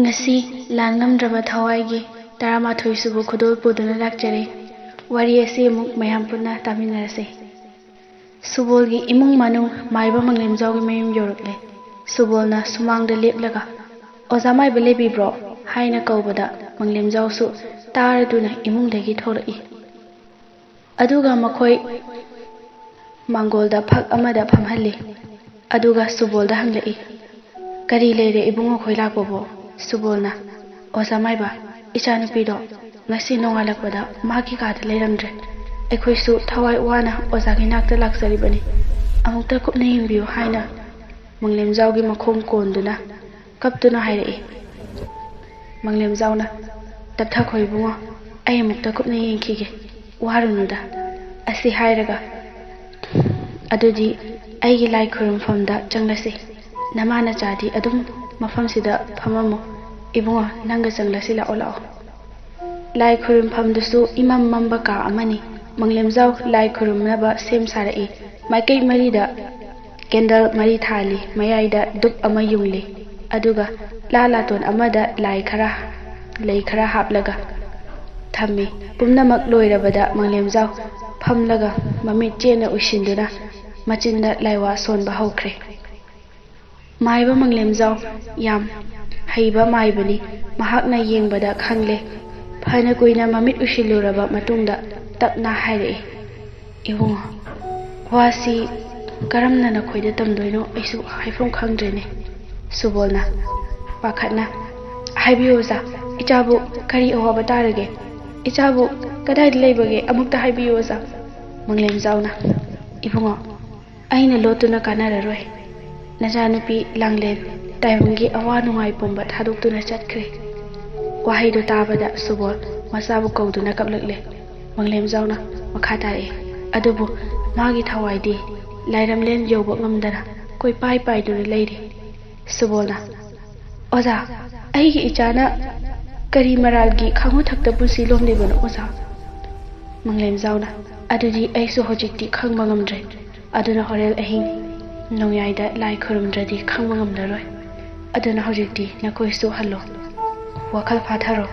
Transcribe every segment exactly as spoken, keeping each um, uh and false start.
ꯉꯁꯤ ꯂꯥꯟ ꯉꯝꯗ꯭ꯔꯕ ꯊꯋꯥꯏꯒꯤ ꯇꯔꯥꯃꯥꯊꯣꯏ ꯁꯨꯕ ꯈꯨꯗꯣꯜ ꯄꯨꯗꯨꯅ ꯂꯥꯛꯆꯔꯦ꯫ ꯋꯥꯔꯤ ꯑꯁꯤ ꯑꯃꯨꯛ ꯃꯌꯥꯝ ꯄꯨꯟꯅ ꯇꯥꯃꯤꯟꯅꯔꯁꯤ꯫ ꯁꯨꯕꯣꯜꯒꯤ ꯏꯃꯨꯡ ꯃꯅꯨꯡ ꯃꯥꯏꯕ ꯃꯪꯂꯦꯝꯖꯥꯎꯒꯤ ꯃꯌꯨꯝ ꯌꯧꯔꯛꯂꯦ꯫ ꯁꯨꯕꯣꯜꯅ ꯁꯨꯃꯥꯡꯗ ꯂꯦꯞꯂꯒ, "ꯑꯣꯖꯥ ꯃꯥꯏꯕ ꯂꯩꯕꯤꯕ꯭ꯔꯣ?" ꯍꯥꯏꯅ ꯀꯧꯕꯗ ꯃꯪꯂꯦꯝꯖꯥꯎꯁꯨ ꯇꯥꯔꯗꯨꯅ ꯏꯃꯨꯡꯗꯒꯤ ꯊꯣꯛꯂꯛꯏ꯫ ꯑꯗꯨꯒ ꯃꯈꯣꯏ ꯃꯥꯡꯒꯣꯜꯗ ꯐꯛ ꯑꯃꯗ ꯐꯝꯍꯜꯂꯤ꯫ ꯑꯗꯨꯒ ꯁꯨꯕꯣꯜꯗ ꯍꯪꯂꯛꯏ, "ꯀꯔꯤ ꯂꯩꯔꯦ ꯏꯕꯨꯡꯉꯣ ꯈꯣꯏ ꯂꯥꯛꯄꯕꯣ?" ꯁꯨꯕꯣꯜꯅ, "ꯑꯣꯖꯥ ꯃꯥꯏꯕ, ꯏꯆꯥꯅꯨꯄꯤꯗꯣ ꯉꯁꯤ ꯅꯣꯡꯉꯥꯜꯂꯛꯄꯗ ꯃꯥꯒꯤ ꯀꯥꯗ ꯂꯩꯔꯝꯗ꯭ꯔꯦ꯫ ꯑꯩꯈꯣꯏꯁꯨ ꯊꯋꯥꯏ ꯋꯥꯅ ꯑꯣꯖꯥꯒꯤ ꯅꯥꯛꯇ ꯂꯥꯛꯆꯔꯤꯕꯅꯤ꯫ ꯑꯃꯨꯛꯇ ꯀꯨꯞꯅ ꯌꯦꯡꯕꯤꯌꯨ" ꯍꯥꯏꯅ ꯃꯪꯂꯦꯝꯖꯥꯎꯒꯤ ꯃꯈꯣꯡ ꯀꯣꯟꯗꯨꯅ ꯀꯞꯇꯨꯅ ꯍꯥꯏꯔꯛꯏ꯫ ꯃꯪꯂꯦꯝꯖꯥꯎꯅ, "ꯇꯞꯊꯈꯣ ꯏꯕꯨꯡꯉꯣ, ꯑꯩ ꯑꯃꯨꯛꯇ ꯀꯨꯞꯅ ꯌꯦꯡꯈꯤꯒꯦ, ꯋꯥꯔꯨꯅꯨꯗ" ꯑꯁꯤ ꯍꯥꯏꯔꯒ, "ꯑꯗꯨꯗꯤ ꯑꯩꯒꯤ ꯂꯥꯏ ꯈꯨꯔꯨꯝꯐꯝꯗ ꯆꯪꯂꯁꯤ꯫ ꯅꯃꯥ ꯅꯆꯥꯗꯤ ꯑꯗꯨꯝ ꯃꯐꯝꯁꯤꯗ ꯐꯝꯃꯝꯃꯨ꯫ ꯏꯕꯨꯡꯉꯣ, ꯅꯪꯒ ꯆꯪꯂꯁꯤ, ꯂꯥꯛꯑꯣ, ꯂꯥꯛꯑꯣ"꯫ ꯂꯥꯏ ꯈꯨꯔꯨꯝꯐꯝꯗꯨꯁꯨ ꯏꯃꯝ ꯃꯝꯕ ꯀꯥ ꯑꯃꯅꯤ꯫ ꯃꯪꯂꯦꯝꯖꯥꯎ ꯂꯥꯏ ꯈꯨꯔꯨꯝꯅꯕ ꯁꯦꯝ ꯁꯥꯔꯛꯏ꯫ ꯃꯥꯏꯀꯩ ꯃꯔꯤꯗ ꯀꯦꯟꯗꯜ ꯃꯔꯤ ꯊꯥꯜꯂꯤ꯫ ꯃꯌꯥꯏꯗ ꯗꯨꯛ ꯑꯃ ꯌꯨꯡꯂꯤ꯫ ꯑꯗꯨꯒ ꯂꯥ ꯂꯥꯇꯣꯟ ꯑꯃꯗ ꯂꯥꯏ ꯈꯔ, ꯂꯩ ꯈꯔ ꯍꯥꯞꯂꯒ ꯊꯝꯃꯤ꯫ ꯄꯨꯝꯅꯃꯛ ꯂꯣꯏꯔꯕꯗ ꯃꯪꯂꯦꯝꯖꯥꯎ ꯐꯝꯂꯒ ꯃꯃꯤꯠ ꯆꯦꯠꯅ ꯎꯏꯁꯤꯟꯗꯨꯅ ꯃꯆꯤꯟꯗ ꯂꯥꯏꯋꯥ ꯁꯣꯟꯕ ꯍꯧꯈ꯭ꯔꯦ꯫ ꯃꯥꯏꯕ ꯃꯪꯂꯦꯝꯖꯥꯎ ꯌꯥꯝ ꯍꯩꯕ ꯃꯥꯏꯕꯅꯤ꯫ ꯃꯍꯥꯛꯅ ꯌꯦꯡꯕꯗ ꯈꯪꯂꯦ꯫ ꯐꯅ ꯀꯨꯏꯅ ꯃꯃꯤꯠ ꯎꯏꯁꯤꯜꯂꯨꯔꯕ ꯃꯇꯨꯡꯗ ꯇꯞꯅ ꯍꯥꯏꯔꯛꯏ, "ꯏꯕꯨꯡꯉꯣ, ꯋꯥꯁꯤ ꯀꯔꯝꯅ ꯅꯈꯣꯏꯗ ꯇꯝꯗꯣꯏꯅꯣ ꯑꯩꯁꯨ ꯍꯥꯏꯐꯝ ꯈꯪꯗ꯭ꯔꯦꯅꯦ"꯫ ꯁꯨꯕꯣꯜꯅ ꯄꯥꯈꯠꯅ, "ꯍꯥꯏꯕꯤꯌꯨ ꯑꯣꯖꯥ, ꯏꯆꯥꯕꯨ ꯀꯔꯤ ꯑꯋꯥꯕ ꯇꯥꯔꯒꯦ? ꯏꯆꯥꯕꯨ ꯀꯗꯥꯏꯗ ꯂꯩꯕꯒꯦ? ꯑꯃꯨꯛꯇ ꯍꯥꯏꯕꯤꯌꯨ ꯑꯣꯖꯥ"꯫ ꯃꯪꯂꯦꯝꯖꯥꯎꯅ, "ꯏꯕꯨꯡꯉꯣ, ꯑꯩꯅ ꯂꯣꯠꯇꯨꯅ ꯀꯥꯟꯅꯔꯔꯣꯏ꯫ ꯅꯆꯥꯅꯨꯄꯤ ꯂꯥꯡꯂꯦꯟ ꯇꯥꯏꯕꯪꯒꯤ ꯑꯋꯥ ꯅꯨꯡꯉꯥꯏ ꯄꯨꯝꯕ ꯊꯥꯗꯣꯛꯇꯨꯅ ꯆꯠꯈ꯭ꯔꯦ"꯫ ꯋꯥꯍꯩꯗꯨ ꯇꯥꯕꯗ ꯁꯨꯕꯣꯜ ꯃꯆꯥꯕꯨ ꯀꯧꯗꯨꯅ ꯀꯞꯂꯛꯂꯦ꯫ ꯃꯪꯂꯦꯝꯖꯥꯎꯅ ꯃꯈꯥ ꯇꯥꯔꯛꯏ, "ꯑꯗꯨꯕꯨ ꯃꯥꯒꯤ ꯊꯋꯥꯏꯗꯤ ꯂꯥꯏꯔꯝꯂꯦꯟ ꯌꯧꯕ ꯉꯝꯗꯅ ꯀꯣꯏꯄꯥꯏ ꯄꯥꯏꯗꯨꯅ ꯂꯩꯔꯤ"꯫ ꯁꯨꯕꯣꯜꯅ, "ꯑꯣꯖꯥ, ꯑꯩꯒꯤ ꯏꯆꯥꯅ ꯀꯔꯤ ꯃꯔꯥꯜꯒꯤ ꯈꯥꯉꯨ ꯊꯛꯇ ꯄꯨꯟꯁꯤ ꯂꯣꯝꯂꯤꯕꯅꯣ ꯑꯣꯖꯥ?" ꯃꯪꯂꯦꯝꯖꯥꯎꯅ, "ꯑꯗꯨꯗꯤ ꯑꯩꯁꯨ ꯍꯧꯖꯤꯛꯇꯤ ꯈꯪꯕ ꯉꯝꯗ꯭ꯔꯦ꯫ ꯑꯗꯨꯅ ꯍꯣꯔꯦꯟ ꯑꯍꯤꯡ ꯅꯣꯡꯌꯥꯏꯗ ꯂꯥꯏ ꯈꯨꯔꯨꯝꯗ꯭ꯔꯗꯤ ꯈꯪꯕ ꯉꯝꯂꯔꯣꯏ"꯫ ꯑꯗꯨꯅ ꯍꯧꯖꯤꯛꯇꯤ ꯅꯈꯣꯏꯁꯨ ꯍꯜꯂꯣ꯫ ꯋꯥꯈꯜ ꯐꯥꯊꯔꯣ꯫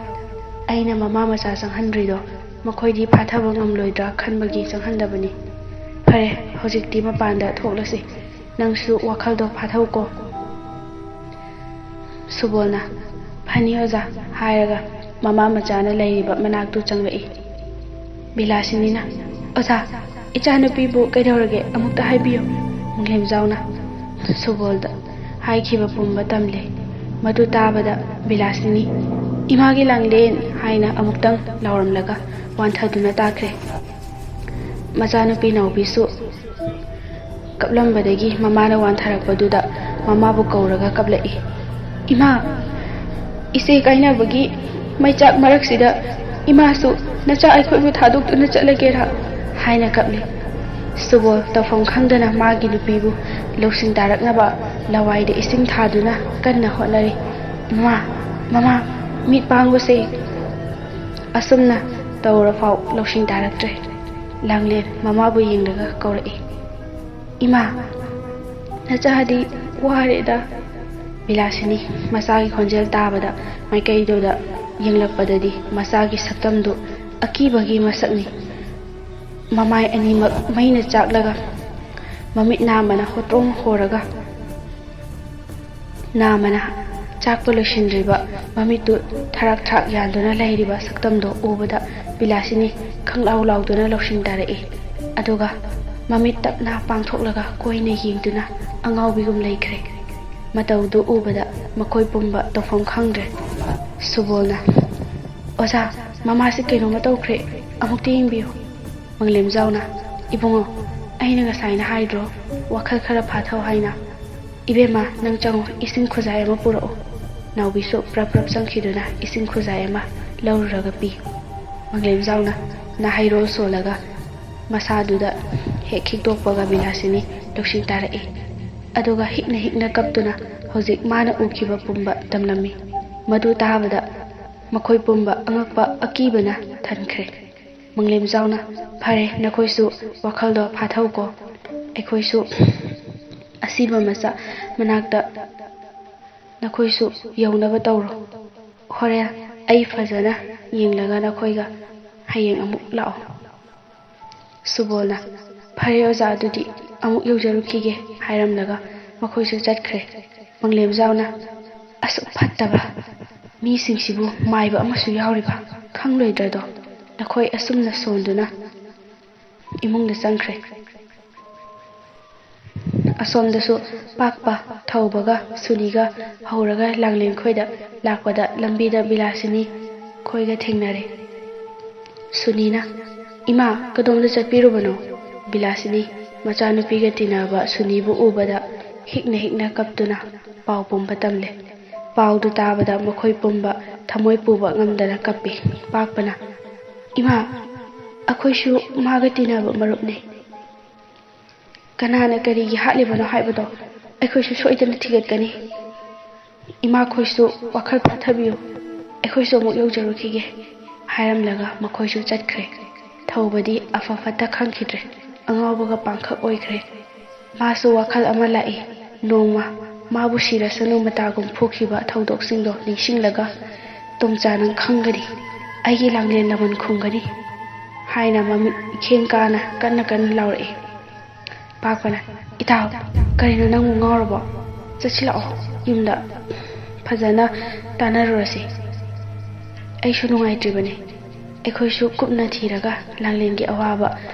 ꯑꯩꯅ ꯃꯃꯥ ꯃꯆꯥ ꯆꯪꯍꯟꯗ꯭ꯔꯤꯗꯣ ꯃꯈꯣꯏꯗꯤ ꯐꯥꯊꯕ ꯉꯝꯂꯣꯏꯗ꯭ꯔꯥ ꯈꯟꯕꯒꯤ ꯆꯪꯍꯟꯗꯕꯅꯤ꯫ ꯐꯔꯦ, ꯍꯧꯖꯤꯛꯇꯤ ꯃꯄꯥꯟꯗ ꯊꯣꯛꯂꯁꯤ꯫ ꯅꯪꯁꯨ ꯋꯥꯈꯜꯗꯣ ꯐꯥꯊꯧꯀꯣ꯫ ꯁꯨꯕꯣꯜꯅ, "ꯐꯅꯤ ꯑꯣꯖꯥ" ꯍꯥꯏꯔꯒ ꯃꯃꯥ ꯃꯆꯥꯅ ꯂꯩꯔꯤꯕ ꯃꯅꯥꯛꯇꯨ ꯆꯪꯂꯛꯏ꯫ ꯕꯤꯂꯥꯁꯤꯅꯤꯅ, "ꯑꯣꯖꯥ, ꯏꯆꯥꯅꯨꯄꯤꯕꯨ ꯀꯩꯗꯧꯔꯒꯦ? ꯑꯃꯨꯛꯇ ꯍꯥꯏꯕꯤꯌꯨ꯫" ꯃꯪꯂꯦꯝꯖꯥꯎꯅ ꯁꯨꯕꯣꯜꯗ ꯍꯥꯏꯈꯤꯕ ꯄꯨꯝꯕ ꯇꯝꯂꯦ꯫ ꯃꯗꯨ ꯇꯥꯕꯗ ꯕꯤꯂꯥꯁꯤꯅꯤ, "ꯏꯃꯥꯒꯤ ꯂꯥꯡꯂꯦꯟ" ꯍꯥꯏꯅ ꯑꯃꯨꯛꯇꯪ ꯂꯥꯎꯔꯝꯂꯒ ꯋꯥꯟꯊꯗꯨꯅ ꯇꯥꯈ꯭ꯔꯦ꯫ ꯃꯆꯥꯅꯨꯄꯤ ꯅꯥꯎꯕꯤꯁꯨ ꯀꯞꯂꯝꯕꯗꯒꯤ ꯃꯃꯥꯅ ꯋꯥꯟꯊꯔꯛꯄꯗꯨꯗ ꯃꯃꯥꯕꯨ ꯀꯧꯔꯒ ꯀꯞꯂꯛꯏ꯫ "ꯏꯃꯥ, ꯏꯆꯦ ꯀꯥꯏꯅꯕꯒꯤ ꯃꯩꯆꯥꯛ ꯃꯔꯛꯁꯤꯗ ꯏꯃꯥꯁꯨ ꯅꯆꯥ ꯑꯩꯈꯣꯏꯕꯨ ꯊꯥꯗꯣꯛꯇꯨꯅ ꯆꯠꯂꯒꯦꯔꯥ?" ꯍꯥꯏꯅ ꯀꯞꯂꯤ꯫ ꯁꯨꯕꯣꯜ ꯇꯧꯐꯝ ꯈꯪꯗꯅ ꯃꯥꯒꯤ ꯅꯨꯄꯤꯕꯨ ꯂꯧꯁꯤꯡ ꯇꯥꯔꯛꯅꯕ ꯂꯋꯥꯏꯗ ꯏꯁꯤꯡ ꯊꯥꯗꯨꯅ ꯀꯟꯅ ꯍꯣꯠꯅꯔꯤ꯫ "ꯃꯃꯥ, ꯃꯃꯥ, ꯃꯤꯠ ꯄꯥꯡꯕꯁꯦ!" ꯑꯁꯨꯝꯅ ꯇꯧꯔꯐꯥꯎ ꯂꯧꯁꯤꯡ ꯇꯥꯔꯛꯇ꯭ꯔꯦ꯫ ꯂꯥꯡꯂꯦꯟ ꯃꯃꯥꯕꯨ ꯌꯦꯡꯂꯒ ꯀꯧꯔꯛꯏ꯫ "ꯏꯃꯥ, ꯅꯆꯥꯗꯤ ꯋꯥꯔꯦꯗ꯫" ꯕꯤꯂꯥꯁꯤꯅꯤ ꯃꯆꯥꯒꯤ ꯈꯣꯟꯖꯦꯜ ꯇꯥꯕꯗ ꯃꯥꯏꯀꯩꯗꯨꯗ ꯌꯦꯡꯂꯛꯄꯗꯗꯤ ꯃꯆꯥꯒꯤ ꯁꯛꯇꯝꯗꯨ ꯑꯀꯤꯕꯒꯤ ꯃꯁꯛꯅꯤ꯫ ꯃꯃꯥꯏ ꯑꯅꯤꯃꯛ ꯃꯩꯅ ꯆꯥꯛꯂꯒ ꯃꯃꯤꯠ ꯅꯥꯝꯃꯅ ꯍꯣꯇ꯭ꯔꯣꯡ ꯍꯣꯔꯒ ꯅꯥꯝꯃꯅ ꯆꯥꯛꯄ ꯂꯣꯏꯁꯤꯟꯗ꯭ꯔꯤꯕ ꯃꯃꯤꯠꯇꯨ ꯊꯔꯥꯛ ꯊꯔꯥꯛ ꯌꯥꯟꯗꯨꯅ ꯂꯩꯔꯤꯕ ꯁꯛꯇꯝꯗꯣ ꯎꯕꯗ ꯕꯤꯂꯥꯁꯤꯅꯤ ꯈꯪꯂꯥꯎ ꯂꯥꯎꯗꯨꯅ ꯂꯧꯁꯤꯡ ꯇꯥꯔꯛꯏ꯫ ꯑꯗꯨꯒ ꯃꯃꯤꯠ ꯇꯞꯅ ꯄꯥꯡꯊꯣꯛꯂꯒ ꯀꯣꯏꯅ ꯌꯦꯡꯗꯨꯅ ꯑꯉꯥꯎꯕꯤꯒꯨꯝ ꯂꯩꯈ꯭ꯔꯦ꯫ ꯃꯇꯧꯗꯨ ꯎꯕꯗ ꯃꯈꯣꯏ ꯄꯨꯝꯕ ꯇꯧꯐꯝ ꯈꯪꯗ꯭ꯔꯦ꯫ ꯁꯨꯕꯣꯜꯅ, "ꯑꯣꯖꯥ, ꯃꯃꯥꯁꯤ ꯀꯩꯅꯣꯝꯃ ꯇꯧꯈ꯭ꯔꯦ, ꯑꯃꯨꯛꯇ ꯌꯦꯡꯕꯤꯌꯨ꯫" ꯃꯪꯂꯦꯝꯖꯥꯎꯅ, "ꯏꯕꯨꯡꯉꯣ, ꯑꯩꯅ ꯉꯁꯥꯏꯅ ꯍꯥꯏꯗ꯭ꯔꯣ ꯋꯥꯈꯜ ꯈꯔ ꯐꯥꯊꯧ ꯍꯥꯏꯅ? ꯏꯕꯦꯝꯃ, ꯅꯪ ꯆꯪꯉꯣ, ꯏꯁꯤꯡ ꯈꯨꯖꯥꯏ ꯑꯃ ꯄꯨꯔꯛꯑꯣ꯫" ꯅꯥꯎꯕꯤꯁꯨ ꯄ꯭ꯔꯞ ꯄ꯭ꯔꯞ ꯆꯪꯈꯤꯗꯨꯅ ꯏꯁꯤꯡ ꯈꯨꯖꯥꯏ ꯑꯃ ꯂꯧꯔꯨꯔꯒ ꯄꯤ꯫ ꯃꯪꯂꯦꯝꯖꯥꯎꯅ ꯅꯥꯍꯩꯔꯣꯜ ꯁꯣꯜꯂꯒ ꯃꯁꯥꯗꯨꯗ ꯍꯦꯛ ꯈꯤꯛꯇꯣꯛꯄꯒ ꯕꯤꯂꯥꯁꯤꯅꯤ ꯂꯧꯁꯤꯡ ꯇꯥꯔꯛꯏ꯫ ꯑꯗꯨꯒ ꯍꯤꯛꯅ ꯍꯤꯛꯅ ꯀꯞꯇꯨꯅ ꯍꯧꯖꯤꯛ ꯃꯥꯅ ꯎꯈꯤꯕ ꯄꯨꯝꯕ ꯇꯝꯂꯝꯃꯤ꯫ ꯃꯗꯨ ꯇꯥꯕꯗ ꯃꯈꯣꯏ ꯄꯨꯝꯕ ꯑꯉꯛꯄ ꯑꯀꯤꯕꯅ ꯊꯟꯈ꯭ꯔꯦ꯫ ꯃꯪꯂꯦꯝꯖꯥꯎꯅ, "ꯐꯔꯦ, ꯅꯈꯣꯏꯁꯨ ꯋꯥꯈꯜꯗꯣ ꯐꯥꯊꯧꯀꯣ꯫ ꯑꯩꯈꯣꯏꯁꯨ ꯑꯁꯤꯕ ꯃꯆꯥ ꯃꯅꯥꯛꯇ ꯅꯈꯣꯏꯁꯨ ꯌꯧꯅꯕ ꯇꯧꯔꯣ꯫ ꯍꯣꯔꯦꯟ ꯑꯩ ꯐꯖꯅ ꯌꯦꯡꯂꯒ ꯅꯈꯣꯏꯒ ꯍꯌꯦꯡ ꯑꯃꯨꯛ ꯂꯥꯛꯑꯣ꯫" ꯁꯨꯕꯣꯜꯅ, "ꯐꯔꯦ ꯑꯣꯖꯥ, ꯑꯗꯨꯗꯤ ꯑꯃꯨꯛ ꯌꯧꯖꯔꯨꯈꯤꯒꯦ" ꯍꯥꯏꯔꯝꯂꯒ ꯃꯈꯣꯏꯁꯨ ꯆꯠꯈ꯭ꯔꯦ꯫ ꯃꯪꯂꯦꯝꯖꯥꯎꯅ, "ꯑꯁꯨꯛ ꯐꯠꯇꯕ ꯃꯤꯁꯤꯡꯁꯤꯕꯨ ꯃꯥꯏꯕ ꯑꯃꯁꯨ ꯌꯥꯎꯔꯤꯕ ꯈꯪꯂꯣꯏꯗ꯭ꯔꯗꯣ?" ꯅꯈꯣꯏ ꯑꯁꯨꯝꯅ ꯁꯣꯟꯗꯨꯅ ꯏꯃꯨꯡꯗ ꯆꯪꯈ꯭ꯔꯦ꯫ ꯑꯁꯣꯝꯗꯁꯨ ꯄꯥꯛꯄ, ꯊꯧꯕꯒ ꯁꯨꯅꯤꯒ ꯍꯧꯔꯒ ꯂꯥꯡꯂꯦꯟ ꯈꯣꯏꯗ ꯂꯥꯛꯄꯗ ꯂꯝꯕꯤꯗ ꯕꯤꯂꯥꯁꯤꯅꯤ ꯈꯣꯏꯒ ꯊꯦꯡꯅꯔꯦ꯫ ꯁꯨꯅꯤꯅ, "ꯏꯃꯥ, ꯀꯗꯣꯝꯗ ꯆꯠꯄꯤꯔꯨꯕꯅꯣ?" ꯕꯤꯂꯥꯁꯤꯅꯤ ꯃꯆꯥꯅꯨꯄꯤꯒ ꯇꯤꯟꯅꯕ ꯁꯨꯅꯤꯕꯨ ꯎꯕꯗ ꯍꯤꯛꯅ ꯍꯤꯛꯅ ꯀꯞꯇꯨꯅ ꯄꯥꯎ ꯄꯨꯝꯕ ꯇꯝꯂꯦ꯫ ꯄꯥꯎꯗꯨ ꯇꯥꯕꯗ ꯃꯈꯣꯏ ꯄꯨꯝꯕ ꯊꯃꯣꯏ ꯄꯨꯕ ꯉꯝꯗꯅ ꯀꯞꯄꯤ꯫ ꯄꯥꯛꯄꯅ, "ꯏꯃꯥ, ꯑꯩꯈꯣꯏꯁꯨ ꯃꯥꯒ ꯇꯤꯟꯅꯕ ꯃꯔꯨꯞꯅꯤ꯫ ꯀꯅꯥꯅ ꯀꯔꯤꯒꯤ ꯍꯥꯠꯂꯤꯕꯅꯣ ꯍꯥꯏꯕꯗꯣ ꯑꯩꯈꯣꯏꯁꯨ ꯁꯣꯏꯗꯅ ꯊꯤꯒꯠꯀꯅꯤ꯫ ꯏꯃꯥꯈꯣꯏꯁꯨ ꯋꯥꯈꯜ ꯐꯥꯊꯕꯤꯌꯨ꯫ ꯑꯩꯈꯣꯏꯁꯨ ꯑꯃꯨꯛ ꯌꯧꯖꯔꯨꯈꯤꯒꯦ" ꯍꯥꯏꯔꯝꯂꯒ ꯃꯈꯣꯏꯁꯨ ꯆꯠꯈ꯭ꯔꯦ꯫ ꯊꯧꯕꯗꯤ ꯑꯐ ꯐꯠꯇ ꯈꯪꯈꯤꯗ꯭ꯔꯦ꯫ ꯑꯉꯥꯎꯕꯒ ꯄꯥꯡꯈꯛ ꯑꯣꯏꯈ꯭ꯔꯦ꯫ ꯃꯥꯁꯨ ꯋꯥꯈꯜ ꯑꯃ ꯂꯥꯛꯏ꯫ ꯅꯣꯡꯃ ꯃꯥꯕꯨ ꯁꯤꯔꯁꯅꯨ ꯃꯇꯥꯒꯨꯝ ꯐꯨꯈꯤꯕ ꯊꯧꯗꯣꯛꯁꯤꯡꯗꯣ ꯅꯤꯡꯁꯤꯡꯂꯒ, "ꯇꯣꯝꯆꯥ, ꯅꯪ ꯈꯪꯒꯅꯤ꯫ ꯑꯩꯒꯤ ꯂꯥꯡꯂꯦꯟ ꯂꯃꯟ ꯈꯨꯝꯒꯅꯤ" ꯍꯥꯏꯅ ꯃꯃꯤꯠ ꯏꯈꯦꯡ ꯀꯥꯅ ꯀꯟꯅ ꯀꯟꯅ ꯂꯥꯎꯔꯛꯏ꯫ ꯄꯥꯛꯄꯅ, "ꯏꯇꯥꯎ, ꯀꯔꯤꯅꯣ, ꯅꯪꯕꯨ ꯉꯥꯎꯔꯕꯣ? ꯆꯠꯁꯤꯜꯂꯛꯑꯣ, ꯌꯨꯝꯗ ꯐꯖꯅ ꯇꯥꯟꯅꯔꯨꯔꯁꯤ꯫ ꯑꯩꯁꯨ ꯅꯨꯡꯉꯥꯏꯇ꯭ꯔꯤꯕꯅꯤ꯫ ꯑꯩꯈꯣꯏꯁꯨ ꯀꯨꯞꯅ ꯊꯤꯔꯒ ꯂꯥꯡꯂꯦꯟꯒꯤ ꯑꯋꯥꯕ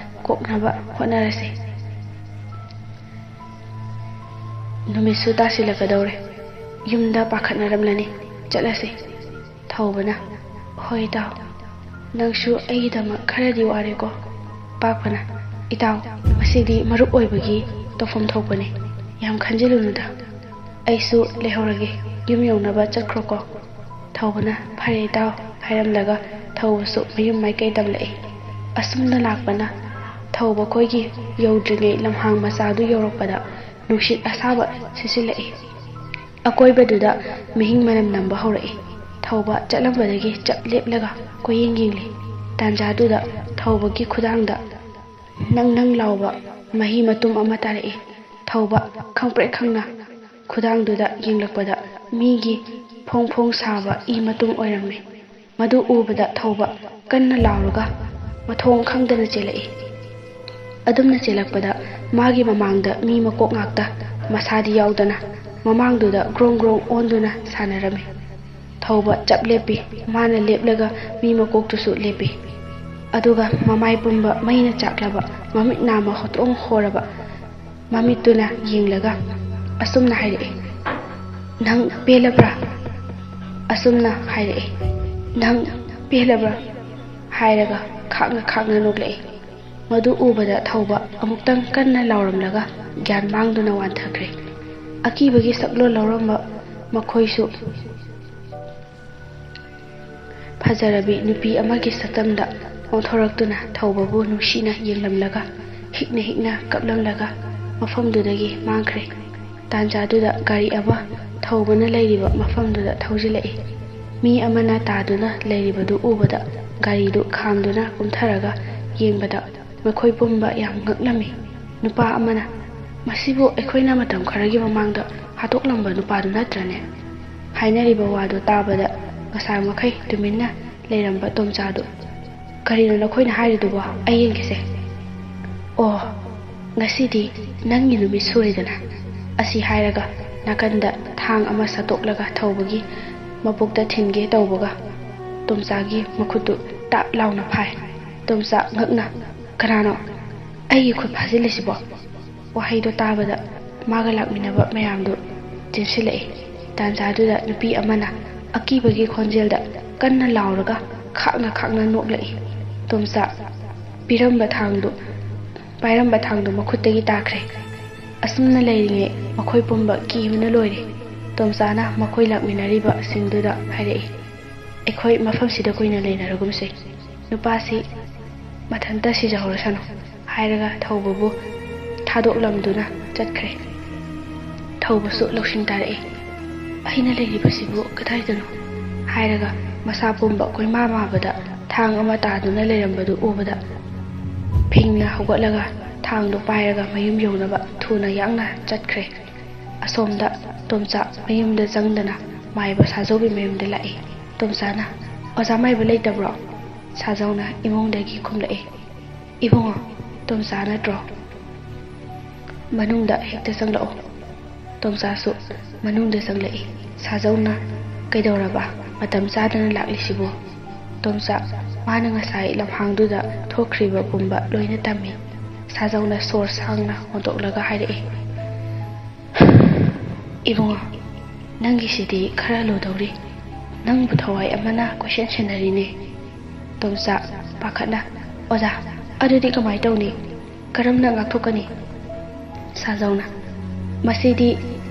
ꯀꯣꯛꯅꯕ ꯍꯣꯠꯅꯔꯁꯤ꯫" ꯅꯨꯃꯤꯠꯁꯨ ꯇꯥꯁꯤꯜꯂꯛꯀꯗꯧꯔꯦ꯫ ꯌꯨꯝꯗ ꯄꯥꯈꯠꯅꯔꯝꯂꯅꯤ꯫ ꯆꯠꯂꯁꯤ꯫ ꯊꯧꯕꯅ, "ꯍꯣꯏ ꯏꯇꯥꯎ, ꯅꯪꯁꯨ ꯑꯩꯒꯤꯗꯃꯛ ꯈꯔꯗꯤ ꯋꯥꯔꯦꯀꯣ?" ꯄꯥꯛꯄꯅ, "ꯏꯇꯥꯎ, ꯃꯁꯤꯗꯤ ꯃꯔꯨꯞ ꯑꯣꯏꯕꯒꯤ ꯇꯧꯐꯝ ꯊꯣꯛꯄꯅꯤ꯫ ꯌꯥꯝ ꯈꯟꯖꯤꯜꯂꯨꯅꯨꯗ꯫ ꯑꯩꯁꯨ ꯂꯩꯍꯧꯔꯒꯦ꯫ ꯌꯨꯝ ꯌꯧꯅꯕ ꯆꯠꯈ꯭ꯔꯣꯀꯣ꯫" ꯊꯧꯕꯅ, "ꯐꯔꯦ ꯏꯇꯥꯎ" ꯍꯥꯏꯔꯝꯂꯒ ꯊꯧꯕꯁꯨ ꯃꯌꯨꯝ ꯃꯥꯏꯀꯩ ꯇꯝꯂꯛꯏ꯫ ꯑꯁꯨꯝꯅ ꯂꯥꯛꯄꯅ ꯊꯧꯕ ꯈꯣꯏꯒꯤ ꯌꯧꯗ꯭ꯔꯤꯉꯩ ꯂꯝꯍꯥꯡ ꯃꯆꯥꯗꯨ ꯌꯧꯔꯛꯄꯗ ꯅꯨꯡꯁꯤꯠ ꯑꯁꯥꯕ ꯁꯤꯠꯆꯤꯜꯂꯛꯏ꯫ ꯑꯀꯣꯏꯕꯗꯨꯗ ꯃꯤꯍꯤꯡ ꯃꯅꯝ ꯅꯝꯕ ꯍꯧꯔꯛꯏ꯫ ꯊꯧꯕ ꯆꯠꯂꯝꯕꯗꯒꯤ ꯆꯞ ꯂꯦꯞꯂꯒ ꯀꯣꯏꯌꯦꯡ ꯌꯦꯡꯂꯤ꯫ ꯇꯥꯟꯖꯥꯗꯨꯗ ꯊꯧꯕꯒꯤ ꯈꯨꯗꯥꯡꯗ ꯅꯪ ꯅꯪ ꯂꯥꯎꯕ ꯃꯍꯤ ꯃꯇꯨꯝ ꯑꯃ ꯇꯥꯔꯛꯏ꯫ ꯊꯧꯕ ꯈꯪꯄ꯭ꯔꯦꯛ ꯈꯪꯅ ꯈꯨꯗꯥꯡꯗꯨꯗ ꯌꯦꯡꯂꯛꯄꯗ ꯃꯤꯒꯤ ꯐꯣꯡ ꯐꯣꯡ ꯁꯥꯕ ꯏ ꯃꯇꯨꯝ ꯑꯣꯏꯔꯝꯃꯤ꯫ ꯃꯗꯨ ꯎꯕꯗ ꯊꯧꯕ ꯀꯟꯅ ꯂꯥꯎꯔꯒ ꯃꯊꯣꯡ ꯈꯪꯗꯅ ꯆꯦꯜꯂꯛꯏ꯫ ꯑꯗꯨꯝꯅ ꯆꯦꯜꯂꯛꯄꯗ ꯃꯥꯒꯤ ꯃꯃꯥꯡꯗ ꯃꯤ ꯃꯀꯣꯛ ꯉꯥꯛꯇ, ꯃꯁꯥꯗꯤ ꯌꯥꯎꯗꯅ, ꯃꯃꯥꯡꯗꯨꯗ ꯒ꯭ꯔꯣꯡ ꯒ꯭ꯔꯣꯡ ꯑꯣꯟꯗꯨꯅ ꯁꯥꯟꯅꯔꯝꯃꯤ꯫ ꯊꯧꯕ ꯆꯞ ꯂꯦꯞꯄꯤ꯫ ꯃꯥꯅ ꯂꯦꯞꯂꯒ ꯃꯤ ꯃꯀꯣꯛꯇꯨꯁꯨ ꯂꯦꯞꯄꯤ꯫ ꯑꯗꯨꯒ ꯃꯃꯥꯏ ꯄꯨꯝꯕ ꯃꯩꯅ ꯆꯥꯛꯂꯕ, ꯃꯃꯤꯠ ꯅꯥꯝꯃ ꯍꯣꯇ꯭ꯔꯣꯡ ꯍꯣꯔꯕ ꯃꯃꯤꯠꯇꯨꯅ ꯌꯦꯡꯂꯒ ꯑꯁꯨꯝꯅ ꯍꯥꯏꯔꯛꯏ, "ꯅꯪ ꯄꯦꯜꯂꯕ꯭ꯔꯥ?" ꯑꯁꯨꯝꯅ ꯍꯥꯏꯔꯛꯏ, "ꯅꯪ ꯄꯦꯜꯂꯕ꯭ꯔꯥ?" ꯍꯥꯏꯔꯒ ꯈꯥꯛꯅ ꯈꯥꯛꯅ ꯅꯣꯛꯂꯛꯏ꯫ ꯃꯗꯨ ꯎꯕꯗ ꯊꯧꯕ ꯑꯃꯨꯛꯇꯪ ꯀꯟꯅ ꯂꯥꯎꯔꯝꯂꯒ ꯒ꯭ꯌꯥꯟ ꯃꯥꯡꯗꯨꯅ ꯋꯥꯟꯊꯈ꯭ꯔꯦ꯫ ꯑꯀꯤꯕꯒꯤ ꯁꯛꯂꯣꯟ ꯂꯧꯔꯝꯕ ꯃꯈꯣꯏꯁꯨ ꯐꯖꯔꯕꯤ ꯅꯨꯄꯤ ꯑꯃꯒꯤ ꯁꯛꯇꯝꯗ ꯑꯣꯟꯊꯣꯔꯛꯇꯨꯅ ꯊꯧꯕꯕꯨ ꯅꯨꯡꯁꯤꯅ ꯌꯦꯡꯂꯝꯂꯒ ꯍꯤꯛꯅ ꯍꯤꯛꯅ ꯀꯞꯂꯝꯂꯒ ꯃꯐꯝꯗꯨꯗꯒꯤ ꯃꯥꯡꯈ꯭ꯔꯦ꯫ ꯇꯥꯟꯖꯥꯗꯨꯗ ꯒꯥꯔꯤ ꯑꯃ ꯊꯧꯕꯅ ꯂꯩꯔꯤꯕ ꯃꯐꯝꯗꯨꯗ ꯊꯧꯖꯤꯜꯂꯛꯏ꯫ ꯃꯤ ꯑꯃꯅ ꯇꯥꯗꯨꯅ ꯂꯩꯔꯤꯕꯗꯨ ꯎꯕꯗ ꯒꯥꯔꯤꯗꯨ ꯈꯥꯝꯗꯨꯅ ꯀꯨꯝꯊꯔꯒ ꯌꯦꯡꯕꯗ ꯃꯈꯣꯏ ꯄꯨꯝꯕ ꯌꯥꯝ ꯉꯛꯂꯝꯃꯤ꯫ ꯅꯨꯄꯥ ꯑꯃꯅ, "ꯃꯁꯤꯕꯨ ꯑꯩꯈꯣꯏꯅ ꯃꯇꯝ ꯈꯔꯒꯤ ꯃꯃꯥꯡꯗ ꯍꯥꯠꯇꯣꯛꯂꯝꯕ ꯅꯨꯄꯥꯗꯨ ꯅꯠꯇ꯭ꯔꯅꯦ?" ꯍꯥꯏꯅꯔꯤꯕ ꯋꯥꯗꯨ ꯇꯥꯕꯗ ꯉꯁꯥꯏ ꯃꯈꯩ ꯇꯨꯃꯤꯟꯅ ꯂꯩꯔꯝꯕ ꯇꯣꯝꯆꯥꯗꯨ, "ꯀꯔꯤꯅꯣ ꯅꯈꯣꯏꯅ ꯍꯥꯏꯔꯤꯗꯨꯕꯣ? ꯑꯩ ꯌꯦꯡꯒꯦꯁꯦ꯫ ꯑꯣ, ꯉꯁꯤꯗꯤ ꯅꯪꯒꯤ ꯅꯨꯃꯤꯠ ꯁꯨꯔꯦꯗꯅ?" ꯑꯁꯤ ꯍꯥꯏꯔꯒ ꯅꯥꯀꯟꯗ ꯊꯥꯡ ꯑꯃ ꯁꯠꯇꯣꯛꯂꯒ ꯊꯧꯕꯒꯤ ꯃꯄꯣꯛꯇ ꯊꯤꯟꯒꯦ ꯇꯧꯕꯒ ꯇꯣꯝꯆꯥꯒꯤ ꯃꯈꯨꯠꯇꯨ ꯇꯥꯞ ꯂꯥꯎꯅ ꯐꯥꯏ꯫ ꯇꯣꯝꯆꯥ ꯉꯛꯅ, "ꯀꯅꯥꯅꯣ? ꯑꯩꯒꯤ ꯈꯨꯠ ꯐꯥꯖꯤꯜꯂꯤꯁꯤꯕꯣ?" ꯋꯥꯍꯩꯗꯣ ꯇꯥꯕꯗ ꯃꯥꯒ ꯂꯥꯛꯃꯤꯟꯅꯕ ꯃꯌꯥꯝꯗꯨ ꯆꯦꯟꯁꯤꯜꯂꯛꯏ꯫ ꯇꯥꯟꯖꯥꯗꯨꯗ ꯅꯨꯄꯤ ꯑꯃꯅ ꯑꯀꯤꯕꯒꯤ ꯈꯣꯟꯖꯦꯜꯗ ꯀꯟꯅ ꯂꯥꯎꯔꯒ ꯈꯥꯛꯅ ꯈꯥꯛꯅ ꯅꯣꯛꯂꯛꯏ꯫ ꯇꯣꯝꯆꯥ ꯄꯤꯔꯝꯕ ꯊꯥꯡꯗꯨ, ꯄꯥꯏꯔꯝꯕ ꯊꯥꯡꯗꯨ ꯃꯈꯨꯠꯇꯒꯤ ꯇꯥꯈ꯭ꯔꯦ꯫ ꯑꯁꯨꯝꯅ ꯂꯩꯔꯤꯉꯩ ꯃꯈꯣꯏ ꯄꯨꯝꯕ ꯀꯤꯕꯅ ꯂꯣꯏꯔꯦ꯫ ꯇꯣꯝꯆꯥꯅ ꯃꯈꯣꯏ ꯂꯥꯛꯃꯤꯟꯅꯔꯤꯕꯁꯤꯡꯗꯨꯗ ꯍꯥꯏꯔꯛꯏ, "ꯑꯩꯈꯣꯏ ꯃꯐꯝꯁꯤꯗ ꯀꯨꯏꯅ ꯂꯩꯅꯔꯒꯨꯝꯁꯦ꯫ ꯅꯨꯄꯥꯁꯤ ꯃꯊꯟꯇ ꯁꯤꯖꯍꯧꯔꯁꯅꯨ" ꯍꯥꯏꯔꯒ ꯊꯧꯕꯕꯨ ꯊꯥꯗꯣꯛꯂꯝꯗꯨꯅ ꯆꯠꯈ꯭ꯔꯦ꯫ ꯊꯧꯕꯁꯨ ꯂꯧꯁꯤꯡ ꯇꯥꯔꯛꯏ꯫ "ꯑꯩꯅ ꯂꯩꯔꯤꯕꯁꯤꯕꯨ ꯀꯗꯥꯏꯗꯅꯣ?" ꯍꯥꯏꯔꯒ ꯃꯁꯥ ꯄꯨꯝꯕ ꯀꯣꯏꯃꯥ ꯃꯥꯕꯗ ꯊꯥꯡ ꯑꯃ ꯇꯥꯗꯨꯅ ꯂꯩꯔꯝꯕꯗꯨ ꯎꯕꯗ ꯐꯤꯡꯅ ꯍꯧꯒꯠꯂꯒ ꯊꯥꯡꯗꯨ ꯄꯥꯏꯔꯒ ꯃꯌꯨꯝ ꯌꯧꯅꯕ ꯊꯨꯅ ꯌꯥꯡꯅ ꯆꯠꯈ꯭ꯔꯦ꯫ ꯑꯁꯣꯝꯗ ꯇꯣꯝꯆꯥ ꯃꯌꯨꯝꯗ ꯆꯪꯗꯅ ꯃꯥꯏꯕ ꯁꯥꯖꯧꯒꯤ ꯃꯌꯨꯝꯗ ꯂꯥꯛꯏ꯫ ꯇꯣꯝꯆꯥꯅ, "ꯑꯣꯖꯥ ꯃꯥꯏꯕ ꯂꯩꯇꯕ꯭ꯔꯣ?" ꯁꯥꯖꯧꯅ ꯏꯃꯨꯡꯗꯒꯤ ꯈꯨꯝꯂꯛꯏ, "ꯏꯕꯨꯡꯉꯣ, ꯇꯣꯝꯆꯥ ꯅꯠꯇ꯭ꯔꯣ? ꯃꯅꯨꯡꯗ ꯍꯦꯛꯇ ꯆꯪꯂꯛꯑꯣ꯫" ꯇꯣꯝꯆꯥꯁꯨ ꯃꯅꯨꯡꯗ ꯆꯪꯂꯛꯏ꯫ ꯁꯥꯖꯧꯅ, "ꯀꯩꯗꯧꯔꯕ? ꯃꯇꯝ ꯆꯥꯗꯅ ꯂꯥꯛꯂꯤꯁꯤꯕꯨ?" ꯇꯣꯝꯆꯥ, ꯃꯥꯅ ꯉꯁꯥꯏ ꯂꯝꯍꯥꯡꯗꯨꯗ ꯊꯣꯛꯈ꯭ꯔꯤꯕ ꯄꯨꯝꯕ ꯂꯣꯏꯅ ꯇꯝꯃꯤ꯫ ꯁꯥꯖꯧꯅ ꯁꯣꯔ ꯁꯥꯡꯅ ꯍꯣꯟꯗꯣꯛꯂꯒ ꯍꯥꯏꯔꯛꯏ, "ꯏꯕꯨꯡꯉꯣ, ꯅꯪꯒꯤꯁꯤꯗꯤ ꯈꯔ ꯂꯨꯗꯧꯔꯤ꯫ ꯅꯪꯕꯨ ꯊꯋꯥꯏ ꯑꯃꯅ ꯀꯣꯏꯁꯦꯟ ꯁꯦꯟꯅꯔꯤꯅꯦ꯫" ꯇꯣꯝꯆꯥ, ꯄꯥꯈꯠꯅ, "ꯑꯣꯖꯥ, ꯑꯗꯨꯗꯤ ꯀꯃꯥꯏ ꯇꯧꯅꯤ? ꯀꯔꯝꯅ ꯉꯥꯛꯊꯣꯛꯀꯅꯤ?" ꯁꯥꯖꯧꯅ, "ꯃꯁꯤꯗꯤ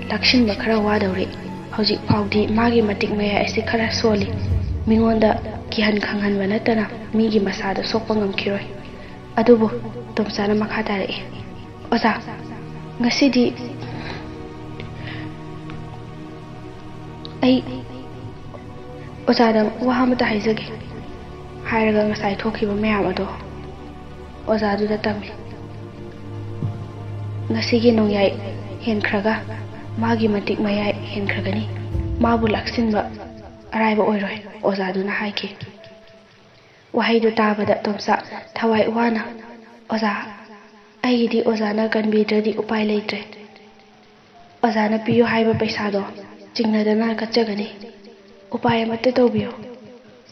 ꯂꯥꯛꯁꯤꯟꯕ ꯈꯔ ꯋꯥꯗꯧꯔꯤ꯫ ꯍꯧꯖꯤꯛ ꯐꯥꯎꯗꯤ ꯃꯥꯒꯤ ꯃꯇꯤꯛ ꯃꯌꯥꯏ ꯑꯁꯤ ꯈꯔ ꯁꯣꯜꯂꯤ꯫ ꯃꯤꯉꯣꯟꯗ ꯀꯤꯍꯟ ꯈꯪꯍꯟꯕ ꯅꯠꯇꯅ ꯃꯤꯒꯤ ꯃꯁꯥꯗ ꯁꯣꯛꯄ ꯉꯝꯈꯤꯔꯣꯏ꯫" ꯑꯗꯨꯕꯨ ꯇꯣꯝꯆꯥꯅ ꯃꯈꯥ ꯇꯥꯔꯛꯏ, "ꯑꯣꯖꯥ, ꯉꯁꯤꯗꯤ ꯑꯩ ꯑꯣꯖꯥꯗ ꯋꯥ ꯑꯃꯇ ꯍꯥꯏꯖꯒꯦ" ꯍꯥꯏꯔꯒ ꯉꯁꯥꯏ ꯊꯣꯛꯈꯤꯕ ꯃꯌꯥꯝ ꯑꯗꯣ ꯑꯣꯖꯥꯗꯨꯗ ꯇꯝꯃꯤ꯫ "ꯉꯁꯤꯒꯤ ꯅꯣꯡꯌꯥꯏ ꯍꯦꯟꯈ꯭ꯔꯒ ꯃꯥꯒꯤ ꯃꯇꯤꯛ ꯃꯌꯥꯏ ꯍꯦꯟꯈ꯭ꯔꯒꯅꯤ꯫ ꯃꯥꯕꯨ ꯂꯥꯛꯁꯤꯟꯕ ꯑꯔꯥꯏꯕ ꯑꯣꯏꯔꯣꯏ", ꯑꯣꯖꯥꯗꯨꯅ ꯍꯥꯏꯈꯤ꯫ ꯋꯥꯍꯩꯗꯨ ꯇꯥꯕꯗ ꯇꯣꯝꯆꯥ ꯊꯋꯥꯏ ꯋꯥꯅ, "ꯑꯣꯖꯥ, ꯑꯩꯒꯤꯗꯤ ꯑꯣꯖꯥꯅ ꯀꯟꯕꯤꯗ꯭ꯔꯗꯤ ꯎꯄꯥꯏ ꯂꯩꯇ꯭ꯔꯦ꯫ ꯑꯣꯖꯥꯅ ꯄꯤꯌꯨ ꯍꯥꯏꯕ ꯄꯩꯁꯥꯗꯣ ꯆꯤꯡꯅꯗꯅ ꯀꯠꯆꯒꯅꯤ꯫ ꯎꯄꯥꯏ ꯑꯃꯠꯇ ꯇꯧꯕꯤꯌꯨ꯫"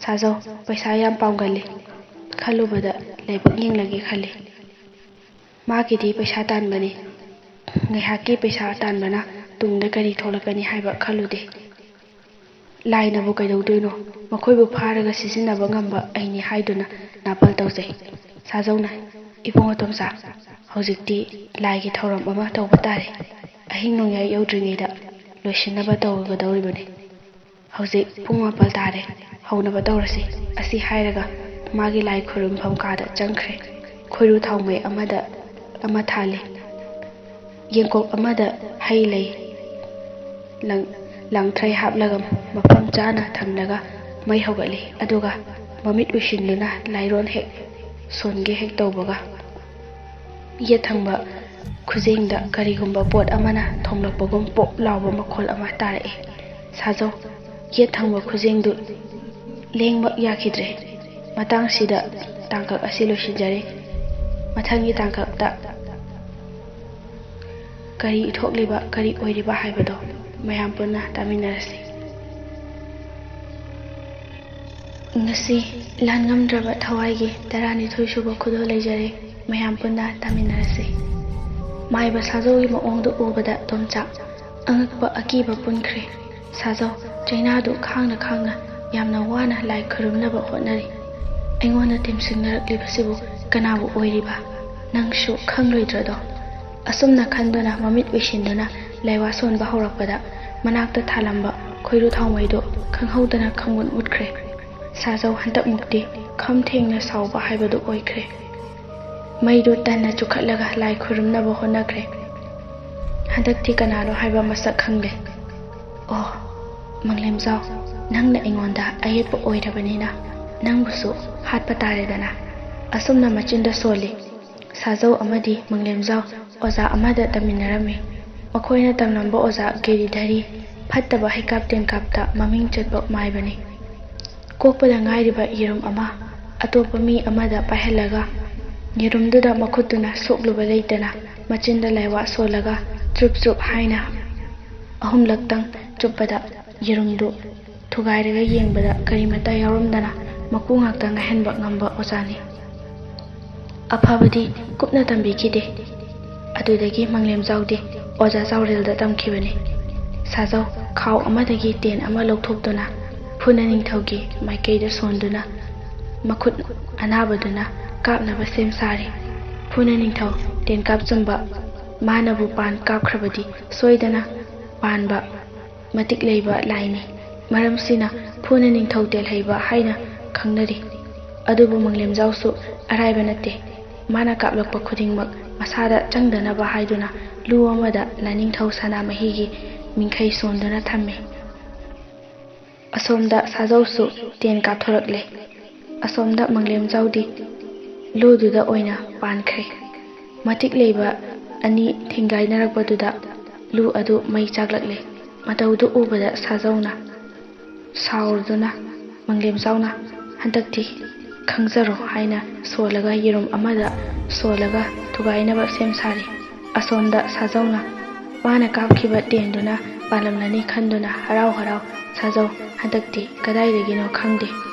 ꯁꯥꯖꯧ ꯄꯩꯁꯥ ꯌꯥꯝ ꯄꯥꯝꯒꯜꯂꯤ꯫ ꯈꯜꯂꯨꯕꯗ ꯂꯥꯏꯕꯛ ꯌꯦꯡꯂꯒꯦ ꯈꯜꯂꯤ꯫ ꯃꯥꯒꯤꯗꯤ ꯄꯩꯁꯥ ꯇꯥꯟꯕꯅꯤ꯫ ꯉꯥꯏꯍꯥꯛꯀꯤ ꯄꯩꯁꯥ ꯇꯥꯟꯕꯅ ꯇꯨꯡꯗ ꯀꯔꯤ ꯊꯣꯛꯂꯛꯀꯅꯤ ꯍꯥꯏꯕ ꯈꯜꯂꯨꯗꯦ꯫ ꯂꯥꯏꯅꯕꯨ ꯀꯩꯗꯧꯗꯣꯏꯅꯣ? ꯃꯈꯣꯏꯕꯨ ꯐꯥꯔꯒ ꯁꯤꯖꯤꯟꯅꯕ ꯉꯝꯕ ꯑꯩꯅꯤ ꯍꯥꯏꯗꯨꯅ ꯅꯥꯄꯜ ꯇꯧꯖꯩ꯫ ꯁꯥꯖꯧꯅ, "ꯏꯕꯨꯡꯉꯣ ꯇꯣꯝꯆꯥ, ꯍꯧꯖꯤꯛꯇꯤ ꯂꯥꯏꯒꯤ ꯊꯧꯔꯝ ꯑꯃ ꯇꯧꯕ ꯇꯥꯔꯦ꯫ ꯑꯍꯤꯡ ꯅꯣꯡꯌꯥꯏ ꯌꯧꯗ꯭ꯔꯤꯉꯩꯗ ꯂꯣꯏꯁꯤꯟꯅꯕ ꯇꯧꯒꯗꯧꯔꯤꯕꯅꯤ꯫ ꯍꯧꯖꯤꯛ ꯄꯨꯡ ꯃꯥꯄꯜ ꯇꯥꯔꯦ, ꯍꯧꯅꯕ ꯇꯧꯔꯁꯤ꯫" ꯑꯁꯤ ꯍꯥꯏꯔꯒ ꯃꯥꯒꯤ ꯂꯥꯏ ꯈꯨꯔꯨꯝꯐꯝ ꯀꯥꯗ ꯆꯪꯈ꯭ꯔꯦ꯫ ꯈꯣꯏꯔꯨ ꯊꯥꯎꯃꯩ ꯑꯃꯗ ꯑꯃ ꯊꯥꯜꯂꯤ꯫ ꯌꯦꯡꯀꯣꯛ ꯑꯃꯗ ꯍꯩ ꯂꯩ ꯂꯪ-, ꯂꯥꯡꯊ꯭ꯔꯩ ꯍꯥꯞꯂꯒ ꯃꯐꯝ ꯆꯥꯅ ꯊꯝꯂꯒ ꯃꯩ ꯍꯧꯒꯠꯂꯤ꯫ ꯑꯗꯨꯒ ꯃꯃꯤꯠ ꯎꯏꯁꯤꯟꯗꯨꯅ ꯂꯥꯏꯔꯣꯟ ꯍꯦꯛ ꯁꯣꯟꯒꯦ ꯍꯦꯛ ꯇꯧꯕꯒ, ꯌꯦꯠ ꯊꯪꯕ ꯈꯨꯖꯦꯡꯗ ꯀꯔꯤꯒꯨꯝꯕ ꯄꯣꯠ ꯑꯃꯅ ꯊꯣꯝꯂꯛꯄꯒꯨꯝ ꯄꯣꯞ ꯂꯥꯎꯕ ꯃꯈꯣꯜ ꯑꯃ ꯇꯥꯔꯛꯏ꯫ ꯁꯥꯖꯧ, ꯌꯦꯠ ꯊꯪꯕ ꯈꯨꯖꯦꯡꯗꯨ ꯂꯦꯡꯕ ꯌꯥꯈꯤꯗ꯭ꯔꯦ꯫ ꯃꯇꯥꯡꯁꯤꯗ ꯇꯥꯡꯀꯛ ꯑꯁꯤ ꯂꯣꯏꯁꯤꯟꯖꯔꯦ꯫ ꯃꯊꯪꯒꯤ ꯇꯥꯡꯀꯛꯇ ꯀꯔꯤ ꯊꯣꯛꯂꯤꯕ, ꯀꯔꯤ ꯑꯣꯏꯔꯤꯕ ꯍꯥꯏꯕꯗꯣ ꯃꯌꯥꯝ ꯄꯨꯟꯅ ꯇꯥꯃꯤꯟꯅꯔꯁꯤ꯫ ꯉꯁꯤ ꯂꯥꯟ ꯉꯝꯗ꯭ꯔꯕ ꯊꯋꯥꯏꯒꯤ ꯇꯔꯥꯅꯤꯊꯣꯏ ꯁꯨꯕ ꯈꯨꯗꯣꯜ ꯂꯩꯖꯔꯦ꯫ ꯃꯌꯥꯝ ꯄꯨꯟꯅ ꯇꯥꯃꯤꯟꯅꯔꯁꯤ꯫ ꯃꯥꯏꯕ ꯁꯥꯖꯧꯒꯤ ꯃꯑꯣꯡꯗꯨ ꯎꯕꯗ ꯇꯣꯝꯆꯥꯛ ꯑꯉꯛꯄ ꯑꯀꯤꯕ ꯄꯨꯟꯈ꯭ꯔꯦ꯫ ꯁꯥꯖꯧ ꯆꯩꯅꯥꯗꯨ ꯈꯥꯡꯅ ꯈꯥꯡꯅ ꯌꯥꯝꯅ ꯋꯥꯅ ꯂꯥꯏ ꯈꯨꯔꯨꯝꯅꯕ ꯍꯣꯠꯅꯔꯤ꯫ ꯑꯩꯉꯣꯟꯗ ꯇꯦꯝꯁꯤꯟꯅꯔꯛꯂꯤꯕꯁꯤꯕꯨ ꯀꯅꯥꯕꯨ ꯑꯣꯏꯔꯤꯕ? ꯅꯪꯁꯨ ꯈꯪꯂꯣꯏꯗ꯭ꯔꯗꯣ? ꯑꯁꯨꯝꯅ ꯈꯟꯗꯨꯅ ꯃꯃꯤꯠ ꯎꯏꯁꯤꯟꯗꯨꯅ ꯂꯥꯏꯋꯥ ꯁꯣꯟꯕ ꯍꯧꯔꯛꯄꯗ ꯃꯅꯥꯛꯇ ꯊꯥꯜꯂꯝꯕ ꯈꯣꯏꯔꯨ ꯊꯥꯎꯃꯩꯗꯨ ꯈꯪꯍꯧꯗꯅ ꯈꯪꯃꯨꯠ ꯃꯨꯠꯈ꯭ꯔꯦ꯫ ꯁꯥꯖꯧ ꯍꯟꯗꯛꯃꯨꯛꯇꯤ ꯈꯝ ꯊꯦꯡꯅ ꯁꯥꯎꯕ ꯍꯥꯏꯕꯗꯨ ꯑꯣꯏꯈ꯭ꯔꯦ꯫ ꯃꯩꯗꯨ ꯇꯟꯅ ꯆꯨꯈꯠꯂꯒ ꯂꯥꯏ ꯈꯨꯔꯨꯝꯅꯕ ꯍꯣꯠꯅꯈ꯭ꯔꯦ꯫ ꯍꯟꯗꯛꯇꯤ ꯀꯅꯥꯅꯣ ꯍꯥꯏꯕ ꯃꯁꯛ ꯈꯪꯂꯦ꯫ ꯑꯣ, ꯃꯪꯂꯦꯝꯖꯥꯎ, ꯅꯪꯅ ꯑꯩꯉꯣꯟꯗ ꯑꯌꯦꯠꯄ ꯑꯣꯏꯔꯕꯅꯤꯅ ꯅꯪꯕꯨꯁꯨ ꯍꯥꯠꯄ ꯇꯥꯔꯦꯗꯅ꯫ ꯑꯁꯨꯝꯅ ꯃꯆꯤꯟꯗ ꯁꯣꯜꯂꯤ꯫ ꯁꯥꯖꯧ ꯑꯃꯗꯤ ꯃꯪꯂꯦꯝꯖꯥꯎ ꯑꯣꯖꯥ ꯑꯃꯗ ꯇꯝꯃꯤꯟꯅꯔꯝꯃꯤ꯫ ꯃꯈꯣꯏꯅ ꯇꯝꯂꯝꯕ ꯑꯣꯖꯥ ꯒꯤꯔꯤꯙꯔꯤ ꯐꯠꯇꯕ ꯍꯩꯀꯥꯞ ꯇꯦꯟꯀꯥꯞꯇ ꯃꯃꯤꯡ ꯆꯠꯄ ꯃꯥꯏꯕꯅꯤ꯫ ꯀꯣꯛꯄꯗ ꯉꯥꯏꯔꯤꯕ ꯌꯦꯔꯨꯝ ꯑꯃ ꯑꯇꯣꯞꯄ ꯃꯤ ꯑꯃꯗ ꯄꯥꯏꯍꯜꯂꯒ ꯌꯦꯔꯨꯝꯗꯨꯗ ꯃꯈꯨꯠꯇꯨꯅ ꯁꯣꯛꯂꯨꯕ ꯂꯩꯇꯅ ꯃꯆꯤꯟꯗ ꯂꯥꯏꯋꯥ ꯁꯣꯜꯂꯒ ꯆꯨꯞ ꯆꯨꯞ ꯍꯥꯏꯅ ꯑꯍꯨꯝꯂꯛꯇꯪ ꯆꯨꯞꯄꯗ ꯌꯦꯔꯨꯝꯗꯨ ꯊꯨꯒꯥꯏꯔꯒ ꯌꯦꯡꯕꯗ ꯀꯔꯤꯃꯠꯇ ꯌꯥꯎꯔꯝꯗꯅ ꯃꯀꯨ ꯉꯥꯛꯇ ꯉꯥꯏꯍꯟꯕ ꯉꯝꯕ ꯑꯣꯖꯥꯅꯤ꯫ ꯑꯐꯕꯗꯤ ꯀꯨꯞꯅ ꯇꯝꯕꯤꯈꯤꯗꯦ꯫ ꯑꯗꯨꯗꯒꯤ ꯃꯪꯂꯦꯝꯖꯥꯎꯗꯤ ꯑꯣꯖꯥ ꯆꯥꯎꯔꯦꯜꯗ ꯇꯝꯈꯤꯕꯅꯤ꯫ ꯁꯥꯖꯧ ꯈꯥꯎ ꯑꯃꯗꯒꯤ ꯇꯦꯟ ꯑꯃ ꯂꯧꯊꯣꯛꯇꯨꯅ ꯐꯨꯅ ꯅꯤꯡꯊꯧꯒꯤ ꯃꯥꯏꯀꯩꯗ ꯁꯣꯟꯗꯨꯅ ꯃꯈꯨꯠ ꯑꯅꯥꯕꯗꯨꯅ ꯀꯥꯞꯅꯕ ꯁꯦꯝ ꯁꯥꯔꯤ꯫ ꯐꯨꯅ ꯅꯤꯡꯊꯧ ꯇꯦꯟ ꯀꯥꯞꯆꯨꯝꯕ ꯃꯥꯅꯕꯨ ꯄꯥꯟ ꯀꯥꯞꯈ꯭ꯔꯕꯗꯤ ꯁꯣꯏꯗꯅ ꯄꯥꯟꯕ ꯃꯇꯤꯛ ꯂꯩꯕ ꯂꯥꯏꯅꯤ꯫ ꯃꯔꯝꯁꯤꯅ ꯐꯨꯅ ꯅꯤꯡꯊꯧ ꯇꯦꯜꯍꯩꯕ ꯍꯥꯏꯅ ꯈꯪꯅꯔꯤ꯫ ꯑꯗꯨꯕꯨ ꯃꯪꯂꯦꯝꯖꯥꯎꯁꯨ ꯑꯔꯥꯏꯕ ꯅꯠꯇꯦ꯫ ꯃꯥꯅ ꯀꯥꯞꯂꯛꯄ ꯈꯨꯗꯤꯡꯃꯛ ꯃꯁꯥꯗ ꯆꯪꯗꯅꯕ ꯍꯥꯏꯗꯨꯅ ꯂꯨ ꯑꯃꯗ ꯂꯥꯏꯅꯤꯡꯊꯧ ꯁꯅꯥꯃꯍꯤꯒꯤ ꯃꯤꯡꯈꯩ ꯁꯣꯟꯗꯨꯅ ꯊꯝꯃꯤ꯫ ꯑꯁꯣꯝꯗ ꯁꯥꯖꯧꯁꯨ ꯇꯦꯟ ꯀꯥꯞꯊꯣꯔꯛꯂꯦ꯫ ꯑꯁꯣꯝꯗ ꯃꯪꯂꯦꯝꯖꯥꯎꯗꯤ ꯂꯨꯗꯨꯗ ꯑꯣꯏꯅ ꯄꯥꯟꯈ꯭ꯔꯦ꯫ ꯃꯇꯤꯛ ꯂꯩꯕ ꯑꯅꯤ ꯊꯤꯡꯒꯥꯏꯅꯔꯛꯄꯗꯨꯗ ꯂꯨ ꯑꯗꯨ ꯃꯩ ꯆꯥꯛꯂꯛꯂꯦ꯫ ꯃꯇꯧꯗꯨ ꯎꯕꯗ ꯁꯥꯖꯧꯅ ꯁꯥꯎꯔꯗꯨꯅ, "ꯃꯪꯂꯦꯝꯖꯥꯎꯅ, ꯍꯟꯗꯛꯇꯤ ꯈꯪꯖꯔꯣ" ꯍꯥꯏꯅ ꯁꯣꯜꯂꯒ ꯌꯦꯔꯨꯝ ꯑꯃꯗ ꯁꯣꯜꯂꯒ ꯊꯨꯒꯥꯏꯅꯕ ꯁꯦꯝ ꯁꯥꯔꯤ꯫ ꯑꯁꯣꯝꯗ ꯁꯥꯖꯧꯅ ꯃꯥꯅ ꯀꯥꯞꯈꯤꯕ ꯇꯦꯟꯗꯨꯅ ꯄꯥꯜꯂꯝꯂꯅꯤ ꯈꯟꯗꯨꯅ ꯍꯔꯥꯎ ꯍꯔꯥꯎ, "ꯁꯥꯖꯧ, ꯍꯟꯗꯛꯇꯤ ꯀꯗꯥꯏꯗꯒꯤꯅꯣ ꯈꯪꯗꯦ,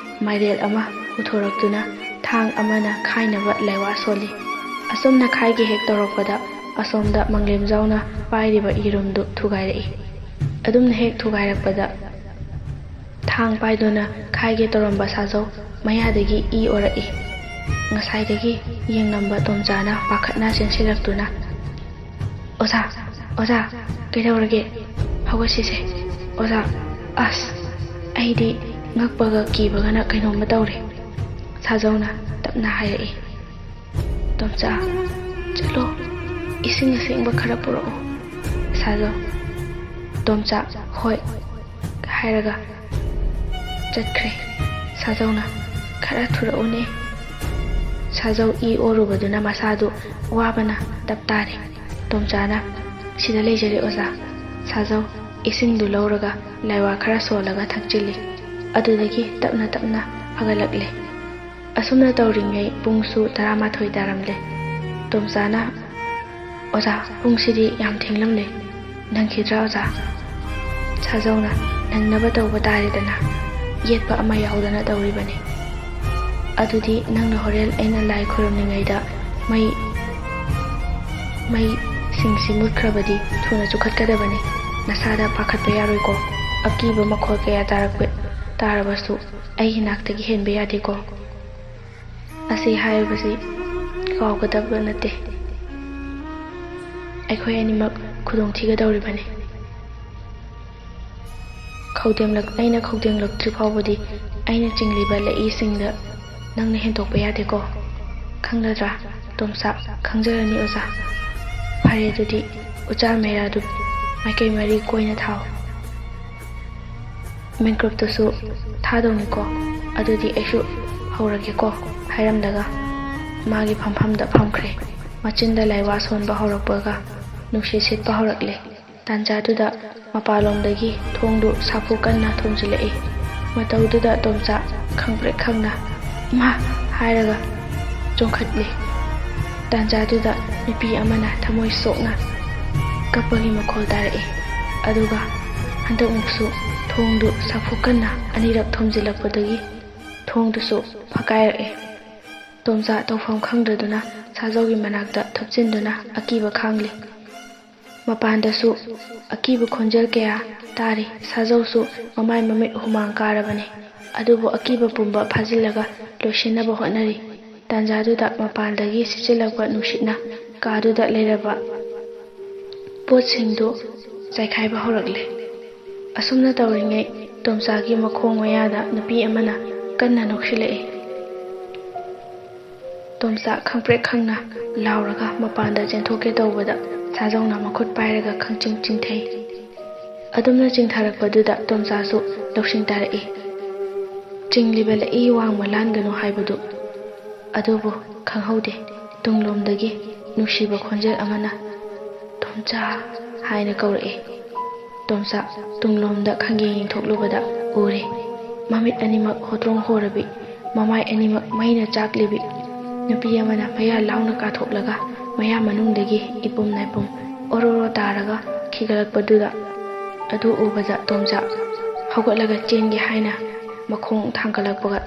ꯃꯥꯏꯔꯦꯜ ꯑꯃ ꯄꯨꯊꯣꯔꯛꯇꯨꯅ ꯊꯥꯡ ꯑꯃꯅ ꯈꯥꯏꯅꯕ ꯂꯥꯏꯋꯥ ꯁꯣꯜꯂꯤ"꯫ ꯑꯁꯨꯝꯅ ꯈꯥꯏꯒꯦ ꯍꯦꯛ ꯇꯧꯔꯛꯄꯗ ꯑꯁꯣꯝꯗ ꯃꯪꯂꯦꯝꯖꯥꯎꯅ ꯄꯥꯏꯔꯤꯕ ꯌꯦꯔꯨꯝꯗꯨ ꯊꯨꯒꯥꯏꯔꯛꯏ꯫ ꯑꯗꯨꯝꯅ ꯍꯦꯛ ꯊꯨꯒꯥꯏꯔꯛꯄꯗ ꯊꯥꯡ ꯄꯥꯏꯗꯨꯅ ꯈꯥꯏꯒꯦ ꯇꯧꯔꯝꯕ ꯁꯥꯖꯧ ꯃꯌꯥꯗꯒꯤ ꯏ ꯑꯣꯔꯛꯏ꯫ ꯉꯁꯥꯏꯗꯒꯤ ꯌꯦꯡꯂꯝꯕ ꯇꯣꯝꯆꯥꯅ ꯄꯥꯈꯠꯅ ꯆꯦꯟꯁꯤꯜꯂꯛꯇꯨꯅ, "ꯑꯣꯖꯥ, ꯑꯣꯖꯥ, ꯀꯩꯗꯧꯔꯒꯦ? ꯍꯧꯒꯠꯁꯤꯁꯦ꯫ ꯑꯣꯖꯥ, ꯑꯁ, ꯑꯩꯗꯤ ꯉꯛꯄꯒ ꯀꯤꯕꯒꯅ ꯀꯩꯅꯣꯝꯃ ꯇꯧꯔꯦ"꯫ ꯁꯥꯖꯧꯅ ꯇꯞꯅ ꯍꯥꯏꯔꯛꯏ, "ꯇꯣꯝꯆꯥ, ꯆꯠꯂꯣ, ꯏꯁꯤꯡ ꯑꯁꯦꯡꯕ ꯈꯔ ꯄꯨꯔꯛꯑꯣ"꯫ ꯁꯥꯖꯧ, "ꯇꯣꯝꯆꯥ, ꯍꯣꯏ" ꯍꯥꯏꯔꯒ ꯆꯠꯈ꯭ꯔꯦ꯫ ꯁꯥꯖꯧꯅ, "ꯈꯔ ꯊꯨꯔꯛꯎꯅꯦ"꯫ ꯁꯥꯖꯧ ꯏ ꯑꯣꯔꯨꯕꯗꯨꯅ ꯃꯁꯥꯗꯨ ꯋꯥꯕꯅ ꯇꯞ ꯇꯥꯔꯦ꯫ ꯇꯣꯝꯆꯥꯅ, "ꯁꯤꯗ ꯂꯩꯖꯔꯦ ꯑꯣꯖꯥ"꯫ ꯁꯥꯖꯧ ꯏꯁꯤꯡꯗꯨ ꯂꯧꯔꯒ ꯂꯥꯏꯋꯥ ꯈꯔ ꯁꯣꯜꯂꯒ ꯊꯛꯆꯤꯜꯂꯤ꯫ ꯑꯗꯨꯗꯒꯤ ꯇꯞꯅ ꯇꯞꯅ ꯐꯒꯠꯂꯛꯂꯦ꯫ ꯑꯁꯨꯝꯅ ꯇꯧꯔꯤꯉꯩ ꯄꯨꯡꯁꯨ ꯇꯔꯥꯃꯥꯊꯣꯏ ꯇꯥꯔꯝꯂꯦ꯫ ꯇꯣꯝꯆꯥꯅ, "ꯑꯣꯖꯥ, ꯄꯨꯡꯁꯤꯗꯤ ꯌꯥꯝ ꯊꯦꯡꯂꯝꯂꯦ꯫ ꯅꯪꯈꯤꯗ꯭ꯔꯥ ꯑꯣꯖꯥ?" ꯁꯥꯖꯧꯅ, "ꯅꯪꯅꯕ ꯇꯧꯕ ꯇꯥꯔꯦꯗꯅ, ꯌꯦꯠꯄ ꯑꯃ ꯌꯥꯎꯗꯅ ꯇꯧꯔꯤꯕꯅꯤ"꯫ "ꯑꯗꯨꯗꯤ ꯅꯪꯅ ꯍꯣꯔꯦꯟ ꯑꯩꯅ ꯂꯥꯏ ꯈꯨꯔꯨꯝꯂꯤꯉꯩꯗ ꯃꯩ, ꯃꯩꯁꯤꯡꯁꯤ ꯃꯨꯠꯈ꯭ꯔꯕꯗꯤ ꯊꯨꯅ ꯆꯨꯈꯠꯀꯗꯕꯅꯤ꯫ ꯅꯁꯥꯗ ꯄꯥꯈꯠꯄ ꯌꯥꯔꯣꯏꯀꯣ꯫ ꯑꯀꯤꯕ ꯃꯈꯣꯜ ꯀꯌꯥ ꯇꯥꯔꯛꯄ, ꯇꯥꯔꯕꯁꯨ ꯑꯩꯒꯤ ꯅꯥꯛꯇꯒꯤ ꯍꯦꯟꯕ ꯌꯥꯗꯦꯀꯣ꯫ ꯑꯁꯤ ꯍꯥꯏꯔꯤꯕꯁꯤ ꯀꯥꯎꯒꯗꯕ ꯅꯠꯇꯦ꯫ ꯑꯩꯈꯣꯏ ꯑꯅꯤꯃꯛ ꯈꯨꯗꯣꯡ ꯊꯤꯒꯗꯧꯔꯤꯕꯅꯤ꯫ ꯈꯧꯗꯦꯡꯂꯛ-, ꯑꯩꯅ ꯈꯧꯗꯦꯡꯂꯛꯇ꯭ꯔꯤ ꯐꯥꯎꯕꯗꯤ ꯑꯩꯅ ꯆꯤꯡꯂꯤꯕ ꯂꯩꯏꯁꯤꯡꯗ ꯅꯪꯅ ꯍꯦꯟꯗꯣꯛꯄ ꯌꯥꯗꯦꯀꯣ꯫ ꯈꯪꯂꯗ꯭ꯔꯥ?" "ꯇꯣꯝꯆꯥ, ꯈꯪꯖꯔꯅꯤ ꯑꯣꯖꯥ"꯫ "ꯐꯔꯦ, ꯑꯗꯨꯗꯤ ꯎꯆꯥ ꯃꯦꯔꯥꯗꯨ ꯃꯥꯏꯀꯩ ꯃꯔꯤ ꯀꯣꯏꯅ ꯊꯥꯎ꯫ ꯃꯦꯟꯀ꯭ꯔꯨꯞꯇꯨꯁꯨ ꯊꯥꯗꯧꯅꯤꯀꯣ꯫ ꯑꯗꯨꯗꯤ ꯑꯩꯁꯨ ꯍꯧꯔꯒꯦꯀꯣ" ꯍꯥꯏꯔꯝꯂꯒ ꯃꯥꯒꯤ ꯐꯝꯐꯝꯗ ꯐꯝꯈ꯭ꯔꯦ꯫ ꯃꯆꯤꯟꯗ ꯂꯥꯏꯋꯥ ꯁꯣꯟꯕ ꯍꯧꯔꯛꯄꯒ ꯅꯨꯡꯁꯤꯠ ꯁꯤꯠꯄ ꯍꯧꯔꯛꯂꯦ꯫ ꯇꯥꯟꯖꯥꯗꯨꯗ ꯃꯄꯥꯟꯂꯣꯝꯗꯒꯤ ꯊꯣꯡꯗꯨ ꯁꯥꯐꯨ ꯀꯟꯅ ꯊꯣꯝꯖꯤꯜꯂꯛꯏ꯫ ꯃꯇꯧꯗꯨꯗ ꯇꯣꯝꯆꯥ ꯈꯪꯄ꯭ꯔꯦꯛ ꯈꯪꯅ "ꯏꯃꯥ!" ꯍꯥꯏꯔꯒ ꯆꯣꯡꯈꯠꯂꯤ꯫ ꯇꯥꯟꯖꯥꯗꯨꯗ ꯅꯨꯄꯤ ꯑꯃꯅ ꯊꯃꯣꯏ ꯁꯣꯛꯅ ꯀꯞꯄꯒꯤ ꯃꯈꯣꯜ ꯇꯥꯔꯛꯏ꯫ ꯑꯗꯨꯒ ꯍꯟꯗꯛꯃꯨꯛꯁꯨ ꯊꯣꯡꯗꯨ ꯁꯥꯐꯨ ꯀꯟꯅ ꯑꯅꯤꯔꯛ ꯊꯣꯝꯖꯤꯜꯂꯛꯄꯗꯒꯤ ꯊꯣꯡꯗꯨꯁꯨ ꯐꯛꯀꯥꯏꯔꯛꯏ꯫ ꯇꯣꯝꯆꯥ ꯇꯧꯐꯝ ꯈꯪꯗꯗꯨꯅ ꯁꯥꯖꯧꯒꯤ ꯃꯅꯥꯛꯇ ꯊꯨꯞꯆꯤꯟꯗꯨꯅ ꯑꯀꯤꯕ ꯈꯥꯡꯂꯤ꯫ ꯃꯄꯥꯟꯗꯁꯨ ꯑꯀꯤꯕ ꯈꯣꯟꯖꯦꯜ ꯀꯌꯥ ꯇꯥꯔꯤ꯫ ꯁꯥꯖꯧꯁꯨ ꯃꯃꯥꯏ ꯃꯃꯤꯠ ꯍꯨꯃꯥꯡ ꯀꯥꯔꯕꯅꯤ꯫ ꯑꯗꯨꯕꯨ ꯑꯀꯤꯕ ꯄꯨꯝꯕ ꯐꯥꯖꯤꯜꯂꯒ ꯂꯣꯏꯁꯤꯟꯅꯕ ꯍꯣꯠꯅꯔꯤ꯫ ꯇꯥꯟꯖꯥꯗꯨꯗ ꯃꯄꯥꯟꯗꯒꯤ ꯁꯤꯠꯆꯤꯜꯂꯛꯄ ꯅꯨꯡꯁꯤꯠꯅ ꯀꯥꯗꯨꯗ ꯂꯩꯔꯕ ꯄꯣꯠꯁꯤꯡꯗꯨ ꯆꯥꯏꯈꯥꯏꯕ ꯍꯧꯔꯛꯂꯦ꯫ ꯑꯁꯨꯝꯅ ꯇꯧꯔꯤꯉꯩ ꯇꯣꯝꯆꯥꯒꯤ ꯃꯈꯣꯡ ꯃꯌꯥꯗ ꯅꯨꯄꯤ ꯑꯃꯅ ꯀꯟꯅ ꯅꯣꯛꯁꯤꯜꯂꯛꯏ꯫ ꯇꯣꯝꯆꯥ ꯈꯪꯄ꯭ꯔꯦꯛ ꯈꯪꯅ ꯂꯥꯎꯔꯒ ꯃꯄꯥꯟꯗ ꯆꯦꯟꯊꯣꯛꯀꯦ ꯇꯧꯕꯗ ꯁꯥꯖꯧꯅ ꯃꯈꯨꯠ ꯄꯥꯏꯔꯒ ꯈꯪꯆꯤꯡ ꯆꯤꯡꯊꯩ꯫ ꯑꯗꯨꯝꯅ ꯆꯤꯡꯊꯔꯛꯄꯗꯨꯗ ꯇꯣꯝꯆꯥꯁꯨ ꯂꯧꯁꯤꯡ ꯇꯥꯔꯛꯏ꯫ ꯆꯤꯡꯂꯤꯕ ꯂꯩꯏ ꯋꯥꯡꯃ ꯂꯥꯟꯒꯅꯨ ꯍꯥꯏꯕꯗꯨ ꯑꯗꯨꯕꯨ ꯈꯪꯍꯧꯗꯦ꯫ ꯇꯨꯡꯂꯣꯝꯗꯒꯤ ꯅꯨꯡꯁꯤꯕ ꯈꯣꯟꯖꯦꯜ ꯑꯃꯅ "ꯇꯣꯝꯆꯥ" ꯍꯥꯏꯅ ꯀꯧꯔꯛꯏ꯫ ꯇꯣꯝꯆꯥ ꯇꯨꯡꯂꯣꯝꯗ ꯈꯪꯌꯦꯡ ꯌꯦꯡꯊꯣꯛꯂꯨꯕꯗ ꯎꯔꯦ꯫ ꯃꯃꯤꯠ ꯑꯅꯤꯃꯛ ꯍꯣꯇ꯭ꯔꯣꯡ ꯍꯣꯔꯕꯤ, ꯃꯃꯥꯏ ꯑꯅꯤꯃꯛ ꯃꯩꯅ ꯆꯥꯛꯂꯤꯕꯤ ꯅꯨꯄꯤ ꯑꯃꯅ ꯃꯌꯥ ꯂꯥꯎꯅ ꯀꯥꯊꯣꯛꯂꯒ ꯃꯌꯥ ꯃꯅꯨꯡꯗꯒꯤ ꯏꯄꯨꯝ ꯅꯥꯏꯄꯨꯝ ꯑꯣꯔꯣꯔꯣ ꯇꯥꯔꯒ ꯈꯤꯒꯠꯂꯛꯄꯗꯨꯗ, ꯑꯗꯨ ꯎꯕꯗ ꯇꯣꯝꯆꯥ ꯍꯧꯒꯠꯂꯒ ꯆꯦꯟꯒꯦ ꯍꯥꯏꯅ ꯃꯈꯣꯡ ꯊꯥꯡꯒꯠꯂꯛꯄꯒ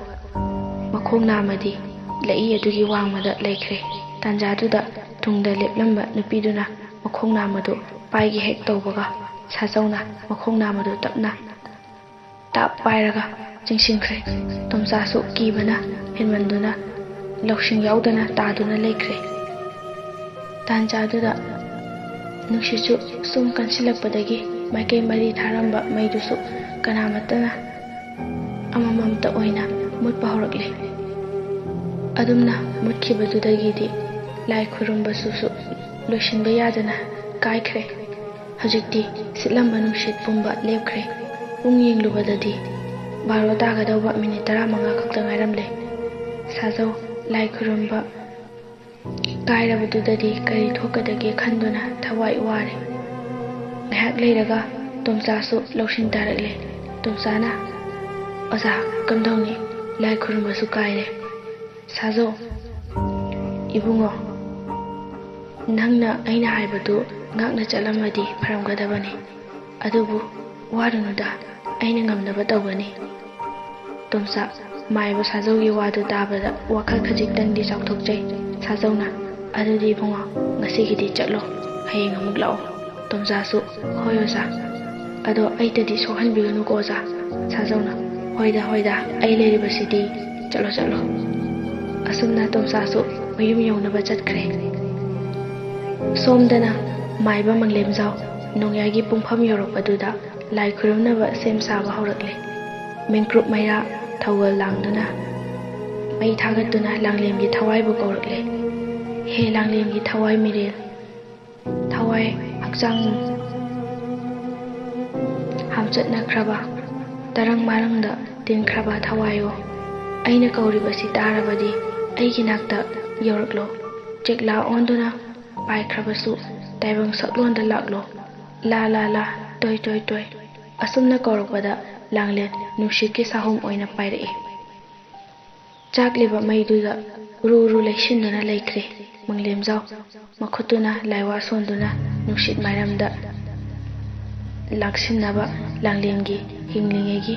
ꯃꯈꯣꯡ ꯅꯥꯝꯃꯗꯤ ꯂꯩꯏ ꯑꯗꯨꯒꯤ ꯋꯥꯡꯃꯗ ꯂꯩꯈ꯭ꯔꯦ꯫ ꯇꯥꯟꯖꯥꯗꯨꯗ ꯇꯨꯡꯗ ꯂꯦꯞꯂꯝꯕ ꯅꯨꯄꯤꯗꯨꯅ ꯃꯈꯣꯡ ꯅꯥꯝꯃꯗꯨ ꯄꯥꯏꯒꯦ ꯍꯦꯛ ꯇꯧꯕꯒ ꯁꯥꯖꯧꯅ ꯃꯈꯣꯡ ꯅꯥꯝꯃꯗꯨ ꯇꯞꯅ ꯇꯥꯞ ꯄꯥꯏꯔꯒ ꯆꯤꯡꯁꯤꯟꯈ꯭ꯔꯦ꯫ ꯇꯣꯝꯆꯥꯁꯨ ꯀꯤꯕꯅ ꯍꯦꯟꯃꯟꯗꯨꯅ ꯂꯧꯁꯤꯡ ꯌꯥꯎꯗꯅ ꯇꯥꯗꯨꯅ ꯂꯩꯈ꯭ꯔꯦ꯫ ꯇꯥꯟꯖꯥꯗꯨꯗ ꯅꯨꯡꯁꯤꯠꯁꯨ ꯁꯨꯝ ꯀꯟꯁꯤꯜꯂꯛꯄꯗꯒꯤ ꯃꯥꯏꯀꯩ ꯃꯔꯤ ꯊꯥꯔꯝꯕ ꯃꯩꯗꯨꯁꯨ ꯀꯅꯥꯃꯠꯇꯅ ꯑꯃꯃꯝꯇ ꯑꯣꯏꯅ ꯃꯨꯠꯄ ꯍꯧꯔꯛꯂꯦ꯫ ꯑꯗꯨꯝꯅ ꯃꯨꯠꯈꯤꯕꯗꯨꯗꯒꯤꯗꯤ ꯂꯥꯏ ꯈꯨꯔꯨꯝꯕꯁꯨꯁꯨ ꯂꯣꯏꯁꯤꯟꯕ ꯌꯥꯗꯅ ꯀꯥꯏꯈ꯭ꯔꯦ꯫ ꯍꯧꯖꯤꯛꯇꯤ ꯁꯤꯠꯂꯝꯕ ꯅꯨꯡꯁꯤꯠ ꯄꯨꯝꯕ ꯂꯦꯞꯈ꯭ꯔꯦ꯫ ꯄꯨꯡ ꯌꯦꯡꯂꯨꯕꯗꯗꯤ ꯕꯥꯔꯣ ꯇꯥꯒꯗꯧꯕ ꯃꯤꯅꯤꯠ ꯇꯔꯥꯃꯉꯥ ꯈꯛꯇ ꯉꯥꯏꯔꯝꯂꯦ꯫ ꯁꯥꯖꯧ ꯂꯥꯏ ꯈꯨꯔꯨꯝꯕ ꯀꯥꯏꯔꯕꯗꯨꯗꯗꯤ ꯀꯔꯤ ꯊꯣꯛꯀꯗꯒꯦ ꯈꯟꯗꯨꯅ ꯊꯋꯥꯏ ꯋꯥꯔꯦ꯫ ꯉꯥꯏꯍꯥꯛ ꯂꯩꯔꯒ ꯇꯣꯝꯆꯥꯁꯨ ꯂꯧꯁꯤꯡ ꯇꯥꯔꯛꯂꯦ꯫ ꯇꯣꯝꯆꯥꯅ, "ꯑꯣꯖꯥ, ꯀꯝꯗꯧꯅꯤ? ꯂꯥꯏ ꯈꯨꯔꯨꯝꯕꯁꯨ ꯀꯥꯏꯔꯦ꯫ ꯁꯥꯖꯧ, ꯏꯕꯨꯡꯉꯣ, ꯅꯪꯅ ꯑꯩꯅ ꯍꯥꯏꯕꯗꯨ ꯉꯥꯛꯅ ꯆꯠꯂꯝꯃꯗꯤ ꯐꯔꯝꯒꯗꯕꯅꯤ꯫ ꯑꯗꯨꯕꯨ ꯋꯥꯔꯨꯅꯨꯗ, ꯑꯩꯅ ꯉꯝꯅꯕ ꯇꯧꯒꯅꯤ꯫" ꯇꯣꯝꯆꯥ, ꯃꯥꯏꯕ ꯁꯥꯖꯧꯒꯤ ꯋꯥꯗꯨ ꯇꯥꯕꯗ ꯋꯥꯈꯜ ꯈꯖꯤꯛꯇꯪꯗꯤ ꯆꯥꯎꯊꯣꯛꯆꯩ꯫ ꯁꯥꯖꯧꯅ, "ꯑꯗꯨꯗꯤ ꯏꯕꯨꯡꯉꯣ, ꯉꯁꯤꯒꯤꯗꯤ ꯆꯠꯂꯣ, ꯍꯌꯦꯡ ꯑꯃꯨꯛ ꯂꯥꯛꯑꯣ꯫" ꯇꯣꯝꯆꯥꯁꯨ, "ꯍꯣꯏ ꯑꯣꯖꯥ, ꯑꯗꯣ ꯑꯩꯇꯗꯤ ꯁꯣꯛꯍꯟꯕꯤꯒꯅꯨꯀꯣ ꯑꯣꯖꯥ꯫" ꯁꯥꯖꯧꯅ, "ꯍꯣꯏꯗ, ꯍꯣꯏꯗ, ꯑꯩ ꯂꯩꯔꯤꯕꯁꯤꯗꯤ, ꯆꯠꯂꯣ, ꯆꯠꯂꯣ꯫" ꯑꯁꯨꯝꯅ ꯇꯣꯝꯆꯥꯁꯨ ꯃꯌꯨꯝ ꯌꯧꯅꯕ ꯆꯠꯈ꯭ꯔꯦ꯫ ꯁꯣꯝꯗꯅ ꯃꯥꯏꯕ ꯃꯪꯂꯦꯝꯖꯥꯎ ꯅꯣꯡꯌꯥꯏꯒꯤ ꯄꯨꯡꯐꯝ ꯌꯧꯔꯛꯄꯗꯨꯗ ꯂꯥꯏ ꯈꯨꯔꯨꯝꯅꯕ ꯁꯦꯝ ꯁꯥꯕ ꯍꯧꯔꯛꯂꯦ꯫ ꯃꯤꯡꯀ꯭ꯔꯨꯞ ꯃꯩꯔꯥ ꯊꯧꯒꯜ ꯂꯥꯡꯗꯨꯅ, ꯃꯩ ꯊꯥꯒꯠꯇꯨꯅ ꯂꯥꯡꯂꯦꯟꯒꯤ ꯊꯋꯥꯏꯕꯨ ꯀꯧꯔꯛꯂꯦ꯫ ꯍꯦ ꯂꯥꯡꯂꯦꯟꯒꯤ ꯊꯋꯥꯏ ꯃꯤꯔꯦꯜ, ꯊꯋꯥꯏ ꯍꯛꯆꯥꯡ ꯍꯥꯝꯆꯠꯅꯈ꯭ꯔꯕ, ꯇꯔꯪ ꯃꯔꯪꯗ ꯇꯤꯟꯈ꯭ꯔꯕ ꯊꯋꯥꯏꯌꯣ, ꯑꯩꯅ ꯀꯧꯔꯤꯕꯁꯤ ꯇꯥꯔꯕꯗꯤ ꯑꯩꯒꯤ ꯅꯥꯛꯇ ꯌꯧꯔꯛꯂꯣ꯫ ꯆꯦꯛꯂꯥ ꯑꯣꯟꯗꯨꯅ ꯄꯥꯏꯈ꯭ꯔꯕꯁꯨ ꯇꯥꯏꯕꯪ ꯁꯛꯂꯣꯟꯗ ꯂꯥꯛꯂꯣ꯫ ꯂꯥ ꯂꯥ ꯂꯥ, ꯇꯣꯏ ꯇꯣꯏ ꯇꯣꯏ꯫ ꯑꯁꯨꯝꯅ ꯀꯧꯔꯛꯄꯗ ꯂꯥꯡꯂꯦꯟ ꯅꯨꯡꯁꯤꯠꯀꯤ ꯁꯥꯍꯨꯝ ꯑꯣꯏꯅ ꯄꯥꯏꯔꯛꯏ꯫ ꯆꯥꯛꯂꯤꯕ ꯃꯩꯗꯨꯗ ꯎꯔꯨ ꯎꯔꯨ ꯂꯩꯁꯤꯟꯗꯨꯅ ꯂꯩꯈ꯭ꯔꯦ ꯃꯪꯂꯦꯝꯖꯥꯎ꯫ ꯃꯈꯨꯠꯇꯨꯅ ꯂꯥꯏꯋꯥ ꯁꯣꯟꯗꯨꯅ ꯅꯨꯡꯁꯤꯠ ꯃꯥꯏꯔꯝꯗ ꯂꯥꯛꯁꯤꯟꯅꯕ ꯂꯥꯡꯂꯦꯟꯒꯤ ꯍꯤꯡꯂꯤꯉꯩꯒꯤ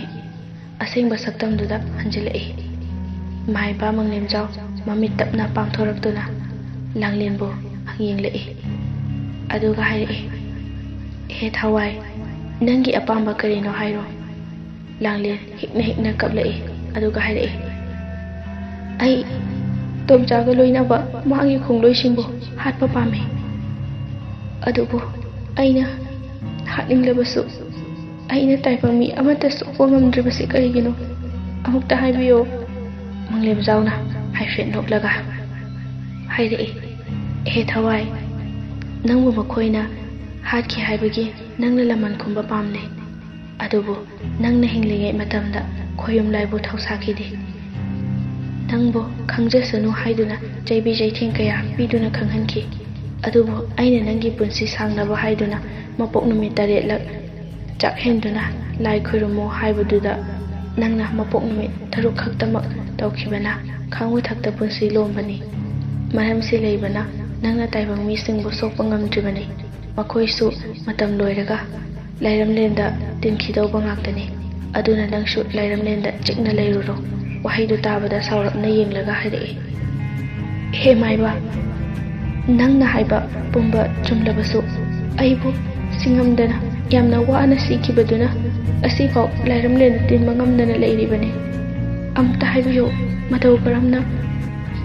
ꯑꯁꯦꯡꯕ ꯁꯛꯇꯝꯗꯨꯗ ꯍꯟꯖꯤꯜꯂꯛꯏ꯫ ꯃꯥꯏꯕ ꯃꯪꯂꯦꯝꯖꯥꯎ ꯃꯃꯤꯠ ꯇꯞꯅ ꯄꯥꯡꯊꯣꯔꯛꯇꯨꯅ ꯂꯥꯡꯂꯦꯟꯕꯨ ꯌꯦꯡꯂꯛꯏ꯫ ꯑꯗꯨꯒ ꯍꯥꯏꯔꯛꯏ, "ꯍꯦ ꯊꯋꯥꯏ, ꯅꯪꯒꯤ ꯑꯄꯥꯝꯕ ꯀꯔꯤꯅꯣ ꯍꯥꯏꯔꯣ?" ꯂꯥꯡꯂꯦꯟ ꯍꯤꯛꯅ ꯍꯤꯛꯅ ꯀꯞꯂꯛꯏ꯫ ꯑꯗꯨꯒ ꯍꯥꯏꯔꯛꯏ, "ꯑꯩ ꯇꯣꯝꯆꯥꯒ ꯂꯣꯏꯅꯕ ꯃꯥꯒꯤ ꯈꯣꯡꯂꯣꯏꯁꯤꯡꯕꯨ ꯍꯥꯠꯄ ꯄꯥꯝꯃꯤ꯫ ꯑꯗꯨꯕꯨ ꯑꯩꯅ ꯍꯥꯠꯅꯤꯡꯂꯕꯁꯨ ꯑꯩꯅ ꯇꯥꯏꯕꯪ ꯃꯤ ꯑꯃꯠꯇ ꯁꯣꯛꯄ ꯉꯝꯗ꯭ꯔꯤꯕꯁꯤ ꯀꯔꯤꯒꯤꯅꯣ? ꯑꯃꯨꯛꯇ ꯍꯥꯏꯕꯤꯌꯨ꯫" ꯃꯪꯂꯦꯝꯖꯥꯎꯅ ꯍꯥꯏꯐꯦꯠ ꯅꯣꯛꯂꯒ ꯍꯥꯏꯔꯛꯏ, "ꯍꯦ ꯊꯋꯥꯏ, ꯅꯪꯕꯨ ꯃꯈꯣꯏꯅ ꯍꯥꯠꯈꯤ ꯍꯥꯏꯕꯒꯤ ꯅꯪꯅ ꯂꯃꯟ ꯈꯨꯝꯕ ꯄꯥꯝꯂꯦ꯫ ꯑꯗꯨꯕꯨ ꯅꯪꯅ ꯍꯤꯡꯂꯤꯉꯩ ꯃꯇꯝꯗ ꯈꯣꯌꯨꯝ ꯂꯥꯏꯕꯨ ꯊꯧꯁꯥꯈꯤꯗꯦ꯫ ꯅꯪꯕꯨ ꯈꯪꯖꯁꯅꯨ ꯍꯥꯏꯗꯨꯅ ꯆꯩꯕꯤ ꯆꯩꯊꯦꯡ ꯀꯌꯥ ꯄꯤꯗꯨꯅ ꯈꯪꯍꯟꯈꯤ꯫ ꯑꯗꯨꯕꯨ ꯑꯩꯅ ꯅꯪꯒꯤ ꯄꯨꯟꯁꯤ ꯁꯥꯡꯅꯕ ꯍꯥꯏꯗꯨꯅ ꯃꯄꯣꯛ ꯅꯨꯃꯤꯠ ꯇꯔꯦꯠꯂꯛ ꯆꯥꯛ ꯍꯦꯟꯗꯨꯅ ꯂꯥꯏ ꯈꯨꯔꯨꯝꯃꯨ ꯍꯥꯏꯕꯗꯨꯗ ꯅꯪꯅ ꯃꯄꯣꯛ ꯅꯨꯃꯤꯠ ꯇꯔꯨꯛ ꯈꯛꯇꯃꯛ ꯇꯧꯈꯤꯕꯅ ꯈꯥꯡ ꯃꯊꯛꯇ ꯄꯨꯟꯁꯤ ꯂꯣꯝꯕꯅꯤ꯫ ꯃꯔꯝꯁꯤ ꯂꯩꯕꯅ ꯅꯪꯅ ꯇꯥꯏꯕꯪ ꯃꯤꯁꯤꯡꯕꯨ ꯁꯣꯛꯄ ꯉꯝꯗ꯭ꯔꯤꯕꯅꯤ꯫ ꯃꯈꯣꯏꯁꯨ ꯃꯇꯝ ꯂꯣꯏꯔꯒ ꯂꯥꯏꯔꯝꯂꯦꯟꯗ ꯇꯤꯟꯈꯤꯗꯧꯕ ꯉꯥꯛꯇꯅꯤ꯫ ꯑꯗꯨꯅ ꯅꯪꯁꯨ ꯂꯥꯏꯔꯝꯂꯦꯟꯗ ꯆꯤꯛꯅ ꯂꯩꯔꯨꯔꯣ꯫ ꯋꯥꯍꯩꯗꯨ ꯇꯥꯕꯗ ꯁꯥꯎꯔꯞꯅ ꯌꯦꯡꯂꯒ ꯍꯥꯏꯔꯛꯏ, ꯍꯦ ꯃꯥꯏꯕ, ꯅꯪꯅ ꯍꯥꯏꯕ ꯄꯨꯝꯕ ꯆꯨꯝꯂꯕꯁꯨ ꯑꯩꯕꯨ ꯁꯤꯡꯉꯝꯗꯅ ꯌꯥꯝꯅ ꯋꯥꯅ ꯁꯤꯈꯤꯕꯗꯨꯅ ꯑꯁꯤꯐꯥꯎ ꯂꯥꯏꯔꯝꯂꯦꯟꯗ ꯇꯤꯟꯕ ꯉꯝꯗꯅ ꯂꯩꯔꯤꯕꯅꯤ꯫ ꯑꯝꯇ ꯍꯥꯏꯕꯤꯌꯨ, ꯃꯇꯧ ꯀꯔꯝꯅ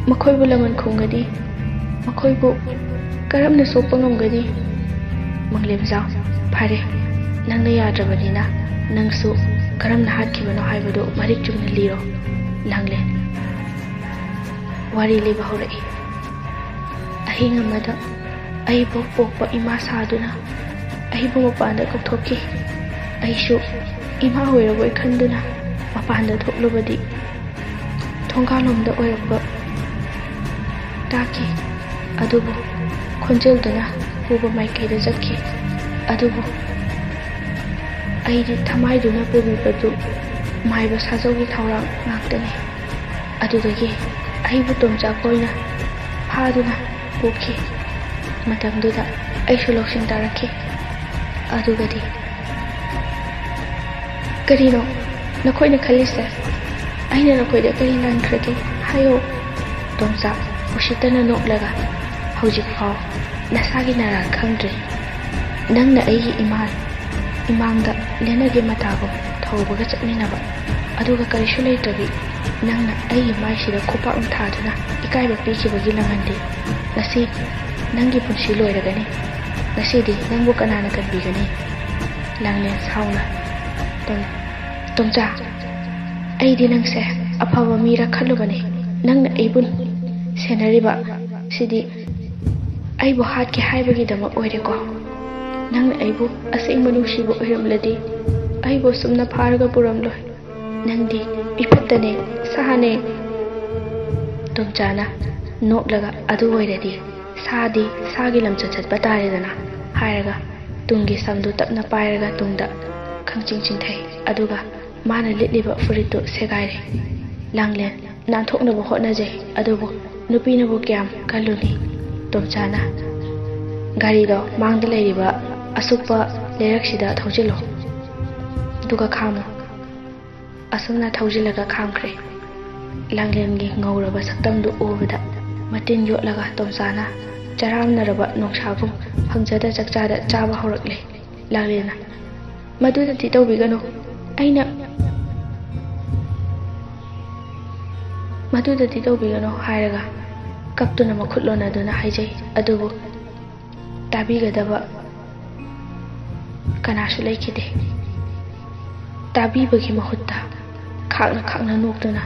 ꯃꯈꯣꯏꯕꯨ ꯂꯃꯟ ꯈꯨꯝꯒꯅꯤ? ꯃꯈꯣꯏꯕꯨ ꯀꯔꯝꯅ ꯁꯣꯛꯄ ꯉꯝꯒꯅꯤ? ꯃꯪꯂꯦꯝꯖꯥꯎ, ꯐꯔꯦ, ꯅꯪꯅ ꯌꯥꯗ꯭ꯔꯕꯅꯤꯅ ꯅꯪꯁꯨ ꯀꯔꯝꯅ ꯍꯥꯠꯈꯤꯕꯅꯣ ꯍꯥꯏꯕꯗꯨ ꯃꯔꯤꯛ ꯆꯨꯝꯅ ꯂꯤꯔꯣ꯫ ꯂꯥꯡꯂꯦꯟ, ꯋꯥꯔꯤ ꯂꯤꯕ ꯍꯧꯔꯛꯏ꯫ ꯑꯍꯤꯡ ꯑꯃꯗ ꯑꯩꯕꯨ ꯄꯣꯛꯄ ꯏꯃꯥ ꯁꯥꯗꯨꯅ ꯑꯩꯕꯨ ꯃꯄꯥꯟꯗ ꯀꯧꯊꯣꯛꯈꯤ꯫ ꯑꯩꯁꯨ ꯏꯃꯥ ꯑꯣꯏꯔꯕꯣꯏ ꯈꯟꯗꯨꯅ ꯃꯄꯥꯟꯗ ꯊꯣꯛꯂꯨꯕꯗꯤ ꯊꯣꯡꯒꯥꯜꯂꯣꯝꯗ ꯑꯣꯏꯔꯛꯄ ꯇꯥꯈꯤ꯫ ꯑꯗꯨꯕꯨ ꯈꯣꯟꯖꯦꯜꯗꯨꯅ ꯄꯨꯕ ꯃꯥꯏꯀꯩꯗ ꯆꯠꯈꯤ꯫ ꯑꯗꯨꯕꯨ ꯑꯩꯗꯤ ꯊꯃꯥꯏꯗꯨꯅ ꯄꯨꯕꯤꯕꯗꯨ ꯃꯥꯏꯕ ꯁꯥꯖꯧꯒꯤ ꯊꯧꯔꯥꯡ ꯉꯥꯛꯇꯅꯤ꯫ ꯑꯗꯨꯗꯒꯤ ꯑꯩꯕꯨ ꯇꯣꯝꯆꯥꯛ ꯑꯣꯏꯅ ꯐꯥꯗꯨꯅ ꯄꯨꯈꯤ꯫ ꯃꯇꯝꯗꯨꯗ ꯑꯩꯁꯨ ꯂꯧꯁꯤꯡ ꯇꯥꯔꯛꯈꯤ꯫ ꯑꯗꯨꯒꯗꯤ, "ꯀꯔꯤꯅꯣ ꯅꯈꯣꯏꯅ ꯈꯜꯂꯤꯁꯦ? ꯑꯩꯅ ꯅꯈꯣꯏꯗ ꯀꯔꯤ ꯂꯥꯟꯈ꯭ꯔꯒꯦ? ꯍꯥꯏꯌꯣ?" ꯇꯣꯝꯆꯥꯛ ꯎꯁꯤꯠꯇꯅ ꯅꯣꯛꯂꯒ, "ꯍꯧꯖꯤꯛꯐꯥꯎ ꯅꯁꯥꯒꯤ ꯅꯔꯥꯜ ꯈꯪꯗ꯭ꯔꯤ꯫ ꯅꯪꯅ ꯑꯩꯒꯤ ꯏꯃꯥ ꯏꯃꯥꯡꯗ ꯂꯦꯟꯅꯒꯦ ꯃꯇꯥꯒꯨꯝ ꯊꯧꯕꯒ ꯆꯠꯃꯤꯟꯅꯕ, ꯑꯗꯨꯒ ꯀꯔꯤꯁꯨ ꯂꯩꯇ꯭ꯔꯕꯤ ꯅꯪꯅ ꯑꯩꯒꯤ ꯃꯥꯏꯁꯤꯗ ꯈꯨꯄꯥꯛꯅ ꯊꯥꯗꯨꯅ ꯏꯀꯥꯏꯕ ꯄꯤꯈꯤꯕꯒꯤ ꯂꯃꯟꯗꯤ ꯉꯁꯤ ꯅꯪꯒꯤ ꯄꯨꯟꯁꯤ ꯂꯣꯏꯔꯒꯅꯤ꯫ ꯉꯁꯤꯗꯤ ꯅꯪꯕꯨ ꯀꯅꯥꯅ ꯀꯟꯕꯤꯒꯅꯤ?" ꯂꯥꯡꯂꯦꯟ ꯁꯥꯎꯅ, "ꯇꯣꯝ-, ꯇꯣꯝꯆꯥ, ꯑꯩꯗꯤ ꯅꯪꯁꯦ ꯑꯐꯕ ꯃꯤꯔ ꯈꯜꯂꯨꯕꯅꯤ꯫ ꯅꯪꯅ ꯑꯩꯕꯨ ꯁꯦꯟꯅꯔꯤꯕ ꯁꯤꯗꯤ ꯑꯩꯕꯨ ꯍꯥꯠꯀꯦ ꯍꯥꯏꯕꯒꯤꯗꯃꯛ ꯑꯣꯏꯔꯦꯀꯣ? ꯅꯪꯅ ꯑꯩꯕꯨ ꯑꯁꯦꯡꯕ ꯅꯨꯡꯁꯤꯕ ꯑꯣꯏꯔꯝꯂꯗꯤ ꯑꯩꯕꯨ ꯑꯁꯨꯝꯅ ꯐꯥꯔꯒ ꯄꯨꯔꯝꯂꯣꯏ꯫ ꯅꯪꯗꯤ ꯃꯤꯐꯠꯇꯅꯦ, ꯁꯥꯅꯦ꯫ ꯇꯣꯝꯆꯥꯅ ꯅꯣꯛꯂꯒ, "ꯑꯗꯨ ꯑꯣꯏꯔꯗꯤ ꯁꯥꯗꯤ ꯁꯥꯒꯤ ꯂꯝꯆꯠ ꯆꯠꯄ ꯇꯥꯔꯦꯗꯅ" ꯍꯥꯏꯔꯒ ꯇꯨꯡꯒꯤ ꯁꯝꯗꯨ ꯇꯞꯅ ꯄꯥꯏꯔꯒ ꯇꯨꯡꯗ ꯈꯪꯆꯤꯡ ꯆꯤꯡꯊꯩ꯫ ꯑꯗꯨꯒ ꯃꯥꯅ ꯂꯤꯠꯂꯤꯕ ꯐꯨꯔꯤꯠꯇꯨ ꯁꯦꯒꯥꯏꯔꯦ꯫ ꯂꯥꯡꯂꯦꯟ ꯅꯥꯟꯊꯣꯛꯅꯕ ꯍꯣꯠꯅꯖꯩ, ꯑꯗꯨꯕꯨ ꯅꯨꯄꯤꯅꯕꯨ ꯀꯌꯥꯝ ꯀꯜꯂꯨꯅꯤ? ꯇꯣꯝꯆꯥꯅ "ꯒꯥꯔꯤꯗꯣ ꯃꯥꯡꯗ ꯂꯩꯔꯤꯕ ꯑꯁꯨꯛꯄ ꯂꯩꯔꯛꯁꯤꯗ ꯊꯧꯖꯤꯜꯂꯣ, ꯑꯗꯨꯒ ꯈꯥꯝꯃꯨ"꯫ ꯑꯁꯨꯝꯅ ꯊꯧꯖꯤꯜꯂꯒ ꯈꯥꯝꯈ꯭ꯔꯦ꯫ ꯂꯥꯡꯂꯦꯟꯒꯤ ꯉꯧꯔꯕ ꯁꯛꯇꯝꯗꯨ ꯎꯕꯗ ꯃꯇꯤꯟ ꯌꯣꯠꯂꯒ ꯇꯣꯝꯆꯥꯅ ꯆꯔꯥꯝꯅꯔꯕ ꯅꯣꯡꯁꯥꯒꯨꯝ ꯐꯪꯖꯗ ꯆꯥꯛꯆꯥꯗ ꯆꯥꯕ ꯍꯧꯔꯛꯂꯦ꯫ ꯂꯥꯡꯂꯦꯟꯅ, "ꯃꯗꯨꯗꯗꯤ ꯇꯧꯕꯤꯒꯅꯨ, ꯑꯩꯅ ꯃꯗꯨꯗꯗꯤ ꯇꯧꯕꯤꯒꯅꯨ" ꯍꯥꯏꯔꯒ ꯀꯞꯇꯨꯅ ꯃꯈꯨꯠ ꯂꯣꯟꯅꯗꯨꯅ ꯍꯥꯏꯖꯩ꯫ ꯑꯗꯨꯕꯨ ꯇꯥꯕꯤꯒꯗꯕ ꯀꯅꯥꯁꯨ ꯂꯩꯈꯤꯗꯦ꯫ ꯇꯥꯕꯤꯕꯒꯤ ꯃꯍꯨꯠꯇ ꯈꯥꯛꯅ ꯈꯥꯛꯅ ꯅꯣꯛꯇꯨꯅ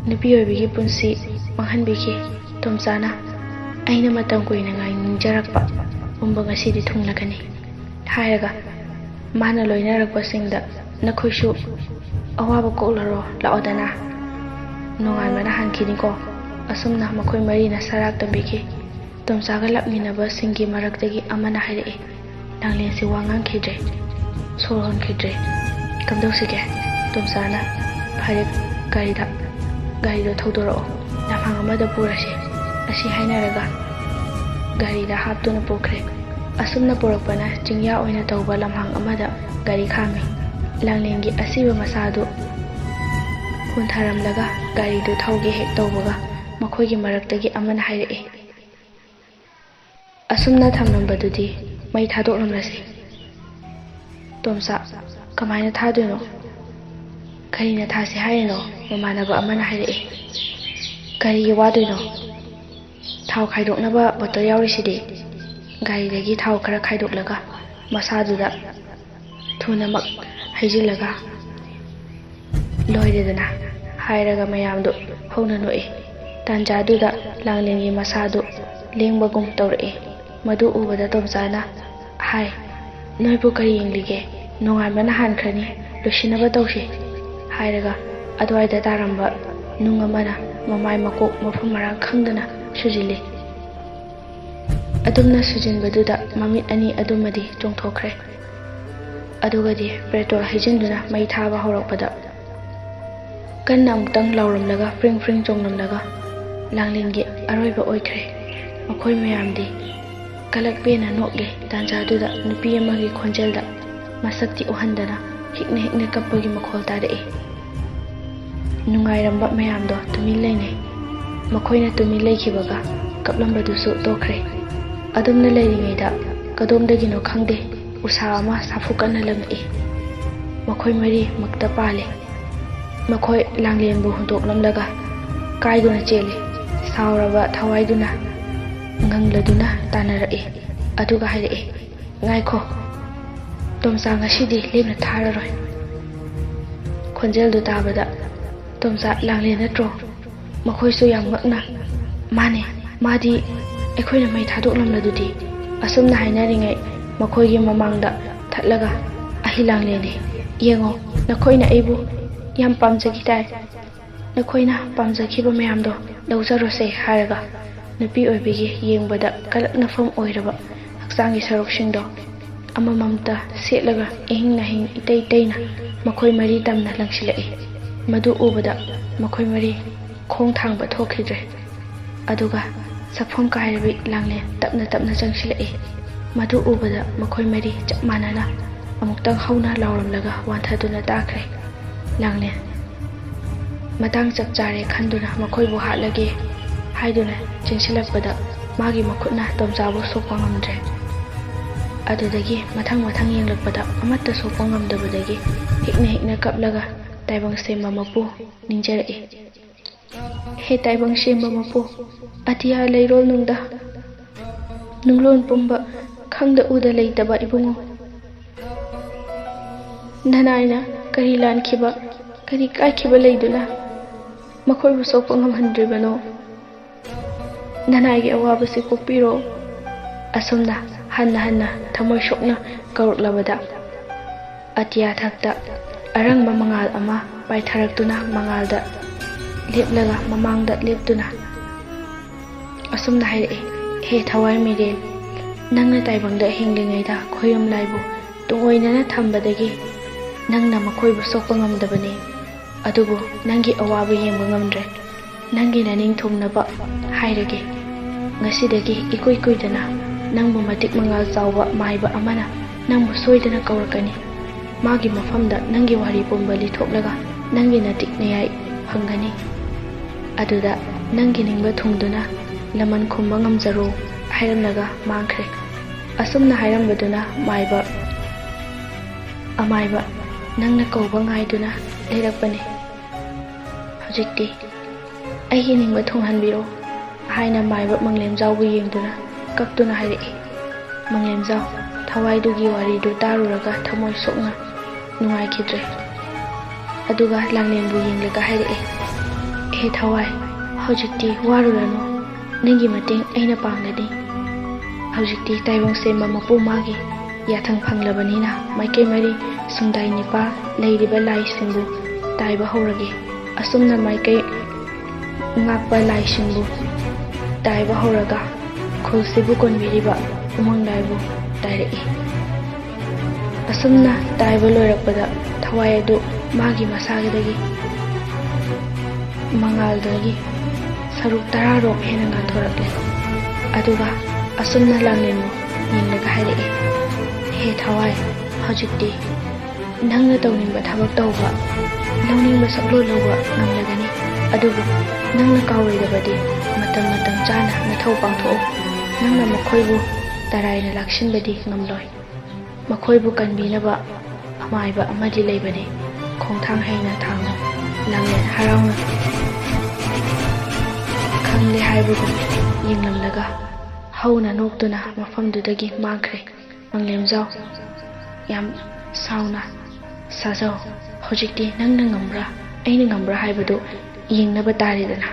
ꯅꯨꯄꯤ ꯑꯣꯏꯕꯤꯒꯤ ꯄꯨꯟꯁꯤ ꯃꯥꯡꯍꯟꯕꯤꯈꯤ꯫ ꯇꯣꯝꯆꯥꯅ, "ꯑꯩꯅ ꯃꯇꯝ ꯀꯨꯏꯅ ꯉꯥꯏꯅꯤꯡꯖꯔꯛꯄ ꯄꯨꯝꯕ ꯉꯁꯤꯗꯤ ꯊꯨꯡꯂꯒꯅꯤ" ꯍꯥꯏꯔꯒ ꯃꯥꯅ ꯂꯣꯏꯅꯔꯛꯄꯁꯤꯡꯗ, "ꯅꯈꯣꯏꯁꯨ ꯑꯋꯥꯕ ꯀꯣꯛꯂꯔꯣ, ꯂꯥꯛꯑꯣꯗꯅ, ꯅꯣꯡꯉꯥꯟꯕꯅ ꯍꯥꯟꯈꯤꯅꯤꯀꯣ"꯫ ꯑꯁꯨꯝꯅ ꯃꯈꯣꯏ ꯃꯔꯤꯅ ꯁꯔꯥꯛ ꯇꯝꯕꯤꯈꯤ꯫ ꯇꯣꯝꯆꯥꯒ ꯂꯥꯛꯃꯤꯟꯅꯕꯁꯤꯡꯒꯤ ꯃꯔꯛꯇꯒꯤ ꯑꯃꯅ ꯍꯥꯏꯔꯛꯏ, ꯂꯥꯡꯂꯦꯟꯁꯤ ꯋꯥ ꯉꯥꯡꯈꯤꯗ꯭ꯔꯦ, ꯁꯣꯔ ꯍꯣꯟꯈꯤꯗ꯭ꯔꯦ꯫ "ꯀꯝꯗꯧꯁꯤꯒꯦ?" ꯇꯣꯝꯆꯥꯅ, "ꯐꯔꯦ, ꯒꯥꯔꯤꯗ, ꯒꯥꯔꯤꯗꯣ ꯊꯧꯗꯣꯔꯛꯑꯣ, ꯂꯝꯍꯥꯡ ꯑꯃꯗ ꯄꯨꯔꯁꯤ" ꯑꯁꯤ ꯍꯥꯏꯅꯔꯒ ꯒꯥꯔꯤꯗ ꯍꯥꯞꯇꯨꯅ ꯄꯨꯈ꯭ꯔꯦ꯫ ꯑꯁꯨꯝꯅ ꯄꯨꯔꯛꯄꯅ ꯆꯤꯡꯌꯥ ꯑꯣꯏꯅ ꯇꯧꯕ ꯂꯝꯍꯥꯡ ꯑꯃꯗ ꯒꯥꯔꯤ ꯈꯥꯝꯃꯤ꯫ ꯂꯥꯡꯂꯦꯟꯒꯤ ꯑꯁꯤꯕ ꯃꯁꯥꯗꯨ ꯍꯨꯟꯊꯔꯝꯂꯒ ꯒꯥꯔꯤꯗꯨ ꯊꯧꯒꯦ ꯍꯦꯛ ꯇꯧꯕꯒ ꯃꯈꯣꯏꯒꯤ ꯃꯔꯛꯇꯒꯤ ꯑꯃꯅ ꯍꯥꯏꯔꯛꯏ, "ꯑꯁꯨꯝꯅ ꯊꯝꯂꯝꯕꯗꯨꯗꯤ ꯃꯩ ꯊꯥꯗꯣꯛꯂꯝꯂꯁꯤ"꯫ ꯇꯣꯝꯆꯥ, "ꯀꯃꯥꯏꯅ ꯊꯥꯗꯣꯏꯅꯣ? ꯀꯔꯤꯅ ꯊꯥꯁꯤ ꯍꯥꯏꯔꯤꯅꯣ?" ꯃꯃꯥꯟꯅꯕ ꯑꯃꯅ ꯍꯥꯏꯔꯛꯏ꯫ "ꯀꯔꯤꯒꯤ ꯋꯥꯗꯣꯏꯅꯣ? ꯊꯥꯎ ꯈꯥꯏꯗꯣꯛꯅꯕ ꯕꯣꯇꯜ ꯌꯥꯎꯔꯤꯁꯤꯗꯤ"꯫ ꯒꯥꯔꯤꯗꯒꯤ ꯊꯥꯎ ꯈꯔ ꯈꯥꯏꯗꯣꯛꯂꯒ ꯃꯁꯥꯗꯨꯗ ꯊꯨꯅꯃꯛ ꯍꯩꯖꯤꯜꯂꯒ "ꯂꯣꯏꯔꯦꯗꯅ" ꯍꯥꯏꯔꯒ ꯃꯌꯥꯝꯗꯨ ꯍꯧꯅ ꯅꯣꯛꯏ꯫ ꯇꯥꯟꯖꯥꯗꯨꯗ ꯂꯥꯡꯂꯦꯟꯒꯤ ꯃꯁꯥꯗꯨ ꯂꯦꯡꯕꯒꯨꯝ ꯇꯧꯔꯛꯏ꯫ ꯃꯗꯨ ꯎꯕꯗ ꯇꯣꯝꯆꯥꯅ ꯍꯥꯏ, "ꯅꯣꯏꯕꯨ ꯀꯔꯤ ꯌꯦꯡꯂꯤꯒꯦ? ꯅꯣꯡꯉꯥꯟꯕꯅ ꯍꯥꯟꯈ꯭ꯔꯅꯤ, ꯂꯣꯏꯁꯤꯟꯅꯕ ꯇꯧꯁꯤ" ꯍꯥꯏꯔꯒ ꯑꯗꯨꯋꯥꯏꯗ ꯇꯥꯔꯝꯕ ꯅꯨꯡ ꯑꯃꯅ ꯃꯃꯥꯏ ꯃꯀꯣꯛ ꯃꯐꯝ ꯃꯔꯥꯡ ꯈꯪꯗꯅ ꯁꯨꯖꯤꯜꯂꯤ꯫ ꯑꯗꯨꯝꯅ ꯁꯨꯖꯤꯟꯕꯗꯨꯗ ꯃꯃꯤꯠ ꯑꯅꯤ ꯑꯗꯨꯃꯗꯤ ꯆꯣꯡꯊꯣꯛꯈ꯭ꯔꯦ꯫ ꯑꯗꯨꯒꯗꯤ ꯄꯦꯇ꯭ꯔꯣꯜ ꯍꯩꯖꯤꯟꯗꯨꯅ ꯃꯩ ꯊꯥꯕ ꯍꯧꯔꯛꯄꯗ ꯀꯟꯅ ꯑꯃꯨꯛꯇꯪ ꯂꯥꯎꯔꯝꯂꯒ ꯐ꯭ꯔꯤꯡ ꯐ꯭ꯔꯤꯡ ꯆꯣꯡꯂꯝꯂꯒ ꯂꯥꯡꯂꯦꯟꯒꯤ ꯑꯔꯣꯏꯕ ꯑꯣꯏꯈ꯭ꯔꯦ꯫ ꯃꯈꯣꯏ ꯃꯌꯥꯝꯗꯤ ꯀꯂꯛ ꯄꯦꯟꯅ ꯅꯣꯛꯂꯤ꯫ ꯇꯥꯟꯖꯥꯗꯨꯗ ꯅꯨꯄꯤ ꯑꯃꯒꯤ ꯈꯣꯟꯖꯦꯜꯗ ꯃꯁꯛꯇꯤ ꯎꯍꯟꯗꯅ ꯍꯤꯛꯅ ꯍꯤꯛꯅ ꯀꯞꯄꯒꯤ ꯃꯈꯣꯜ ꯇꯥꯔꯛꯏ꯫ ꯅꯨꯡꯉꯥꯏꯔꯝꯕ ꯃꯌꯥꯝꯗꯣ ꯇꯨꯃꯤꯟ ꯂꯩꯅꯩ꯫ ꯃꯈꯣꯏꯅ ꯇꯨꯃꯤꯟ ꯂꯩꯈꯤꯕꯒ ꯀꯞꯂꯝꯕꯗꯨꯁꯨ ꯇꯣꯛꯈ꯭ꯔꯦ꯫ ꯑꯗꯨꯝꯅ ꯂꯩꯔꯤꯉꯩꯗ ꯀꯗꯣꯝꯗꯒꯤꯅꯣ ꯈꯪꯗꯦ ꯎꯁꯥ ꯑꯃ ꯁꯥꯐꯨ ꯀꯟꯅ ꯂꯪꯉꯛꯏ꯫ ꯃꯈꯣꯏ ꯃꯔꯤ ꯃꯛꯇ ꯄꯥꯜꯂꯤ꯫ ꯃꯈꯣꯏ ꯂꯥꯡꯂꯦꯟꯕꯨ ꯍꯨꯟꯗꯣꯛꯂꯝꯂꯒ ꯀꯥꯏꯗꯨꯅ ꯆꯦꯜꯂꯤ꯫ ꯁꯥꯎꯔꯕ ꯊꯋꯥꯏꯗꯨꯅ ꯉꯪꯂꯗꯨꯅ ꯇꯥꯟꯅꯔꯛꯏ꯫ ꯑꯗꯨꯒ ꯍꯥꯏꯔꯛꯏ, "ꯉꯥꯏꯈꯣ, ꯇꯣꯝꯆꯥ ꯉꯁꯤꯗꯤ ꯂꯦꯝꯅ ꯊꯥꯔꯔꯣꯏ꯫" ꯈꯣꯟꯖꯦꯜꯗꯨ ꯇꯥꯕꯗ, "ꯇꯣꯝꯆꯥ ꯂꯥꯡꯂꯦꯟ ꯅꯠꯇ꯭ꯔꯣ?" ꯃꯈꯣꯏꯁꯨ ꯌꯥꯝ ꯉꯛꯅ, "ꯃꯥꯅꯦ, ꯃꯥꯗꯤ ꯑꯩꯈꯣꯏꯅ ꯃꯩ ꯊꯥꯗꯣꯛꯂꯝꯂꯗꯨꯗꯤ?" ꯑꯁꯨꯝꯅ ꯍꯥꯏꯅꯔꯤꯉꯩ ꯃꯈꯣꯏꯒꯤ ꯃꯃꯥꯡꯗ ꯊꯠꯂꯒ, "ꯑꯍꯤ ꯂꯥꯡꯂꯦꯟꯅꯦ, ꯌꯦꯡꯉꯣ, ꯅꯈꯣꯏꯅ ꯑꯩꯕꯨ ꯌꯥꯝ ꯄꯥꯝꯖꯈꯤ ꯇꯥꯏ꯫ ꯅꯈꯣꯏꯅ ꯄꯥꯝꯖꯈꯤꯕ ꯃꯌꯥꯝꯗꯣ ꯂꯧꯖꯔꯣꯁꯦ" ꯍꯥꯏꯔꯒ ꯅꯨꯄꯤ ꯑꯣꯏꯕꯤꯒꯤ ꯌꯦꯡꯕꯗ ꯀꯂꯛꯅꯐꯝ ꯑꯣꯏꯔꯕ ꯍꯛꯆꯥꯡꯒꯤ ꯁꯔꯨꯛꯁꯤꯡꯗꯣ ꯑꯃꯃꯝꯇ ꯁꯦꯠꯂꯒ ꯏꯍꯤꯡ ꯅꯥꯍꯤꯡ ꯏꯇꯩ ꯇꯩꯅ ꯃꯈꯣꯏ ꯃꯔꯤ ꯇꯝꯅ ꯂꯪꯁꯤꯜꯂꯛꯏ꯫ ꯃꯗꯨ ꯎꯕꯗ ꯃꯈꯣꯏ ꯃꯔꯤ ꯈꯣꯡ ꯊꯥꯡꯕ ꯊꯣꯛꯈꯤꯗ꯭ꯔꯦ꯫ ꯑꯗꯨꯒ ꯁꯛꯐꯝ ꯀꯥꯏꯔꯕꯤ ꯂꯥꯡꯂꯦꯟ ꯇꯞꯅ ꯇꯞꯅ ꯆꯪꯁꯤꯜꯂꯛꯏ꯫ ꯃꯗꯨ ꯎꯕꯗ ꯃꯈꯣꯏ ꯃꯔꯤ ꯆꯞ ꯃꯥꯟꯅꯅ ꯑꯃꯨꯛꯇꯪ ꯍꯧꯅ ꯂꯥꯎꯔꯝꯂꯒ ꯋꯥꯟꯊꯗꯨꯅ ꯇꯥꯈ꯭ꯔꯦ꯫ ꯂꯥꯡꯂꯦꯟ ꯃꯇꯥꯡ ꯆꯞ ꯆꯥꯔꯦ ꯈꯟꯗꯨꯅ ꯃꯈꯣꯏꯕꯨ ꯍꯥꯠꯂꯒꯦ ꯍꯥꯏꯗꯨꯅ ꯆꯦꯟꯁꯤꯜꯂꯛꯄꯗ ꯃꯥꯒꯤ ꯃꯈꯨꯠꯅ ꯇꯣꯝꯆꯥꯕꯨ ꯁꯣꯛꯄ ꯉꯝꯗ꯭ꯔꯦ꯫ ꯑꯗꯨꯗꯒꯤ ꯃꯊꯪ ꯃꯊꯪ ꯌꯦꯡꯂꯛꯄꯗ ꯑꯃꯠꯇ ꯁꯣꯛꯄ ꯉꯝꯗꯕꯗꯒꯤ ꯍꯤꯛꯅ ꯍꯤꯛꯅ ꯀꯞꯂꯒ ꯇꯥꯏꯕꯪ ꯁꯦꯝꯕ ꯃꯄꯨ ꯅꯤꯡꯖꯔꯛꯏ꯫ "ꯍꯦ ꯇꯥꯏꯕꯪ ꯁꯦꯝꯕ ꯃꯄꯨ, ꯑꯇꯤꯌꯥ ꯂꯩꯔꯣꯜ ꯅꯨꯡꯗ ꯅꯨꯡꯂꯣꯟ ꯄꯨꯝꯕ ꯈꯪꯗ ꯎꯗ ꯂꯩꯇꯕ ꯏꯕꯨꯡꯉꯣ, ꯅꯅꯥꯏꯅ ꯀꯔꯤ ꯂꯥꯟꯈꯤꯕ, ꯀꯔꯤ ꯀꯥꯏꯈꯤꯕ ꯂꯩꯗꯨꯅ ꯃꯈꯣꯏꯕꯨ ꯁꯣꯛꯄ ꯉꯝꯍꯟꯗ꯭ꯔꯤꯕꯅꯣ? ꯅꯅꯥꯏꯒꯤ ꯑꯋꯥꯕꯁꯤ ꯀꯣꯛꯄꯤꯔꯣ꯫" ꯑꯁꯨꯝꯅ ꯍꯟꯅ ꯍꯟꯅ ꯊꯃꯣꯏ ꯁꯣꯛꯅ ꯀꯧꯔꯛꯂꯕꯗ ꯑꯇꯤꯌꯥ ꯊꯛꯇ ꯑꯔꯪꯕ ꯃꯉꯥꯜ ꯑꯃ ꯄꯥꯏꯊꯔꯛꯇꯨꯅ ꯃꯉꯥꯜꯗ ꯂꯦꯞꯂꯒ ꯃꯃꯥꯡꯗ ꯂꯦꯞꯇꯨꯅ ꯑꯁꯨꯝꯅ ꯍꯥꯏꯔꯛꯏ, "ꯍꯦ ꯊꯋꯥꯏ ꯃꯤꯔꯦꯜ, ꯅꯪꯅ ꯇꯥꯏꯕꯪꯗ ꯍꯤꯡꯂꯤꯉꯩꯗ ꯈꯣꯌꯨꯝ ꯂꯥꯏꯕꯨ ꯇꯨꯡꯑꯣꯏꯅꯅ ꯊꯝꯕꯗꯒꯤ ꯅꯪꯅ ꯃꯈꯣꯏꯕꯨ ꯁꯣꯛꯄ ꯉꯝꯗꯕꯅꯤ꯫ ꯑꯗꯨꯕꯨ ꯅꯪꯒꯤ ꯑꯋꯥꯕ ꯌꯦꯡꯕ ꯉꯝꯗ꯭ꯔꯦ꯫ ꯅꯪꯒꯤ ꯅꯅꯤꯡ ꯊꯨꯡꯅꯕ ꯍꯥꯏꯔꯒꯦ꯫ ꯉꯁꯤꯗꯒꯤ ꯏꯀꯨꯏ ꯀꯨꯏꯗꯅ ꯅꯪꯕꯨ ꯃꯇꯤꯛ ꯃꯉꯥꯜ ꯆꯥꯎꯕ ꯃꯥꯏꯕ ꯑꯃꯅ ꯅꯪꯕꯨ ꯁꯣꯏꯗꯅ ꯀꯧꯔꯛꯀꯅꯤ꯫ ꯃꯥꯒꯤ ꯃꯐꯝꯗ ꯅꯪꯒꯤ ꯋꯥꯔꯤ ꯄꯨꯝꯕ ꯂꯤꯊꯣꯛꯂꯒ ꯅꯪꯒꯤ ꯅꯇꯤꯛ ꯅꯌꯥꯏ ꯐꯪꯒꯅꯤ꯫ ꯑꯗꯨꯗ ꯅꯪꯒꯤ ꯅꯤꯡꯕ ꯊꯨꯡꯗꯨꯅ ꯂꯃꯟ ꯈꯨꯝꯕ ꯉꯝꯖꯔꯣ" ꯍꯥꯏꯔꯝꯂꯒ ꯃꯥꯡꯈ꯭ꯔꯦ꯫ ꯑꯁꯨꯝꯅ ꯍꯥꯏꯔꯝꯕꯗꯨꯅ ꯃꯥꯏꯕ, ꯑꯃꯥꯏꯕ, ꯅꯪꯅ ꯀꯧꯕ ꯉꯥꯏꯗꯨꯅ ꯂꯩꯔꯛꯄꯅꯤ꯫ ꯍꯧꯖꯤꯛꯇꯤ "ꯑꯩꯒꯤ ꯅꯤꯡꯕ ꯊꯨꯡꯍꯟꯕꯤꯔꯣ" ꯍꯥꯏꯅ ꯃꯥꯏꯕ ꯃꯪꯂꯦꯝꯖꯥꯎꯕꯨ ꯌꯦꯡꯗꯨꯅ ꯀꯞꯇꯨꯅ ꯍꯥꯏꯔꯛꯏ꯫ ꯃꯪꯂꯦꯝꯖꯥꯎ ꯊꯋꯥꯏꯗꯨꯒꯤ ꯋꯥꯔꯤꯗꯨ ꯇꯥꯔꯨꯔꯒ ꯊꯃꯣꯏ ꯁꯣꯛꯅ ꯅꯨꯡꯉꯥꯏꯈꯤꯗ꯭ꯔꯦ꯫ ꯑꯗꯨꯒ ꯂꯥꯡꯂꯦꯟꯕꯨ ꯌꯦꯡꯂꯒ ꯍꯥꯏꯔꯛꯏ, "ꯍꯦ ꯊꯋꯥꯏ, ꯍꯧꯖꯤꯛꯇꯤ ꯋꯥꯔꯨꯔꯅꯨ, ꯅꯪꯒꯤ ꯃꯇꯦꯡ ꯑꯩꯅ ꯄꯥꯡꯒꯅꯤ꯫ ꯍꯧꯖꯤꯛꯇꯤ ꯇꯥꯏꯕꯪ ꯁꯦꯝꯕ ꯃꯄꯨ ꯃꯥꯒꯤ ꯌꯥꯊꯪ ꯐꯪꯂꯕꯅꯤꯅ ꯃꯥꯏꯀꯩ ꯃꯔꯤ ꯁꯨꯝꯗꯥꯏ ꯅꯤꯄꯥꯜ ꯂꯩꯔꯤꯕ ꯂꯥꯏꯁꯤꯡꯕꯨ ꯇꯥꯏꯕ ꯍꯧꯔꯒꯦ꯫ ꯑꯁꯨꯝꯅ ꯃꯥꯏꯀꯩ ꯉꯥꯛꯄ ꯂꯥꯏꯁꯤꯡꯕꯨ ꯇꯥꯏꯕ ꯍꯧꯔꯒ ꯈꯨꯜꯁꯤꯕꯨ ꯀꯣꯟꯕꯤꯔꯤꯕ ꯎꯃꯪ ꯂꯥꯏꯕꯨ ꯇꯥꯏꯔꯛꯏ꯫ ꯑꯁꯨꯝꯅ ꯇꯥꯏꯕ ꯂꯣꯏꯔꯛꯄꯗ ꯊꯋꯥꯏ ꯑꯗꯨ ꯃꯥꯒꯤ ꯃꯁꯥꯒꯤꯗꯒꯤ ꯃꯉꯥꯜꯗꯒꯤ ꯁꯔꯨꯛ ꯇꯔꯥꯔꯣꯝ ꯍꯦꯟꯅ ꯉꯥꯟꯊꯣꯔꯛꯂꯦ꯫ ꯑꯗꯨꯒ ꯑꯁꯨꯝꯅ ꯂꯥꯡꯂꯦꯟꯕꯨ ꯌꯦꯡꯂꯒ ꯍꯥꯏꯔꯛꯏ, "ꯍꯦ ꯊꯋꯥꯏ, ꯍꯧꯖꯤꯛꯇꯤ ꯅꯪꯅ ꯇꯧꯅꯤꯡꯕ ꯊꯕꯛ ꯇꯧꯕ, ꯂꯧꯅꯤꯡꯕ ꯁꯛꯂꯣꯟ ꯂꯧꯕ ꯉꯝꯂꯒꯅꯤ꯫ ꯑꯗꯨꯕꯨ ꯅꯪꯅ ꯀꯥꯎꯔꯣꯏꯗꯕꯗꯤ ꯃꯇꯝ ꯃꯇꯝ ꯆꯥꯅ ꯅꯊꯧ ꯄꯥꯡꯊꯣꯛꯎ꯫ ꯅꯪꯅ ꯃꯈꯣꯏꯕꯨ ꯇꯔꯥꯏꯅ ꯂꯥꯛꯁꯤꯟꯕꯗꯤ ꯉꯝꯂꯣꯏ꯫ ꯃꯈꯣꯏꯕꯨ ꯀꯟꯕꯤꯅꯕ ꯑꯃꯥꯏꯕ ꯑꯃꯗꯤ ꯂꯩꯕꯅꯤ꯫ ꯈꯣꯡꯊꯥꯡ ꯍꯩꯅ ꯊꯥꯡꯉꯨ꯫" ꯂꯥꯡꯂꯦꯟ ꯍꯔꯥꯎꯅ ꯈꯪꯂꯦ ꯍꯥꯏꯕꯒꯨꯝ ꯌꯦꯡꯂꯝꯂꯒ ꯍꯧꯅ ꯅꯣꯛꯇꯨꯅ ꯃꯐꯝꯗꯨꯗꯒꯤ ꯃꯥꯡꯈ꯭ꯔꯦ꯫ ꯃꯪꯂꯦꯝꯖꯥꯎ ꯌꯥꯝ ꯁꯥꯎꯅ, "ꯁꯥꯖꯧ, ꯍꯧꯖꯤꯛꯇꯤ ꯅꯪꯅ ꯉꯝꯕ꯭ꯔꯥ ꯑꯩꯅ ꯉꯝꯕ꯭ꯔꯥ ꯍꯥꯏꯕꯗꯨ ꯌꯦꯡꯅꯕ ꯇꯥꯔꯦꯗꯅ꯫"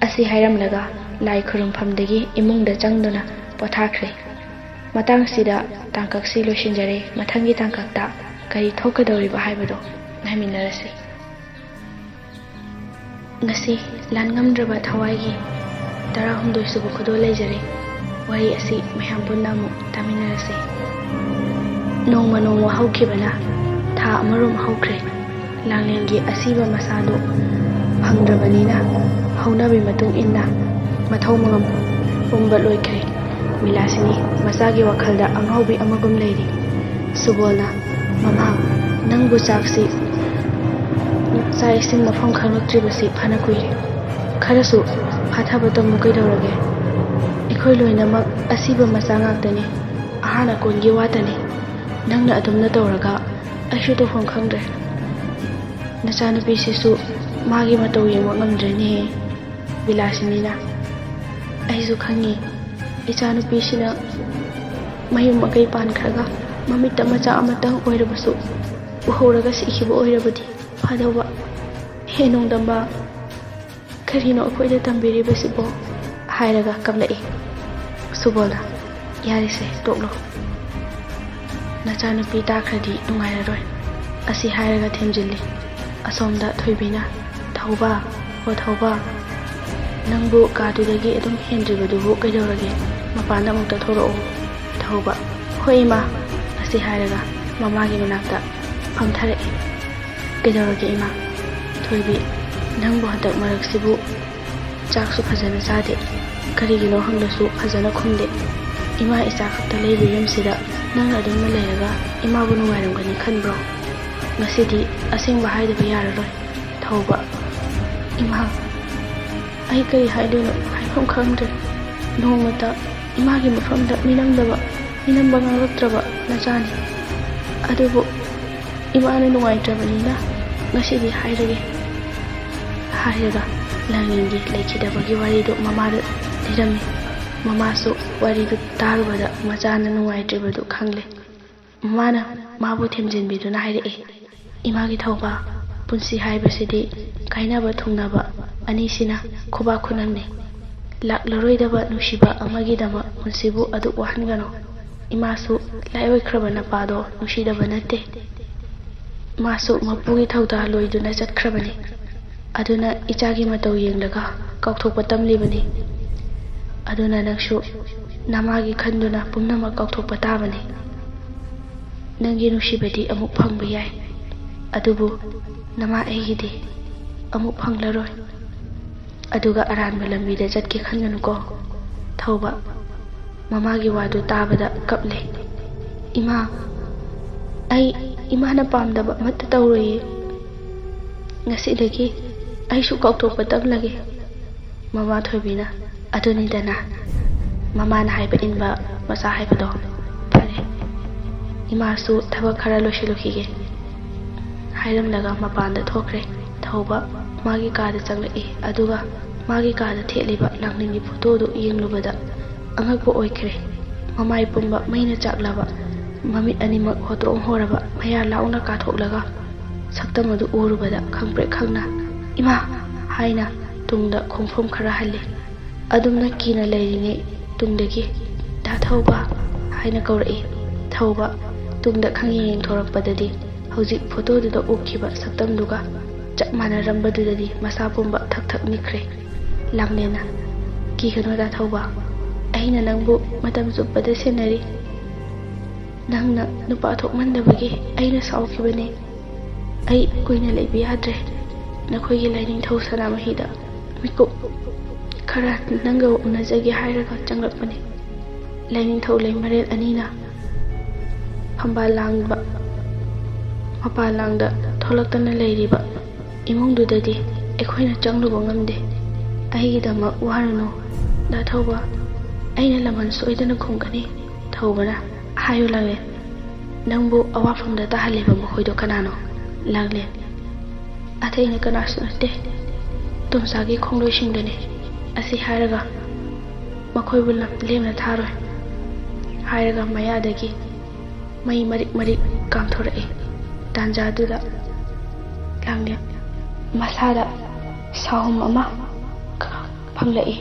ꯑꯁꯤ ꯍꯥꯏꯔꯝꯂꯒ ꯂꯥꯏ ꯈꯨꯔꯨꯝꯐꯝꯗꯒꯤ ꯏꯃꯨꯡꯗ ꯆꯪꯗꯨꯅ ꯄꯣꯊꯥꯈ꯭ꯔꯦ꯫ ꯃꯇꯥꯡꯁꯤꯗ ꯇꯥꯡꯀꯛꯁꯤ ꯂꯣꯏꯁꯤꯟꯖꯔꯦ꯫ ꯃꯊꯪꯒꯤ ꯇꯥꯡꯀꯛꯇ ꯀꯔꯤ ꯊꯣꯛꯀꯗꯧꯔꯤꯕ ꯍꯥꯏꯕꯗꯨ ꯉꯥꯏꯃꯤꯟꯅꯔꯁꯤ꯫ ꯉꯁꯤ ꯂꯥꯟꯉꯝꯗ꯭ꯔꯕ ꯊꯋꯥꯏꯒꯤ ꯇꯔꯥꯍꯨꯝꯗꯣꯏ ꯁꯨꯕ ꯈꯨꯗꯣꯜ ꯂꯩꯖꯔꯦ꯫ ꯋꯥꯔꯤ ꯑꯁꯤ ꯃꯌꯥꯝ ꯄꯨꯟꯅ ꯑꯃꯨꯛ ꯇꯥꯃꯤꯟꯅꯔꯁꯤ꯫ ꯅꯣꯡꯃ ꯅꯣꯡꯃ ꯍꯧꯈꯤꯕꯅ ꯊꯥ ꯑꯃꯔꯣꯝ ꯍꯧꯈ꯭ꯔꯦ꯫ ꯂꯥꯡꯂꯦꯟꯒꯤ ꯑꯁꯤꯕ ꯃꯁꯥꯗꯨ ꯐꯪꯗ꯭ꯔꯕꯅꯤꯅ ꯍꯧꯅꯕꯤ ꯃꯇꯨꯡ ꯏꯟꯅ ꯃꯊꯧ ꯃꯉꯝ ꯄꯨꯝꯕ ꯂꯣꯏꯈ꯭ꯔꯦ꯫ ꯕꯤꯂꯥꯁꯤꯅꯤ ꯃꯆꯥꯒꯤ ꯋꯥꯈꯜꯗ ꯑꯉꯥꯎꯕꯤ ꯑꯃꯒꯨꯝ ꯂꯩꯔꯤ꯫ ꯁꯨꯕꯣꯜꯅ, "ꯃꯃꯥ, ꯅꯪꯕꯨ ꯆꯥꯛꯁꯤ, ꯆꯥꯛ ꯏꯁꯤꯡ ꯃꯐꯝ ꯈꯪꯂꯛꯇ꯭ꯔꯤꯕꯁꯤ ꯐꯅ ꯀꯨꯏꯔꯦ꯫ ꯈꯔꯁꯨ ꯐꯥꯊꯕ ꯇꯝꯃꯨ ꯀꯩꯗꯧꯔꯒꯦ? ꯑꯩꯈꯣꯏ ꯂꯣꯏꯅꯃꯛ ꯑꯁꯤꯕ ꯃꯆꯥ ꯉꯥꯛꯇꯅꯤ꯫ ꯑꯍꯥꯟ ꯑꯀꯣꯟꯒꯤ ꯋꯥꯇꯅꯤ꯫ ꯅꯪꯅ ꯑꯗꯨꯝꯅ ꯇꯧꯔꯒ ꯑꯩꯁꯨ ꯇꯧꯐꯝ ꯈꯪꯗ꯭ꯔꯦ꯫ ꯅꯆꯥꯅꯨꯄꯤꯁꯤꯁꯨ ꯃꯥꯒꯤ ꯃꯇꯧ ꯌꯦꯡꯕ ꯉꯝꯗ꯭ꯔꯦꯅꯦ꯫" ꯕꯤꯂꯥꯁꯤꯅꯤꯅ, "ꯑꯩꯁꯨ ꯈꯪꯉꯤ, ꯏꯆꯥꯅꯨꯄꯤꯁꯤꯅ ꯃꯌꯨꯝ ꯃꯀꯩ ꯄꯥꯟꯈ꯭ꯔꯒ ꯃꯃꯤꯠꯇ ꯃꯆꯥ ꯑꯃꯇꯪ ꯑꯣꯏꯔꯕꯁꯨ ꯎꯍꯧꯔꯒ ꯁꯤꯈꯤꯕ ꯑꯣꯏꯔꯕꯗꯤ ꯐꯗꯧꯕ꯫ ꯍꯦ ꯅꯣꯡꯗꯝꯕ, ꯀꯔꯤꯅꯣ ꯑꯩꯈꯣꯏꯗ ꯇꯝꯕꯤꯔꯤꯕꯁꯤꯕꯣ?" ꯍꯥꯏꯔꯒ ꯀꯞꯂꯛꯏ꯫ ꯁꯨꯕꯣꯜꯅ, "ꯌꯥꯔꯦꯁꯦ, ꯇꯣꯛꯂꯣ꯫ ꯅꯆꯥꯅꯨꯄꯤ ꯇꯥꯈ꯭ꯔꯗꯤ ꯅꯨꯡꯉꯥꯏꯔꯔꯣꯏ꯫" ꯑꯁꯤ ꯍꯥꯏꯔꯒ ꯊꯦꯝꯖꯤꯜꯂꯤ꯫ ꯑꯁꯣꯝꯗ ꯊꯣꯏꯕꯤꯅ, "ꯊꯧꯕ, ꯍꯣ ꯊꯧꯕ, ꯅꯪꯕꯨ ꯀꯥꯗꯨꯗꯒꯤ ꯑꯗꯨꯝ ꯍꯦꯟꯗ꯭ꯔꯤꯕꯗꯨꯕꯨ ꯀꯩꯗꯧꯔꯒꯦ? ꯃꯄꯥꯟꯗ ꯑꯃꯨꯛꯇ ꯊꯣꯛꯂꯛꯑꯣ꯫" ꯊꯧꯕ, "ꯍꯣꯏ ꯏꯃꯥ꯫" ꯑꯁꯤ ꯍꯥꯏꯔꯒ ꯃꯃꯥꯒꯤ ꯃꯅꯥꯛꯇ ꯐꯝꯊꯔꯛꯏ꯫ "ꯀꯩꯗꯧꯔꯒꯦ ꯏꯃꯥ?" ꯊꯣꯏꯕꯤ, "ꯅꯪꯕꯨ ꯍꯟꯗꯛ ꯃꯔꯛꯁꯤꯕꯨ ꯆꯥꯛꯁꯨ ꯐꯖꯅ ꯆꯥꯗꯦ, ꯀꯔꯤꯒꯤꯅꯣ ꯍꯪꯂꯁꯨ ꯐꯖꯅ ꯈꯨꯝꯗꯦ꯫ ꯏꯃꯥ ꯏꯆꯥ ꯈꯛꯇ ꯂꯩꯕ ꯌꯨꯝꯁꯤꯗ ꯅꯪꯅ ꯑꯗꯨꯝꯅ ꯂꯩꯔꯒ ꯏꯃꯥꯕꯨ ꯅꯨꯡꯉꯥꯏꯔꯝꯒꯅꯤ ꯈꯟꯕ꯭ꯔꯣ? ꯉꯁꯤꯗꯤ ꯑꯁꯦꯡꯕ ꯍꯥꯏꯗꯕ ꯌꯥꯔꯔꯣꯏ꯫" ꯊꯧꯕ, "ꯏꯃꯥ, ꯑꯩ ꯀꯔꯤ ꯍꯥꯏꯗꯣꯏꯅꯣ, ꯍꯥꯏꯐꯝ ꯈꯪꯗ꯭ꯔꯦ꯫ ꯅꯣꯡꯃꯇ ꯏꯃꯥꯒꯤ ꯃꯐꯝꯗ ꯃꯤꯅꯝꯗꯕ, ꯃꯤꯅꯝꯕ ꯉꯥꯡꯂꯛꯇ꯭ꯔꯕ ꯅꯆꯥꯅꯤ꯫ ꯑꯗꯨꯕꯨ ꯏꯃꯥꯅ ꯅꯨꯡꯉꯥꯏꯇ꯭ꯔꯕꯅꯤꯅ ꯉꯁꯤꯗꯤ ꯍꯥꯏꯔꯒꯦ꯫" ꯍꯥꯏꯔꯒ ꯂꯥꯡꯂꯦꯟꯒꯤ ꯂꯩꯈꯤꯗꯕꯒꯤ ꯋꯥꯔꯤꯗꯨ ꯃꯃꯥꯗ ꯂꯤꯔꯝꯃꯤ꯫ ꯃꯃꯥꯁꯨ ꯋꯥꯔꯤꯗꯨ ꯇꯥꯔꯨꯕꯗ ꯃꯆꯥꯅ ꯅꯨꯡꯉꯥꯏꯇ꯭ꯔꯤꯕꯗꯨ ꯈꯪꯂꯦ꯫ ꯃꯃꯥꯅ ꯃꯥꯕꯨ ꯊꯦꯝꯖꯤꯟꯕꯤꯗꯨꯅ ꯍꯥꯏꯔꯛꯏ, "ꯏꯃꯥꯒꯤ ꯊꯧꯕ, ꯄꯨꯟꯁꯤ ꯍꯥꯏꯕꯁꯤꯗꯤ ꯀꯥꯏꯅꯕ ꯊꯨꯡꯅꯕ ꯑꯅꯤꯁꯤꯅ ꯈꯨꯕꯥꯛ ꯈꯨꯅꯝꯅꯤ꯫ ꯂꯥꯛꯂꯔꯣꯏꯗꯕ ꯅꯨꯡꯁꯤꯕ ꯑꯃꯒꯤꯗꯃꯛ ꯄꯨꯟꯁꯤꯕꯨ ꯑꯗꯨꯛ ꯋꯥꯍꯟꯒꯅꯨ꯫ ꯏꯃꯥꯁꯨ ꯂꯥꯏꯑꯣꯏꯈ꯭ꯔꯕ ꯅꯄꯥꯗꯣ ꯅꯨꯡꯁꯤꯗꯕ ꯅꯠꯇꯦ꯫ ꯃꯥꯁꯨ ꯃꯄꯨꯒꯤ ꯊꯧꯗꯥ ꯂꯣꯏꯗꯨꯅ ꯆꯠꯈ꯭ꯔꯕꯅꯤ꯫ ꯑꯗꯨꯅ ꯏꯆꯥꯒꯤ ꯃꯇꯧ ꯌꯦꯡꯂꯒ ꯀꯥꯎꯊꯣꯛꯄ ꯇꯝꯂꯤꯕꯅꯤ꯫ ꯑꯗꯨꯅ ꯅꯪꯁꯨ ꯅꯃꯥꯒꯤ ꯈꯟꯗꯨꯅ ꯄꯨꯝꯅꯃꯛ ꯀꯥꯎꯊꯣꯛꯄ ꯇꯥꯕꯅꯤ꯫ ꯅꯪꯒꯤ ꯅꯨꯡꯁꯤꯕꯗꯤ ꯑꯃꯨꯛ ꯐꯪꯕ ꯌꯥꯏ, ꯑꯗꯨꯕꯨ ꯅꯃꯥ ꯑꯩꯒꯤꯗꯤ ꯑꯃꯨꯛ ꯐꯪꯂꯔꯣꯏ꯫ ꯑꯗꯨꯒ ꯑꯔꯥꯟꯕ ꯂꯝꯕꯤꯗ ꯆꯠꯀꯦ ꯈꯟꯒꯅꯨꯀꯣ꯫ ꯊꯧꯕ ꯃꯃꯥꯒꯤ ꯋꯥꯗꯨ ꯇꯥꯕꯗ ꯀꯞꯂꯦ꯫ "ꯏꯃꯥ, ꯑꯩ ꯏꯃꯥꯅ ꯄꯥꯝꯗꯕ ꯑꯃꯠꯇ ꯇꯧꯔꯣꯏꯌꯦ꯫ ꯉꯁꯤꯗꯒꯤ ꯑꯩꯁꯨ ꯀꯥꯎꯊꯣꯛꯄ ꯇꯝꯂꯒꯦ꯫" ꯃꯃꯥ ꯊꯣꯏꯕꯤꯅ, "ꯑꯗꯨꯅꯤꯗꯅ ꯃꯃꯥꯅ ꯍꯥꯏꯕ ꯏꯟꯕ ꯃꯆꯥ ꯍꯥꯏꯕꯗꯣ꯫ ꯐꯔꯦ, ꯏꯃꯥꯁꯨ ꯊꯕꯛ ꯈꯔ ꯂꯣꯏꯁꯤꯜꯂꯨꯈꯤꯒꯦ" ꯍꯥꯏꯔꯝꯂꯒ ꯃꯄꯥꯟꯗ ꯊꯣꯛꯈ꯭ꯔꯦ꯫ ꯊꯧꯕ ꯃꯥꯒꯤ ꯀꯥꯗ ꯆꯪꯂꯛꯏ꯫ ꯑꯗꯨꯒ ꯃꯥꯒꯤ ꯀꯥꯗ ꯊꯦꯠꯂꯤꯕ ꯂꯥꯡꯂꯦꯟꯒꯤ ꯐꯣꯇꯣꯗꯨ ꯌꯦꯡꯂꯨꯕꯗ ꯑꯉꯛꯄ ꯑꯣꯏꯈ꯭ꯔꯦ꯫ ꯃꯃꯥꯏ ꯄꯨꯝꯕ ꯃꯩꯅ ꯆꯥꯛꯂꯕ, ꯃꯃꯤꯠ ꯑꯅꯤꯃꯛ ꯍꯣꯇ꯭ꯔꯣꯡ ꯍꯣꯔꯕ, ꯃꯌꯥ ꯂꯥꯎꯅ ꯀꯥꯊꯣꯛꯂꯒ ꯁꯛꯇꯝ ꯑꯗꯨ ꯎꯔꯨꯕꯗ ꯈꯪꯄ꯭ꯔꯦꯛ ꯈꯪꯅ, "ꯏꯃꯥ!" ꯍꯥꯏꯅ ꯇꯨꯡꯗ ꯈꯣꯡꯐꯝ ꯈꯔ ꯍꯜꯂꯤ꯫ ꯑꯗꯨꯝꯅ ꯀꯤꯅ ꯂꯩꯔꯤꯉꯩ ꯇꯨꯡꯗꯒꯤ, "ꯗꯥ ꯊꯧꯕ" ꯍꯥꯏꯅ ꯀꯧꯔꯛꯏ꯫ ꯊꯧꯕ ꯇꯨꯡꯗ ꯈꯪꯌꯦꯡ ꯌꯦꯡꯊꯣꯔꯛꯄꯗꯗꯤ ꯍꯧꯖꯤꯛ ꯐꯣꯇꯣꯗꯨꯗ ꯎꯈꯤꯕ ꯁꯛꯇꯝꯗꯨꯒ ꯆꯞ ꯃꯥꯟꯅꯔꯝꯕꯗꯨꯗꯗꯤ ꯃꯁꯥ ꯄꯨꯝꯕ ꯊꯛ ꯊꯛ ꯅꯤꯛꯈ꯭ꯔꯦ꯫ ꯂꯥꯡꯂꯦꯟꯅ, "ꯀꯤꯒꯅꯨ ꯗꯥ ꯊꯧꯕ, ꯑꯩꯅ ꯅꯪꯕꯨ ꯃꯇꯝ ꯆꯨꯞꯄꯗ ꯁꯦꯟꯅꯔꯤ꯫ ꯅꯪꯅ ꯅꯨꯄꯥ ꯊꯣꯛꯃꯟꯗꯕꯒꯤ ꯑꯩꯅ ꯁꯥꯎꯈꯤꯕꯅꯤ꯫ ꯑꯩ ꯀꯨꯏꯅ ꯂꯩꯕ ꯌꯥꯗ꯭ꯔꯦ꯫ ꯅꯈꯣꯏꯒꯤ ꯂꯥꯏꯅꯤꯡꯊꯧ ꯁꯅꯥꯃꯍꯤꯗ ꯃꯤꯀꯨꯞ ꯈꯔ ꯅꯪꯒ ꯎꯅꯖꯒꯦ ꯍꯥꯏꯔꯒ ꯆꯪꯂꯛꯄꯅꯤ꯫" ꯂꯥꯏꯅꯤꯡꯊꯧ ꯂꯩꯃꯔꯦꯜ ꯑꯅꯤꯅ ꯐꯝꯕꯥꯜ ꯂꯥꯡꯕ, ꯃꯄꯥꯜ ꯂꯥꯡꯗ ꯊꯣꯛꯂꯛꯇꯅ ꯂꯩꯔꯤꯕ ꯏꯃꯨꯡꯗꯨꯗꯗꯤ ꯑꯩꯈꯣꯏꯅ ꯆꯪꯂꯨꯕ ꯉꯝꯗꯦ꯫ "ꯑꯩꯒꯤꯗꯃꯛ ꯋꯥꯔꯨꯅꯨ ꯗꯥ ꯊꯧꯕ, ꯑꯩꯅ ꯂꯃꯟ ꯁꯣꯏꯗꯅ ꯈꯨꯝꯒꯅꯤ꯫" ꯊꯧꯕꯅ, "ꯍꯥꯏꯌꯨ ꯂꯥꯡꯂꯦꯟ, ꯅꯪꯕꯨ ꯑꯋꯥꯐꯝꯗ ꯇꯥꯍꯜꯂꯤꯕ ꯃꯈꯣꯏꯗꯣ ꯀꯅꯥꯅꯣ?" ꯂꯥꯡꯂꯦꯟ, "ꯑꯇꯩꯅ ꯀꯅꯥꯁꯨ ꯅꯠꯇꯦ, ꯇꯣꯝꯆꯥꯒꯤ ꯈꯣꯡꯂꯣꯏꯁꯤꯡꯗꯅꯤ꯫ ꯑꯁꯤ ꯍꯥꯏꯔꯒ ꯃꯈꯣꯏꯕꯨ ꯂꯝ ꯂꯦꯝꯅ ꯊꯥꯔꯣꯏ" ꯍꯥꯏꯔꯒ ꯃꯌꯥꯗꯒꯤ ꯃꯩ ꯃꯔꯤꯛ ꯃꯔꯤꯛ ꯀꯥꯝꯊꯣꯔꯛꯏ꯫ ꯇꯥꯟꯖꯥꯗꯨꯗ ꯂꯥꯡꯂꯦꯟ ꯃꯁꯥꯗ ꯁꯥꯍꯨꯝ ꯑꯃ ꯐꯪꯂꯛꯏ꯫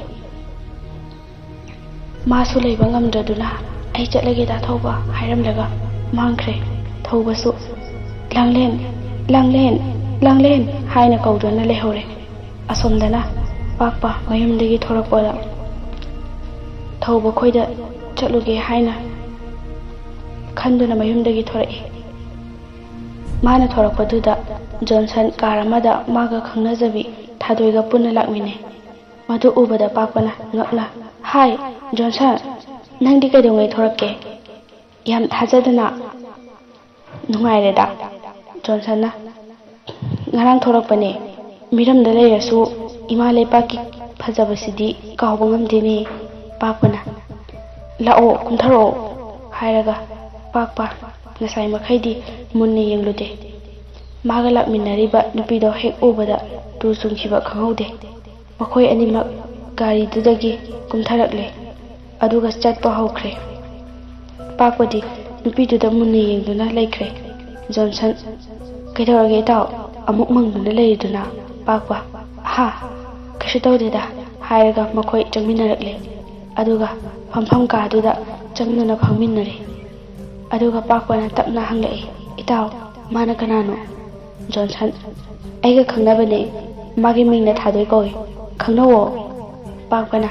ꯃꯥꯁꯨ ꯂꯩꯕ ꯉꯝꯗ꯭ꯔꯗꯨꯅ, "ꯑꯩ ꯆꯠꯂꯒꯦ ꯗꯥ ꯊꯧꯕ" ꯍꯥꯏꯔꯝꯂꯒ ꯃꯥꯡꯈ꯭ꯔꯦ꯫ ꯊꯧꯕꯁꯨ, "ꯂꯥꯡꯂꯦꯟ, ꯂꯥꯡꯂꯦꯟ!" "ꯂꯥꯡꯂꯦꯟ" ꯍꯥꯏꯅ ꯀꯧꯗꯨꯅ ꯂꯩꯍꯧꯔꯦ꯫ ꯑꯁꯣꯝꯗꯅ ꯄꯥꯛꯄ ꯃꯌꯨꯝꯗꯒꯤ ꯊꯣꯔꯛꯄꯗ ꯊꯧꯕ ꯈꯣꯏꯗ ꯆꯠꯂꯨꯒꯦ ꯍꯥꯏꯅ ꯈꯟꯗꯨꯅ ꯃꯌꯨꯝꯗꯒꯤ ꯊꯣꯔꯛꯏ꯫ ꯃꯥꯅ ꯊꯣꯔꯛꯄꯗꯨꯗ ꯖꯣꯟꯁꯟ ꯀꯥꯔ ꯑꯃꯗ ꯃꯥꯒ ꯈꯪꯅꯖꯕꯤ ꯊꯥꯗꯣꯏꯒ ꯄꯨꯟꯅ ꯂꯥꯛꯃꯤꯟꯅꯩ꯫ ꯃꯗꯨ ꯎꯕꯗ ꯄꯥꯛꯄꯅ ꯉꯛꯅ, "ꯍꯥꯏ, ꯖꯣꯟꯁꯟ, ꯅꯪꯗꯤ ꯀꯩꯗꯧꯉꯩ ꯊꯣꯔꯛꯀꯦ? ꯌꯥꯝ ꯊꯥꯖꯗꯅ꯫ ꯅꯨꯡꯉꯥꯏꯔꯦꯗ꯫" ꯖꯣꯟꯁꯟꯅ, "ꯉꯔꯥꯡ ꯊꯣꯔꯛꯄꯅꯦ꯫ ꯃꯤꯔꯝꯗ ꯂꯩꯔꯁꯨ ꯏꯃꯥ ꯂꯩꯄꯥꯛꯀꯤ ꯐꯖꯕꯁꯤꯗꯤ ꯀꯥꯎꯕ ꯉꯝꯗꯦꯅꯦ꯫" ꯄꯥꯛꯄꯅ, "ꯂꯥꯛꯑꯣ, ꯀꯨꯝꯊꯔꯛꯑꯣ" ꯍꯥꯏꯔꯒ ꯄꯥꯛꯄ ꯉꯁꯥꯏ ꯃꯈꯩꯗꯤ ꯃꯨꯟꯅ ꯌꯦꯡꯂꯨꯗꯦ꯫ ꯃꯥꯒ ꯂꯥꯛꯃꯤꯟꯅꯔꯤꯕ ꯅꯨꯄꯤꯗꯣ ꯍꯦꯛ ꯎꯕꯗ ꯇꯨ ꯆꯨꯡꯈꯤꯕ ꯈꯪꯍꯧꯗꯦ꯫ ꯃꯈꯣꯏ ꯑꯅꯤꯃꯛ ꯒꯥꯔꯤꯗꯨꯗꯒꯤ ꯀꯨꯝꯊꯔꯛꯂꯦ, ꯑꯗꯨꯒ ꯆꯠꯄ ꯍꯧꯈ꯭ꯔꯦ꯫ ꯄꯥꯛꯄꯗꯤ ꯅꯨꯄꯤꯗꯨꯗ ꯃꯨꯟꯅ ꯌꯦꯡꯗꯨꯅ ꯂꯩꯈ꯭ꯔꯦ꯫ ꯖꯣꯟꯁꯟ, "ꯀꯩꯗꯧꯔꯒꯦ ꯏꯇꯥꯎ? ꯑꯃꯨꯛ ꯃꯪꯗꯨꯅ ꯂꯩꯔꯤꯗꯨꯅ?" ꯄꯥꯛꯄ, "ꯍꯥ? ꯀꯩꯁꯨ ꯇꯧꯗꯦꯗ" ꯍꯥꯏꯔꯒ ꯃꯈꯣꯏ ꯆꯪꯃꯤꯟꯅꯔꯛꯂꯦ꯫ ꯑꯗꯨꯒ ꯐꯝꯐꯝ ꯀꯥꯗꯨꯗ ꯆꯪꯗꯨꯅ ꯐꯝꯃꯤꯟꯅꯔꯦ꯫ ꯑꯗꯨꯒ ꯄꯥꯛꯄꯅ ꯇꯞꯅ ꯍꯪꯂꯛꯏ, "ꯏꯇꯥꯎ, ꯃꯥꯅ ꯀꯅꯥꯅꯣ?" ꯖꯣꯟꯁꯟ, "ꯑꯩꯒ ꯈꯪꯅꯕꯅꯦ꯫ ꯃꯥꯒꯤ ꯃꯤꯡꯅ ꯊꯥꯗꯣꯏ ꯀꯧꯏ꯫ ꯈꯪꯅꯧꯋꯣ꯫" ꯄꯥꯛꯄꯅ,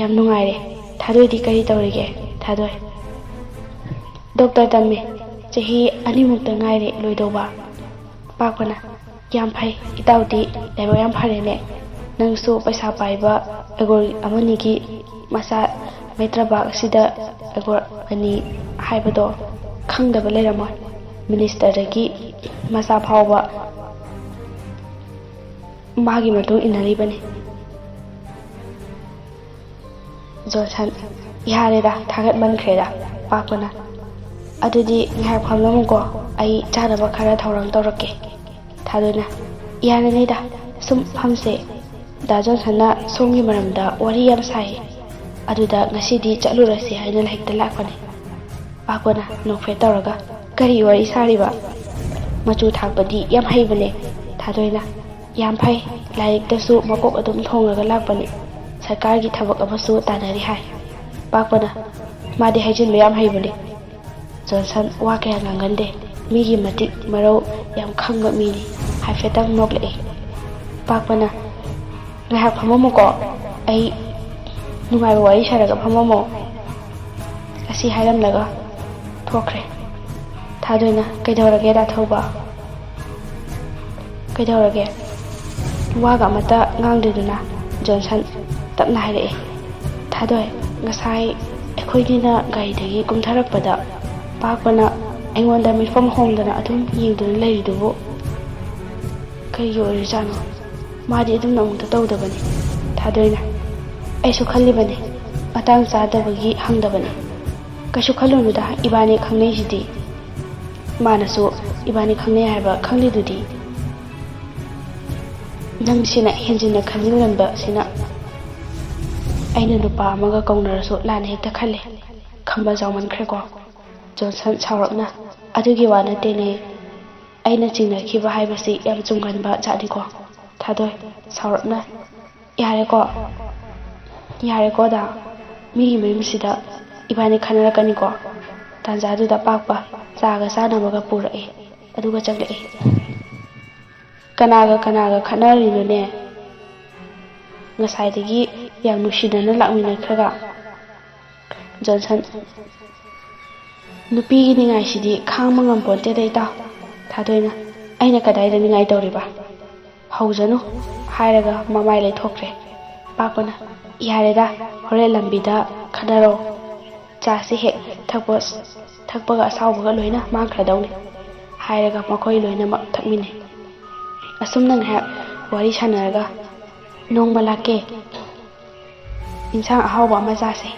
"ꯌꯥꯝ ꯅꯨꯡꯉꯥꯏꯔꯦ꯫ ꯊꯥꯗꯣꯏꯗꯤ ꯀꯔꯤ ꯇꯧꯔꯤꯒꯦ?" ꯊꯥꯗꯣꯏ, "ꯗꯣꯛꯇꯔ ꯇꯝꯃꯤ꯫ ꯆꯍꯤ ꯑꯅꯤꯃꯨꯛꯇ ꯉꯥꯏꯔꯦ ꯂꯣꯏꯗꯧꯕ꯫" ꯄꯥꯛꯄꯅ, "ꯌꯥꯝ ꯐꯩ, ꯏꯇꯥꯎꯗꯤ ꯂꯥꯏꯕꯛ ꯌꯥꯝ ꯐꯔꯦꯅꯦ꯫ ꯅꯪꯁꯨ ꯄꯩꯁꯥ ꯄꯥꯏꯕ ꯑꯒꯣꯔ ꯑꯃꯅꯤꯒꯤ ꯃꯆꯥ ꯃꯩꯇ꯭ꯔꯕꯥꯛ ꯑꯁꯤꯗ ꯑꯒꯣꯔ ꯑꯅꯤ ꯍꯥꯏꯕꯗꯣ ꯈꯪꯗꯕ ꯂꯩꯔꯝꯃꯣꯏ꯫ ꯃꯤꯅꯤꯁꯇꯔꯗꯒꯤ ꯃꯆꯥ ꯐꯥꯎꯕ ꯃꯥꯒꯤ ꯃꯇꯨꯡ ꯏꯟꯅꯔꯤꯕꯅꯤ꯫" ꯖꯣꯟꯁꯟ, "ꯌꯥꯔꯦꯗ, ꯊꯥꯒꯠꯃꯟꯈ꯭ꯔꯦꯗ꯫" ꯄꯥꯛꯄꯅ, "ꯑꯗꯨꯗꯤ ꯉꯥꯏꯍꯥꯛ ꯐꯝꯂꯝꯃꯨꯀꯣ, ꯑꯩ ꯆꯥꯅꯕ ꯈꯔ ꯊꯧꯔꯥꯡ ꯇꯧꯔꯛꯀꯦ꯫" ꯊꯥꯗꯣꯏꯅ, "ꯌꯥꯔꯅꯤꯗ, ꯁꯨꯝ ꯐꯝꯁꯦ꯫ ꯗꯥ ꯖꯣꯟꯁꯟꯅ ꯁꯣꯝꯒꯤ ꯃꯔꯝꯗ ꯋꯥꯔꯤ ꯌꯥꯝ ꯁꯥꯏ꯫ ꯑꯗꯨꯗ ꯉꯁꯤꯗꯤ ꯆꯠꯂꯨꯔꯁꯤ ꯍꯥꯏꯅ ꯍꯦꯛꯇ ꯂꯥꯛꯄꯅꯦ꯫" ꯄꯥꯛꯄꯅ ꯅꯣꯛꯐꯦꯠ ꯇꯧꯔꯒ, "ꯀꯔꯤ ꯋꯥꯔꯤ ꯁꯥꯔꯤꯕ? ꯃꯆꯨ ꯊꯥꯛꯄꯗꯤ ꯌꯥꯝ ꯍꯩꯕꯅꯦ꯫" ꯊꯥꯗꯣꯏꯅ, "ꯌꯥꯝ ꯐꯩ, ꯂꯥꯏꯔꯤꯛꯇꯁꯨ ꯃꯀꯣꯛ ꯑꯗꯨꯝ ꯊꯣꯡꯂꯒ ꯂꯥꯛꯄꯅꯤ꯫ ꯁꯔꯀꯥꯔꯒꯤ ꯊꯕꯛ ꯑꯃꯁꯨ ꯇꯥꯟꯅꯔꯤ ꯍꯥꯏ꯫" ꯄꯥꯛꯄꯅ, "ꯃꯥꯗꯤ ꯍꯥꯏꯖꯤꯟꯕ ꯌꯥꯝ ꯍꯩꯕꯅꯤ꯫" ꯖꯣꯟꯁꯟ ꯋꯥ ꯀꯌꯥ ꯉꯥꯡꯒꯟꯗꯦ꯫ ꯃꯤꯒꯤ ꯃꯇꯤꯛ ꯃꯔꯧ ꯌꯥꯝ ꯈꯪꯕ ꯃꯤꯅꯤ꯫ ꯍꯥꯏꯐꯦꯠꯇꯪ ꯅꯣꯛꯂꯛꯏ꯫ ꯄꯥꯛꯄꯅ, "ꯉꯥꯏꯍꯥꯛ ꯐꯝꯃꯝꯃꯨꯀꯣ, ꯑꯩ ꯅꯨꯡꯉꯥꯏꯕ ꯋꯥꯔꯤ ꯁꯥꯔꯒ ꯐꯝꯃꯝꯃꯣ" ꯑꯁꯤ ꯍꯥꯏꯔꯝꯂꯒ ꯊꯣꯛꯈ꯭ꯔꯦ꯫ ꯊꯥꯗꯣꯏꯅ, "ꯀꯩꯗꯧꯔꯒꯦ ꯗꯥ ꯊꯧꯕ? ꯀꯩꯗꯧꯔꯒꯦ?" ꯋꯥꯒ ꯑꯃꯠꯇ ꯉꯥꯡꯗ꯭ꯔꯤꯗꯨꯅ ꯖꯣꯟꯁꯟ ꯇꯞꯅ ꯍꯥꯏꯔꯛꯏ, "ꯊꯥꯗꯣꯏ, ꯉꯁꯥꯏ ꯑꯩꯈꯣꯏꯅꯤꯅ ꯒꯥꯔꯤꯗꯒꯤ ꯀꯨꯝꯊꯔꯛꯄꯗ ꯄꯥꯛꯄꯅ ꯑꯩꯉꯣꯟꯗ ꯃꯤꯠꯐꯝ ꯍꯣꯡꯗꯅ ꯑꯗꯨꯝ ꯌꯦꯡꯗꯨꯅ ꯂꯩꯔꯤꯗꯨꯕꯨ ꯀꯔꯤꯒꯤ ꯑꯣꯏꯔꯤꯖꯥꯠꯅꯣ? ꯃꯥꯗꯤ ꯑꯗꯨꯝ ꯅꯣꯡꯃꯇ ꯇꯧꯗꯕꯅꯤ꯫" ꯊꯥꯗꯣꯏꯅ, "ꯑꯩꯁꯨ ꯈꯜꯂꯤꯕꯅꯤ, ꯃꯇꯥꯡ ꯆꯥꯗꯕꯒꯤ ꯍꯪꯗꯕꯅꯤ꯫ ꯀꯩꯁꯨ ꯈꯜꯂꯨꯅꯨꯗ, ꯏꯕꯥꯅꯤ ꯈꯪꯅꯩꯁꯤꯗꯤ꯫ ꯃꯥꯅꯁꯨ ꯏꯕꯥꯅꯤ ꯈꯪꯅꯩ ꯍꯥꯏꯕ ꯈꯪꯂꯤꯗꯨꯗꯤ꯫ ꯅꯪꯁꯤꯅ ꯍꯦꯟꯖꯤꯟꯅ ꯈꯟꯖꯤꯟꯒꯟꯕꯁꯤꯅ ꯑꯩꯅ ꯅꯨꯄꯥ ꯑꯃꯒ ꯀꯧꯅꯔꯁꯨ ꯂꯥꯟꯅ ꯍꯦꯛꯇ ꯈꯜꯂꯦ꯫ ꯈꯝꯕ ꯆꯥꯎꯃꯟꯈ꯭ꯔꯦꯀꯣ꯫" ꯖꯣꯟꯁꯟ ꯁꯥꯎꯔꯞꯅ, "ꯑꯗꯨꯒꯤ ꯋꯥ ꯅꯠꯇꯦꯅꯦ꯫ ꯑꯩꯅ ꯆꯤꯡꯅꯈꯤꯕ ꯍꯥꯏꯕꯁꯤ ꯌꯥꯝ ꯆꯨꯝꯒꯟꯕ ꯖꯥꯠꯅꯤꯀꯣ꯫" ꯊꯥꯗꯣꯏ ꯁꯥꯎꯔꯞꯅ, "ꯌꯥꯔꯦꯀꯣ, ꯌꯥꯔꯦꯀꯣ ꯗꯥ, ꯃꯤꯒꯤ ꯃꯌꯨꯝꯁꯤꯗ ꯏꯕꯥꯅꯤ ꯈꯟꯅꯔꯛꯀꯅꯤꯀꯣ꯫" ꯇꯥꯟꯖꯥꯗꯨꯗ ꯄꯥꯛꯄ ꯆꯥꯒ ꯆꯥꯅꯕꯒ ꯄꯨꯔꯛꯏ, ꯑꯗꯨꯒ ꯆꯪꯂꯛꯏ꯫ "ꯀꯅꯥꯒ ꯀꯅꯥꯒ ꯈꯠꯅꯔꯤꯅꯣꯅꯦ? ꯉꯁꯥꯏꯗꯒꯤ ꯌꯥꯝ ꯅꯨꯡꯁꯤꯅꯅ ꯂꯥꯛꯃꯤꯟꯅꯈ꯭ꯔꯒ꯫" ꯖꯣꯟꯁꯟ, "ꯅꯨꯄꯤꯒꯤ ꯅꯤꯡꯉꯥꯏꯁꯤꯗꯤ ꯈꯥꯡꯕ ꯉꯝꯄꯣꯟꯇꯦꯗ ꯏꯇꯥꯎ꯫" ꯊꯥꯗꯣꯏꯅ, "ꯑꯩꯅ ꯀꯗꯥꯏꯗ ꯅꯤꯡꯉꯥꯏ ꯇꯧꯔꯤꯕ? ꯍꯧꯖꯅꯨ" ꯍꯥꯏꯔꯒ ꯃꯃꯥꯏ ꯂꯩꯊꯣꯛꯈ꯭ꯔꯦ꯫ ꯄꯥꯛꯄꯅ, "ꯌꯥꯔꯦꯗ, ꯍꯣꯔꯦꯟ ꯂꯝꯕꯤꯗ ꯈꯟꯅꯔꯣ꯫ ꯆꯥꯁꯤ ꯍꯦꯛ ꯊꯛꯄ, ꯊꯛꯄꯒ ꯑꯁꯥꯎꯕꯒ ꯂꯣꯏꯅ ꯃꯥꯡꯈ꯭ꯔꯗꯧꯅꯤ" ꯍꯥꯏꯔꯒ ꯃꯈꯣꯏ ꯂꯣꯏꯅꯃꯛ ꯊꯛꯃꯤꯟꯅꯩ꯫ ꯑꯁꯨꯝꯅ ꯉꯥꯏꯍꯥꯛ ꯋꯥꯔꯤ ꯁꯥꯟꯅꯔꯒ, "ꯅꯣꯡꯃ ꯂꯥꯛꯀꯦ, ꯏꯟꯁꯥꯡ ꯑꯍꯥꯎꯕ ꯑꯃ ꯆꯥꯁꯦ꯫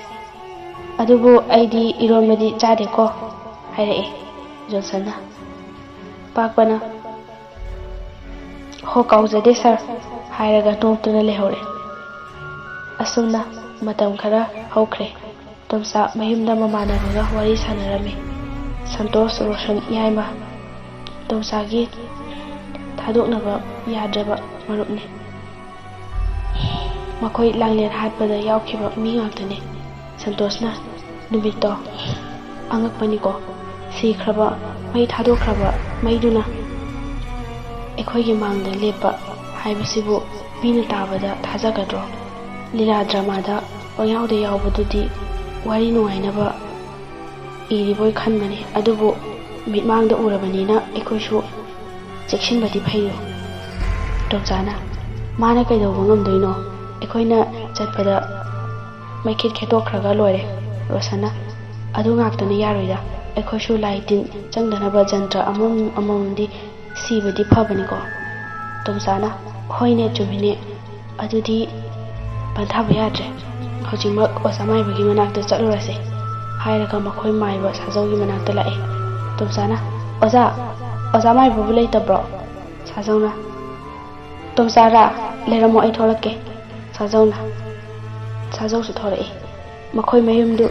ꯑꯗꯨꯕꯨ ꯑꯩꯗꯤ ꯏꯔꯣꯟꯕꯗꯤ ꯆꯥꯗꯦꯀꯣ" ꯍꯥꯏꯔꯛꯑꯦ ꯖꯣꯟꯁꯟꯅ꯫ ꯄꯥꯛꯄꯅ, "ꯍꯣ, ꯀꯥꯎꯖꯗꯦ ꯁꯥꯔ" ꯍꯥꯏꯔꯒ ꯅꯣꯛꯇꯨꯅ ꯂꯩꯍꯧꯔꯦ꯫ ꯑꯁꯨꯝꯅ ꯃꯇꯝ ꯈꯔ ꯍꯧꯈ꯭ꯔꯦ꯫ ꯇꯣꯝꯆꯥ ꯃꯌꯨꯝꯗ ꯃꯃꯥꯟꯅꯕꯒ ꯋꯥꯔꯤ ꯁꯥꯟꯅꯔꯝꯃꯤ꯫ ꯁꯟꯇꯣꯁ, ꯔꯣꯁꯟ ꯌꯥꯏꯃ, ꯇꯣꯝꯆꯥꯒꯤ ꯊꯥꯗꯣꯛꯅꯕ ꯌꯥꯗ꯭ꯔꯕ ꯃꯔꯨꯞꯅꯤ꯫ ꯃꯈꯣꯏ ꯂꯥꯡꯂꯦꯟ ꯍꯥꯠꯄꯗ ꯌꯥꯎꯈꯤꯕ ꯃꯤ ꯉꯥꯛꯇꯅꯤ꯫ ꯁꯟꯇꯣꯁꯅ ꯅꯨꯃꯤꯠꯇꯣ ꯑꯉꯛꯄꯅꯤꯀꯣ, ꯁꯤꯈ꯭ꯔꯕ, ꯃꯩ ꯊꯥꯗꯣꯛꯈ꯭ꯔꯕ ꯃꯩꯗꯨꯅ ꯑꯩꯈꯣꯏꯒꯤ ꯃꯥꯡꯗ ꯂꯦꯞꯄ ꯍꯥꯏꯕꯁꯤꯕꯨ ꯃꯤꯅ ꯇꯥꯕꯗ ꯊꯥꯖꯒꯗ꯭ꯔꯣ? ꯂꯤꯂꯥ ꯗ꯭ꯔꯃꯥꯗ ꯄꯪꯌꯥꯎꯗ ꯌꯥꯎꯕꯗꯨꯗꯤ ꯋꯥꯔꯤ ꯅꯨꯡꯉꯥꯏꯅꯕ ꯏꯔꯤꯕꯣꯏ ꯈꯟꯕꯅꯤ, ꯑꯗꯨꯕꯨ ꯃꯤꯠꯃꯥꯡꯗ ꯎꯔꯕꯅꯤꯅ ꯑꯩꯈꯣꯏꯁꯨ ꯆꯦꯛꯁꯤꯟꯕꯗꯤ ꯐꯩꯌꯣ꯫ ꯇꯣꯝꯆꯥꯅ, "ꯃꯥꯅ ꯀꯩꯗꯧꯕ ꯉꯝꯗꯣꯏꯅꯣ? ꯑꯩꯈꯣꯏꯅ ꯆꯠꯄꯗ ꯃꯩꯈꯦꯠ ꯈꯦꯠꯇꯣꯛꯈ꯭ꯔꯒ ꯂꯣꯏꯔꯦ꯫" ꯔꯣꯁꯟꯅ, "ꯑꯗꯨ ꯉꯥꯛꯇꯅ ꯌꯥꯔꯣꯏꯗ, ꯑꯩꯈꯣꯏꯁꯨ ꯂꯥꯏ ꯇꯤꯟ ꯆꯪꯗꯅꯕ ꯖꯟꯇ꯭ꯔ ꯑꯃꯃꯝ ꯑꯃꯃꯝꯗꯤ ꯁꯤꯕꯗꯤ ꯐꯕꯅꯤꯀꯣ꯫" ꯇꯣꯝꯆꯥꯅ, "ꯍꯣꯏꯅꯦ, ꯆꯨꯝꯃꯤꯅꯦ, ꯑꯗꯨꯗꯤ ꯄꯟꯊꯥꯕ ꯌꯥꯗ꯭ꯔꯦ꯫ ꯍꯧꯖꯤꯛꯃꯛ ꯑꯣꯖꯥ ꯃꯥꯏꯕꯒꯤ ꯃꯅꯥꯛꯇ ꯆꯠꯂꯨꯔꯁꯦ꯫" ꯍꯥꯏꯔꯒ ꯃꯈꯣꯏ ꯃꯥꯏꯕ ꯁꯥꯖꯧꯒꯤ ꯃꯅꯥꯛꯇ ꯂꯥꯛꯑꯦ꯫ ꯇꯣꯝꯆꯥꯅ, "ꯑꯣꯖꯥ, ꯑꯣꯖꯥ ꯃꯥꯏꯕꯕꯨ ꯂꯩꯇꯕ꯭ꯔꯣ?" ꯁꯥꯖꯧꯅ, "ꯇꯣꯝꯆꯥꯔꯥ? ꯂꯩꯔꯝꯃꯣ, ꯑꯩ ꯊꯣꯛꯂꯛꯀꯦ꯫" ꯁꯥꯖꯧꯅ, ꯁꯥꯖꯧꯁꯨ ꯊꯣꯛꯂꯛꯏ꯫ ꯃꯈꯣꯏ ꯃꯌꯨꯝꯗꯨ,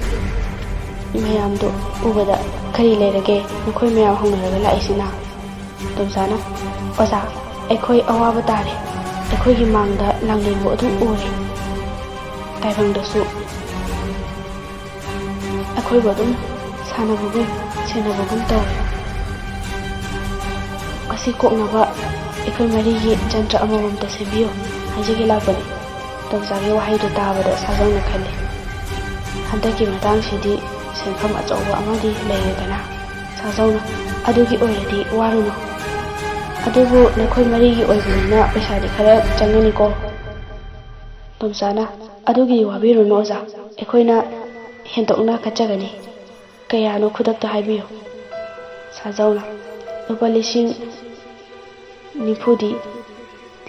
ꯃꯌꯥꯝꯗꯨ ꯎꯕꯗ, "ꯀꯔꯤ ꯂꯩꯔꯒꯦ ꯅꯈꯣꯏ ꯃꯌꯥꯝ ꯍꯧꯅꯔꯒ ꯂꯥꯛꯏꯁꯤꯅ?" ꯇꯣꯝꯆꯥꯅ, "ꯑꯣꯖꯥ, ꯑꯩꯈꯣꯏ ꯑꯋꯥꯕ ꯇꯥꯔꯦ꯫ ꯑꯩꯈꯣꯏꯒꯤ ꯃꯥꯡꯗ ꯂꯥꯡꯂꯦꯟꯕꯨ ꯑꯗꯨꯝ ꯎꯔꯦ꯫ ꯇꯥꯏꯕꯪꯗꯁꯨ ꯑꯩꯈꯣꯏꯕꯨ ꯑꯗꯨꯝ ꯁꯥꯟꯅꯕꯒꯨꯝ ꯁꯦꯟꯅꯕꯒꯨꯝ ꯇꯧꯔꯦ꯫ ꯑꯁꯤ ꯀꯣꯛꯅꯕ ꯑꯩꯈꯣꯏ ꯃꯔꯤꯒꯤ ꯖꯟꯇ꯭ꯔ ꯑꯃꯃꯝꯇ ꯁꯦꯝꯕꯤꯌꯨ ꯍꯥꯏꯖꯒꯦ ꯂꯥꯛꯄꯅꯤ꯫" ꯇꯣꯝꯆꯥꯒꯤ ꯋꯥꯍꯩꯗꯨ ꯇꯥꯕꯗ ꯁꯥꯖꯧꯅ ꯈꯜꯂꯤ, "ꯍꯟꯗꯛꯀꯤ ꯃꯇꯥꯡꯁꯤꯗꯤ ꯁꯦꯟꯐꯝ ꯑꯆꯧꯕ ꯑꯃꯗꯤ ꯂꯩꯔꯦꯗꯅ꯫" ꯁꯥꯖꯧꯅ, "ꯑꯗꯨꯒꯤ ꯑꯣꯏꯔꯗꯤ ꯋꯥꯔꯨꯅꯨ꯫ ꯑꯗꯨꯕꯨ ꯅꯈꯣꯏ ꯃꯔꯤꯒꯤ ꯑꯣꯏꯕꯅꯤꯅ ꯄꯩꯁꯥꯗꯤ ꯈꯔ ꯆꯪꯒꯅꯤꯀꯣ꯫" ꯇꯣꯝꯆꯥꯅ, "ꯑꯗꯨꯒꯤꯗꯤ ꯋꯥꯕꯤꯔꯨꯅꯨ ꯑꯣꯖꯥ, ꯑꯩꯈꯣꯏꯅ ꯍꯦꯟꯗꯣꯛꯅ ꯀꯠꯆꯒꯅꯤ꯫ ꯀꯌꯥꯅꯣ ꯈꯨꯗꯛꯇ ꯍꯥꯏꯕꯤꯌꯨ꯫" ꯁꯥꯖꯧꯅ, "ꯂꯨꯄꯥ ꯂꯤꯁꯤꯡ ꯅꯤꯐꯨꯗꯤ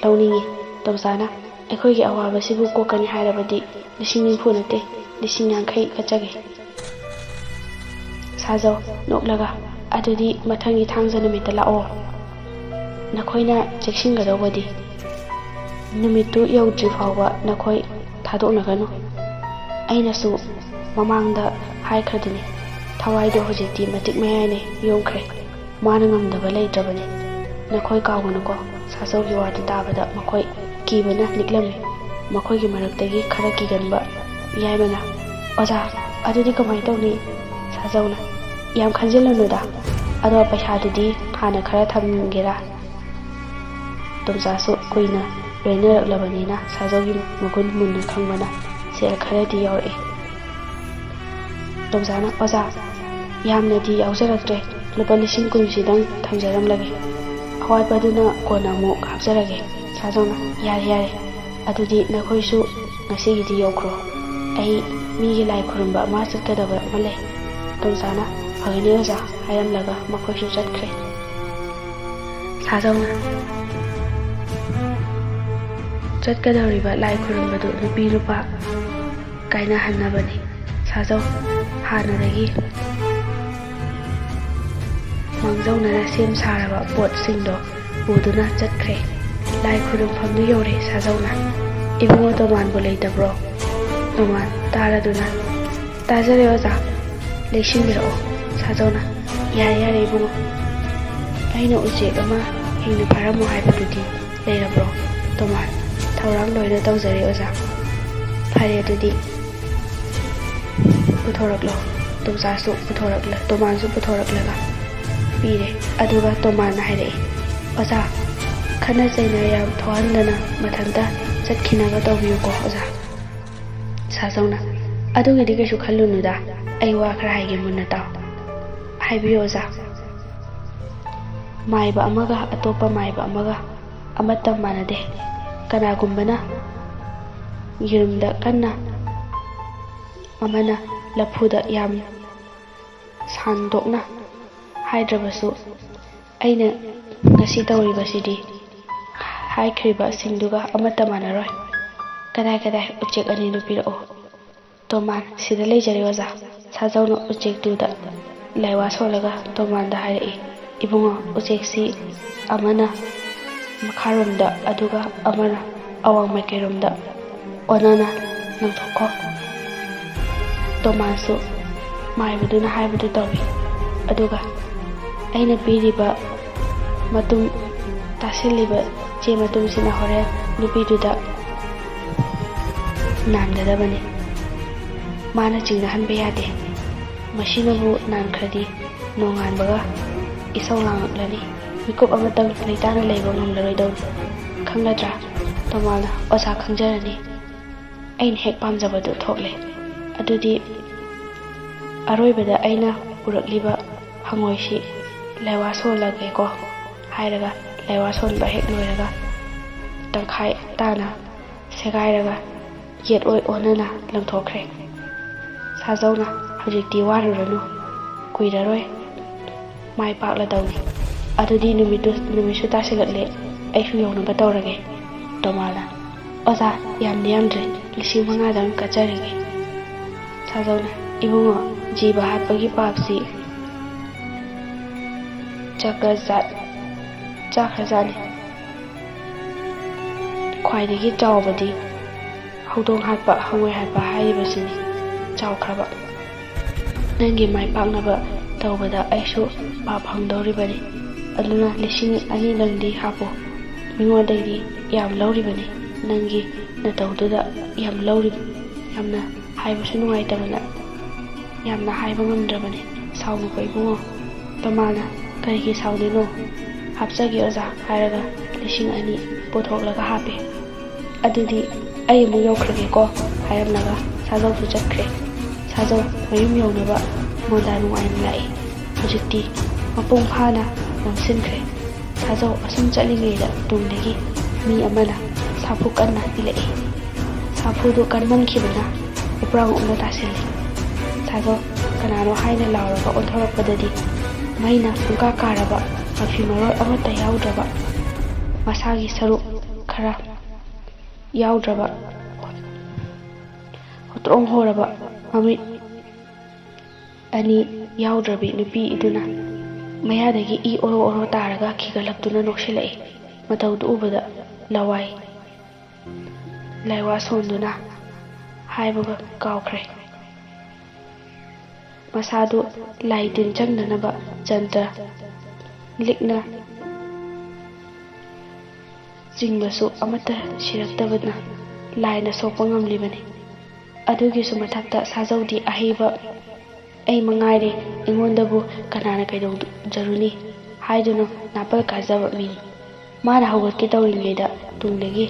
ꯂꯧꯅꯤꯡꯏ꯫" ꯇꯣꯝꯆꯥꯅ, "ꯑꯩꯈꯣꯏꯒꯤ ꯑꯋꯥꯕꯁꯤꯕꯨ ꯀꯣꯛꯀꯅꯤ ꯍꯥꯏꯔꯕꯗꯤ ꯂꯤꯁꯤꯡ ꯅꯤꯐꯨ ꯅꯠꯇꯦ, ꯂꯤꯁꯤꯡ ꯌꯥꯡꯈꯩ ꯀꯠꯆꯒꯦ꯫" ꯁꯥꯖꯧ, ꯅꯣꯛꯂꯒ, "ꯑꯗꯨꯗꯤ ꯃꯊꯪꯒꯤ ꯊꯥꯡꯖ ꯅꯨꯃꯤꯠꯇ ꯂꯥꯛꯑꯣ꯫ ꯅꯈꯣꯏꯅ ꯆꯦꯛꯁꯤꯟꯒꯗꯧꯕꯗꯤ ꯅꯨꯃꯤꯠꯇꯨ ꯌꯧꯗ꯭ꯔꯤ ꯐꯥꯎꯕ ꯅꯈꯣꯏ ꯊꯥꯗꯣꯛꯅꯒꯅꯨ꯫ ꯑꯩꯅꯁꯨ ꯃꯃꯥꯡꯗ ꯍꯥꯏꯈ꯭ꯔꯗꯨꯅꯤ, ꯊꯋꯥꯏꯗꯣ ꯍꯧꯖꯤꯛꯇꯤ ꯃꯇꯤꯛ ꯃꯌꯥꯏꯅ ꯌꯣꯝꯈ꯭ꯔꯦ꯫ ꯃꯥꯅ ꯉꯝꯗꯕ ꯂꯩꯇ꯭ꯔꯕꯅꯤ꯫ ꯅꯈꯣꯏ ꯀꯥꯎꯒꯅꯨꯀꯣ꯫" ꯁꯥꯖꯧꯒꯤ ꯋꯥꯗꯨ ꯇꯥꯕꯗ ꯃꯈꯣꯏ ꯀꯤꯕꯅ ꯅꯤꯛꯂꯝꯃꯤ꯫ ꯃꯈꯣꯏꯒꯤ ꯃꯔꯛꯇꯒꯤ ꯈꯔ ꯀꯤꯒꯟꯕ ꯌꯥꯏꯃꯅ, "ꯑꯣꯖꯥ, ꯑꯗꯨꯗꯤ ꯀꯃꯥꯏꯅ ꯇꯧꯅꯤ?" ꯁꯥꯖꯧꯅ, "ꯌꯥꯝ ꯈꯟꯖꯤꯜꯂꯨꯅꯨꯗ, ꯑꯗꯣ ꯄꯩꯁꯥꯗꯨꯗꯤ ꯍꯥꯟꯅ ꯈꯔ ꯊꯝꯒꯦꯔꯥ?" ꯇꯣꯝꯆꯥꯁꯨ ꯀꯨꯏꯅ ꯂꯣꯏꯅꯔꯛꯂꯕꯅꯤꯅ ꯁꯥꯖꯧꯒꯤ ꯃꯒꯨꯟ ꯃꯨꯟꯅ ꯈꯪꯕꯅ ꯁꯦꯜ ꯈꯔꯗꯤ ꯌꯥꯎꯔꯛꯏ꯫ ꯇꯣꯝꯆꯥꯅ, "ꯑꯣꯖꯥ, ꯌꯥꯝꯅꯗꯤ ꯌꯥꯎꯖꯔꯛꯇ꯭ꯔꯦ, ꯂꯨꯄꯥ ꯂꯤꯁꯤꯡ ꯀꯨꯟꯁꯤꯗꯪ ꯊꯝꯖꯔꯝꯂꯒꯦ, ꯑꯋꯥꯠꯄꯗꯨꯅ ꯀꯣꯟꯅ ꯑꯃꯨꯛ ꯍꯥꯞꯆꯔꯒꯦ꯫" ꯁꯥꯖꯧꯅ, "ꯌꯥꯔꯦ, ꯌꯥꯔꯦ, ꯑꯗꯨꯗꯤ ꯅꯈꯣꯏꯁꯨ ꯉꯁꯤꯒꯤꯗꯤ ꯌꯧꯈ꯭ꯔꯣ, ꯑꯩ ꯃꯤꯒꯤ ꯂꯥꯏ ꯈꯨꯔꯨꯝꯕ ꯑꯃ ꯆꯠꯀꯗꯕ ꯑꯃ ꯂꯩ꯫" ꯇꯣꯝꯆꯥꯅ, "ꯐꯒꯅꯤ ꯑꯣꯖꯥ" ꯍꯥꯏꯔꯝꯂꯒ ꯃꯈꯣꯏꯁꯨ ꯆꯠꯈ꯭ꯔꯦ꯫ ꯁꯥꯖꯧꯅ ꯆꯠꯀꯗꯧꯔꯤꯕ ꯂꯥꯏ ꯈꯨꯔꯨꯝꯕꯗꯨ ꯅꯨꯄꯤ ꯅꯨꯄꯥ ꯀꯥꯏꯅꯍꯟꯅꯕꯅꯤ꯫ ꯁꯥꯖꯧ ꯍꯥꯟꯅꯗꯒꯤ ꯃꯥꯡꯖꯧꯅꯅ ꯁꯦꯝ ꯁꯥꯔꯕ ꯄꯣꯠꯁꯤꯡꯗꯣ ꯄꯨꯗꯨꯅ ꯆꯠꯈ꯭ꯔꯦ꯫ ꯂꯥꯏ ꯈꯨꯔꯨꯝꯐꯝꯗꯨ ꯌꯧꯔꯦ ꯁꯥꯖꯧꯅ꯫ "ꯏꯕꯨꯡꯉꯣ, ꯇꯣꯃꯥꯟꯕꯨ ꯂꯩꯇꯕ꯭ꯔꯣ?" ꯇꯣꯃꯥꯟ ꯇꯥꯔꯗꯨꯅ, "ꯇꯥꯖꯔꯦ ꯑꯣꯖꯥ, ꯂꯩꯁꯤꯟꯕꯤꯔꯛꯑꯣ꯫" ꯁꯥꯖꯧꯅ, "ꯌꯥꯔꯦ, ꯌꯥꯔꯦ ꯏꯕꯨꯡꯉꯣ, ꯑꯩꯅ ꯎꯆꯦꯛ ꯑꯃ ꯍꯤꯡꯅ ꯐꯥꯔꯝꯃꯣ ꯍꯥꯏꯕꯗꯨꯗꯤ ꯂꯩꯔꯕ꯭ꯔꯣ?" ꯇꯣꯃꯥꯟ, "ꯊꯧꯔꯥꯡ ꯂꯣꯏꯅ ꯇꯧꯖꯔꯦ ꯑꯣꯖꯥ꯫" "ꯐꯔꯦ ꯑꯗꯨꯗꯤ, ꯄꯨꯊꯣꯔꯛꯂꯣ꯫" ꯇꯣꯝꯆꯥꯁꯨ ꯄꯨꯊꯣꯔꯛꯂ-, ꯇꯣꯃꯥꯟꯁꯨ ꯄꯨꯊꯣꯔꯛꯂꯒ ꯄꯤꯔꯦ꯫ ꯑꯗꯨꯒ ꯇꯣꯃꯥꯟꯅ ꯍꯥꯏꯔꯛꯏ, "ꯑꯣꯖꯥ, ꯈꯠꯅ ꯆꯩꯅ ꯌꯥꯝ ꯊꯣꯛꯍꯟꯗꯅ ꯃꯊꯟꯇ ꯆꯠꯈꯤꯅꯕ ꯇꯧꯕꯤꯌꯨꯀꯣ ꯑꯣꯖꯥ꯫" ꯁꯥꯖꯧꯅ, "ꯑꯗꯨꯒꯤꯗꯤ ꯀꯩꯁꯨ ꯈꯜꯂꯨꯅꯨꯗ, ꯑꯩ ꯋꯥ ꯈꯔ ꯍꯥꯏꯒꯦ, ꯃꯨꯟꯅ ꯇꯥꯎ꯫" "ꯍꯥꯏꯕꯤꯌꯨ ꯑꯣꯖꯥ꯫" "ꯃꯥꯏꯕ ꯑꯃꯒ ꯑꯇꯣꯞꯄ ꯃꯥꯏꯕ ꯑꯃꯒ ꯑꯃꯠꯇ ꯃꯥꯟꯅꯗꯦ꯫ ꯀꯅꯥꯒꯨꯝꯕꯅ ꯌꯦꯔꯨꯝꯗ ꯀꯟꯅ, ꯑꯃꯅ ꯂꯐꯨꯗ ꯌꯥꯝ ꯁꯥꯟꯗꯣꯛꯅ ꯍꯥꯏꯗ꯭ꯔꯕꯁꯨ, ꯑꯩꯅ ꯉꯁꯤ ꯇꯧꯔꯤꯕꯁꯤꯗꯤ ꯍꯥꯏꯈ꯭ꯔꯤꯕꯁꯤꯡꯗꯨꯒ ꯑꯃꯠꯇ ꯃꯥꯟꯅꯔꯣꯏ꯫ ꯀꯗꯥꯏ ꯀꯗꯥꯏ ꯎꯆꯦꯛ ꯑꯅꯤꯗꯨ ꯄꯤꯔꯛꯑꯣ꯫" ꯇꯣꯃꯥꯟ, "ꯁꯤꯗ ꯂꯩꯖꯔꯦ ꯑꯣꯖꯥ꯫" ꯁꯥꯖꯧꯅ ꯎꯆꯦꯛꯇꯨꯗ ꯂꯥꯏꯋꯥ ꯁꯣꯜꯂꯒ ꯇꯣꯃꯥꯟꯗ ꯍꯥꯏꯔꯛꯏ, "ꯏꯕꯨꯡꯉꯣ, ꯎꯆꯦꯛꯁꯤ ꯑꯃꯅ ꯃꯈꯥꯔꯣꯝꯗ, ꯑꯗꯨꯒ ꯑꯃꯅ ꯑꯋꯥꯡ ꯃꯥꯏꯀꯩꯔꯣꯝꯗ ꯑꯣꯟꯅꯅ ꯂꯪꯊꯣꯛꯈꯣ꯫" ꯇꯣꯃꯥꯟꯁꯨ ꯃꯥꯏꯕꯗꯨꯅ ꯍꯥꯏꯕꯗꯨ ꯇꯧꯏ꯫ ꯑꯗꯨꯒ ꯑꯩꯅ ꯄꯤꯔꯤꯕ ꯃꯇꯨꯝ, ꯇꯥꯁꯤꯜꯂꯤꯕ ꯆꯦ ꯃꯇꯨꯝꯁꯤꯅ ꯍꯣꯔꯦꯟ ꯅꯨꯄꯤꯗꯨꯗ ꯅꯥꯟꯒꯗꯕꯅꯤ꯫ ꯃꯥꯅ ꯆꯤꯡꯅꯍꯟꯕ ꯌꯥꯗꯦ꯫ ꯃꯁꯤꯅꯕꯨ ꯅꯥꯟꯈ꯭ꯔꯗꯤ ꯅꯣꯡꯉꯥꯟꯕꯒ ꯏꯁꯧ ꯂꯥꯡꯂꯛꯂꯅꯤ꯫ ꯃꯤꯀꯨꯞ ꯑꯃꯇꯪ ꯂꯩꯇꯥꯅ ꯂꯩꯕ ꯉꯝꯂꯔꯣꯏꯗꯧꯅꯤ꯫ ꯈꯪꯂꯗ꯭ꯔꯥ? ꯇꯣꯃꯥꯜꯅ, "ꯑꯣꯖꯥ, ꯈꯪꯖꯔꯅꯤ꯫ ꯑꯩꯅ ꯍꯦꯛ ꯄꯥꯝꯖꯕꯗꯨ ꯊꯣꯛꯂꯦ꯫ ꯑꯗꯨꯗꯤ ꯑꯔꯣꯏꯕꯗ ꯑꯩꯅ ꯄꯨꯔꯛꯂꯤꯕ ꯍꯪꯉꯣꯏꯁꯤ ꯂꯥꯏꯋꯥ ꯁꯣꯜꯂꯒꯦꯀꯣ" ꯍꯥꯏꯔꯒ, ꯂꯥꯏꯋꯥ ꯁꯣꯟꯕ ꯍꯦꯛ ꯂꯣꯏꯔꯒ, ꯇꯪꯈꯥꯏ ꯇꯥꯅ ꯁꯦꯒꯥꯏꯔꯒ ꯌꯦꯠ ꯑꯣꯏ ꯑꯣꯟꯅꯅ ꯂꯪꯊꯣꯛꯈ꯭ꯔꯦ꯫ ꯁꯥꯖꯧꯅ, "ꯍꯧꯖꯤꯛꯇꯤ ꯋꯥꯔꯨꯔꯅꯨ, ꯀꯨꯏꯔꯔꯣꯏ ꯃꯥꯏ ꯄꯥꯛꯂꯗꯧꯅꯤ꯫ ꯑꯗꯨꯗꯤ ꯅꯨꯃꯤꯠꯇꯨ, ꯅꯨꯃꯤꯠꯁꯨ ꯇꯥꯁꯤꯜꯂꯛꯂꯦ, ꯑꯩꯁꯨ ꯌꯧꯅꯕ ꯇꯧꯔꯒꯦ"꯫ ꯇꯣꯃꯥꯜꯅ, "ꯑꯣꯖꯥ, ꯌꯥꯝꯗꯤ ꯌꯥꯝꯗ꯭ꯔꯦ, ꯂꯤꯁꯤꯡ ꯃꯉꯥꯗꯪ ꯀꯠꯆꯔꯒꯦ"꯫ ꯁꯥꯖꯧꯅ, "ꯏꯕꯨꯡꯉꯣ, ꯖꯤꯕ ꯍꯥꯠꯄꯒꯤ ꯄꯥꯞꯁꯤ ꯆꯀ꯭ꯔꯖꯥꯠ ꯆꯥꯈ꯭ꯔꯖꯥꯠꯅꯤ꯫ ꯈ꯭ꯋꯥꯏꯗꯒꯤ ꯆꯥꯎꯕꯗꯤ ꯍꯧꯗꯣꯡ ꯍꯥꯠꯄ, ꯍꯪꯉꯣꯏ ꯍꯥꯠꯄ ꯍꯥꯏꯔꯤꯕꯁꯤꯅꯤ꯫ ꯆꯥꯎꯈ꯭ꯔꯕ꯫ ꯅꯪꯒꯤ ꯃꯥꯏ ꯄꯥꯛꯅꯕ ꯇꯧꯕꯗ ꯑꯩꯁꯨ ꯄꯥꯞ ꯐꯪꯗꯧꯔꯤꯕꯅꯤ꯫ ꯑꯗꯨꯅ ꯂꯤꯁꯤꯡ ꯑꯅꯤꯗꯪꯗꯤ ꯍꯥꯞꯄꯨ꯫ ꯃꯤꯉꯣꯟꯗꯒꯤ ꯌꯥꯝ ꯂꯧꯔꯤꯕꯅꯤ꯫ ꯅꯪꯒꯤ ꯅꯇꯧꯗꯨꯗ ꯌꯥꯝ ꯂꯧꯔꯤ-, ꯌꯥꯝꯅ ꯍꯥꯏꯕꯁꯨ ꯅꯨꯡꯉꯥꯏꯇꯕꯅ ꯌꯥꯝꯅ ꯍꯥꯏꯕ ꯉꯝꯗ꯭ꯔꯕꯅꯤ꯫ ꯁꯥꯎꯅꯨꯀꯣ ꯏꯕꯨꯡꯉꯣ"꯫ ꯇꯣꯃꯥꯜꯅ, "ꯀꯔꯤꯒꯤ ꯁꯥꯎꯗꯣꯏꯅꯣ? ꯍꯥꯞꯆꯒꯦ ꯑꯣꯖꯥ" ꯍꯥꯏꯔꯒ ꯂꯤꯁꯤꯡ ꯑꯅꯤ ꯄꯨꯊꯣꯛꯂꯒ ꯍꯥꯞꯄꯦ꯫ "ꯑꯗꯨꯗꯤ ꯑꯩ ꯑꯃꯨꯛ ꯌꯧꯈ꯭ꯔꯒꯦꯀꯣ" ꯍꯥꯏꯔꯝꯂꯒ ꯁꯥꯖꯧꯁꯨ ꯆꯠꯈ꯭ꯔꯦ꯫ ꯁꯥꯖꯧ ꯃꯌꯨꯝ ꯌꯧꯅꯕ ꯃꯣꯟꯗꯥ ꯅꯨꯡꯉꯥꯏꯅ ꯂꯥꯛꯏ꯫ ꯍꯧꯖꯤꯛꯇꯤ ꯃꯄꯨꯡ ꯐꯥꯅ ꯃꯝꯁꯤꯟꯈ꯭ꯔꯦ꯫ ꯁꯥꯖꯧ ꯑꯁꯨꯝ ꯆꯠꯂꯤꯉꯩꯗ ꯇꯨꯡꯗꯒꯤ ꯃꯤ ꯑꯃꯅ ꯁꯥꯐꯨ ꯀꯟꯅ ꯏꯜꯂꯛꯏ꯫ ꯁꯥꯐꯨꯗꯨ ꯀꯟꯃꯟꯈꯤꯕꯅ ꯎꯄ꯭ꯔꯥꯡ ꯎꯞꯅ ꯇꯥꯁꯤꯜꯂꯤ꯫ ꯁꯥꯖꯧ ꯀꯅꯥꯅꯣ ꯍꯥꯏꯅ ꯂꯥꯎꯔꯒ ꯑꯣꯟꯊꯣꯔꯛꯄꯗꯗꯤ ꯃꯩꯅ ꯄꯨꯡꯀꯥ ꯀꯥꯔꯕ, ꯃꯐꯤ ꯃꯔꯣꯜ ꯑꯃꯠꯇ ꯌꯥꯎꯗ꯭ꯔꯕ, ꯃꯁꯥꯒꯤ ꯁꯔꯨꯛ ꯈꯔ ꯌꯥꯎꯗ꯭ꯔꯕ, ꯍꯣꯇ꯭ꯔꯣꯡ ꯍꯣꯔꯕ ꯃꯃꯤꯠ ꯑꯅꯤ ꯌꯥꯎꯗ꯭ꯔꯕꯤ ꯅꯨꯄꯤ ꯑꯗꯨꯅ ꯃꯌꯥꯗꯒꯤ ꯏ ꯑꯣꯔꯣ ꯑꯣꯔꯣ ꯇꯥꯔꯒ ꯈꯤꯒꯠꯂꯛꯇꯨꯅ ꯅꯣꯛꯁꯤꯜꯂꯛꯏ꯫ ꯃꯇꯧꯗꯨ ꯎꯕꯗ ꯂꯋꯥꯏ ꯂꯥꯏꯋꯥ ꯁꯣꯟꯗꯨꯅ ꯍꯥꯏꯕꯒ ꯀꯥꯎꯈ꯭ꯔꯦ꯫ ꯃꯁꯥꯗꯨ ꯂꯥꯏ ꯇꯤꯟ ꯆꯪꯗꯅꯕ ꯖꯟꯇ꯭ꯔ ꯂꯤꯛꯅ ꯆꯤꯡꯕꯁꯨ ꯑꯃꯠꯇ ꯁꯤꯔꯛꯇꯕꯅ ꯂꯥꯏꯅ ꯁꯣꯛꯄ ꯉꯝꯂꯤꯕꯅꯤ꯫ ꯑꯗꯨꯒꯤꯁꯨ ꯃꯊꯛꯇ ꯁꯥꯖꯧꯗꯤ ꯑꯍꯩꯕ ꯑꯩ ꯃꯉꯥꯏꯔꯦ, ꯑꯩꯉꯣꯟꯗꯕꯨ ꯀꯅꯥꯅ ꯀꯩꯗꯧꯖꯔꯨꯅꯤ? ꯍꯥꯏꯗꯨꯅ ꯅꯥꯄꯜ ꯀꯥꯖꯕ ꯃꯤꯅꯤ꯫ ꯃꯥꯅ ꯍꯧꯒꯠꯀꯦ ꯇꯧꯔꯤꯉꯩꯗ ꯇꯨꯡꯗꯒꯤ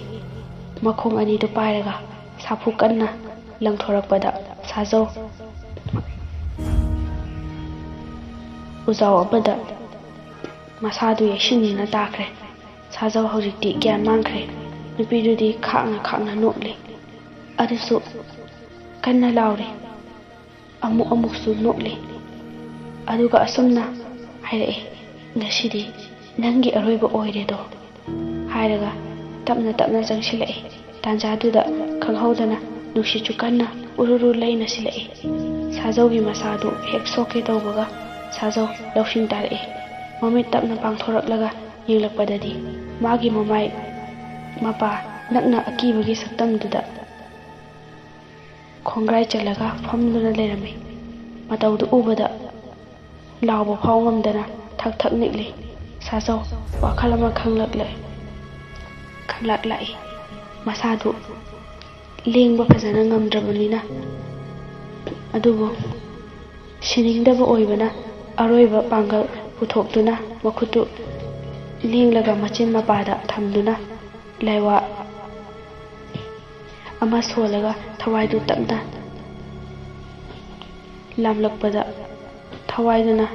ꯃꯈꯣꯡ ꯑꯅꯤꯗꯨ ꯄꯥꯏꯔꯒ ꯁꯥꯐꯨ ꯀꯟꯅ ꯂꯪꯊꯣꯔꯛꯄꯗ ꯁꯥꯖꯧ ꯎꯖꯥꯎ ꯑꯃꯗ ꯃꯁꯥꯗꯨ ꯌꯩꯁꯤꯟꯅꯤꯅ ꯇꯥꯈ꯭ꯔꯦ꯫ ꯁꯥꯖꯧ ꯍꯧꯖꯤꯛꯇꯤ ꯒ꯭ꯌꯥꯟ ꯃꯥꯡꯈ꯭ꯔꯦ꯫ ꯅꯨꯄꯤꯗꯨꯗꯤ ꯈꯥꯛꯅ ꯈꯥꯛꯅ ꯅꯣꯛꯂꯤ꯫ ꯑꯗꯨꯁꯨ ꯀꯟꯅ ꯂꯥꯎꯔꯤ꯫ ꯑꯃꯨꯛ ꯑꯃꯨꯛꯁꯨ ꯅꯣꯛꯂꯤ꯫ ꯑꯗꯨꯒ ꯑꯁꯨꯝꯅ ꯍꯥꯏꯔꯛꯏ, "ꯉꯁꯤꯗꯤ ꯅꯪꯒꯤ ꯑꯔꯣꯏꯕ ꯑꯣꯏꯔꯦꯗꯣ," ꯍꯥꯏꯔꯒ ꯇꯞꯅ ꯇꯞꯅ ꯆꯪꯁꯤꯜꯂꯛꯏ꯫ ꯇꯥꯟꯖꯥꯗꯨꯗ ꯈꯪꯍꯧꯗꯅ ꯅꯨꯡꯁꯤꯠꯁꯨ ꯀꯟꯅ ꯎꯔꯨꯔꯨ ꯂꯩꯅ ꯁꯤꯜꯂꯛꯏ꯫ ꯁꯥꯖꯧꯒꯤ ꯃꯁꯥꯗꯨ ꯍꯦꯛ ꯁꯣꯛꯀꯦ ꯇꯧꯕꯒ ꯁꯥꯖꯧ ꯂꯧꯁꯤꯡ ꯇꯥꯔꯛꯏ꯫ ꯃꯃꯤꯠ ꯇꯞꯅ ꯄꯥꯡꯊꯣꯔꯛꯂꯒ ꯌꯦꯡꯂꯛꯄꯗꯗꯤ ꯃꯥꯒꯤ ꯃꯃꯥꯏ ꯃꯄꯥ ꯅꯛꯅ ꯑꯀꯤꯕꯒꯤ ꯁꯛꯇꯝꯗꯨꯗ ꯈꯣꯡꯒ꯭ꯔꯥꯏ ꯆꯜꯂꯒ ꯐꯝꯗꯨꯅ ꯂꯩꯔꯝꯃꯤ꯫ ꯃꯇꯧꯗꯨ ꯎꯕꯗ ꯂꯥꯎꯕ ꯐꯥꯎ ꯉꯝꯗꯅ ꯊꯛ ꯊꯛ ꯅꯤꯛꯂꯤ꯫ ꯁꯥꯖꯧ ꯋꯥꯈꯜ ꯑꯃ ꯈꯪꯂꯛꯂꯦ, ꯈꯪꯂꯛꯂꯛꯏ꯫ ꯃꯁꯥꯗꯨ ꯂꯦꯡꯕ ꯐꯖꯅ ꯉꯝꯗ꯭ꯔꯕꯅꯤꯅ꯫ ꯑꯗꯨꯕꯨ ꯁꯤꯅꯤꯡꯗꯕ ꯑꯣꯏꯕꯅ ꯑꯔꯣꯏꯕ ꯄꯥꯡꯒꯜ ꯄꯨꯊꯣꯛꯇꯨꯅ ꯃꯈꯨꯠꯇꯨ ꯂꯦꯡꯂꯒ ꯃꯆꯤꯟ ꯃꯄꯥꯗ ꯊꯝꯗꯨꯅ ꯂꯥꯏꯋꯥ ꯑꯃ ꯁꯣꯜꯂꯒ ꯊꯋꯥꯏꯗꯨ ꯇꯞꯅ ꯂꯥꯝꯂꯛꯄꯗ ꯊꯋꯥꯏꯗꯨꯅ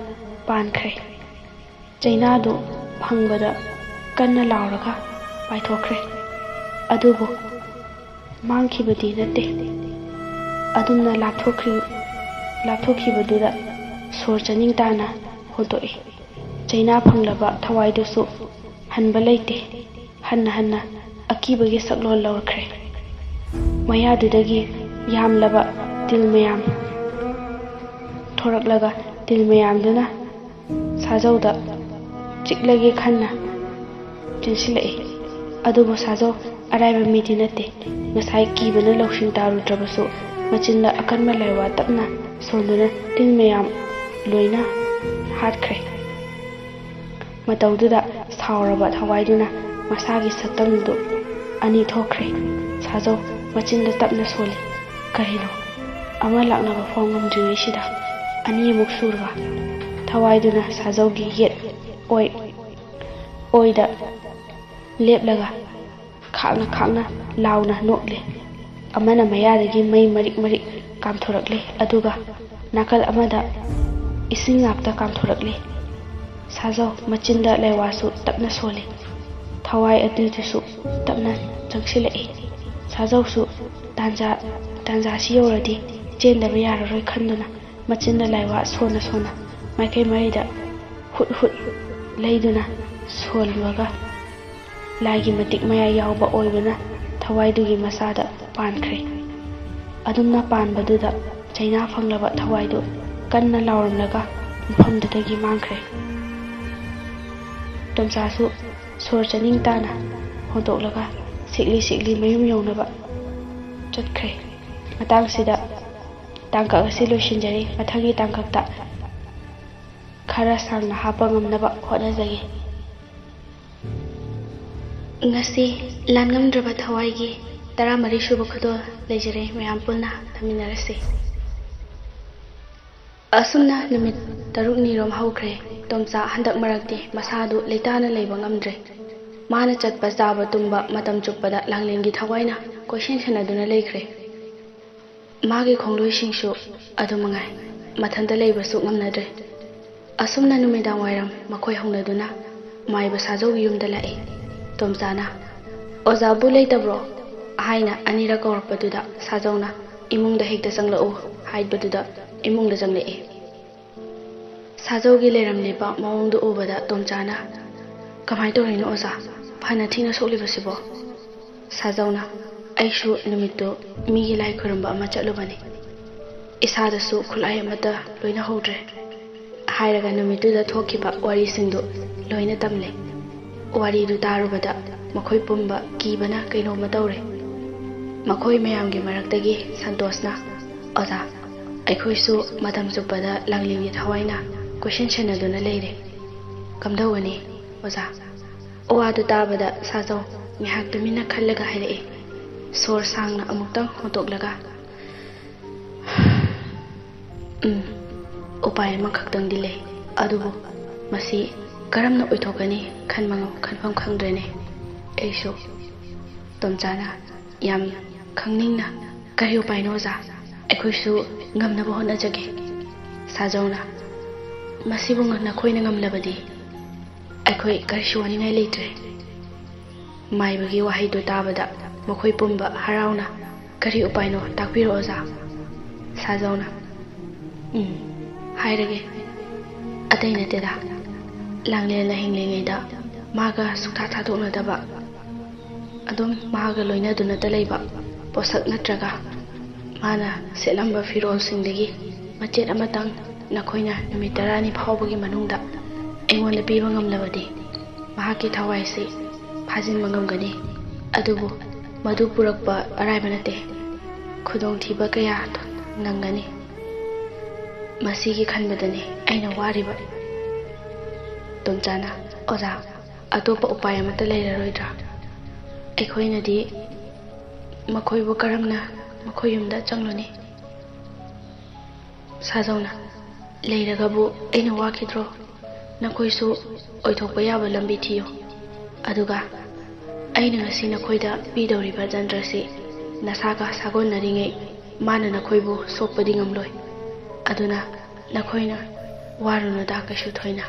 ꯄꯥꯟꯈ꯭ꯔꯦ꯫ ꯆꯩꯅꯥꯗꯨ ꯐꯪꯕꯗ ꯀꯟꯅ ꯂꯥꯎꯔꯒ ꯄꯥꯏꯊꯣꯛꯈ꯭ꯔꯦ꯫ ꯑꯗꯨꯕꯨ ꯃꯥꯡꯈꯤꯕꯗꯤ ꯅꯠꯇꯦ꯫ ꯑꯗꯨꯝꯅ ꯂꯥꯞꯊꯣꯛꯈꯤ-, ꯂꯥꯞꯊꯣꯛꯈꯤꯕꯗꯨꯗ ꯁꯣꯔ ꯆꯅꯤꯡ ꯇꯥꯅ ꯍꯣꯟꯗꯣꯛꯏ꯫ ꯆꯩꯅꯥ ꯐꯪꯂꯕ ꯊꯋꯥꯏꯗꯨꯁꯨ ꯍꯟꯕ ꯂꯩꯇꯦ꯫ ꯍꯟꯅ ꯍꯟꯅ ꯑꯀꯤꯕꯒꯤ ꯁꯛꯂꯣꯟ ꯂꯧꯔꯛꯈ꯭ꯔꯦ꯫ ꯃꯌꯥꯗꯨꯗꯒꯤ ꯌꯥꯝꯂꯕ ꯇꯤꯜ ꯃꯌꯥꯝ ꯊꯣꯔꯛꯂꯒ ꯇꯤꯜ ꯃꯌꯥꯝꯗꯨꯅ ꯁꯥꯖꯧꯗ ꯆꯤꯛꯂꯒꯦ ꯈꯟꯅ ꯆꯦꯟꯁꯤꯜꯂꯛꯏ꯫ ꯑꯗꯨꯕꯨ ꯁꯥꯖꯧ ꯑꯔꯥꯏꯕ ꯃꯤꯗꯤ ꯅꯠꯇꯦ꯫ ꯉꯁꯥꯏ ꯀꯤꯕꯅ ꯂꯧꯁꯤꯡ ꯇꯥꯔꯨꯗ꯭ꯔꯕꯁꯨ ꯃꯆꯤꯟꯗ ꯑꯀꯟꯕ ꯂꯥꯏꯋꯥ ꯇꯞꯅ ꯁꯣꯟꯗꯨꯅ ꯇꯤꯟ ꯃꯌꯥꯝ ꯂꯣꯏꯅ ꯍꯥꯠꯈ꯭ꯔꯦ꯫ ꯃꯇꯧꯗꯨꯗ ꯁꯥꯎꯔꯕ ꯊꯋꯥꯏꯗꯨꯅ ꯃꯁꯥꯒꯤ ꯁꯛꯇꯝꯗꯨ ꯑꯅꯤ ꯊꯣꯛꯈ꯭ꯔꯦ꯫ ꯁꯥꯖꯧ ꯃꯆꯤꯟꯗ ꯇꯞꯅ ꯁꯣꯜꯂꯤ꯫ ꯀꯔꯤꯅꯣ? ꯑꯃ ꯂꯥꯛꯅꯕ ꯐꯥꯎ ꯉꯝꯗ꯭ꯔꯤꯉꯩꯁꯤꯗ ꯑꯅꯤꯃꯨꯛ ꯁꯨꯔꯕ? ꯊꯋꯥꯏꯗꯨꯅ ꯁꯥꯖꯧꯒꯤ ꯌꯦꯠ ꯑꯣꯏ ꯑꯣꯏꯗ ꯂꯦꯞꯂꯒ ꯈꯥꯛꯅ ꯈꯥꯛꯅ ꯂꯥꯎꯅ ꯅꯣꯛꯂꯦ꯫ ꯑꯃꯅ ꯃꯌꯥꯗꯒꯤ ꯃꯩ ꯃꯔꯤꯛ ꯃꯔꯤꯛ ꯀꯥꯝꯊꯣꯔꯛꯂꯦ, ꯑꯗꯨꯒ ꯅꯥꯀꯜ ꯑꯃꯗ ꯏꯁꯤꯡ ꯉꯥꯛꯇ ꯀꯥꯝꯊꯣꯔꯛꯂꯦ꯫ ꯁꯥꯖꯧ ꯃꯆꯤꯟꯗ ꯂꯩꯋꯥꯁꯨ ꯇꯞꯅ ꯁꯣꯜꯂꯤ꯫ ꯊꯋꯥꯏ ꯑꯗꯨꯗꯨꯁꯨ ꯇꯞꯅ ꯆꯪꯁꯤꯜꯂꯛꯏ꯫ ꯁꯥꯖꯧꯁꯨ ꯇꯥꯟꯖꯥ ꯇꯥꯟꯖꯥꯁꯤ ꯌꯧꯔꯗꯤ ꯆꯦꯟꯗꯕ ꯌꯥꯔꯔꯣꯏ ꯈꯟꯗꯨꯅ ꯃꯆꯤꯟꯗ ꯂꯥꯏꯋꯥ ꯁꯣꯟꯅ ꯁꯣꯟꯅ ꯃꯥꯏꯀꯩ ꯃꯔꯤꯗ ꯍꯨꯠ ꯍꯨꯠ ꯂꯩꯗꯨꯅ ꯁꯣꯜꯂꯨꯔꯒ ꯂꯥꯏꯒꯤ ꯃꯇꯤꯛ ꯃꯌꯥꯏ ꯌꯥꯎꯕ ꯑꯣꯏꯕꯅ ꯊꯋꯥꯏꯗꯨꯒꯤ ꯃꯁꯥꯗ ꯄꯥꯟꯈ꯭ꯔꯦ꯫ ꯑꯗꯨꯝꯅ ꯄꯥꯟꯕꯗꯨꯗ ꯆꯩꯅꯥ ꯐꯪꯂꯕ ꯊꯋꯥꯏꯗꯨ ꯀꯟꯅ ꯂꯥꯎꯔꯝꯂꯒ ꯃꯐꯝꯗꯨꯗꯒꯤ ꯃꯥꯡꯈ꯭ꯔꯦ꯫ ꯇꯣꯝꯆꯥꯁꯨ ꯁꯣꯔ ꯆꯅꯤꯡ ꯇꯥꯅ ꯍꯣꯟꯗꯣꯛꯂꯒ ꯁꯤꯛꯂꯤ ꯁꯤꯛꯂꯤ ꯃꯌꯨꯝ ꯌꯧꯅꯕ ꯆꯠꯈ꯭ꯔꯦ꯫ ꯃꯇꯥꯡꯁꯤꯗ ꯇꯥꯡꯀꯛ ꯑꯁꯤ ꯂꯣꯏꯁꯤꯟꯖꯔꯤ꯫ ꯃꯊꯪꯒꯤ ꯇꯥꯡꯀꯛꯇ ꯈꯔ ꯁꯥꯡꯅ ꯍꯥꯞꯄ ꯉꯝꯅꯕ ꯍꯣꯠꯅꯖꯒꯦ꯫ ꯉꯁꯤ ꯂꯥꯟꯉꯝꯗ꯭ꯔꯕ ꯊꯋꯥꯏꯒꯤ ꯇꯔꯥꯃꯔꯤ ꯁꯨꯕ ꯈꯨꯗꯣꯜ ꯂꯩꯖꯔꯦ꯫ ꯃꯌꯥꯝ ꯄꯨꯟꯅ ꯊꯝꯃꯤꯟꯅꯔꯁꯤ꯫ ꯑꯁꯨꯝꯅ ꯅꯨꯃꯤꯠ ꯇꯔꯨꯛꯅꯤꯔꯣꯝ ꯍꯧꯈ꯭ꯔꯦ꯫ ꯇꯣꯝꯆꯥ ꯍꯟꯗꯛ ꯃꯔꯛꯇꯤ ꯃꯁꯥꯗꯨ ꯂꯩꯇꯥꯅ ꯂꯩꯕ ꯉꯝꯗ꯭ꯔꯦ꯫ ꯃꯥꯅ ꯆꯠꯄ, ꯆꯥꯕ, ꯇꯨꯝꯕ, ꯃꯇꯝ ꯆꯨꯞꯄꯗ ꯂꯥꯡꯂꯦꯟꯒꯤ ꯊꯋꯥꯏꯅ ꯀꯣꯏꯁꯦꯟ ꯁꯦꯟꯅꯗꯨꯅ ꯂꯩꯈ꯭ꯔꯦ꯫ ꯃꯥꯒꯤ ꯈꯣꯡꯂꯣꯏꯁꯤꯡꯁꯨ ꯑꯗꯨ ꯃꯉꯥꯏ, ꯃꯊꯟꯇ ꯂꯩꯕꯁꯨ ꯉꯝꯅꯗ꯭ꯔꯦ꯫ ꯑꯁꯨꯝꯅ ꯅꯨꯃꯤꯗꯥꯡ ꯋꯥꯏꯔꯝ ꯃꯈꯣꯏ ꯍꯧꯅꯗꯨꯅ ꯃꯥꯏꯕ ꯁꯥꯖꯧꯒꯤ ꯌꯨꯝꯗ ꯂꯥꯛꯏ꯫ ꯇꯣꯝꯆꯥꯅ, "ꯑꯣꯖꯥꯕꯨ ꯂꯩꯇꯕ꯭ꯔꯣ?" ꯍꯥꯏꯅ ꯑꯅꯤꯔꯛ ꯀꯧꯔꯛꯄꯗꯨꯗ ꯁꯥꯖꯧꯅ, "ꯏꯃꯨꯡꯗ ꯍꯦꯛꯇ ꯆꯪꯂꯛꯎ" ꯍꯥꯏꯕꯗꯨꯗ ꯏꯃꯨꯡꯗ ꯆꯪꯂꯛꯏ꯫ ꯁꯥꯖꯧꯒꯤ ꯂꯩꯔꯝꯂꯤꯕ ꯃꯑꯣꯡꯗꯨ ꯎꯕꯗ ꯇꯣꯝꯆꯥꯅ, "ꯀꯃꯥꯏꯅ ꯇꯧꯔꯤꯅꯣ ꯑꯣꯖꯥ? ꯐꯅ ꯊꯤꯅ ꯁꯣꯛꯂꯤꯕꯁꯤꯕꯣ?" ꯁꯥꯖꯧꯅ, "ꯑꯩꯁꯨ ꯅꯨꯃꯤꯠꯇꯨ ꯃꯤꯒꯤ ꯂꯥꯏ ꯈꯨꯔꯨꯝꯕ ꯑꯃ ꯆꯠꯂꯨꯕꯅꯤ꯫ ꯏꯁꯥꯗꯁꯨ ꯈꯨꯠꯂꯥꯏ ꯑꯃꯠꯇ ꯂꯣꯏꯅꯍꯧꯗ꯭ꯔꯦ" ꯍꯥꯏꯔꯒ ꯅꯨꯃꯤꯠꯇꯨꯗ ꯊꯣꯛꯈꯤꯕ ꯋꯥꯔꯤꯁꯤꯡꯗꯨ ꯂꯣꯏꯅ ꯇꯝꯂꯦ꯫ ꯋꯥꯔꯤꯗꯨ ꯇꯥꯔꯨꯕꯗ ꯃꯈꯣꯏ ꯄꯨꯝꯕ ꯀꯤꯕꯅ ꯀꯩꯅꯣꯝꯃ ꯇꯧꯔꯦ꯫ ꯃꯈꯣꯏ ꯃꯌꯥꯝꯒꯤ ꯃꯔꯛꯇꯒꯤ ꯁꯟꯇꯣꯁꯅ, "ꯑꯣꯖꯥ, ꯑꯩꯈꯣꯏꯁꯨ ꯃꯇꯝ ꯆꯨꯞꯄꯗ ꯂꯥꯡꯂꯦꯟꯒꯤ ꯊꯋꯥꯏꯅ ꯀꯣꯏꯁꯦꯟ ꯁꯦꯟꯅꯗꯨꯅ ꯂꯩꯔꯦ꯫ ꯀꯝꯗꯧꯒꯅꯤ, ꯑꯣꯖꯥ?" ꯋꯥꯗꯨ ꯇꯥꯕꯗ ꯁꯥꯖꯧ ꯉꯥꯏꯍꯥꯛ ꯇꯨꯃꯤꯟꯅ ꯈꯜꯂꯒ ꯍꯥꯏꯔꯛꯏ, ꯁꯣꯔ ꯁꯥꯡꯅ ꯑꯃꯨꯛꯇꯪ ꯍꯣꯟꯗꯣꯛꯂꯒ, "ꯎꯝ, ꯎꯄꯥꯏ ꯑꯃꯈꯛꯇꯪꯗꯤ ꯂꯩ, ꯑꯗꯨꯕꯨ ꯃꯁꯤ ꯀꯔꯝꯅ ꯑꯣꯏꯊꯣꯛꯀꯅꯤ ꯈꯟꯕ ꯉꯝ- ꯈꯟꯐꯝ ꯈꯪꯗ꯭ꯔꯦꯅꯦ꯫ ꯑꯩꯁꯨ ꯇꯣꯝꯆꯥꯅ ꯌꯥꯝ ꯈꯪꯅꯤꯡꯅ, "ꯀꯔꯤ ꯎꯄꯥꯏꯅꯣ ꯑꯣꯖꯥ? ꯑꯩꯈꯣꯏꯁꯨ ꯉꯝꯅꯕ ꯍꯣꯠꯅꯖꯒꯦ"꯫ ꯁꯥꯖꯧꯅ, "ꯃꯁꯤꯕꯨ ꯉ- ꯅꯈꯣꯏꯅ ꯉꯝꯂꯕꯗꯤ ꯑꯩꯈꯣꯏ ꯀꯔꯤꯁꯨ ꯋꯥꯅꯤꯡꯉꯥꯏ ꯂꯩꯇ꯭ꯔꯦ"꯫ ꯃꯥꯏꯕꯒꯤ ꯋꯥꯍꯩꯗꯨ ꯇꯥꯕꯗ ꯃꯈꯣꯏ ꯄꯨꯝꯕ ꯍꯔꯥꯎꯅ, "ꯀꯔꯤ ꯎꯄꯥꯏꯅꯣ? ꯇꯥꯛꯄꯤꯔꯣ ꯑꯣꯖꯥ"꯫ ꯁꯥꯖꯧꯅ, "ꯎꯝ, ꯍꯥꯏꯔꯒꯦ꯫ ꯑꯇꯩ ꯅꯠꯇꯦꯗ, ꯂꯥꯡꯂꯦꯟꯅ ꯍꯤꯡꯂꯤꯉꯩꯗ ꯃꯥꯒ ꯁꯨꯛꯊꯥ ꯊꯥꯗꯣꯛꯅꯗꯕ, ꯑꯗꯨꯝ ꯃꯥꯒ ꯂꯣꯏꯅꯗꯨꯅꯇ ꯂꯩꯕ ꯄꯣꯠꯁꯛ ꯅꯠꯇ꯭ꯔꯒ ꯃꯥꯅ ꯁꯦꯠꯂꯝꯕ ꯐꯤꯔꯣꯜꯁꯤꯡꯗꯒꯤ ꯃꯆꯦꯠ ꯑꯃꯇꯪ ꯅꯈꯣꯏꯅ ꯅꯨꯃꯤꯠ ꯇꯔꯥꯅꯤ ꯐꯥꯎꯕꯒꯤ ꯃꯅꯨꯡꯗ ꯑꯩꯉꯣꯟꯗ ꯄꯤꯕ ꯉꯝꯂꯕꯗꯤ ꯃꯍꯥꯛꯀꯤ ꯊꯋꯥꯏꯁꯤ ꯐꯥꯖꯤꯟꯕ ꯉꯝꯒꯅꯤ꯫ ꯑꯗꯨꯕꯨ ꯃꯗꯨ ꯄꯨꯔꯛꯄ ꯑꯔꯥꯏꯕ ꯅꯠꯇꯦ꯫ ꯈꯨꯗꯣꯡꯊꯤꯕ ꯀꯌꯥ ꯅꯪꯒꯅꯤ꯫ ꯃꯁꯤꯒꯤ ꯈꯟꯕꯗꯅꯤ ꯑꯩꯅ ꯋꯥꯔꯤꯕ"꯫ ꯇꯣꯝꯆꯥꯅ, "ꯑꯣꯖꯥ, ꯑꯇꯣꯞꯄ ꯎꯄꯥꯏ ꯑꯃꯠꯇ ꯂꯩꯔꯔꯣꯏꯗ꯭ꯔꯥ? ꯑꯩꯈꯣꯏꯅꯗꯤ ꯃꯈꯣꯏꯕꯨ ꯀꯔꯝꯅ ꯃꯈꯣꯏ ꯌꯨꯝꯗ ꯆꯪꯂꯨꯅꯤ?" ꯁꯥꯖꯧꯅ, "ꯂꯩꯔꯒꯕꯨ ꯑꯩꯅ ꯋꯥꯈꯤꯗ꯭ꯔꯣ? ꯅꯈꯣꯏꯁꯨ ꯑꯣꯏꯊꯣꯛꯄ ꯌꯥꯕ ꯂꯝꯕꯤ ꯊꯤꯌꯨ꯫ ꯑꯗꯨꯒ ꯑꯩꯅ ꯉꯁꯤ ꯅꯈꯣꯏꯗ ꯄꯤꯗꯧꯔꯤꯕ ꯖꯟꯇ꯭ꯔꯁꯤ ꯅꯁꯥꯒ ꯁꯥꯒꯣꯟꯅꯔꯤꯉꯩ ꯃꯥꯅ ꯅꯈꯣꯏꯕꯨ ꯁꯣꯛꯄꯗꯤ ꯉꯝꯂꯣꯏ꯫ ꯑꯗꯨꯅ ꯅꯈꯣꯏꯅ ꯋꯥꯔꯨꯅꯨꯗ ꯀꯩꯁꯨ ꯊꯣꯏꯅ"꯫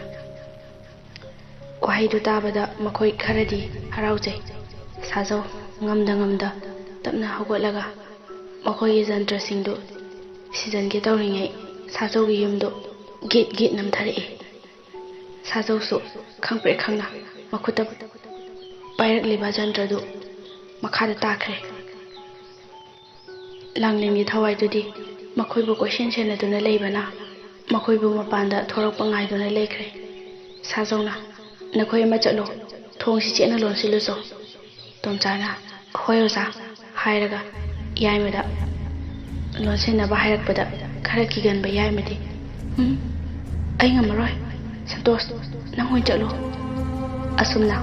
ꯋꯥꯍꯩꯗꯨ ꯇꯥꯕꯗ ꯃꯈꯣꯏ ꯈꯔꯗꯤ ꯍꯔꯥꯎꯖꯩ꯫ ꯁꯥꯖꯧ ꯉꯝꯗ ꯉꯝꯗ ꯇꯞꯅ ꯍꯧꯒꯠꯂꯒ ꯃꯈꯣꯏꯒꯤ ꯖꯟꯇ꯭ꯔꯁꯤꯡꯗꯨ ꯁꯤꯖꯟꯒꯦ ꯇꯧꯔꯤꯉꯩ ꯁꯥꯖꯧꯒꯤ ꯌꯨꯝꯗꯨ ꯒꯤꯠ ꯒꯤꯠ ꯅꯝꯊꯔꯛꯏ꯫ ꯁꯥꯖꯧꯁꯨ ꯈꯪꯄ꯭ꯔꯦꯛ ꯈꯪꯅ ꯃꯈꯨꯠꯇ ꯄꯥꯏꯔꯛꯂꯤꯕ ꯖꯟꯇ꯭ꯔꯗꯨ ꯃꯈꯥꯗ ꯇꯥꯈ꯭ꯔꯦ꯫ ꯂꯥꯡꯂꯦꯟꯒꯤ ꯊꯋꯥꯏꯗꯨꯗꯤ ꯃꯈꯣꯏꯕꯨ ꯀꯣꯏꯁꯦꯟ ꯁꯦꯟꯅꯗꯨꯅ ꯂꯩꯕꯅ ꯃꯈꯣꯏꯕꯨ ꯃꯄꯥꯟꯗ ꯊꯣꯔꯛꯄ ꯉꯥꯏꯗꯨꯅ ꯂꯩꯈ꯭ꯔꯦ꯫ ꯁꯥꯖꯧꯅ, "ꯅꯈꯣꯏ ꯑꯃ ꯆꯠꯂꯣ, ꯊꯣꯡꯁꯤ ꯆꯦꯠꯅ ꯂꯣꯟꯁꯤꯜꯂꯨꯆꯣ"꯫ ꯇꯣꯝꯆꯥꯅ, "ꯍꯣꯏ ꯑꯣꯖꯥ" ꯍꯥꯏꯔꯒ ꯌꯥꯏꯃꯗ ꯂꯣꯟꯁꯤꯟꯅꯕ ꯍꯥꯏꯔꯛꯄꯗ ꯈꯔ ꯀꯤꯒꯟꯕ ꯌꯥꯏꯃꯗꯤ, "ꯎꯝ, ꯑꯩ ꯉꯝꯃꯔꯣꯏ, ꯁꯟꯇꯣꯁ, ꯅꯪ ꯑꯣꯏꯅ ꯆꯠꯂꯣ"꯫ ꯑꯁꯨꯝꯅ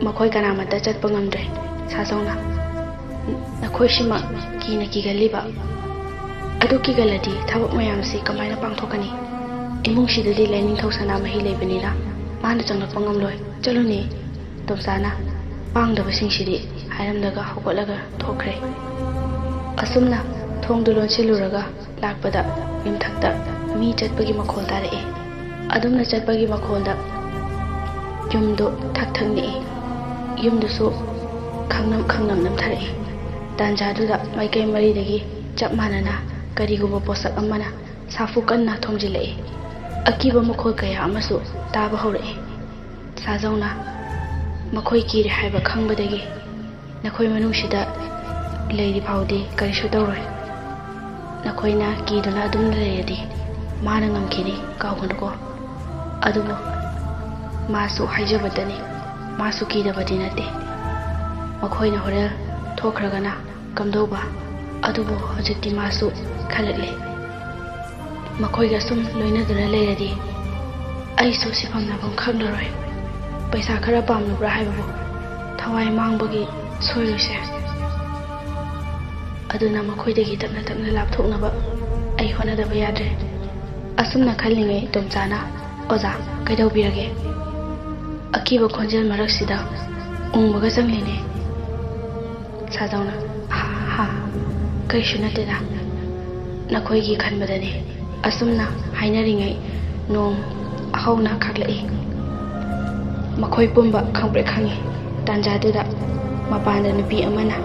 ꯃꯈꯣꯏ ꯀꯅꯥꯃꯠꯇ ꯆꯠꯄ ꯉꯝꯗ꯭ꯔꯦ꯫ ꯁꯥꯖꯧꯅ, "ꯅꯈꯣꯏꯁꯤꯃ ꯀꯤꯅ ꯀꯤꯒꯜꯂꯤꯕ? ꯑꯗꯨ ꯀꯤꯒꯜꯂꯗꯤ ꯊꯕꯛ ꯃꯌꯥꯝꯁꯤ ꯀꯃꯥꯏꯅ ꯄꯥꯡꯊꯣꯛꯀꯅꯤ? ꯏꯃꯨꯡꯁꯤꯗꯗꯤ ꯂꯥꯏꯅꯤꯡꯊꯧ ꯁꯅꯥꯃꯍꯤ ꯂꯩꯕꯅꯤꯅ ꯃꯥꯅ ꯆꯪꯂꯛꯄ ꯉꯝꯂꯣꯏ꯫ ꯆꯠꯂꯨꯅꯦ꯫ ꯇꯣꯝꯆꯥꯅ ꯄꯥꯡꯗꯕꯁꯤꯡꯁꯤꯗꯤ ꯍꯥꯏꯔꯝꯂꯒ ꯍꯧꯒꯠꯂꯒ ꯊꯣꯛꯈ꯭ꯔꯦ꯫ ꯑꯁꯨꯝꯅ ꯊꯣꯡꯗꯨ ꯂꯣꯟꯁꯤꯜꯂꯨꯔꯒ ꯂꯥꯛꯄꯗ ꯌꯨꯝꯊꯛꯇ ꯃꯤ ꯆꯠꯄꯒꯤ ꯃꯈꯣꯜ ꯇꯥꯔꯛꯑꯦ꯫ ꯑꯗꯨꯝꯅ ꯆꯠꯄꯒꯤ ꯃꯈꯣꯜꯗ ꯌꯨꯝꯗꯨ ꯊꯛ ꯊꯛ ꯅꯤꯛꯏ꯫ ꯌꯨꯝꯗꯨꯁꯨ ꯈꯪꯅꯝ ꯈꯪꯅꯝ ꯅꯝꯊꯔꯛꯏ꯫ ꯇꯥꯟꯖꯥꯗꯨꯗ ꯃꯥꯏꯀꯩ ꯃꯔꯤꯗꯒꯤ ꯆꯞ ꯃꯥꯟꯅꯅ ꯀꯔꯤꯒꯨꯝꯕ ꯄꯣꯠꯁꯛ ꯑꯃꯅ ꯁꯥꯐꯨ ꯀꯟꯅ ꯊꯣꯝꯖꯤꯜꯂꯛꯏ꯫ ꯑꯀꯤꯕ ꯃꯈꯣꯜ ꯀꯌꯥ ꯑꯃꯁꯨ ꯇꯥꯕ ꯍꯧꯔꯛꯏ꯫ ꯁꯥꯖꯧꯅ ꯃꯈꯣꯏ ꯀꯤꯔꯦ ꯍꯥꯏꯕ ꯈꯪꯕꯗꯒꯤ, "ꯅꯈꯣꯏ ꯃꯅꯨꯡꯁꯤꯗ ꯂꯩꯔꯤ ꯐꯥꯎꯗꯤ ꯀꯔꯤꯁꯨ ꯇꯧꯔꯣꯏ꯫ ꯅꯈꯣꯏꯅ ꯀꯤꯗꯨꯅ ꯑꯗꯨꯝ ꯂꯩꯔꯗꯤ ꯃꯥꯅ ꯉꯝꯈꯤꯅꯤ, ꯀꯥꯎꯒꯅꯨꯀꯣ꯫" ꯑꯗꯨꯕꯨ ꯃꯥꯁꯨ ꯍꯥꯏꯖꯕꯇꯅꯤ, ꯃꯥꯁꯨ ꯀꯤꯗꯕꯗꯤ ꯅꯠꯇꯦ꯫ ꯃꯈꯣꯏꯅ ꯍꯣꯔꯦꯟ ꯊꯣꯛꯈ꯭ꯔꯒꯅ ꯀꯝꯗꯧꯕ? ꯑꯗꯨꯕꯨ ꯍꯧꯖꯤꯛꯇꯤ ꯃꯥꯁꯨ ꯈꯜꯂꯛꯂꯦ꯫ ꯃꯈꯣꯏꯒ ꯁꯨꯝ ꯂꯣꯏꯅꯗꯨꯅ ꯂꯩꯔꯗꯤ ꯑꯩꯁꯨ ꯁꯤꯐꯝ ꯅꯥꯐꯝ ꯈꯪꯂꯔꯣꯏ꯫ ꯄꯩꯁꯥ ꯈꯔ ꯄꯥꯝꯂꯨꯕ꯭ꯔꯥ ꯍꯥꯏꯕꯕꯨ ꯊꯋꯥꯏ ꯃꯥꯡꯕꯒꯤ ꯁꯣꯏꯔꯣꯏꯁꯦ꯫ ꯑꯗꯨꯅ ꯃꯈꯣꯏꯗꯒꯤ ꯇꯞꯅ ꯇꯞꯅ ꯂꯥꯞꯊꯣꯛꯅꯕ ꯑꯩ ꯍꯣꯠꯅꯗꯕ ꯌꯥꯗ꯭ꯔꯦ꯫ ꯑꯁꯨꯝꯅ ꯈꯜꯂꯤꯉꯩ ꯇꯣꯝꯆꯥꯅ, "ꯑꯣꯖꯥ, ꯀꯩꯗꯧꯕꯤꯔꯒꯦ?" ꯑꯀꯤꯕ ꯈꯣꯟꯖꯦꯜ ꯃꯔꯛꯁꯤꯗ ꯎꯪꯕꯒ ꯆꯪꯂꯤꯅꯦ꯫ ꯁꯥꯖꯧꯅ, "ꯍꯥ, ꯍꯥ, ꯀꯔꯤꯁꯨ ꯅꯠꯇꯦꯗ, ꯅꯈꯣꯏꯒꯤ ꯈꯟꯕꯗꯅꯤ꯫" ꯑꯁꯨꯝꯅ ꯍꯥꯏꯅꯔꯤꯉꯩ ꯅꯣꯡ ꯑꯍꯧꯅ ꯈꯥꯛꯂꯛꯏ꯫ ꯃꯈꯣꯏ ꯄꯨꯝꯕ ꯈꯪꯄ꯭ꯔꯦꯛ ꯈꯪꯉꯤ꯫ ꯇꯥꯟꯖꯥꯗꯨꯗ ꯃꯄꯥꯟꯗ ꯅꯨꯄꯤ ꯑꯃꯅ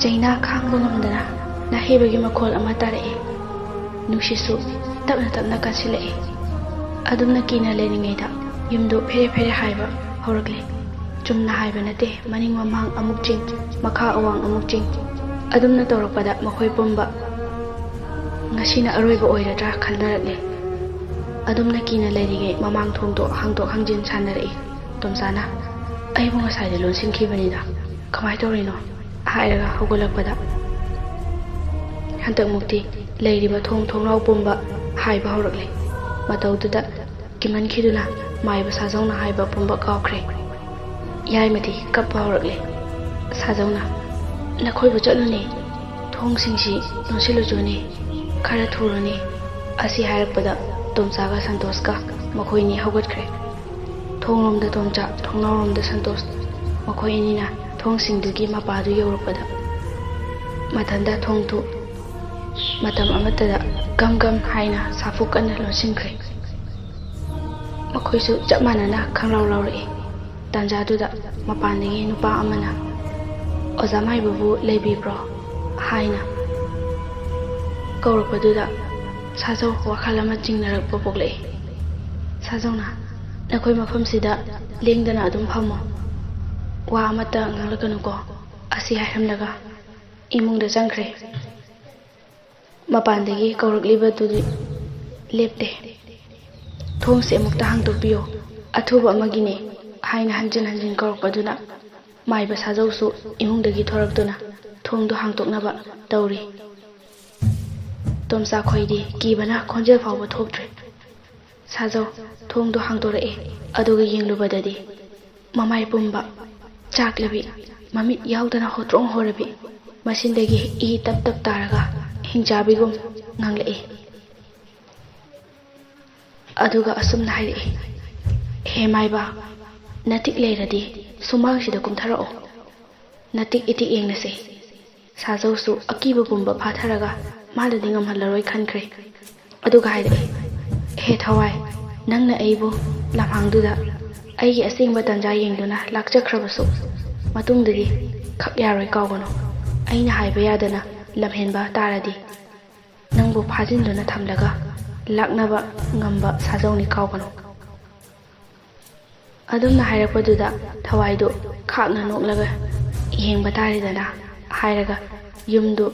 ꯆꯩꯅꯥ ꯈꯥꯡꯕ ꯉꯝꯗꯅ ꯅꯥꯍꯩꯕꯒꯤ ꯃꯈꯣꯜ ꯑꯃ ꯇꯥꯔꯛꯏ꯫ ꯅꯨꯡꯁꯤꯠꯁꯨ ꯇꯞꯅ ꯇꯞꯅ ꯀꯟꯁꯤꯜꯂꯛꯏ꯫ ꯑꯗꯨꯝꯅ ꯀꯤꯅ ꯂꯩꯔꯤꯉꯩꯗ ꯌꯨꯝꯗꯨ ꯐꯦꯔꯦ ꯐꯦꯔꯦ ꯍꯥꯏꯕ ꯍꯧꯔꯛꯂꯦ꯫ ꯆꯨꯝꯅ ꯍꯥꯏꯕ ꯅꯠꯇꯦ, ꯃꯅꯤꯡ ꯃꯃꯥꯡ ꯑꯃꯨꯛ ꯆꯤꯡ, ꯃꯈꯥ ꯑꯋꯥꯡ ꯑꯃꯨꯛ ꯆꯤꯡ꯫ ꯑꯗꯨꯝꯅ ꯇꯧꯔꯛꯄꯗ ꯃꯈꯣꯏ ꯄꯨꯝꯕ ꯉꯁꯤꯅ ꯑꯔꯣꯏꯕ ꯑꯣꯏꯔꯗ꯭ꯔꯥ ꯈꯟꯅꯔꯛꯂꯦ꯫ ꯑꯗꯨꯝꯅ ꯀꯤꯅ ꯂꯩꯔꯤꯉꯩ ꯃꯃꯥꯡ ꯊꯣꯡꯗꯣ ꯍꯥꯡꯗꯣꯛ ꯍꯥꯡꯖꯤꯟ ꯁꯥꯟꯅꯔꯛꯏ꯫ ꯇꯣꯝꯆꯥꯅ, "ꯑꯩꯕꯨ ꯉꯁꯥꯏꯗꯤ ꯂꯣꯟꯁꯤꯟꯈꯤꯕꯅꯤꯗ, ꯀꯃꯥꯏꯅ ꯇꯧꯔꯤꯅꯣ?" ꯍꯥꯏꯔꯒ ꯍꯧꯒꯠꯂꯛꯄꯗ ꯍꯟꯗꯛꯃꯨꯛꯇꯤ ꯂꯩꯔꯤꯕ ꯊꯣꯡ ꯊꯣꯡꯅꯥꯎ ꯄꯨꯝꯕ ꯍꯥꯏꯕ ꯍꯧꯔꯛꯂꯦ꯫ ꯃꯇꯧꯗꯨꯗ ꯀꯤꯃꯟꯈꯤꯗꯨꯅ ꯃꯥꯏꯕ ꯁꯥꯖꯧꯅ ꯍꯥꯏꯕ ꯄꯨꯝꯕ ꯀꯥꯎꯈ꯭ꯔꯦ꯫ ꯌꯥꯏꯃꯗꯤ ꯀꯞꯄ ꯍꯧꯔꯛꯂꯦ꯫ ꯁꯥꯖꯧꯅ, "ꯅꯈꯣꯏꯕꯨ ꯆꯠꯂꯨꯅꯦ, ꯊꯣꯡꯁꯤꯡꯁꯤ ꯂꯣꯟꯁꯤꯜꯂꯨꯆꯣꯅꯦ, ꯈꯔ ꯊꯨꯔꯣꯅꯦ꯫" ꯑꯁꯤ ꯍꯥꯏꯔꯛꯄꯗ ꯇꯣꯝꯆꯥꯒ ꯁꯟꯇꯣꯁꯀ ꯃꯈꯣꯏꯅꯤ ꯍꯧꯒꯠꯈ꯭ꯔꯦ꯫ ꯊꯣꯡꯂꯣꯝꯗ ꯇꯣꯝꯆꯥ, ꯊꯣꯡꯅꯥꯎꯔꯣꯝꯗ ꯁꯟꯇꯣꯁ꯫ ꯃꯈꯣꯏ ꯑꯅꯤꯅ ꯊꯣꯡꯁꯤꯡꯗꯨꯒꯤ ꯃꯄꯥꯗꯨ ꯌꯧꯔꯛꯄꯗ ꯃꯊꯟꯇ ꯊꯣꯡꯗꯨ ꯃꯇꯝ ꯑꯃꯠꯇꯗ ꯒꯝ ꯒꯝ ꯍꯥꯏꯅ ꯁꯥꯐꯨ ꯀꯟꯅ ꯂꯣꯟꯁꯤꯟꯈ꯭ꯔꯦ꯫ ꯃꯈꯣꯏꯁꯨ ꯆꯞ ꯃꯥꯟꯅꯅ ꯈꯪꯂꯥꯎ ꯂꯥꯎꯔꯛꯏ꯫ ꯇꯥꯟꯖꯥꯗꯨꯗ ꯃꯄꯥꯟꯗꯒꯤ ꯅꯨꯄꯥ ꯑꯃꯅ, "ꯑꯣꯖꯥ ꯃꯥꯏꯕꯕꯨ ꯂꯩꯕꯤꯕ꯭ꯔꯣ?" ꯍꯥꯏꯅ ꯀꯧꯔꯛꯄꯗꯨꯗ ꯁꯥꯖꯧ ꯋꯥꯈꯜ ꯑꯃ ꯆꯤꯡꯅꯔꯛꯄ ꯄꯣꯛꯂꯛꯏ꯫ ꯁꯥꯖꯧꯅ, "ꯅꯈꯣꯏ ꯃꯐꯝꯁꯤꯗ ꯂꯦꯡꯗꯅ ꯑꯗꯨꯝ ꯐꯝꯃꯣ꯫ ꯋꯥ ꯑꯃꯠꯇ ꯉꯥꯡꯂꯛꯀꯅꯨꯀꯣ" ꯑꯁꯤ ꯍꯥꯏꯔꯝꯂꯒ ꯏꯃꯨꯡꯗ ꯆꯪꯈ꯭ꯔꯦ꯫ ꯃꯄꯥꯟꯗꯒꯤ ꯀꯧꯔꯛꯂꯤꯕꯗꯨꯗꯤ ꯂꯦꯞꯇꯦ꯫ "ꯊꯣꯡꯁꯦ ꯑꯃꯨꯛꯇ ꯍꯥꯡꯗꯣꯛꯄꯤꯌꯣ, ꯑꯊꯨꯕ ꯑꯃꯒꯤꯅꯦ" ꯍꯥꯏꯅ ꯍꯟꯖꯤꯟ ꯍꯟꯖꯤꯟ ꯀꯧꯔꯛꯄꯗꯨꯅ ꯃꯥꯏꯕ ꯁꯥꯖꯧꯁꯨ ꯏꯃꯨꯡꯗꯒꯤ ꯊꯣꯔꯛꯇꯨꯅ ꯊꯣꯡꯗꯨ ꯍꯥꯡꯗꯣꯛꯅꯕ ꯇꯧꯔꯤ꯫ ꯇꯣꯝꯆꯥꯈꯣꯏꯗꯤ ꯀꯤꯕꯅ ꯈꯣꯟꯖꯦꯜ ꯐꯥꯎꯕ ꯊꯣꯛꯇ꯭ꯔꯦ꯫ ꯁꯥꯖꯧ ꯊꯣꯡꯗꯨ ꯍꯥꯡꯗꯣꯔꯛꯑꯦ꯫ ꯑꯗꯨꯒ ꯌꯦꯡꯂꯨꯕꯗꯗꯤ ꯃꯃꯥꯏ ꯄꯨꯝꯕ ꯆꯥꯛꯂꯕꯤ, ꯃꯃꯤꯠ ꯌꯥꯎꯗꯅ ꯍꯣꯇ꯭ꯔꯣꯡ ꯍꯣꯔꯕꯤ, ꯃꯆꯤꯟꯗꯒꯤ ꯏ ꯇꯞ ꯇꯞ ꯇꯥꯔꯒ ꯍꯤꯡꯆꯥꯕꯤꯒꯨꯝ ꯉꯥꯡꯂꯛꯏ꯫ ꯑꯗꯨꯒ ꯑꯁꯨꯝꯅ ꯍꯥꯏꯔꯛꯏ, "ꯍꯦ ꯃꯥꯏꯕ, ꯅꯇꯤꯛ ꯂꯩꯔꯗꯤ ꯁꯨꯃꯥꯡꯁꯤꯗ ꯀꯨꯝꯊꯔꯛꯑꯣ꯫ ꯅꯇꯤꯛ ꯏꯇꯤꯛ ꯌꯦꯡꯅꯁꯦ"꯫ ꯁꯥꯖꯧꯁꯨ ꯑꯀꯤꯕ ꯄꯨꯝꯕ ꯐꯥꯊꯔꯒ ꯃꯥꯅꯗꯤ ꯉꯝꯍꯜꯂꯔꯣꯏ ꯈꯟꯈ꯭ꯔꯦ꯫ ꯑꯗꯨꯒ ꯍꯥꯏꯔꯛꯏ, "ꯍꯦ ꯊꯋꯥꯏ, ꯅꯪꯅ ꯑꯩꯕꯨ ꯂꯝꯍꯥꯡꯗꯨꯗ ꯑꯩꯒꯤ ꯑꯁꯦꯡꯕ ꯇꯟꯖꯥ ꯌꯦꯡꯗꯨꯅ ꯂꯥꯛꯆꯈ꯭ꯔꯕꯁꯨ ꯃꯇꯨꯡꯗꯗꯤ ꯈꯛ ꯌꯥꯔꯣꯏ ꯀꯥꯎꯒꯅꯨ꯫ ꯑꯩꯅ ꯍꯥꯏꯕ ꯌꯥꯗꯅ ꯂꯝꯍꯦꯟꯕ ꯇꯥꯔꯗꯤ ꯅꯪꯕꯨ ꯐꯥꯖꯤꯟꯗꯨꯅ ꯊꯝꯂꯒ ꯂꯥꯛꯅꯕ ꯉꯝꯕ ꯁꯥꯖꯧꯅꯤ ꯀꯥꯎꯒꯅꯨ"꯫ ꯑꯗꯨꯝꯅ ꯍꯥꯏꯔꯛꯄꯗꯨꯗ ꯊꯋꯥꯏꯗꯨ ꯈꯥꯛꯅ ꯅꯣꯛꯂꯒ "ꯌꯦꯡꯕ ꯇꯥꯔꯦꯗꯅ" ꯍꯥꯏꯔꯒ ꯌꯨꯝꯗꯨ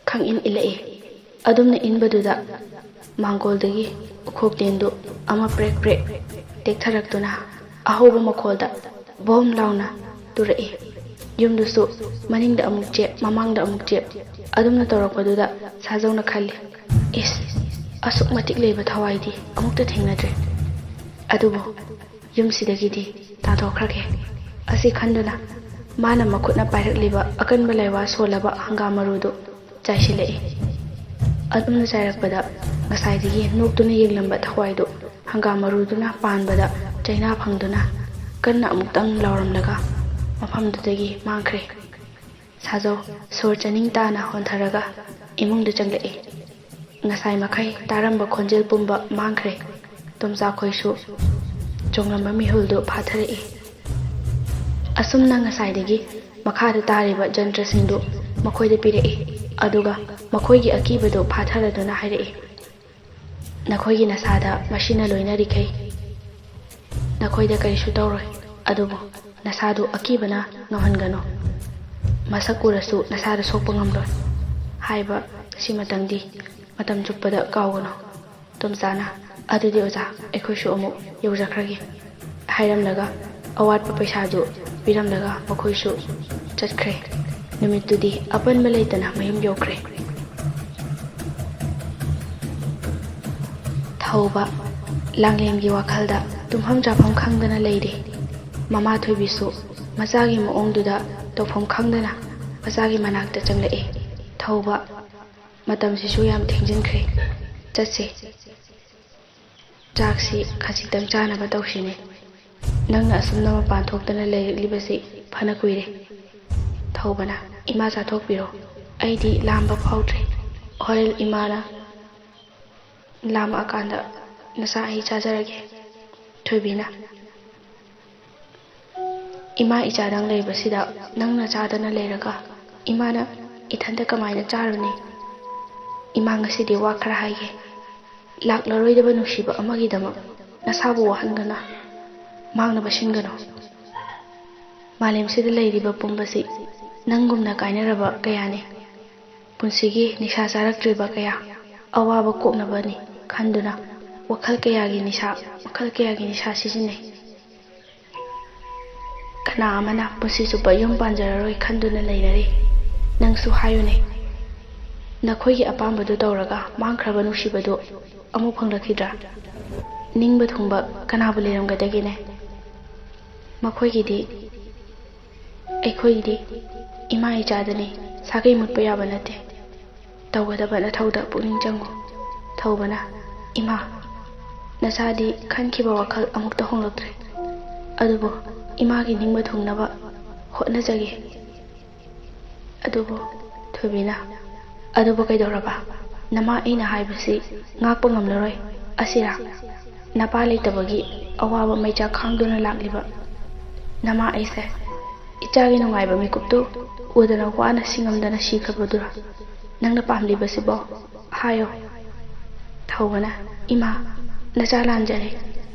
ꯈꯪꯏꯟ ꯏꯜꯂꯛꯏ꯫ ꯑꯗꯨꯝꯅ ꯏꯟꯕꯗꯨꯗ ꯃꯥꯡꯒꯣꯜꯗꯒꯤ ꯎꯈꯣꯛꯇꯦꯟꯗꯨ ꯑꯃ ꯄ꯭ꯔꯦꯛ ꯄ꯭ꯔꯦꯛ ꯇꯦꯛꯊꯔꯛꯇꯨꯅ ꯑꯍꯧꯕ ꯃꯈꯣꯜꯗ ꯕꯣꯝ ꯂꯥꯎꯅ ꯇꯨꯔꯛꯏ꯫ ꯌꯨꯝꯗꯨꯁꯨ ꯃꯅꯤꯡꯗ ꯑꯃꯨꯛ ꯆꯦꯞ, ꯃꯃꯥꯡꯗ ꯑꯃꯨꯛ ꯆꯦꯞ, ꯑꯗꯨꯝꯅ ꯇꯧꯔꯛꯄꯗꯨꯗ ꯁꯥꯖꯧꯅ ꯈꯜꯂꯤ, "ꯏꯁ, ꯑꯁꯨꯛ ꯃꯇꯤꯛ ꯂꯩꯕ ꯊꯋꯥꯏꯗꯤ ꯑꯃꯨꯛꯇ ꯊꯦꯡꯅꯗ꯭ꯔꯤ꯫ ꯑꯗꯨꯕꯨ ꯌꯨꯝꯁꯤꯗꯒꯤꯗꯤ ꯇꯥꯟꯊꯣꯛꯈ꯭ꯔꯒꯦ" ꯑꯁꯤ ꯈꯟꯗꯨꯅ ꯃꯥꯅ ꯃꯈꯨꯠꯅ ꯄꯥꯏꯔꯛꯂꯤꯕ ꯑꯀꯟꯕ ꯂꯥꯏꯋꯥ ꯁꯣꯜꯂꯕ ꯍꯪꯒꯥꯝ ꯃꯔꯨꯗꯨ ꯆꯥꯏꯁꯤꯜꯂꯛꯏ꯫ ꯑꯗꯨꯝꯅ ꯆꯥꯏꯔꯛꯄꯗ ꯉꯁꯥꯏꯗꯒꯤ ꯅꯣꯛꯇꯨꯅ ꯌꯦꯡꯂꯝꯕ ꯊꯋꯥꯏꯗꯨ ꯍꯪꯒꯥꯝ ꯃꯔꯨꯗꯨꯅ ꯄꯥꯟꯕꯗ ꯆꯩꯅꯥ ꯐꯪꯗꯨꯅ ꯀꯟꯅ ꯑꯃꯨꯛꯇꯪ ꯂꯥꯎꯔꯝꯂꯒ ꯃꯐꯝꯗꯨꯗꯒꯤ ꯃꯥꯡꯈ꯭ꯔꯦ꯫ ꯁꯥꯖꯧ ꯁꯣꯔ ꯆꯅꯤꯡ ꯇꯥꯅ ꯍꯣꯟꯊꯔꯒ ꯏꯃꯨꯡꯗ ꯆꯪꯂꯛꯏ꯫ ꯉꯁꯥꯏ ꯃꯈꯩ ꯇꯥꯔꯝꯕ ꯈꯣꯟꯖꯦꯜ ꯄꯨꯝꯕ ꯃꯥꯡꯈ꯭ꯔꯦ꯫ ꯇꯣꯝꯆꯥꯈꯣꯏꯁꯨ ꯆꯣꯡꯂꯝꯕ ꯃꯤꯍꯨꯜꯗꯨ ꯐꯥꯊꯔꯛꯏ꯫ ꯑꯁꯨꯝꯅ ꯉꯁꯥꯏꯗꯒꯤ ꯃꯈꯥꯗ ꯇꯥꯔꯤꯕ ꯖꯟꯇ꯭ꯔꯁꯤꯡꯗꯨ ꯃꯈꯣꯏꯗ ꯄꯤꯔꯛꯏ, ꯑꯗꯨꯒ ꯃꯈꯣꯏꯒꯤ ꯑꯀꯤꯕꯗꯨ ꯐꯥꯊꯔꯗꯨꯅ ꯍꯥꯏꯔꯛꯏ, "ꯅꯈꯣꯏꯒꯤ ꯅꯁꯥꯗ ꯃꯁꯤꯅ ꯂꯣꯏꯅꯔꯤꯈꯩ ꯅꯈꯣꯏꯗ ꯀꯔꯤꯁꯨ ꯇꯧꯔꯣꯏ, ꯑꯗꯨꯕꯨ ꯅꯁꯥꯗꯨ ꯑꯀꯤꯕꯅ ꯉꯝꯍꯟꯒꯅꯨ꯫ ꯃꯁꯛ ꯎꯔꯁꯨ ꯅꯁꯥꯗ ꯁꯣꯛꯄ ꯉꯝꯂꯣꯏ ꯍꯥꯏꯕ ꯁꯤꯃꯇꯪꯗꯤ ꯃꯇꯝ ꯆꯨꯞꯄꯗ ꯀꯥꯎꯒꯅꯨ꯫" ꯇꯣꯝꯆꯥꯅ, "ꯑꯗꯨꯗꯤ ꯑꯣꯖꯥ, ꯑꯩꯈꯣꯏꯁꯨ ꯑꯃꯨꯛ ꯌꯧꯖꯈ꯭ꯔꯒꯦ" ꯍꯥꯏꯔꯝꯂꯒ ꯑꯋꯥꯠꯄ ꯄꯩꯁꯥꯗꯨ ꯄꯤꯔꯝꯂꯒ ꯃꯈꯣꯏꯁꯨ ꯆꯠꯈ꯭ꯔꯦ꯫ ꯅꯨꯃꯤꯠꯇꯨꯗꯤ ꯑꯄꯟꯕ ꯂꯩꯇꯅ ꯃꯌꯨꯝ ꯌꯧꯈ꯭ꯔꯦ꯫ ꯊꯧꯕ ꯂꯥꯡꯂꯦꯟꯒꯤ ꯋꯥꯈꯜꯗ ꯇꯨꯝꯐꯝ ꯆꯥꯐꯝ ꯈꯪꯗꯅ ꯂꯩꯔꯤ꯫ ꯃꯃꯥ ꯊꯣꯏꯕꯤꯁꯨ ꯃꯆꯥꯒꯤ ꯃꯑꯣꯡꯗꯨꯗ ꯇꯧꯐꯝ ꯈꯪꯗꯅ ꯃꯆꯥꯒꯤ ꯃꯅꯥꯛꯇ ꯆꯪꯂꯛꯏ꯫ "ꯊꯧꯕ, ꯃꯇꯝꯁꯤꯁꯨ ꯌꯥꯝ ꯊꯦꯡꯖꯤꯟꯈ꯭ꯔꯦ, ꯆꯠꯁꯤ꯫ ꯆꯥꯛꯁꯤ ꯈꯖꯤꯛꯇꯪ ꯆꯥꯅꯕ ꯇꯧꯁꯤꯅꯦ꯫ ꯅꯪꯅ ꯑꯁꯨꯝꯅ ꯃꯄꯥꯟ ꯊꯣꯛꯇꯅ ꯂꯩꯔꯛꯂꯤꯕꯁꯤ ꯐꯅ ꯀꯨꯏꯔꯦ꯫" ꯊꯧꯕꯅ, "ꯏꯃꯥ ꯆꯥꯊꯣꯛꯄꯤꯔꯣ, ꯑꯩꯗꯤ ꯂꯥꯝꯕ ꯐꯥꯎꯗ꯭ꯔꯤ꯫ ꯍꯣꯔꯦꯟ ꯏꯃꯥꯅ ꯂꯥꯝꯃꯛꯑꯀꯥꯟꯗ ꯅꯆꯥ ꯑꯩ ꯆꯥꯖꯔꯒꯦ꯫" ꯊꯣꯏꯕꯤꯅ, "ꯏꯃꯥ ꯏꯆꯥꯗꯪ ꯂꯩꯕꯁꯤꯗ ꯅꯪꯅ ꯆꯥꯗꯅ ꯂꯩꯔꯒ ꯏꯃꯥꯅ ꯏꯊꯟꯇ ꯀꯃꯥꯏꯅ ꯆꯥꯔꯨꯅꯤ? ꯏꯃꯥ ꯉꯁꯤꯗꯤ ꯋꯥ ꯈꯔ ꯍꯥꯏꯒꯦ꯫ ꯂꯥꯛꯂꯔꯣꯏꯗꯕ ꯅꯨꯡꯁꯤꯕ ꯑꯃꯒꯤꯗꯃꯛ ꯅꯁꯥꯕꯨ ꯋꯥꯍꯟꯒꯅꯨ, ꯃꯥꯡꯅꯕ ꯁꯤꯟꯒꯅꯨ꯫ ꯃꯥꯂꯦꯝꯁꯤꯗ ꯂꯩꯔꯤꯕ ꯄꯨꯝꯕꯁꯤ ꯅꯪꯒꯨꯝꯅ ꯀꯥꯏꯅꯔꯕ ꯀꯌꯥꯅꯤ꯫ ꯄꯨꯟꯁꯤꯒꯤ ꯅꯤꯁꯥ ꯆꯥꯔꯛꯇ꯭ꯔꯤꯕ ꯀꯌꯥ ꯑꯋꯥꯕ ꯀꯣꯛꯅꯕꯅꯤ ꯈꯟꯗꯨꯅ ꯋꯥꯈꯜ ꯀꯌꯥꯒꯤ ꯅꯤꯁꯥ, ꯃꯈꯜ ꯀꯌꯥꯒꯤ ꯅꯤꯁꯥ ꯁꯤꯖꯤꯟꯅꯩ꯫ ꯀꯅꯥ ꯑꯃꯅ ꯄꯨꯟꯁꯤ ꯆꯨꯞꯄ ꯌꯨꯝ ꯄꯥꯟꯖꯔꯔꯣꯏ ꯈꯟꯗꯨꯅ ꯂꯩꯅꯔꯤ꯫ ꯅꯪꯁꯨ ꯍꯥꯏꯌꯨꯅꯦ, ꯅꯈꯣꯏꯒꯤ ꯑꯄꯥꯝꯕꯗꯨ ꯇꯧꯔꯒ ꯃꯥꯡꯈ꯭ꯔꯕ ꯅꯨꯡꯁꯤꯕꯗꯨ ꯑꯃꯨꯛ ꯐꯪꯂꯛꯈꯤꯗ꯭ꯔꯥ? ꯅꯤꯡꯕ ꯊꯨꯡꯕ ꯀꯅꯥꯕꯨ ꯂꯩꯔꯝꯒꯗꯒꯦꯅꯦ? ꯃꯈꯣꯏꯒꯤꯗꯤ, ꯑꯩꯈꯣꯏꯒꯤꯗꯤ ꯏꯃꯥ ꯏꯆꯥꯗꯅꯤ, ꯁꯥꯒꯩ ꯃꯨꯠꯄ ꯌꯥꯕ ꯅꯠꯇꯦ꯫" ꯇꯧꯒꯗꯕ ꯅꯊꯧꯗ ꯄꯨꯛꯅꯤꯡ ꯆꯪꯉꯨ꯫ ꯊꯧꯕꯅ, "ꯏꯃꯥ, ꯅꯆꯥꯗꯤ ꯈꯟꯈꯤꯕ ꯋꯥꯈꯜ ꯑꯃꯨꯛꯇ ꯍꯣꯡꯂꯛꯇ꯭ꯔꯦ꯫ ꯑꯗꯨꯕꯨ ꯏꯃꯥꯒꯤ ꯅꯤꯡꯕ ꯊꯨꯡꯅꯕ ꯍꯣꯠꯅꯖꯒꯦ꯫" ꯑꯗꯨꯕꯨ ꯊꯣꯏꯕꯤꯅ, "ꯑꯗꯨꯕꯨ ꯀꯩꯗꯧꯔꯕ? ꯅꯃꯥ ꯑꯩꯅ ꯍꯥꯏꯕꯁꯤ ꯉꯥꯛꯄ ꯉꯝꯂꯔꯣꯏ꯫ ꯑꯁꯤꯔꯥ? ꯅꯄꯥ ꯂꯩꯇꯕꯒꯤ ꯑꯋꯥꯕ ꯃꯩꯆꯥꯛ ꯈꯥꯡꯗꯨꯅ ꯂꯥꯛꯂꯤꯕ ꯅꯃꯥ ꯑꯩꯁꯦ ꯏꯆꯥꯒꯤ ꯅꯨꯡꯉꯥꯏꯕ ꯃꯤꯀꯨꯞꯇꯨ ꯎꯗꯅ ꯋꯥꯅ ꯁꯤꯉꯝꯗꯅ ꯁꯤꯈ꯭ꯔꯕꯗꯨꯔꯥ ꯅꯪꯅ ꯄꯥꯝꯂꯤꯕꯁꯤꯕꯣ? ꯍꯥꯏꯌꯣ꯫" ꯊꯧꯕꯅ, "ꯏꯃꯥ, ꯅꯆꯥ ꯂꯥꯟꯖꯔꯦ꯫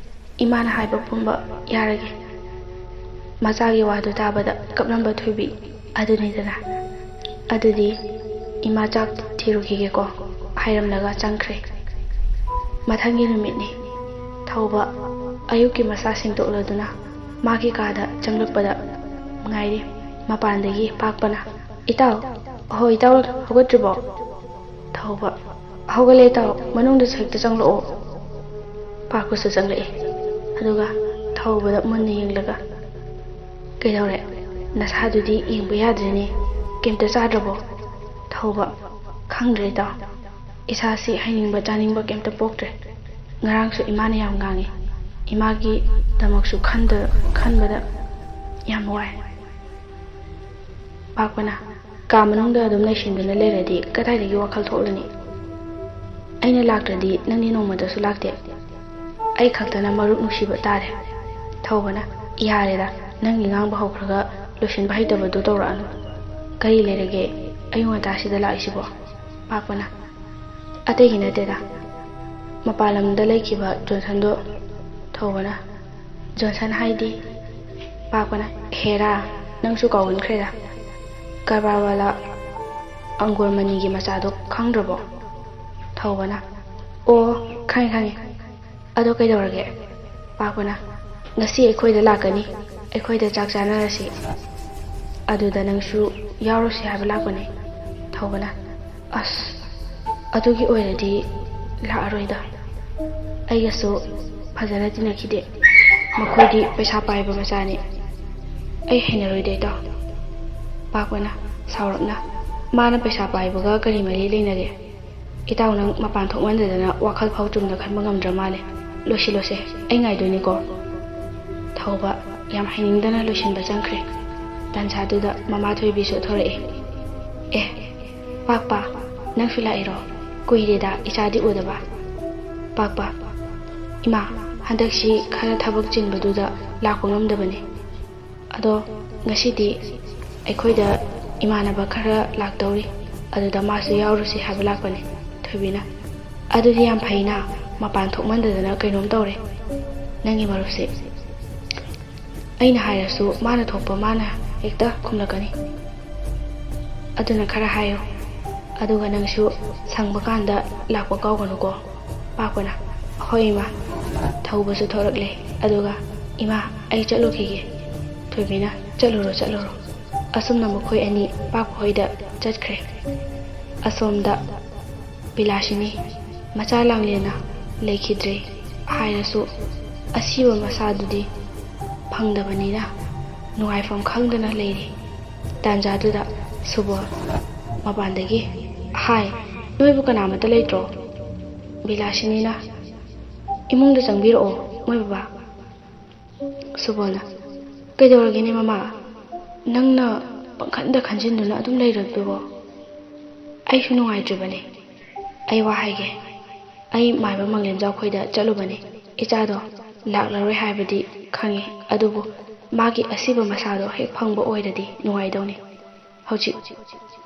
ꯏꯃꯥꯅ ꯍꯥꯏꯕ ꯄꯨꯝꯕ ꯌꯥꯔꯒꯦ꯫" ꯃꯆꯥꯒꯤ ꯋꯥꯗꯨ ꯇꯥꯕꯗ ꯀꯞꯂꯝꯕ ꯊꯣꯏꯕꯤ ꯑꯗꯨꯅꯤꯗꯅ꯫ "ꯑꯗꯨꯗꯤ ꯏꯃꯥ ꯆꯥꯛ ꯊꯤꯔꯨꯈꯤꯒꯦꯀꯣ," ꯍꯥꯏꯔꯝꯂꯒ ꯆꯪꯈ꯭ꯔꯦ꯫ ꯃꯊꯪꯒꯤ ꯅꯨꯃꯤꯠꯅꯤ꯫ ꯊꯧꯕ ꯑꯌꯨꯛꯀꯤ ꯃꯁꯥ ꯁꯦꯡꯗꯣꯛꯂꯗꯨꯅ ꯃꯥꯒꯤ ꯀꯥꯗ ꯆꯪꯂꯛꯄꯗ ꯉꯥꯏꯔꯤ꯫ ꯃꯄꯥꯟꯗꯒꯤ ꯄꯥꯛꯄꯅ, "ꯏꯇꯥꯎ, ꯑꯍꯣ ꯏꯇꯥꯎ, ꯍꯧꯒꯠꯇ꯭ꯔꯤꯕꯣ?" ꯊꯧꯕ, "ꯍꯧꯒꯠꯂꯦ ꯏꯇꯥꯎ, ꯃꯅꯨꯡꯗꯁꯨ ꯍꯦꯛꯇ ꯆꯪꯂꯛꯑꯣ꯫" ꯄꯥꯛꯄꯁꯨ ꯆꯪꯂꯛꯑꯦ꯫ ꯑꯗꯨꯒ ꯊꯧꯕꯗ ꯃꯨꯟꯅ ꯌꯦꯡꯂꯒ, "ꯀꯩꯗꯧꯔꯦ? ꯅꯁꯥꯗꯨꯗꯤ ꯌꯦꯡꯕ ꯌꯥꯗ꯭ꯔꯦꯅꯦ꯫ ꯀꯩꯝꯇ ꯆꯥꯗ꯭ꯔꯕꯣ?" ꯊꯧꯕ, "ꯈꯪꯗ꯭ꯔꯦ ꯏꯇꯥꯎ꯫ ꯏꯁꯥꯁꯤ ꯍꯩꯅꯤꯡꯕ ꯆꯥꯅꯤꯡꯕ ꯀꯩꯝꯇ ꯄꯣꯛꯇ꯭ꯔꯦ꯫ ꯉꯔꯥꯡꯁꯨ ꯏꯃꯥꯅ ꯌꯥꯝ ꯉꯥꯡꯉꯤ꯫ ꯏꯃꯥꯒꯤꯗꯃꯛꯁꯨ ꯈꯟꯗ-, ꯈꯟꯕꯗ ꯌꯥꯝ ꯋꯥꯏ꯫" ꯄꯥꯛꯄꯅ, "ꯀꯥ ꯃꯅꯨꯡꯗ ꯑꯗꯨꯝ ꯂꯩꯁꯤꯟꯗꯨꯅ ꯂꯩꯔꯗꯤ ꯀꯗꯥꯏꯗꯒꯤ ꯋꯥꯈꯜ ꯊꯣꯛꯂꯅꯤ? ꯑꯩꯅ ꯂꯥꯛꯇ꯭ꯔꯗꯤ ꯅꯪꯗꯤ ꯅꯣꯡꯃꯇꯁꯨ ꯂꯥꯛꯇꯦ꯫ ꯑꯩ ꯈꯛꯇꯅ ꯃꯔꯨꯞ ꯅꯨꯡꯁꯤꯕ ꯇꯥꯔꯦ꯫" ꯊꯧꯕꯅ, "ꯌꯥꯔꯦꯗ, ꯅꯪꯒꯤ ꯉꯥꯡꯕ ꯍꯧꯈ꯭ꯔꯒ ꯂꯣꯏꯁꯤꯟꯕ ꯍꯩꯇꯕꯗꯨ ꯇꯧꯔꯛꯑꯅꯨ꯫ ꯀꯔꯤ ꯂꯩꯔꯒꯦ ꯑꯌꯨꯛ ꯉꯟꯇꯥꯁꯤꯗ ꯂꯥꯛꯏꯁꯤꯕꯣ?" ꯄꯥꯛꯄꯅ, "ꯑꯇꯩꯒꯤ ꯅꯠꯇꯦꯗ, ꯃꯄꯥꯟ ꯂꯝꯗ ꯂꯩꯈꯤꯕ ꯖꯣꯟꯁꯟꯗꯣ꯫" ꯊꯧꯕꯅ, "ꯖꯣꯟꯁꯟ ꯍꯥꯏꯗꯤ?" ꯄꯥꯛꯄꯅ, "ꯍꯦꯔꯥ, ꯅꯪꯁꯨ ꯀꯥꯎꯒꯟꯈ꯭ꯔꯦꯗ꯫ ꯀꯔꯕꯥꯔꯋꯥꯂꯥ ꯑꯪꯒꯨꯔ ꯃꯅꯤꯒꯤ ꯃꯆꯥꯗꯣ ꯈꯪꯗ꯭ꯔꯕꯣ?" ꯊꯧꯕꯅ, "ꯑꯣ, ꯈꯪꯉꯦ, ꯈꯪꯉꯦ꯫ ꯑꯗꯣ ꯀꯩꯗꯧꯔꯒꯦ?" ꯄꯥꯛꯄꯅ, "ꯉꯁꯤ ꯑꯩꯈꯣꯏꯗ ꯂꯥꯛꯀꯅꯤ, ꯑꯩꯈꯣꯏꯗ ꯆꯥꯛ ꯆꯥꯅꯔꯁꯤ꯫ ꯑꯗꯨꯗ ꯅꯪꯁꯨ ꯌꯥꯎꯔꯨꯁꯤ ꯍꯥꯏꯕ ꯂꯥꯛꯄꯅꯦ꯫" ꯊꯧꯕꯅ, "ꯑꯁ, ꯑꯗꯨꯒꯤ ꯑꯣꯏꯔꯗꯤ ꯂꯥꯛꯑꯔꯣꯏꯗ꯫ ꯑꯩꯒꯁꯨ ꯐꯖꯅ ꯇꯤꯟꯅꯈꯤꯗꯦ꯫ ꯃꯈꯣꯏꯗꯤ ꯄꯩꯁꯥ ꯄꯥꯏꯕ ꯃꯆꯥꯅꯤ꯫ ꯑꯩ ꯍꯩꯅꯔꯣꯏꯗ ꯏꯇꯥꯎ꯫" ꯄꯥꯛꯄꯅ ꯁꯥꯎꯔꯞꯅ, ꯃꯥꯅ ꯄꯩꯁꯥ ꯄꯥꯏꯕꯒ ꯀꯔꯤ ꯃꯔꯤ ꯂꯩꯅꯒꯦ? ꯏꯇꯥꯎ, ꯅꯪ ꯃꯄꯥꯟ ꯊꯣꯛꯃꯟꯗꯗꯅ ꯋꯥꯈꯜ ꯐꯥꯎ ꯆꯨꯝꯅ ꯈꯟꯕ ꯉꯝꯗ꯭ꯔ ꯃꯥꯜꯂꯦ꯫ ꯂꯣꯏꯁꯤꯜꯂꯣꯁꯦ, ꯑꯩ ꯉꯥꯏꯗꯣꯏꯅꯤꯀꯣ꯫ ꯊꯧꯕ, ꯌꯥꯝ ꯍꯩꯅꯤꯡꯗꯅ ꯂꯣꯏꯁꯤꯟꯕ ꯆꯪꯈ꯭ꯔꯦ꯫ ꯇꯥꯟꯖꯥꯗꯨꯗ ꯃꯃꯥ ꯊꯣꯏꯕꯤꯁꯨ ꯊꯣꯔꯛꯑꯦ꯫ "ꯑꯦ, ꯄꯥꯛꯄ, ꯅꯪꯁꯨ ꯂꯥꯛꯏꯔꯣ? ꯀꯨꯏꯔꯦꯗ ꯏꯆꯥꯗꯤ ꯎꯗꯕ꯫" ꯄꯥꯛꯄ, "ꯏꯃꯥ, ꯍꯟꯗꯛꯁꯤ ꯈꯔ ꯊꯕꯛ ꯆꯤꯟꯕꯗꯨꯗ ꯂꯥꯛꯄ ꯉꯝꯗꯕꯅꯤ꯫ ꯑꯗꯣ ꯉꯁꯤꯗꯤ ꯑꯩꯈꯣꯏꯗ ꯏꯃꯥꯟꯅꯕ ꯈꯔ ꯂꯥꯛꯇꯧꯔꯤ, ꯑꯗꯨꯗ ꯃꯥꯁꯨ ꯌꯥꯎꯔꯨꯁꯤ ꯍꯥꯏꯕ ꯂꯥꯛꯄꯅꯤ꯫" ꯊꯣꯏꯕꯤꯅ, "ꯑꯗꯨꯗꯤ ꯌꯥꯝ ꯐꯩꯅ, ꯃꯄꯥꯟ ꯊꯣꯛꯃꯟꯗꯗꯅ ꯀꯩꯅꯣꯝ ꯇꯧꯔꯦ ꯅꯪꯒꯤ ꯃꯔꯨꯞꯁꯦ꯫" ꯑꯩꯅ ꯍꯥꯏꯔꯁꯨ ꯃꯥꯅ ꯊꯣꯛꯄ ꯃꯥꯅ ꯍꯦꯛꯇ ꯈꯨꯝꯂꯛꯀꯅꯤ꯫ ꯑꯗꯨꯅ ꯈꯔ ꯍꯥꯏꯌꯨ, ꯑꯗꯨꯒ ꯅꯪꯁꯨ ꯁꯪꯕ ꯀꯥꯟꯗ ꯂꯥꯛꯄ ꯀꯥꯎꯒꯅꯨꯀꯣ꯫ ꯄꯥꯛꯄꯅ, "ꯍꯣꯏ ꯏꯃꯥ꯫" ꯊꯧꯕꯁꯨ ꯊꯣꯔꯛꯂꯦ, ꯑꯗꯨꯒ, "ꯏꯃꯥ, ꯑꯩ ꯆꯠꯂꯨꯈꯤꯒꯦ꯫" ꯊꯣꯏꯕꯤꯅ, "ꯆꯠꯂꯨꯔꯣ, ꯆꯠꯂꯨꯔꯣ꯫" ꯑꯁꯨꯝꯅ ꯃꯈꯣꯏ ꯑꯅꯤ ꯄꯥꯛꯄ ꯍꯣꯏꯗ ꯆꯠꯈ꯭ꯔꯦ꯫ ꯑꯁꯣꯝꯗ ꯕꯤꯂꯥꯁꯤꯅꯤ ꯃꯆꯥ ꯂꯥꯡꯂꯦꯟꯅ ꯂꯩꯈꯤꯗ꯭ꯔꯦ ꯍꯥꯏꯔꯁꯨ, ꯑꯁꯤꯕ ꯃꯁꯥꯗꯨꯗꯤ ꯐꯪꯗꯕꯅꯤꯅ ꯅꯨꯡꯉꯥꯏꯐꯝ ꯈꯪꯗꯅ ꯂꯩꯔꯤ꯫ ꯇꯥꯟꯖꯥꯗꯨꯗ ꯁꯨꯕꯣꯜ ꯃꯄꯥꯟꯗꯒꯤ, "ꯍꯥꯏ, ꯅꯣꯏꯕꯨ ꯀꯅꯥꯃꯠꯇ ꯂꯩꯇ꯭ꯔꯣ?" ꯕꯤꯂꯥꯁꯤꯅꯤꯅ, "ꯏꯃꯨꯡꯗ ꯆꯪꯕꯤꯔꯛꯑꯣ, ꯃꯣꯏ ꯕꯕꯥ꯫" ꯁꯨꯕꯣꯜꯅ, "ꯀꯩꯗꯧꯔꯒꯦꯅꯦ ꯃꯃꯥ? ꯅꯪꯅ ꯄꯪꯈꯟꯗ ꯈꯟꯖꯤꯟꯗꯨꯅ ꯑꯗꯨꯝ ꯂꯩꯔꯕꯗꯨꯕꯣ?" "ꯑꯩꯁꯨ ꯅꯨꯡꯉꯥꯏꯇ꯭ꯔꯤꯕꯅꯦ꯫ ꯑꯩ ꯋꯥ ꯍꯥꯏꯒꯦ꯫ ꯑꯩ ꯃꯥꯏꯕ ꯃꯪꯂꯦꯝꯖꯥꯎ ꯈꯣꯏꯗ ꯆꯠꯂꯨꯕꯅꯦ꯫ ꯏꯆꯥꯗꯣ ꯂꯥꯛꯂꯔꯣꯏ ꯍꯥꯏꯕꯗꯤ ꯈꯪꯉꯤ, ꯑꯗꯨꯕꯨ ꯃꯥꯒꯤ ꯑꯁꯤꯕ ꯃꯁꯥꯗꯣ ꯍꯦꯛ ꯐꯪꯕ ꯑꯣꯏꯔꯗꯤ ꯅꯨꯡꯉꯥꯏꯗꯧꯅꯤ꯫ ꯍꯧꯖꯤꯛ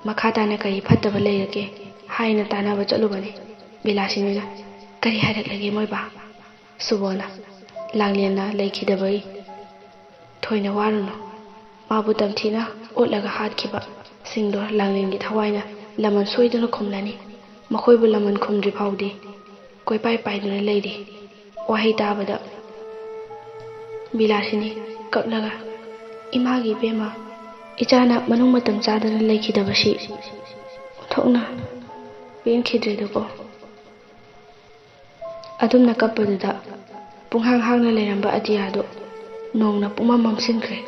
ꯃꯈꯥ ꯇꯥꯅ ꯀꯔꯤ ꯐꯠꯇꯕ ꯂꯩꯔꯒꯦ ꯍꯥꯏꯅ ꯇꯥꯟꯅꯕ ꯆꯠꯂꯨꯕꯅꯤ꯫" ꯕꯤꯂꯥꯁꯤꯅꯤꯅ, "ꯀꯔꯤ ꯍꯥꯏꯔꯛꯂꯒꯦ ꯃꯣꯏꯕꯥ?" ꯁꯨꯕꯣꯜꯅ, "ꯂꯥꯡꯂꯦꯟꯅ ꯂꯩꯈꯤꯗꯕꯒꯤ ꯊꯣꯏꯅ ꯋꯥꯔꯨꯅꯨ꯫ ꯃꯥꯕꯨ ꯇꯝꯊꯤꯅ ꯑꯣꯠꯂꯒ ꯍꯥꯠꯈꯤꯕꯁꯤꯡꯗꯣ ꯂꯥꯡꯂꯦꯟꯒꯤ ꯊꯋꯥꯏꯅ ꯂꯃꯟ ꯁꯣꯏꯗꯅ ꯈꯨꯝꯂꯅꯤ꯫ ꯃꯈꯣꯏꯕꯨ ꯂꯃꯟ ꯈꯨꯝꯗ꯭ꯔꯤ ꯐꯥꯎꯗꯤ ꯀꯣꯏꯄꯥꯏ ꯄꯥꯏꯗꯨꯅ ꯂꯩꯔꯤ꯫" ꯋꯥꯍꯩ ꯇꯥꯕꯗ ꯕꯤꯂꯥꯁꯤꯅꯤ ꯀꯞꯂꯒ, "ꯏꯃꯥꯒꯤ ꯏꯕꯦꯝꯃ, ꯏꯆꯥꯅ ꯃꯅꯨꯡ ꯃꯇꯝ ꯆꯥꯗꯅ ꯂꯩꯈꯤꯗꯕꯁꯤ ꯑꯣꯟꯊꯣꯛꯅ ꯄꯦꯟꯈꯤꯗ꯭ꯔꯦꯗꯀꯣ꯫" ꯑꯗꯨꯝꯅ ꯀꯞꯄꯗꯨꯗ ꯄꯨꯡꯍꯥꯡ ꯍꯥꯡꯅ ꯂꯩꯔꯝꯕ ꯑꯇꯤꯌꯥꯗꯨ ꯅꯣꯡꯅ ꯄꯨꯡꯃꯝ ꯃꯝꯁꯤꯟꯈ꯭ꯔꯦ꯫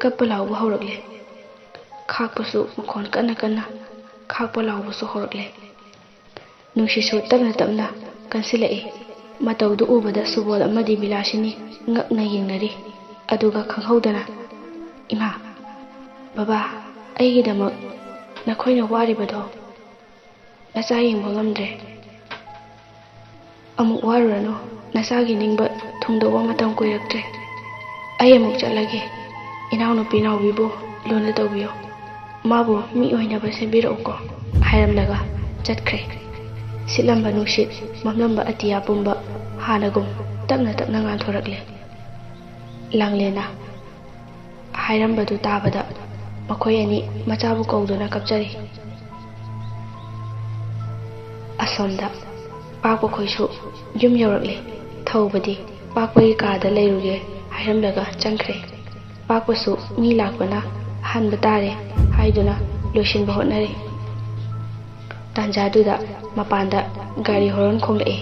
ꯀꯞꯄ ꯂꯥꯎꯕ ꯍꯧꯔꯛꯂꯦ꯫ ꯈꯥꯛꯄꯁꯨ ꯃꯈꯣꯟ ꯀꯟꯅ ꯀꯟꯅ ꯈꯥꯛꯄ ꯂꯥꯎꯕꯁꯨ ꯍꯧꯔꯛꯂꯦ꯫ ꯅꯨꯡꯁꯤꯠꯁꯨ ꯇꯞꯅ ꯇꯞꯅ ꯀꯟꯁꯤꯜꯂꯛꯏ꯫ ꯃꯇꯧꯗꯨ ꯎꯕꯗ ꯁꯨꯕꯣꯜ ꯑꯃꯗꯤ ꯕꯤꯂꯥꯁꯤꯅꯤ ꯉꯛꯅ ꯌꯦꯡꯅꯔꯤ꯫ ꯑꯗꯨꯒ ꯈꯪꯍꯧꯗꯅ, "ꯏꯃꯥ, ꯕꯕꯥ, ꯑꯩꯒꯤꯗꯃꯛ ꯅꯈꯣꯏꯅ ꯋꯥꯔꯤꯕꯗꯣ ꯅꯆꯥ ꯌꯦꯡꯕ ꯉꯝꯗ꯭ꯔꯦ꯫ ꯑꯃꯨꯛ ꯋꯥꯔꯨꯔꯅꯨ, ꯅꯆꯥꯒꯤ ꯅꯤꯡꯕ ꯊꯨꯡꯗꯧꯕ ꯃꯇꯝ ꯀꯨꯏꯔꯛꯇ꯭ꯔꯦ꯫ ꯑꯩ ꯑꯃꯨꯛ ꯆꯠꯂꯒꯦ꯫ ꯏꯅꯥꯎꯅꯨꯄꯤ ꯅꯥꯎꯕꯤꯕꯨ ꯂꯨꯅ ꯇꯧꯕꯤꯌꯨ꯫ ꯃꯥꯕꯨ ꯃꯤ ꯑꯣꯏꯅꯕ ꯁꯦꯝꯕꯤꯔꯛꯎꯀꯣ," ꯍꯥꯏꯔꯝꯂꯒ ꯆꯠꯈ꯭ꯔꯦ꯫ ꯁꯤꯠꯂꯝꯕ ꯅꯨꯡꯁꯤꯠ, ꯃꯝꯂꯝꯕ ꯑꯇꯤꯌꯥ ꯄꯨꯝꯕ ꯍꯥꯟꯅꯒꯨꯝ ꯇꯞꯅ ꯇꯞꯅ ꯉꯥꯟꯊꯣꯔꯛꯂꯦ꯫ ꯂꯥꯡꯂꯦꯟꯅ ꯍꯥꯏꯔꯝꯕꯗꯨ ꯇꯥꯕꯗ ꯃꯈꯣꯏ ꯑꯅꯤ ꯃꯆꯥꯕꯨ ꯀꯧꯗꯨꯅ ꯀꯞꯆꯔꯤ꯫ ꯑꯁꯣꯝꯗ ꯄꯥꯛꯄ ꯈꯣꯏꯁꯨ ꯌꯨꯝ ꯌꯧꯔꯛꯂꯦ꯫ ꯊꯧꯕꯗꯤ ꯄꯥꯛꯄꯒꯤ ꯀꯥꯗ ꯂꯩꯔꯨꯒꯦ ꯍꯥꯏꯔꯝꯂꯒ ꯆꯪꯈ꯭ꯔꯦ꯫ ꯄꯥꯛꯄꯁꯨ ꯃꯤ ꯂꯥꯛꯄꯅ ꯑꯍꯥꯟꯕ ꯇꯥꯔꯦ ꯍꯥꯏꯗꯨꯅ ꯂꯣꯏꯁꯤꯟꯕ ꯍꯣꯠꯅꯔꯤ꯫ ꯇꯥꯟꯖꯥꯗꯨꯗ ꯃꯄꯥꯟꯗ ꯒꯥꯔꯤ ꯍꯣꯔꯣꯟ ꯈꯣꯡꯂꯛꯏ꯫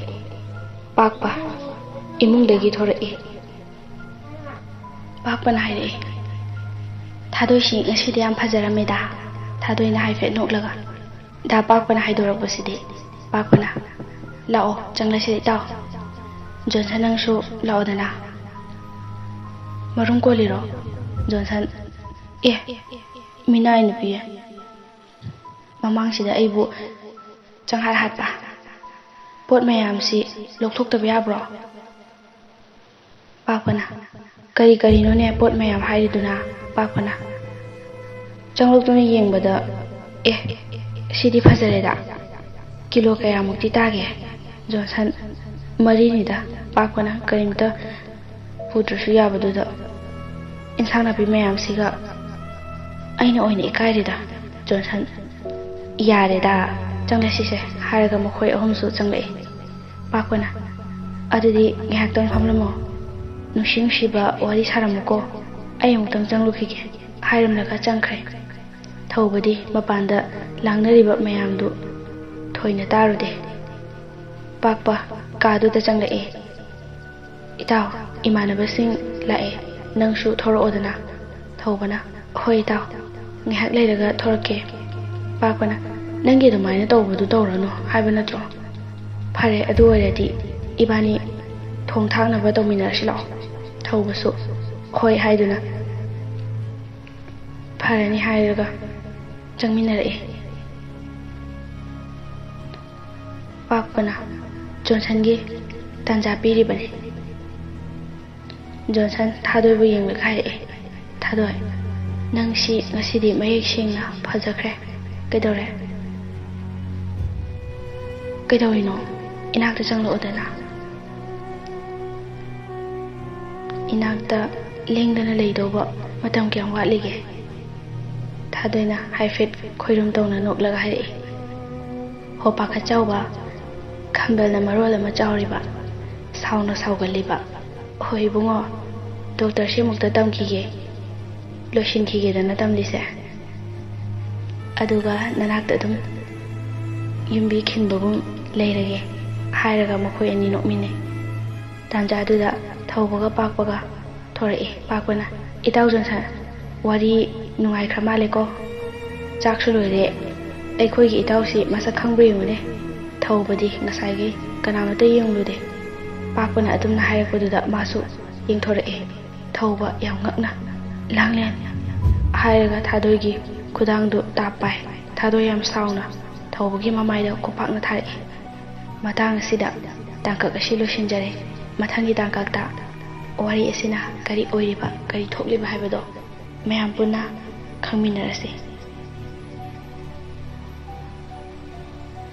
ꯄꯥꯛꯄ ꯏꯃꯨꯡꯗꯒꯤ ꯊꯣꯔꯛꯏ꯫ ꯄꯥꯛꯄꯅ ꯍꯥꯏꯔꯛꯏ, "ꯊꯥꯗꯣꯏꯁꯤ ꯉꯁꯤꯗꯤ ꯌꯥꯝ ꯐꯖꯔꯝꯃꯦꯗ꯫" ꯊꯥꯗꯣꯏꯅ ꯍꯥꯏꯐꯦꯠ ꯅꯣꯛꯂꯒ꯫ ꯗꯥ ꯄꯥꯛꯄꯅ ꯍꯥꯏꯗꯣꯔꯛꯄꯁꯤꯗꯤ ꯄꯥꯛꯄꯅ, "ꯂꯥꯛꯑꯣ, ꯆꯪꯂꯁꯤ ꯏꯇꯥꯎ꯫ ꯖꯣꯟꯁꯟ, ꯅꯪꯁꯨ ꯂꯥꯛꯑꯣꯗꯅ꯫" "ꯃꯔꯨꯝ ꯀꯣꯜꯂꯤꯔꯣ?" ꯖꯣꯟꯁꯟ, "ꯑꯦ, ꯃꯤꯅꯥꯏ ꯅꯨꯄꯤ, ꯃꯃꯥꯡꯁꯤꯗ ꯑꯩꯕꯨ ꯆꯪꯍꯥꯠ ꯍꯥꯠꯄ꯫ ꯄꯣꯠ ꯃꯌꯥꯝꯁꯤ ꯂꯧꯊꯣꯛꯇꯕ ꯌꯥꯕ꯭ꯔꯣ?" ꯄꯥꯛꯄꯅ, "ꯀꯔꯤ ꯀꯔꯤꯅꯣꯅꯦ ꯄꯣꯠ ꯃꯌꯥꯝ ꯍꯥꯏꯔꯤꯗꯨꯅ?" ꯄꯥꯛꯄꯅ ꯆꯪꯂꯛꯇꯨꯅ ꯌꯦꯡꯕꯗ, "ꯑꯦ, ꯁꯤꯗꯤ ꯐꯖꯔꯦꯗ꯫ ꯀꯤꯂꯣ ꯀꯌꯥꯃꯨꯛꯇꯤ ꯇꯥꯒꯦ?" ꯖꯣꯟꯁꯟ, "ꯃꯔꯤꯅꯤꯗ꯫" ꯄꯥꯛꯄꯅ ꯀꯔꯤꯝꯇ ꯄꯨꯗ꯭ꯔꯁꯨ ꯌꯥꯕꯗꯨꯗ, "ꯏꯟꯁꯥꯡ ꯅꯥꯄꯤ ꯃꯌꯥꯝꯁꯤꯒ ꯑꯩꯅ ꯑꯣꯏꯅ ꯏꯀꯥꯏꯔꯦꯗ꯫" ꯖꯣꯟꯁꯟ, "ꯌꯥꯔꯦꯗ, ꯆꯪꯂꯁꯤꯁꯦ" ꯍꯥꯏꯔꯒ ꯃꯈꯣꯏ ꯑꯍꯨꯝꯁꯨ ꯆꯪꯂꯛꯏ꯫ ꯄꯥꯛꯄꯅ, "ꯑꯗꯨꯗꯤ ꯉꯥꯏꯍꯥꯛꯇꯪ ꯐꯝꯂꯝꯃꯣ, ꯅꯨꯡꯁꯤ ꯅꯨꯡꯁꯤꯕ ꯋꯥꯔꯤ ꯁꯥꯔꯝꯃꯨꯀꯣ, ꯑꯩ ꯑꯃꯨꯛꯇꯪ ꯆꯪꯂꯨꯈꯤꯒꯦ" ꯍꯥꯏꯔꯝꯂꯒ ꯆꯪꯈ꯭ꯔꯦ꯫ ꯊꯧꯕꯗꯤ ꯃꯄꯥꯟꯗ ꯂꯥꯡꯅꯔꯤꯕ ꯃꯌꯥꯝꯗꯨ ꯊꯣꯏꯅ ꯇꯥꯔꯨꯗꯦ꯫ ꯄꯥꯛꯄ ꯀꯥꯗꯨꯗ ꯆꯪꯂꯛꯏ꯫ "ꯏꯇꯥꯎ, ꯏꯃꯥꯟꯅꯕꯁꯤꯡ ꯂꯥꯛꯑꯦ, ꯅꯪꯁꯨ ꯊꯣꯔꯛꯑꯣꯗꯅ꯫" ꯊꯧꯕꯅ, "ꯍꯣꯏ ꯏꯇꯥꯎ꯫" ꯉꯥꯏꯍꯥꯛ ꯂꯩꯔꯒ ꯊꯣꯔꯛꯀꯦ꯫ ꯄꯥꯛꯄꯅ, "ꯅꯪꯒꯤ ꯑꯗꯨꯃꯥꯏꯅ ꯇꯧꯕꯗꯨ ꯇꯧꯔꯅꯨ ꯍꯥꯏꯕ ꯅꯠꯇ꯭ꯔꯣ? ꯐꯔꯦ, ꯑꯗꯨ ꯑꯣꯏꯔꯗꯤ ꯏꯕꯥꯅꯤ ꯊꯣꯡ ꯊꯥꯛꯅꯕ ꯇꯧꯃꯤꯟꯅꯔꯁꯤ ꯂꯥꯛꯑꯣ"꯫ ꯊꯧꯕꯁꯨ ꯍꯣꯏ ꯍꯥꯏꯗꯨꯅ ꯐꯔꯅꯤ ꯍꯥꯏꯔꯒ ꯆꯪꯃꯤꯟꯅꯔꯛꯏ꯫ ꯄꯥꯛꯄꯅ ꯖꯣꯟꯁꯟꯒꯤ ꯇꯥꯟꯖꯥ ꯄꯤꯔꯤꯕꯅꯤ꯫ ꯖꯣꯟꯁꯟ ꯊꯥꯗꯣꯏꯕꯨ ꯌꯦꯡꯂꯒ ꯍꯥꯏꯔꯛꯑꯦ, "ꯊꯥꯗꯣꯏ, ꯅꯪꯁꯤ ꯉꯁꯤꯗꯤ ꯃꯌꯦꯛ ꯁꯦꯡꯅ ꯐꯖꯈ꯭ꯔꯦ꯫ ꯀꯩꯗꯧꯔꯦ? ꯀꯩꯗꯧꯔꯤꯅꯣ? ꯏꯅꯥꯛꯇ ꯆꯪꯂꯛꯑꯣꯗꯅ꯫ ꯏꯅꯥꯛꯇ ꯂꯦꯡꯗꯅ ꯂꯩꯗꯧꯕ ꯃꯇꯝ ꯀꯌꯥꯝ ꯋꯥꯠꯂꯤꯒꯦ?" ꯊꯥꯗꯣꯏꯅ ꯍꯥꯏꯐꯦꯠ ꯈꯣꯏꯔꯨꯝ ꯇꯧꯅ ꯅꯣꯛꯂꯒ ꯍꯥꯏꯔꯛꯏ꯫ ꯍꯣ ꯄꯥꯈꯠ ꯆꯥꯎꯕ, ꯈꯝꯕꯜꯅ ꯃꯔꯣꯜ ꯑꯃ ꯆꯥꯎꯔꯤꯕ, ꯁꯥꯎꯅ ꯁꯥꯎꯒꯜꯂꯤꯕ꯫ "ꯍꯣꯏ ꯏꯕꯨꯡꯉꯣ, ꯗꯣꯛꯇꯔꯁꯤ ꯑꯃꯨꯛꯇ ꯇꯝꯈꯤꯒꯦ, ꯂꯣꯏꯁꯤꯟꯈꯤꯒꯦꯗꯅ ꯇꯝꯂꯤꯁꯦ꯫ ꯑꯗꯨꯒ ꯅꯅꯥꯛꯇ ꯑꯗꯨꯝ ꯌꯨꯝꯕꯤ ꯈꯤꯟꯕꯒꯨꯝ ꯂꯩꯔꯒꯦ" ꯍꯥꯏꯔꯒ ꯃꯈꯣꯏ ꯑꯅꯤ ꯅꯣꯛꯃꯤꯟꯅꯩ꯫ ꯇꯥꯟꯖꯥꯗꯨꯗ ꯊꯧꯕꯒ ꯄꯥꯛꯄꯒ ꯊꯣꯔꯛꯏ꯫ ꯄꯥꯛꯄꯅ, "ꯏꯇꯥꯎ ꯖꯣꯟꯁꯟ, ꯋꯥꯔꯤ ꯅꯨꯡꯉꯥꯏꯈ꯭ꯔ ꯃꯥꯜꯂꯦꯀꯣ꯫ ꯆꯥꯛꯁꯨ ꯂꯣꯏꯔꯦ꯫ ꯑꯩꯈꯣꯏꯒꯤ ꯏꯇꯥꯎꯁꯤ ꯃꯁꯛ ꯈꯪꯕ꯭ꯔꯥ ꯌꯦꯡꯉꯨꯅꯦ"꯫ ꯊꯧꯕꯗꯤ ꯉꯁꯥꯏꯒꯤ ꯀꯅꯥꯃꯠꯇ ꯌꯦꯡꯂꯨꯗꯦ꯫ ꯄꯥꯛꯄꯅ ꯑꯗꯨꯝꯅ ꯍꯥꯏꯔꯛꯄꯗꯨꯗ ꯃꯥꯁꯨ ꯌꯦꯡꯊꯣꯔꯛꯑꯦ꯫ ꯊꯧꯕ ꯌꯥꯝ ꯉꯛꯅ, "ꯂꯥꯡꯂꯦꯟ" ꯍꯥꯏꯔꯒ ꯊꯥꯗꯣꯏꯒꯤ ꯈꯨꯗꯥꯡꯗꯨ ꯇꯥꯞ ꯄꯥꯏ꯫ ꯊꯥꯗꯣꯏ ꯌꯥꯝ ꯁꯥꯎꯅ ꯊꯧꯕꯒꯤ ꯃꯃꯥꯏꯗ ꯈꯨꯄꯥꯛꯅ ꯊꯥꯔꯛꯏ꯫ ꯃꯇꯥꯡ ꯑꯁꯤꯗ ꯇꯥꯡꯀꯛ ꯑꯁꯤ ꯂꯣꯏꯁꯤꯟꯖꯔꯦ꯫ ꯃꯊꯪꯒꯤ ꯇꯥꯡꯀꯛꯇ ꯋꯥꯔꯤ ꯑꯁꯤꯅ ꯀꯔꯤ ꯑꯣꯏꯔꯤꯕ, ꯀꯔꯤ ꯊꯣꯛꯂꯤꯕ ꯍꯥꯏꯕꯗꯣ ꯃꯌꯥꯝ ꯄꯨꯟꯅ ꯈꯪꯃꯤꯟꯅꯔꯁꯤ꯫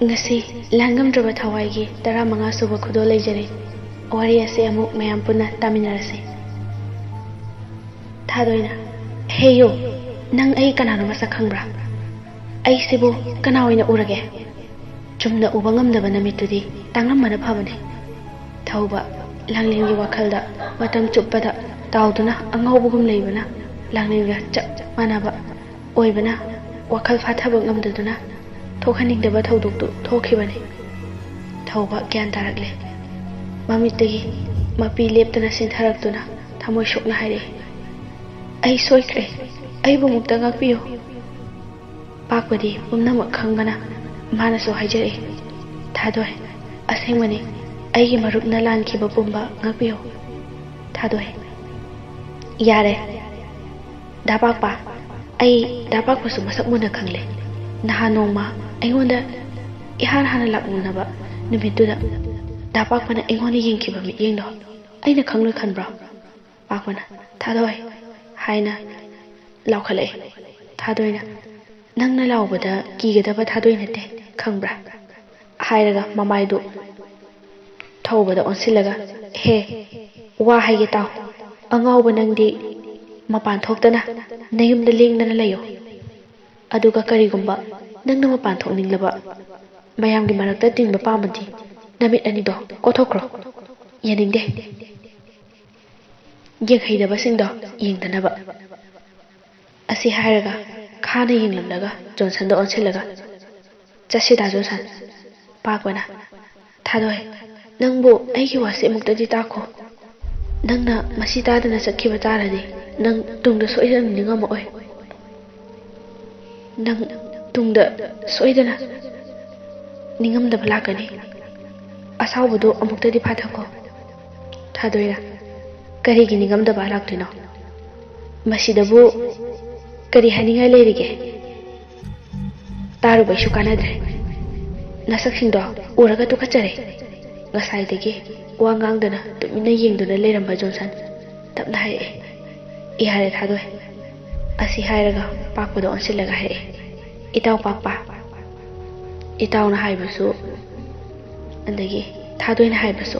ꯉꯁꯤ ꯂꯥꯡꯉꯝꯗ꯭ꯔꯕ ꯊꯋꯥꯏꯒꯤ ꯇꯔꯥꯃꯉꯥ ꯁꯨꯕ ꯈꯨꯗꯣꯜ ꯂꯩꯖꯔꯦ꯫ ꯋꯥꯔꯤ ꯑꯁꯤ ꯑꯃꯨꯛ ꯃꯌꯥꯝ ꯄꯨꯟꯅ ꯇꯥꯃꯤꯟꯅꯔꯁꯤ꯫ ꯊꯥꯗꯣꯏꯅ, "ꯍꯦ ꯌꯣ, ꯅꯪ ꯑꯩ ꯀꯅꯥꯅꯣ ꯃꯁꯛ ꯈꯪꯕ꯭ꯔꯥ? ꯑꯩꯁꯤꯕꯨ ꯀꯅꯥ ꯑꯣꯏꯅ ꯎꯔꯒꯦ? ꯆꯨꯝꯅ ꯎꯕ ꯉꯝꯗꯕ ꯅꯃꯤꯠꯇꯨꯗꯤ ꯇꯥꯡꯂꯝꯕꯅ ꯐꯕꯅꯦ"꯫ ꯊꯧꯕ ꯂꯥꯡꯂꯦꯟꯒꯤ ꯋꯥꯈꯜꯗ ꯃꯇꯝ ꯆꯨꯞꯄꯗ ꯇꯥꯎꯗꯨꯅ ꯑꯉꯥꯎꯕꯒꯨꯝ ꯂꯩꯕꯅ ꯂꯥꯡꯂꯦꯟꯒ ꯆꯞ ꯃꯥꯟꯅꯕ ꯑꯣꯏꯕꯅ ꯋꯥꯈꯜ ꯐꯥꯊꯕ ꯉꯝꯗꯗꯨꯅ ꯊꯣꯛꯍꯟꯅꯤꯡꯗꯕ ꯊꯧꯗꯣꯛꯇꯨ ꯊꯣꯛꯈꯤꯕꯅꯤ꯫ ꯊꯧꯕ ꯒ꯭ꯌꯥꯟ ꯇꯥꯔꯛꯂꯦ꯫ ꯃꯃꯤꯠꯇꯒꯤ ꯃꯄꯤ ꯂꯦꯞꯇꯅ ꯆꯤꯟꯊꯔꯛꯇꯨꯅ ꯊꯃꯣꯏ ꯁꯣꯛꯅ ꯍꯥꯏꯔꯛꯏ, "ꯑꯩ ꯁꯣꯏꯈ꯭ꯔꯦ꯫ ꯑꯩꯕꯨ ꯑꯃꯨꯛꯇ ꯉꯥꯛꯄꯤꯌꯨ꯫ ꯄꯥꯛꯄꯗꯤ ꯄꯨꯝꯅꯃꯛ ꯈꯪꯕꯅ ꯃꯥꯅꯁꯨ ꯍꯥꯏꯖꯔꯛꯏ, "ꯊꯥꯗꯣꯏ, ꯑꯁꯦꯡꯕꯅꯤ, ꯑꯩꯒꯤ ꯃꯔꯨꯞꯅ ꯂꯥꯟꯈꯤꯕ ꯄꯨꯝꯕ ꯉꯥꯛꯄꯤꯌꯨ꯫ ꯊꯥꯗꯣꯏ"꯫ "ꯌꯥꯔꯦ꯫ ꯗꯥ ꯄꯥꯛꯄ, ꯑꯩ ꯗꯥ ꯄꯥꯛꯄꯁꯨ ꯃꯁꯛ ꯃꯨꯟꯅ ꯈꯪꯂꯦ꯫ ꯅꯍꯥꯟ ꯅꯣꯡꯃ ꯑꯩꯉꯣꯟꯗ ꯏꯍꯥꯟ ꯍꯥꯟꯅ ꯂꯥꯛꯃꯤꯟꯅꯕ ꯅꯨꯃꯤꯠꯇꯨꯗ ꯗꯥ ꯄꯥꯛꯄꯅ ꯑꯩꯉꯣꯟꯗ ꯌꯦꯡꯈꯤꯕ ꯃꯤꯠꯌꯦꯡꯗꯣ ꯑꯩꯅ ꯈꯪꯂꯣꯏ ꯈꯟꯕ꯭ꯔꯣ?" ꯄꯥꯛꯄꯅ "ꯊꯥꯗꯣꯏ" ꯍꯥꯏꯅ ꯂꯥꯎꯈꯠꯂꯛꯏ꯫ ꯊꯥꯗꯣꯏꯅ "ꯅꯪꯅ ꯂꯥꯎꯕꯗ ꯀꯤꯒꯗꯕ ꯊꯥꯗꯣꯏ ꯅꯠꯇꯦ, ꯈꯪꯕ꯭ꯔꯥ?" ꯍꯥꯏꯔꯒ ꯃꯃꯥꯏꯗꯨ ꯊꯧꯕꯗ ꯑꯣꯟꯁꯤꯜꯂꯒ, "ꯍꯦ, ꯋꯥ ꯍꯥꯏꯒꯦ ꯇꯥꯎ꯫ ꯑꯉꯥꯎꯕ ꯅꯪꯗꯤ ꯃꯄꯥꯟ ꯊꯣꯛꯇꯅ ꯅꯌꯨꯝꯗ ꯂꯦꯡꯗꯅ ꯂꯩꯌꯨ꯫ ꯑꯗꯨꯒ ꯀꯔꯤꯒꯨꯝꯕ ꯅꯪꯅ ꯃꯄꯥꯟ ꯊꯣꯛꯅꯤꯡꯂꯕ, ꯃꯌꯥꯝꯒꯤ ꯃꯔꯛꯇ ꯇꯤꯟꯕ ꯄꯥꯝꯃꯗꯤ ꯅꯃꯤꯠ ꯑꯅꯤꯗꯣ ꯀꯣꯊꯣꯛꯈ꯭ꯔꯣ꯫ ꯌꯥꯅꯤꯡꯗꯦ꯫ ꯌꯦꯡꯍꯩꯗꯕꯁꯤꯡꯗꯣ ꯌꯦꯡꯗꯅꯕ"꯫ ꯑꯁꯤ ꯍꯥꯏꯔꯒ ꯈꯥꯅ ꯌꯦꯡꯂꯝꯂꯒ ꯖꯣꯟꯁꯟꯗ ꯑꯣꯟꯁꯤꯜꯂꯒ, "ꯆꯠꯁꯤꯗ ꯖꯣꯟꯁꯟ"꯫ ꯄꯥꯛꯄꯅ, "ꯊꯥꯗꯣꯏ, ꯅꯪꯕꯨ ꯑꯩꯒꯤ ꯋꯥꯁꯤ ꯑꯃꯨꯛꯇꯗꯤ ꯇꯥꯈꯣ꯫ ꯅꯪꯅ ꯃꯁꯤ ꯇꯥꯗꯅ ꯆꯠꯈꯤꯕ ꯇꯥꯔꯗꯤ ꯅꯪ ꯇꯨꯡꯗ ꯁꯣꯏꯗꯅ ꯅꯤꯡꯉꯝꯃꯛꯑꯣꯏ꯫ ꯅꯪ ꯇꯨꯡꯗ ꯁꯣꯏꯗꯅ ꯅꯤꯡꯉꯝꯗꯕ ꯂꯥꯛꯀꯅꯤ꯫ ꯑꯁꯥꯎꯕꯗꯨ ꯑꯃꯨꯛꯇꯗꯤ ꯐꯥꯊꯈꯣ"꯫ ꯊꯥꯗꯣꯏꯅ, "ꯀꯔꯤꯒꯤ ꯅꯤꯡꯉꯝꯗꯕ ꯂꯥꯛꯇꯣꯏꯅꯣ? ꯃꯁꯤꯗꯕꯨ ꯀꯔꯤ ꯍꯥꯏꯅꯤꯡꯉꯥꯏ ꯂꯩꯔꯤꯒꯦ? ꯇꯥꯔꯨꯕꯩꯁꯨ ꯀꯥꯟꯅꯗ꯭ꯔꯦ꯫ ꯅꯁꯛꯁꯤꯡꯗꯣ ꯎꯔꯒ ꯇꯨꯀꯠꯆꯔꯦ"꯫ ꯉꯁꯥꯏꯗꯒꯤ ꯋꯥ ꯉꯥꯡꯗꯅ ꯇꯨꯃꯤꯟꯅ ꯌꯦꯡꯗꯨꯅ ꯂꯩꯔꯝꯕ ꯖꯣꯟꯁꯟ ꯇꯞꯅ ꯍꯥꯏꯔꯛꯑꯦ, "ꯌꯥꯔꯦ ꯊꯥꯗꯣꯏ"꯫ ꯑꯁꯤ ꯍꯥꯏꯔꯒ ꯄꯥꯛꯄꯗ ꯑꯣꯟꯁꯤꯜꯂꯒ ꯍꯥꯏꯔꯛꯑꯦ, "ꯏꯇꯥꯎ ꯄꯥꯛꯄ"꯫ ꯏꯇꯥꯎꯅ ꯍꯥꯏꯕꯁꯨ, ꯑꯗꯒꯤ ꯊꯥꯗꯣꯏꯅ ꯍꯥꯏꯕꯁꯨ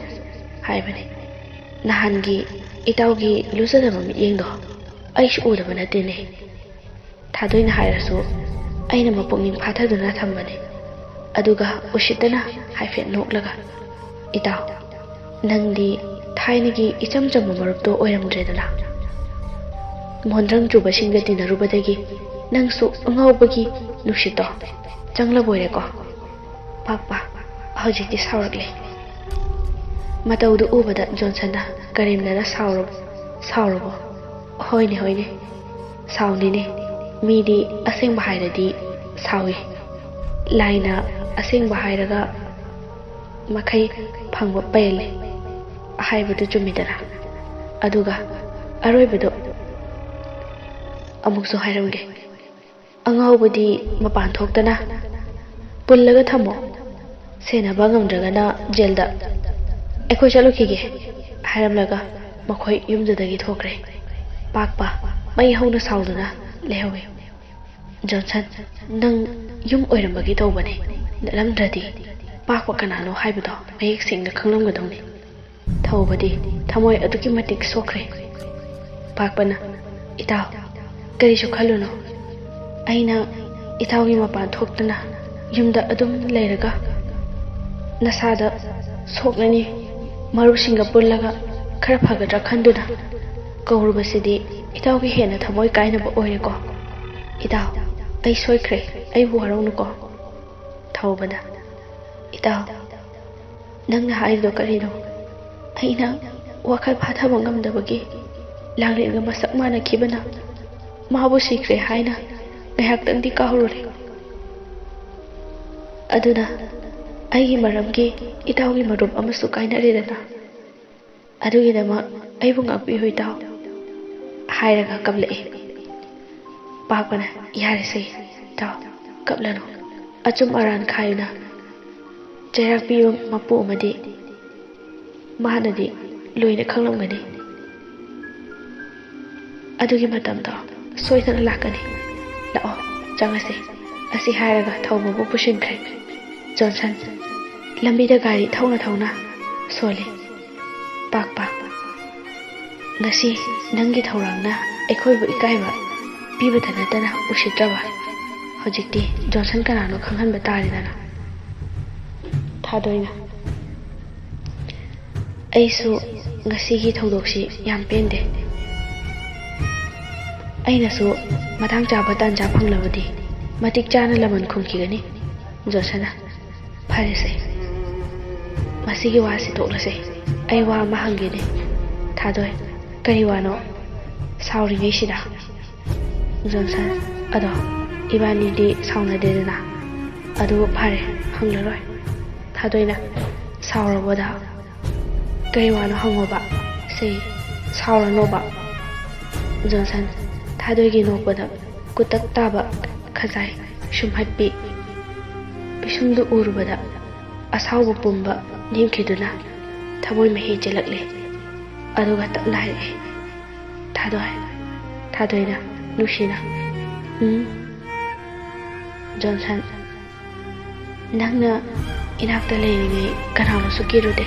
ꯍꯥꯏꯕꯅꯤ꯫ ꯅꯍꯥꯟꯒꯤ ꯏꯇꯥꯎꯒꯤ ꯂꯨꯖꯗꯕ ꯃꯤꯠꯌꯦꯡꯗꯣ ꯑꯩꯁꯨ ꯎꯗꯕ ꯅꯠꯇꯦꯅꯦ꯫ ꯊꯥꯗꯣꯏꯅ ꯍꯥꯏꯔꯁꯨ ꯑꯩꯅ ꯃꯄꯨꯛꯅꯤꯡ ꯐꯥꯊꯗꯨꯅ ꯊꯝꯕꯅꯤ꯫ ꯑꯗꯨꯒ ꯎꯁꯤꯠꯇꯅ ꯍꯥꯏꯐꯦꯠ ꯅꯣꯛꯂꯒ, "ꯏꯇꯥꯎ, ꯅꯪꯗꯤ ꯊꯥꯏꯅꯒꯤ ꯏꯆꯝ ꯆꯝꯕ ꯃꯔꯨꯞꯇꯣ ꯑꯣꯏꯔꯝꯗ꯭ꯔꯦꯗꯅ꯫ ꯃꯣꯟꯗ꯭ꯔꯪ ꯆꯨꯕꯁꯤꯡꯒ ꯇꯤꯟꯅꯔꯨꯕꯗꯒꯤ ꯅꯪꯁꯨ ꯑꯉꯥꯎꯕꯒꯤ ꯅꯨꯡꯁꯤꯠꯇꯣ ꯆꯪꯂꯕꯣꯏꯔꯦꯀꯣ"꯫ ꯄꯥꯛꯄ ꯍꯧꯖꯤꯛꯇꯤ ꯁꯥꯎꯔꯛꯂꯦ꯫ ꯃꯇꯧꯗꯨ ꯎꯕꯗ ꯖꯣꯟꯁꯟꯅ, "ꯀꯔꯦꯝꯅꯔ ꯁꯥꯎꯔ-, ꯁꯥꯎꯔꯕꯣ? ꯍꯣꯏꯅꯦ, ꯍꯣꯏꯅꯦ꯫ ꯁꯥꯎꯅꯤꯅꯦ, ꯃꯤꯗꯤ ꯑꯁꯦꯡꯕ ꯍꯥꯏꯔꯗꯤ ꯁꯥꯎꯏ꯫ ꯂꯥꯏꯅ ꯑꯁꯦꯡꯕ ꯍꯥꯏꯔꯒ ꯃꯈꯩ ꯐꯪꯕ ꯄꯦꯜꯂꯦ꯫ ꯑꯍꯥꯏꯕꯗꯨ ꯆꯨꯝꯃꯤꯗꯅ꯫ ꯑꯗꯨꯒ ꯑꯔꯣꯏꯕꯗꯣ ꯑꯃꯨꯛꯁꯨ ꯍꯥꯏꯔꯝꯒꯦ꯫ ꯑꯉꯥꯎꯕꯗꯤ ꯃꯄꯥꯟ ꯊꯣꯛꯇꯅ ꯄꯨꯜꯂꯒ ꯊꯝꯃꯣ꯫ ꯁꯦꯟꯅꯕ ꯉꯝꯗ꯭ꯔꯒꯅ ꯖꯦꯜꯗ꯫ "ꯑꯩꯈꯣꯏ ꯆꯠꯂꯨꯈꯤꯒꯦ" ꯍꯥꯏꯔꯝꯂꯒ ꯃꯈꯣꯏ ꯌꯨꯝꯗꯨꯗꯒꯤ ꯊꯣꯛꯈ꯭ꯔꯦ꯫ ꯄꯥꯛꯄ ꯃꯩ ꯍꯧꯅ ꯁꯥꯎꯗꯨꯅ ꯂꯩꯍꯧꯏ꯫ "ꯖꯣꯟꯁꯟ, ꯅꯪ ꯌꯨꯝ ꯑꯣꯏꯔꯝꯕꯒꯤ ꯇꯧꯕꯅꯤ꯫ ꯅꯠꯂꯝꯗ꯭ꯔꯗꯤ ꯄꯥꯛꯄ ꯀꯅꯥꯅꯣ ꯍꯥꯏꯕꯗꯣ ꯃꯌꯦꯛ ꯁꯦꯡꯅ ꯈꯪꯂꯝꯒꯗꯧꯅꯤ꯫" ꯊꯧꯕꯗꯤ ꯊꯃꯣꯏ ꯑꯗꯨꯛꯀꯤ ꯃꯇꯤꯛ ꯁꯣꯛꯈ꯭ꯔꯦ꯫ ꯄꯥꯛꯄꯅ, "ꯏꯇꯥꯎ, ꯀꯔꯤꯁꯨ ꯈꯜꯂꯨꯅꯨ꯫ ꯑꯩꯅ ꯏꯇꯥꯎꯒꯤ ꯃꯄꯥꯟ ꯊꯣꯛꯇꯅ ꯌꯨꯝꯗ ꯑꯗꯨꯝ ꯂꯩꯔꯒ ꯅꯁꯥꯗ ꯁꯣꯛꯂꯅꯤ꯫ ꯃꯔꯨꯞꯁꯤꯡꯒ ꯄꯨꯜꯂꯒ ꯈꯔ ꯐꯒꯗ꯭ꯔꯥ ꯈꯟꯗꯨꯅ ꯀꯧꯔꯨꯕꯁꯤꯗꯤ ꯏꯇꯥꯎꯒꯤ ꯍꯦꯟꯅ ꯊꯃꯣꯏ ꯀꯥꯏꯅꯕ ꯑꯣꯏꯔꯦꯀꯣ꯫ ꯏꯇꯥꯎ, ꯑꯩ ꯁꯣꯏꯈ꯭ꯔꯦ, ꯑꯩꯕꯨ ꯋꯥꯔꯧꯅꯨꯀꯣ꯫" ꯊꯧꯕꯅ, "ꯏꯇꯥꯎ, ꯅꯪꯅ ꯍꯥꯏꯔꯤꯗꯣ ꯀꯔꯤꯅꯣ? ꯑꯩꯅ ꯋꯥꯈꯜ ꯐꯥꯊꯕ ꯉꯝꯗꯕꯒꯤ ꯂꯥꯡꯂꯦꯟꯒ ꯃꯁꯛ ꯃꯥꯟꯅꯈꯤꯕꯅ ꯃꯥꯕꯨ ꯁꯤꯈ꯭ꯔꯦ ꯍꯥꯏꯅ ꯉꯥꯏꯍꯥꯛꯇꯪꯗꯤ ꯀꯥꯎꯔꯨꯔꯦ꯫ ꯑꯗꯨꯅ ꯑꯩꯒꯤ ꯃꯔꯝꯒꯤ ꯏꯇꯥꯎꯒꯤ ꯃꯔꯨꯞ ꯑꯃꯁꯨ ꯀꯥꯏꯅꯔꯦꯗꯅ꯫ ꯑꯗꯨꯒꯤꯗꯃꯛ ꯑꯩꯕꯨ ꯉꯥꯛꯄꯤꯌꯨ, ꯏꯇꯥꯎ" ꯍꯥꯏꯔꯒ ꯀꯞꯂꯛꯏ꯫ ꯄꯥꯛꯄꯅ, "ꯌꯥꯔꯦꯁꯦ, ꯏꯇꯥꯎ, ꯀꯞꯂꯅꯨ꯫ ꯑꯆꯨꯝ ꯑꯔꯥꯟ ꯈꯥꯏꯅ ꯆꯩꯔꯥꯛ ꯄꯤꯕ ꯃꯄꯨ ꯑꯃꯗꯤ ꯃꯥꯅꯗꯤ ꯂꯣꯏꯅ ꯈꯪꯂꯝꯒꯅꯤ꯫ ꯑꯗꯨꯒꯤ ꯃꯇꯝꯗꯣ ꯁꯣꯏꯗꯅ ꯂꯥꯛꯀꯅꯤ꯫ ꯂꯥꯛꯑꯣ, ꯆꯪꯉꯁꯦ꯫" ꯑꯁꯤ ꯍꯥꯏꯔꯒ ꯊꯧꯕꯕꯨ ꯄꯨꯁꯤꯟꯈ꯭ꯔꯦ꯫ ꯖꯣꯟꯁꯟ ꯂꯝꯕꯤꯗ ꯒꯥꯔꯤ ꯊꯧꯅ ꯊꯧꯅ ꯁꯣꯜꯂꯤ꯫ ꯄꯥꯛꯄ, "ꯉꯁꯤ ꯅꯪꯒꯤ ꯊꯧꯔꯥꯡꯅ ꯑꯩꯈꯣꯏꯕꯨ ꯏꯀꯥꯏꯕ ꯄꯤꯕꯇ ꯅꯠꯇꯅ ꯎꯁꯤꯠꯇ꯭ꯔꯕ꯫ ꯍꯧꯖꯤꯛꯇꯤ ꯖꯣꯟꯁꯟ ꯀꯅꯥꯅꯣ ꯈꯪꯍꯟꯕ ꯇꯥꯔꯦꯗꯅ꯫" ꯊꯥꯗꯣꯏꯅ, "ꯑꯩꯁꯨ ꯉꯁꯤꯒꯤ ꯊꯧꯗꯣꯛꯁꯤ ꯌꯥꯝ ꯄꯦꯟꯗꯦ꯫ ꯑꯩꯅꯁꯨ ꯃꯇꯥꯡ ꯆꯥꯕ ꯇꯥꯟꯖꯥ ꯐꯪꯂꯕꯗꯤ ꯃꯇꯤꯛ ꯆꯥꯅ ꯂꯃꯟ ꯈꯨꯝꯈꯤꯒꯅꯤ꯫" ꯖꯣꯟꯁꯟꯅ, "ꯐꯔꯦꯁꯦ, ꯃꯁꯤꯒꯤ ꯋꯥꯁꯤ ꯇꯣꯛꯂꯁꯦ꯫ ꯑꯩ ꯋꯥ ꯑꯃ ꯍꯪꯒꯦꯅꯦ꯫ ꯊꯥꯗꯣꯏ, ꯀꯔꯤ ꯋꯥꯅꯣ? ꯁꯥꯎꯔꯤꯉꯩꯁꯤꯗ?" ꯖꯣꯟꯁꯟ, ꯑꯗꯣ ꯏꯕꯥꯅꯤꯗꯤ ꯁꯥꯎꯅꯗꯦꯗꯅ? ꯑꯗꯨ ꯐꯔꯦ, ꯍꯪꯂꯔꯣꯏ꯫ ꯊꯥꯗꯣꯏꯅ, ꯁꯥꯎꯔꯕꯣꯗ? ꯀꯩ ꯋꯥꯅꯣ ꯍꯪꯉꯣꯕ꯫ ꯁꯦ, ꯁꯥꯎꯔꯅꯣꯕ꯫ ꯖꯣꯟꯁꯟ, ꯊꯥꯗꯣꯏꯒꯤ ꯅꯣꯛꯄꯗ ꯀꯨꯇꯛ ꯇꯥꯕ ꯈꯖꯥꯏ ꯁꯨꯝꯍꯠꯄꯤ꯫ ꯄꯤꯁꯨꯝꯗꯨ ꯎꯔꯨꯕꯗ ꯑꯁꯥꯎꯕ ꯄꯨꯝꯕ ꯂꯦꯝꯈꯤꯗꯨꯅ ꯊꯃꯣꯏ ꯃꯍꯤ ꯆꯦꯜꯂꯛꯂꯦ꯫ ꯑꯗꯨꯒ ꯇꯞꯅ ꯍꯥꯏꯔꯛꯏ, "ꯊꯥꯗꯣꯏ꯫" ꯊꯥꯗꯣꯏꯅ ꯅꯨꯡꯁꯤꯅ, "ꯎꯝ?" ꯖꯣꯟꯁꯟ, "ꯅꯪꯅ ꯏꯅꯥꯛꯇ ꯂꯩꯔꯤꯉꯩ ꯀꯅꯥꯃꯁꯨ ꯀꯤꯔꯨꯗꯦ꯫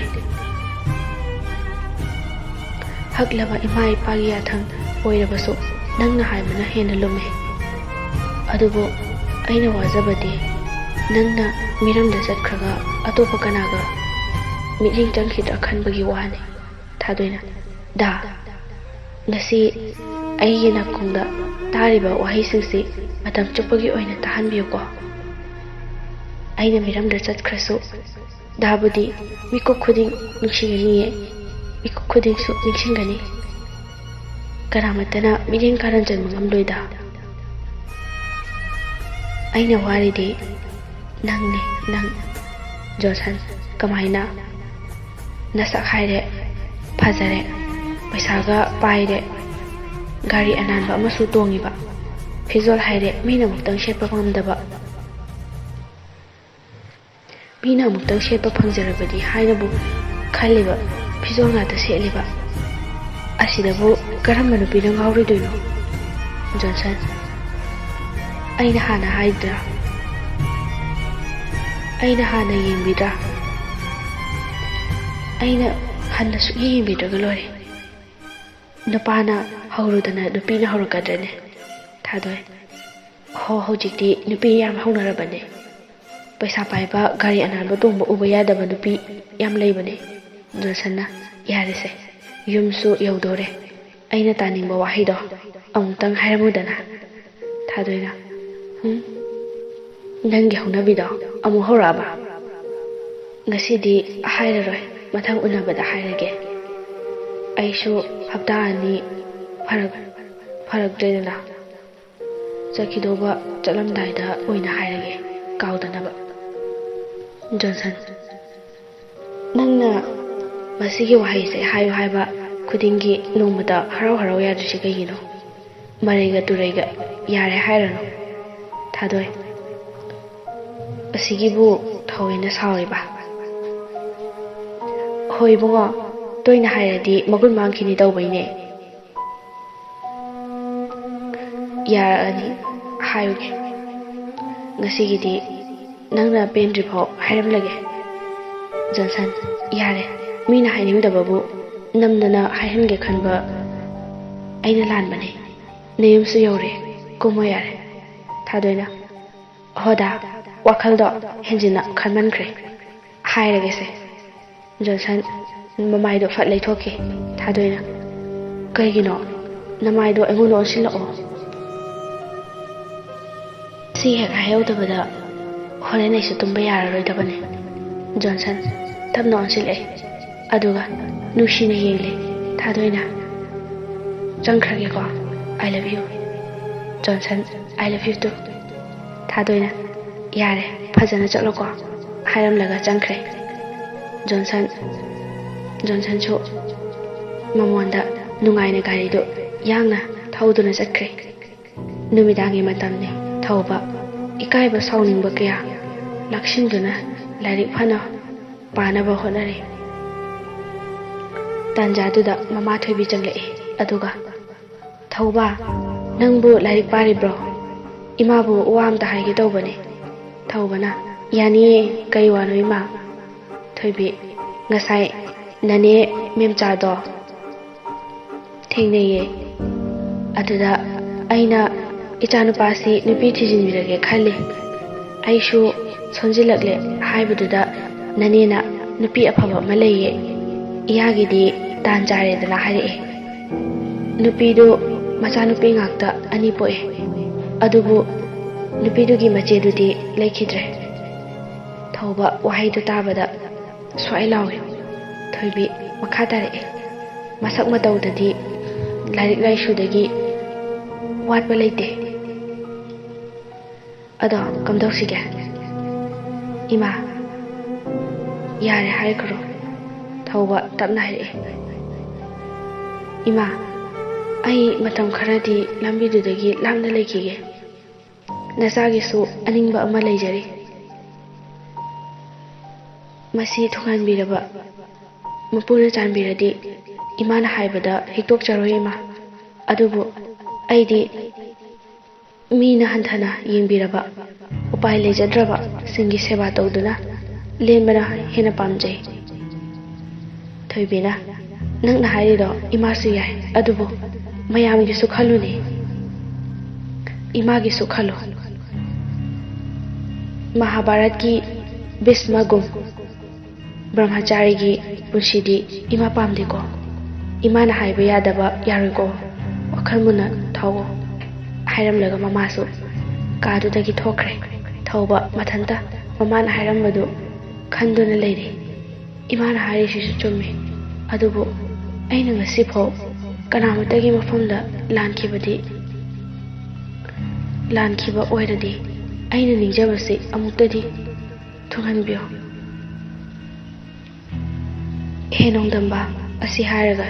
ꯍꯛꯂꯕ ꯏꯃꯥ ꯏꯄꯥꯒꯤ ꯌꯥꯊꯪ ꯑꯣꯏꯔꯕꯁꯨ ꯅꯪꯅ ꯍꯥꯏꯕꯅ ꯍꯦꯟꯅ ꯂꯨꯝꯃꯤ꯫ ꯑꯗꯨꯕꯨ ꯑꯩꯅ ꯋꯥꯖꯕꯗꯤ ꯅꯪꯅ ꯃꯤꯔꯝꯗ ꯆꯠꯈ꯭ꯔꯒ ꯑꯇꯣꯞꯄ ꯀꯅꯥꯒ ꯃꯤꯠꯌꯦꯡ ꯆꯪꯈꯤꯗ꯭ꯔꯥ ꯈꯟꯕꯒꯤ ꯋꯥꯅꯤ꯫" ꯊꯥꯗꯣꯏꯅ, "ꯗꯥ, ꯉꯁꯤ ꯑꯩꯒꯤ ꯅꯥꯀꯣꯡꯗ ꯇꯥꯔꯤꯕ ꯋꯥꯍꯩꯁꯤꯡꯁꯤ ꯃꯇꯝ ꯆꯨꯞꯄꯒꯤ ꯑꯣꯏꯅ ꯇꯥꯍꯟꯕꯤꯌꯨꯀꯣ꯫ ꯑꯩꯅ ꯃꯤꯔꯝꯗ ꯆꯠꯈ꯭ꯔꯁꯨ ꯗꯥꯕꯨꯗꯤ ꯃꯤꯀꯨꯞ ꯈꯨꯗꯤꯡ ꯅꯤꯡꯁꯤꯡꯒꯅꯤꯌꯦ, ꯃꯤꯀꯨꯞ ꯈꯨꯗꯤꯡꯁꯨ ꯅꯤꯡꯁꯤꯡꯒꯅꯤ꯫ ꯀꯅꯥꯃꯠꯇꯅ ꯃꯤꯠꯌꯦꯡ ꯀꯥꯔꯟ ꯆꯟꯕ ꯉꯝꯂꯣꯏꯗ꯫ ꯑꯩꯅ ꯋꯥꯔꯤꯗꯤ ꯅꯪꯅꯦ, ꯅꯪ꯫" ꯖꯣꯟꯁꯟ, "ꯀꯃꯥꯏꯅ? ꯅꯁꯛ ꯍꯥꯏꯔꯦ, ꯐꯖꯔꯦ, ꯄꯩꯁꯥꯒ ꯄꯥꯏꯔꯦ, ꯒꯥꯔꯤ ꯑꯅꯥꯟꯕ ꯑꯃꯁꯨ ꯇꯣꯡꯉꯤꯕ, ꯐꯤꯖꯣꯜ ꯍꯥꯏꯔꯦ ꯃꯤꯅ ꯑꯃꯨꯛꯇꯪ ꯁꯦꯠꯄ ꯉꯝꯗꯕ, ꯃꯤꯅ ꯑꯃꯨꯛꯇꯪ ꯁꯦꯠꯄ ꯐꯪꯖꯔꯕꯗꯤ ꯍꯥꯏꯅꯕꯨ ꯈꯜꯂꯤꯕ ꯐꯤꯖꯣꯜ ꯉꯥꯛꯇ ꯁꯦꯠꯂꯤꯕ, ꯑꯁꯤꯗꯕꯨ ꯀꯔꯝꯕ ꯅꯨꯄꯤꯅ ꯉꯥꯎꯔꯣꯏꯗꯣꯏꯅꯣ?" ꯖꯣꯟꯁꯟ, "ꯑꯩꯅ ꯍꯥꯟꯅ ꯍꯥꯏꯗ꯭ꯔꯥ? ꯑꯩꯅ ꯍꯥꯟꯅ ꯌꯦꯡꯕꯤꯗ꯭ꯔꯥ? ꯑꯩꯅ ꯍꯟꯅ ꯁꯨꯛꯌꯦꯡ ꯌꯦꯡꯕꯤꯗ꯭ꯔꯒ ꯂꯣꯏꯔꯦ꯫ ꯅꯨꯄꯥꯅ ꯍꯧꯔꯨꯗꯅ ꯅꯨꯄꯤꯅ ꯍꯧꯔꯛꯀꯗ꯭ꯔꯅꯦ?" ꯊꯥꯗꯣꯏ, "ꯍꯣ, ꯍꯧꯖꯤꯛꯇꯤ ꯅꯨꯄꯤ ꯌꯥꯝ ꯍꯧꯅꯔꯕꯅꯦ꯫ ꯄꯩꯁꯥ ꯄꯥꯏꯕ, ꯒꯥꯔꯤ ꯑꯅꯥꯟꯕ ꯇꯣꯡꯕ ꯎꯕ ꯌꯥꯗꯕ ꯅꯨꯄꯤ ꯌꯥꯝ ꯂꯩꯕꯅꯦ꯫" ꯖꯣꯟꯁꯟꯅ, "ꯌꯥꯔꯦꯁꯦ, ꯌꯨꯝꯁꯨ ꯌꯧꯗꯣꯔꯦ꯫ ꯑꯩꯅ ꯇꯥꯅꯤꯡꯕ ꯋꯥꯍꯩꯗꯣ ꯑꯃꯨꯛꯇꯪ ꯍꯥꯏꯔꯝꯃꯨꯗꯅ꯫" ꯊꯥꯗꯣꯏꯅ, "ꯎꯝ? ꯅꯪꯒꯤ ꯍꯧꯅꯕꯤꯗꯣ ꯑꯃꯨꯛ ꯍꯧꯔꯛꯑꯕ? ꯉꯁꯤꯗꯤ ꯍꯥꯏꯔꯔꯣꯏ, ꯃꯊꯪ ꯎꯅꯕꯗ ꯍꯥꯏꯔꯒꯦ꯫ ꯑꯩꯁꯨ ꯍꯞꯇꯥ ꯑꯅꯤ ꯐꯔꯛ-, ꯐꯔꯛꯇ꯭ꯔꯦꯗꯅ꯫" ꯆꯠꯈꯤꯗꯧꯕ ꯆꯠꯂꯝꯗꯥꯏꯗ ꯑꯣꯏꯅ ꯍꯥꯏꯔꯒꯦ, ꯀꯥꯎꯗꯅꯕ꯫ ꯖꯣꯟꯁꯟ, ꯅꯪꯅ ꯃꯁꯤꯒꯤ ꯋꯥꯍꯩꯁꯦ ꯍꯥꯏꯌꯨ ꯍꯥꯏꯕ ꯈꯨꯗꯤꯡꯒꯤ ꯅꯣꯡꯃꯇ ꯍꯔꯥꯎ ꯍꯔꯥꯎ ꯌꯥꯗ꯭ꯔꯤꯁꯦ ꯀꯩꯒꯤꯅꯣ? ꯃꯔꯩꯒ ꯇꯨꯔꯩꯒ ꯌꯥꯔꯦ ꯍꯥꯏꯔꯅꯨ꯫ ꯊꯥꯗꯣꯏ, ꯑꯁꯤꯒꯤꯕꯨ ꯊꯧꯋꯦꯅ ꯁꯥꯎꯔꯤꯕ? ꯍꯣꯏ ꯏꯕꯨꯡꯉꯣ, ꯇꯣꯏꯅ ꯍꯥꯏꯔꯗꯤ ꯃꯒꯨꯟ ꯃꯥꯡꯈꯤꯅꯤ ꯇꯧꯕꯩꯅꯦ꯫ ꯌꯥꯔꯛꯑꯅꯤ, ꯍꯥꯏꯔꯨꯒꯦ꯫ ꯉꯁꯤꯒꯤꯗꯤ ꯅꯪꯅ ꯄꯦꯟꯗ꯭ꯔꯤꯐꯥꯎ ꯍꯥꯏꯔꯝꯂꯒꯦ꯫ ꯖꯣꯟꯁꯟ, ꯌꯥꯔꯦ, ꯃꯤꯅ ꯍꯥꯏꯅꯤꯡꯗꯕꯕꯨ ꯅꯝꯗꯅ ꯍꯥꯏꯍꯟꯒꯦ ꯈꯟꯕ ꯑꯩꯅ ꯂꯥꯟꯕꯅꯦ꯫ ꯅꯌꯨꯝꯁꯨ ꯌꯧꯔꯦ, ꯀꯨꯝꯃꯣ ꯌꯥꯔꯦ꯫ ꯊꯥꯗꯣꯏꯅ, ꯍꯣꯗꯥ, ꯋꯥꯈꯜꯗꯣ ꯍꯦꯟꯖꯤꯟꯅ ꯈꯟꯃꯟꯈ꯭ꯔꯦ꯫ ꯍꯥꯏꯔꯒꯦꯁꯦ꯫ ꯖꯣꯟꯁꯟ ꯃꯃꯥꯏꯗꯣ ꯐꯠ ꯂꯩꯊꯣꯛꯈꯤ꯫ ꯊꯥꯗꯣꯏꯅ, ꯀꯩꯒꯤꯅꯣ? ꯅꯃꯥꯏꯗꯣ ꯑꯩꯉꯣꯟꯗ ꯑꯣꯟꯁꯤꯜꯂꯛꯑꯣ꯫ ꯁꯤ ꯍꯦꯛ ꯍꯥꯏꯍꯧꯗꯕꯗ ꯍꯣꯔꯦꯟ ꯑꯩꯁꯨ ꯇꯨꯝꯕ ꯌꯥꯔꯔꯣꯏꯗꯕꯅꯦ꯫ ꯖꯣꯟꯁꯟ ꯇꯞꯅ ꯑꯣꯟꯁꯤꯜꯂꯛꯑꯦ, ꯑꯗꯨꯒ ꯅꯨꯡꯁꯤꯅ ꯌꯦꯡꯂꯦ꯫ ꯊꯥꯗꯣꯏꯅ, ꯆꯪꯈ꯭ꯔꯒꯦꯀꯣ꯫ I love you꯫ Johnson, I love you too꯫ ꯊꯥꯗꯣꯏꯅ, ꯌꯥꯔꯦ, ꯐꯖꯅ ꯆꯠꯂꯣꯀꯣ, ꯍꯥꯏꯔꯝꯂꯒ ꯆꯪꯈ꯭ꯔꯦ꯫ ꯖꯣꯟꯁꯟ, ꯖꯣꯟꯁꯟꯁꯨ ꯃꯃꯣꯟꯗ ꯅꯨꯡꯉꯥꯏꯅ ꯒꯥꯔꯤꯗꯨ ꯌꯥꯡꯅ ꯊꯧꯗꯨꯅ ꯆꯠꯈ꯭ꯔꯦ꯫ ꯅꯨꯃꯤꯗꯥꯡꯒꯤ ꯃꯇꯝꯅꯤ꯫ ꯊꯧꯕ, ꯏꯀꯥꯏꯕ ꯁꯥꯎꯅꯤꯡꯕ ꯀꯌꯥ ꯂꯥꯛꯁꯤꯟꯗꯨꯅ ꯂꯥꯏꯔꯤꯛ ꯐꯅ ꯄꯥꯅꯕ ꯍꯣꯠꯅꯔꯤ꯫ ꯇꯥꯟꯖꯥꯗꯨꯗ ꯃꯃꯥ ꯊꯣꯏꯕꯤ ꯆꯪꯂꯛꯏ, ꯑꯗꯨꯒ, "ꯊꯧꯕ, ꯅꯪꯕꯨ ꯂꯥꯏꯔꯤꯛ ꯄꯥꯔꯤꯕ꯭ꯔꯣ? ꯏꯃꯥꯕꯨ ꯋꯥ ꯑꯝꯇ ꯍꯥꯏꯒꯦ ꯇꯧꯕꯅꯦ꯫" ꯊꯧꯕꯅ, "ꯌꯥꯅꯤꯌꯦ, ꯀꯩ ꯋꯥꯅꯣ ꯏꯃꯥ?" ꯊꯣꯏꯕꯤ, "ꯉꯁꯥꯏ ꯅꯅꯦ ꯃꯦꯝꯆꯥꯗꯣ ꯊꯦꯡꯅꯩꯌꯦ꯫ ꯑꯗꯨꯗ ꯑꯩꯅ ꯏꯆꯥꯅꯨꯄꯥꯁꯤ ꯅꯨꯄꯤ ꯊꯤꯖꯤꯟꯕꯤꯔꯒꯦ ꯈꯜꯂꯤ꯫ ꯑꯩꯁꯨ ꯁꯣꯟꯖꯤꯜꯂꯛꯂꯦ ꯍꯥꯏꯕꯗꯨꯗ ꯅꯅꯦꯅ ꯅꯨꯄꯤ ꯑꯐꯕ ꯑꯃ ꯂꯩꯌꯦ, ꯏꯌꯥꯒꯤꯗꯤ ꯇꯥꯟ ꯆꯥꯔꯦꯗꯅ ꯍꯥꯏꯔꯛꯑꯦ꯫ ꯅꯨꯄꯤꯗꯨ ꯃꯆꯥꯅꯨꯄꯤ ꯉꯥꯛꯇ ꯑꯅꯤ ꯄꯣꯛꯑꯦ꯫ ꯑꯗꯨꯕꯨ ꯅꯨꯄꯤꯗꯨꯒꯤ ꯃꯆꯦꯗꯨꯗꯤ ꯂꯩꯈꯤꯗ꯭ꯔꯦ꯫" ꯊꯧꯕ ꯋꯥꯍꯩꯗꯨ ꯇꯥꯕꯗ ꯁ꯭ꯋꯥꯏ ꯂꯥꯎꯏ꯫ ꯊꯣꯏꯕꯤ ꯃꯈꯥ ꯇꯥꯔꯛꯏ, "ꯃꯁꯛ ꯃꯇꯧꯗꯗꯤ ꯂꯥꯏꯔꯤꯛ ꯂꯥꯏꯁꯨꯗꯒꯤ ꯋꯥꯠꯄ ꯂꯩꯇꯦ꯫ ꯑꯗꯣ ꯀꯝꯗꯧꯁꯤꯒꯦ? ꯏꯃꯥ, ꯌꯥꯔꯦ ꯍꯥꯏꯈ꯭ꯔꯣ꯫ ꯊꯧꯕ ꯇꯞꯅ ꯍꯥꯏꯔꯛꯑꯦ꯫ ꯏꯃꯥ, ꯑꯩ ꯃꯇꯝ ꯈꯔꯗꯤ ꯂꯝꯕꯤꯗꯨꯗꯒꯤ ꯂꯥꯞꯅ ꯂꯩꯈꯤꯒꯦ꯫ ꯅꯆꯥꯒꯤꯁꯨ ꯑꯅꯤꯡꯕ ꯑꯃ ꯂꯩꯖꯔꯤ꯫ ꯃꯁꯤ ꯊꯨꯡꯍꯟꯕꯤꯔꯕ ꯃꯄꯨꯅ ꯆꯥꯟꯕꯤꯔꯗꯤ ꯏꯃꯥꯅ ꯍꯥꯏꯕꯗ ꯍꯤꯛꯇꯣꯛꯆꯔꯣꯏ ꯏꯃꯥ꯫ ꯑꯗꯨꯕꯨ ꯑꯩꯗꯤ ꯃꯤꯅ ꯍꯟꯊꯅ ꯌꯦꯡꯕꯤꯔꯕ, ꯎꯄꯥꯏ ꯂꯩꯖꯗ꯭ꯔꯕ ꯁꯤꯡꯒꯤ ꯁꯦꯕꯥ ꯇꯧꯗꯨꯅ ꯂꯦꯟꯕꯅ ꯍꯦꯟꯅ ꯄꯥꯝꯖꯩ꯫ ꯊꯣꯏꯕꯤꯅ, "ꯅꯪꯅ ꯍꯥꯏꯔꯤꯗꯣ ꯏꯃꯥꯁꯨ ꯌꯥꯏ, ꯑꯗꯨꯕꯨ ꯃꯌꯥꯝꯒꯤꯁꯨ ꯈꯜꯂꯨꯅꯦ, ꯏꯃꯥꯒꯤꯁꯨ ꯈꯜꯂꯨ꯫ ꯃꯍꯥꯚꯥꯔꯠꯀꯤ ꯚꯤꯁꯃꯒꯨꯝ ꯕ꯭ꯔꯍꯃꯆꯥꯔꯤꯒꯤ ꯄꯨꯟꯁꯤꯗꯤ ꯏꯃꯥ ꯄꯥꯝꯗꯦꯀꯣ꯫ ꯏꯃꯥꯅ ꯍꯥꯏꯕ ꯌꯥꯗꯕ ꯌꯥꯔꯣꯏꯀꯣ꯫ ꯋꯥꯈꯜ ꯃꯨꯟꯅ ꯊꯧꯑꯣ" ꯍꯥꯏꯔꯝꯂꯒ ꯃꯃꯥꯁꯨ ꯀꯥꯗꯨꯗꯒꯤ ꯊꯣꯛꯈ꯭ꯔꯦ꯫ ꯊꯧꯕ ꯃꯊꯟꯇ ꯃꯃꯥꯅ ꯍꯥꯏꯔꯝꯕꯗꯨ ꯈꯟꯗꯨꯅ ꯂꯩꯔꯤ꯫ "ꯏꯃꯥꯅ ꯍꯥꯏꯔꯤꯁꯤꯁꯨ ꯆꯨꯝꯃꯤ, ꯑꯗꯨꯕꯨ ꯑꯩꯅ ꯉꯁꯤꯐꯥꯎ ꯀꯅꯥꯃꯠꯇꯒꯤ ꯃꯐꯝꯗ ꯂꯥꯟꯈꯤꯕꯗꯤ, ꯂꯥꯟꯈꯤꯕ ꯑꯣꯏꯔꯗꯤ ꯑꯩꯅ ꯅꯤꯡꯖꯕꯁꯤ ꯑꯃꯨꯛꯇꯗꯤ ꯊꯨꯡꯍꯟꯕꯤꯌꯨ꯫ ꯍꯦ ꯅꯣꯡꯗꯝꯕ" ꯑꯁꯤ ꯍꯥꯏꯔꯒ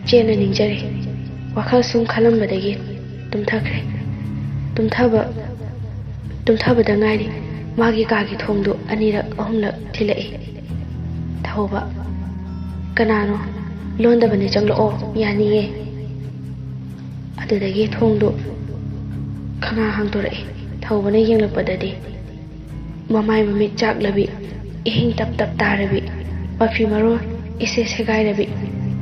ꯆꯦꯠꯅ ꯅꯤꯡꯖꯔꯦ꯫ ꯋꯥꯈꯜ ꯁꯨꯝ ꯈꯜꯂꯝꯕꯗꯒꯤ ꯇꯨꯝꯊꯈ꯭ꯔꯦ꯫ ꯇꯨꯝꯊꯕ ꯇꯨꯝꯊꯕꯗ ꯉꯥꯏꯔꯤ꯫ ꯃꯥꯒꯤ ꯀꯥꯒꯤ ꯊꯣꯡꯗꯨ ꯑꯅꯤꯔꯛ ꯑꯍꯨꯝꯂꯛ ꯊꯤꯜꯂꯛꯏ꯫ ꯊꯧꯕ, "ꯀꯅꯥꯅꯣ? ꯂꯣꯟꯗꯕꯅꯤ, ꯆꯪꯂꯛꯑꯣ, ꯌꯥꯅꯤꯌꯦ"꯫ ꯑꯗꯨꯗꯒꯤ ꯊꯣꯡꯗꯨ ꯈꯪꯍꯥꯡ ꯍꯥꯡꯗꯣꯔꯛꯏ꯫ ꯊꯧꯕꯅ ꯌꯦꯡꯂꯛꯄꯗꯗꯤ ꯃꯃꯥꯏ ꯃꯃꯤꯠ ꯆꯥꯛꯂꯕꯤ, ꯏꯍꯤꯡ ꯇꯞ ꯇꯞ ꯇꯥꯔꯕꯤ, ꯃꯐꯤ ꯃꯔꯣꯜ ꯏꯁꯦ ꯁꯦꯒꯥꯏꯔꯕꯤ,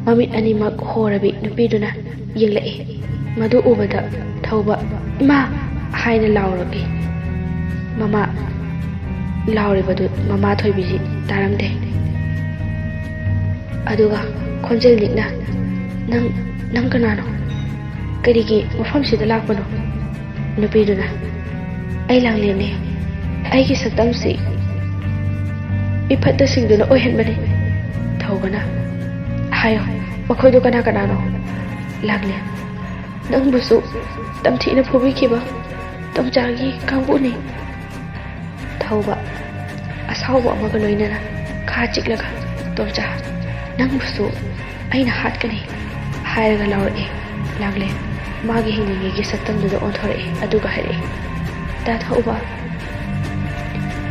ꯃꯃꯤꯠ ꯑꯅꯤꯃꯛ ꯍꯣꯔꯕꯤ ꯅꯨꯄꯤꯗꯨꯅ ꯌꯦꯡꯂꯛꯏ꯫ ꯃꯗꯨ ꯎꯕꯗ ꯊꯧꯕ "ꯏꯃꯥ!" ꯍꯥꯏꯅ ꯂꯥꯎꯔꯛꯏ꯫ ꯃꯃꯥ ꯂꯥꯎꯔꯤꯕꯗꯨ ꯃꯃꯥ ꯊꯣꯏꯕꯤꯗꯤ ꯇꯥꯔꯝꯗꯦ꯫ ꯑꯗꯨꯒ ꯈꯣꯟꯖꯦꯜ ꯂꯤꯛꯅ, "ꯅꯪ, ꯅꯪ ꯀꯅꯥꯅꯣ? ꯀꯔꯤꯒꯤ ꯃꯐꯝꯁꯤꯗ ꯂꯥꯛꯄꯅꯣ?" ꯅꯨꯄꯤꯗꯨꯅ, "ꯑꯩ ꯂꯥꯡꯂꯦꯟꯅꯦ꯫ ꯑꯩꯒꯤ ꯁꯛꯇꯝꯁꯤ ꯃꯤ ꯐꯠꯇꯁꯤꯡꯗꯨꯅ ꯑꯣꯏꯍꯟꯕꯅꯤ"꯫ ꯊꯧꯕꯅ, "ꯍꯥꯏꯌꯣ, ꯃꯈꯣꯏꯗꯨ ꯀꯅꯥ ꯀꯅꯥꯅꯣ?" ꯂꯥꯡꯂꯦꯟ, "ꯅꯪꯕꯨꯁꯨ ꯇꯝꯊꯤꯅ ꯐꯨꯕꯤꯈꯤꯕ "ꯇꯣꯝꯆꯥꯒꯤ ꯀꯥꯡꯕꯨꯅꯤ"꯫ ꯊꯧꯕ, ꯑꯁꯥꯎꯕ ꯑꯃꯒ ꯂꯣꯏꯅꯅ ꯈꯥ ꯆꯤꯛꯂꯒ, "ꯇꯣꯝꯆꯥ, ꯅꯪꯕꯨꯁꯨ ꯑꯩꯅ ꯍꯥꯠꯀꯅꯤ" ꯍꯥꯏꯔꯒ ꯂꯥꯎꯔꯛꯑꯦ꯫ ꯂꯥꯡꯂꯦꯟ ꯃꯥꯒꯤ ꯍꯤꯡꯂꯤꯉꯩꯒꯤ ꯁꯛꯇꯝꯗꯨꯗ ꯑꯣꯟꯊꯣꯔꯛꯑꯦ, ꯑꯗꯨꯒ ꯍꯥꯏꯔꯛꯑꯦ, "ꯗꯥ ꯊꯧꯕ,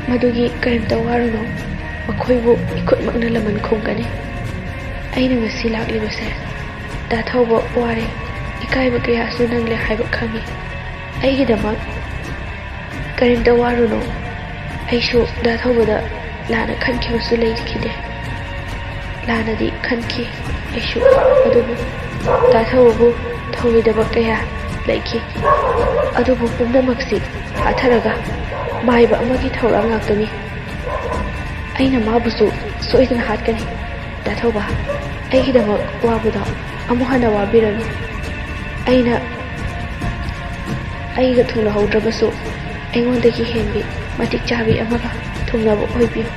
ꯃꯗꯨꯒꯤ ꯀꯔꯤꯝꯇ ꯋꯥꯔꯨꯅꯨ꯫ ꯃꯈꯣꯏꯕꯨ ꯏꯈꯨꯠꯃꯛꯅ ꯂꯃꯟ ꯈꯨꯝꯒꯅꯤ꯫ ꯑꯩꯅ ꯉꯁꯤ ꯂꯥꯛꯂꯤꯕꯁꯦ, ꯗꯥ ꯊꯧꯕ ꯋꯥꯔꯦ, ꯏꯀꯥꯏꯕ ꯀꯌꯥꯁꯨ ꯅꯪꯂꯦ ꯍꯥꯏꯕ ꯈꯪꯏ꯫ ꯑꯩꯒꯤꯗꯃꯛ ꯀꯔꯤꯝꯇ ꯋꯥꯔꯨꯅꯨ꯫ ꯑꯩꯁꯨ ꯗꯥ ꯊꯧꯕꯗ ꯂꯥꯟꯅ ꯈꯟꯈꯤꯕꯁꯨ ꯂꯩꯈꯤꯗꯦ꯫ ꯂꯥꯟꯅꯗꯤ ꯈꯟꯈꯤ ꯑꯩꯁꯨ, ꯑꯗꯨꯕꯨ ꯗꯥ ꯊꯧꯕꯕꯨ ꯊꯧꯑꯣꯏꯗꯕ ꯀꯌꯥ ꯂꯩꯈꯤ꯫ ꯑꯗꯨꯕꯨ ꯄꯨꯝꯅꯃꯛꯁꯤ ꯍꯥꯊꯔꯒ ꯃꯥꯏꯕ ꯑꯃꯒꯤ ꯊꯧꯔꯥꯡ ꯉꯥꯛꯇꯅꯤ꯫ ꯑꯩꯅ ꯃꯥꯕꯨꯁꯨ ꯁꯣꯏꯗꯅ ꯍꯥꯠꯀꯅꯤ꯫ ꯗꯥ ꯊꯧꯕ, ꯑꯩꯒꯤꯗꯃꯛ ꯋꯥꯕꯗꯣ ꯑꯃꯨꯛ ꯍꯟꯅ ꯋꯥꯕꯤꯔꯅꯨ꯫ ꯑꯩꯅ ꯑꯩꯒ ꯊꯨꯡꯅꯍꯧꯗ꯭ꯔꯕꯁꯨ ꯑꯩꯉꯣꯟꯗꯒꯤ ꯍꯦꯟꯕꯤ ꯃꯇꯤꯛ ꯆꯥꯕꯤ ꯑꯃꯒ ꯊꯨꯡꯅꯕ ꯑꯣꯏꯕꯤꯌꯨ꯫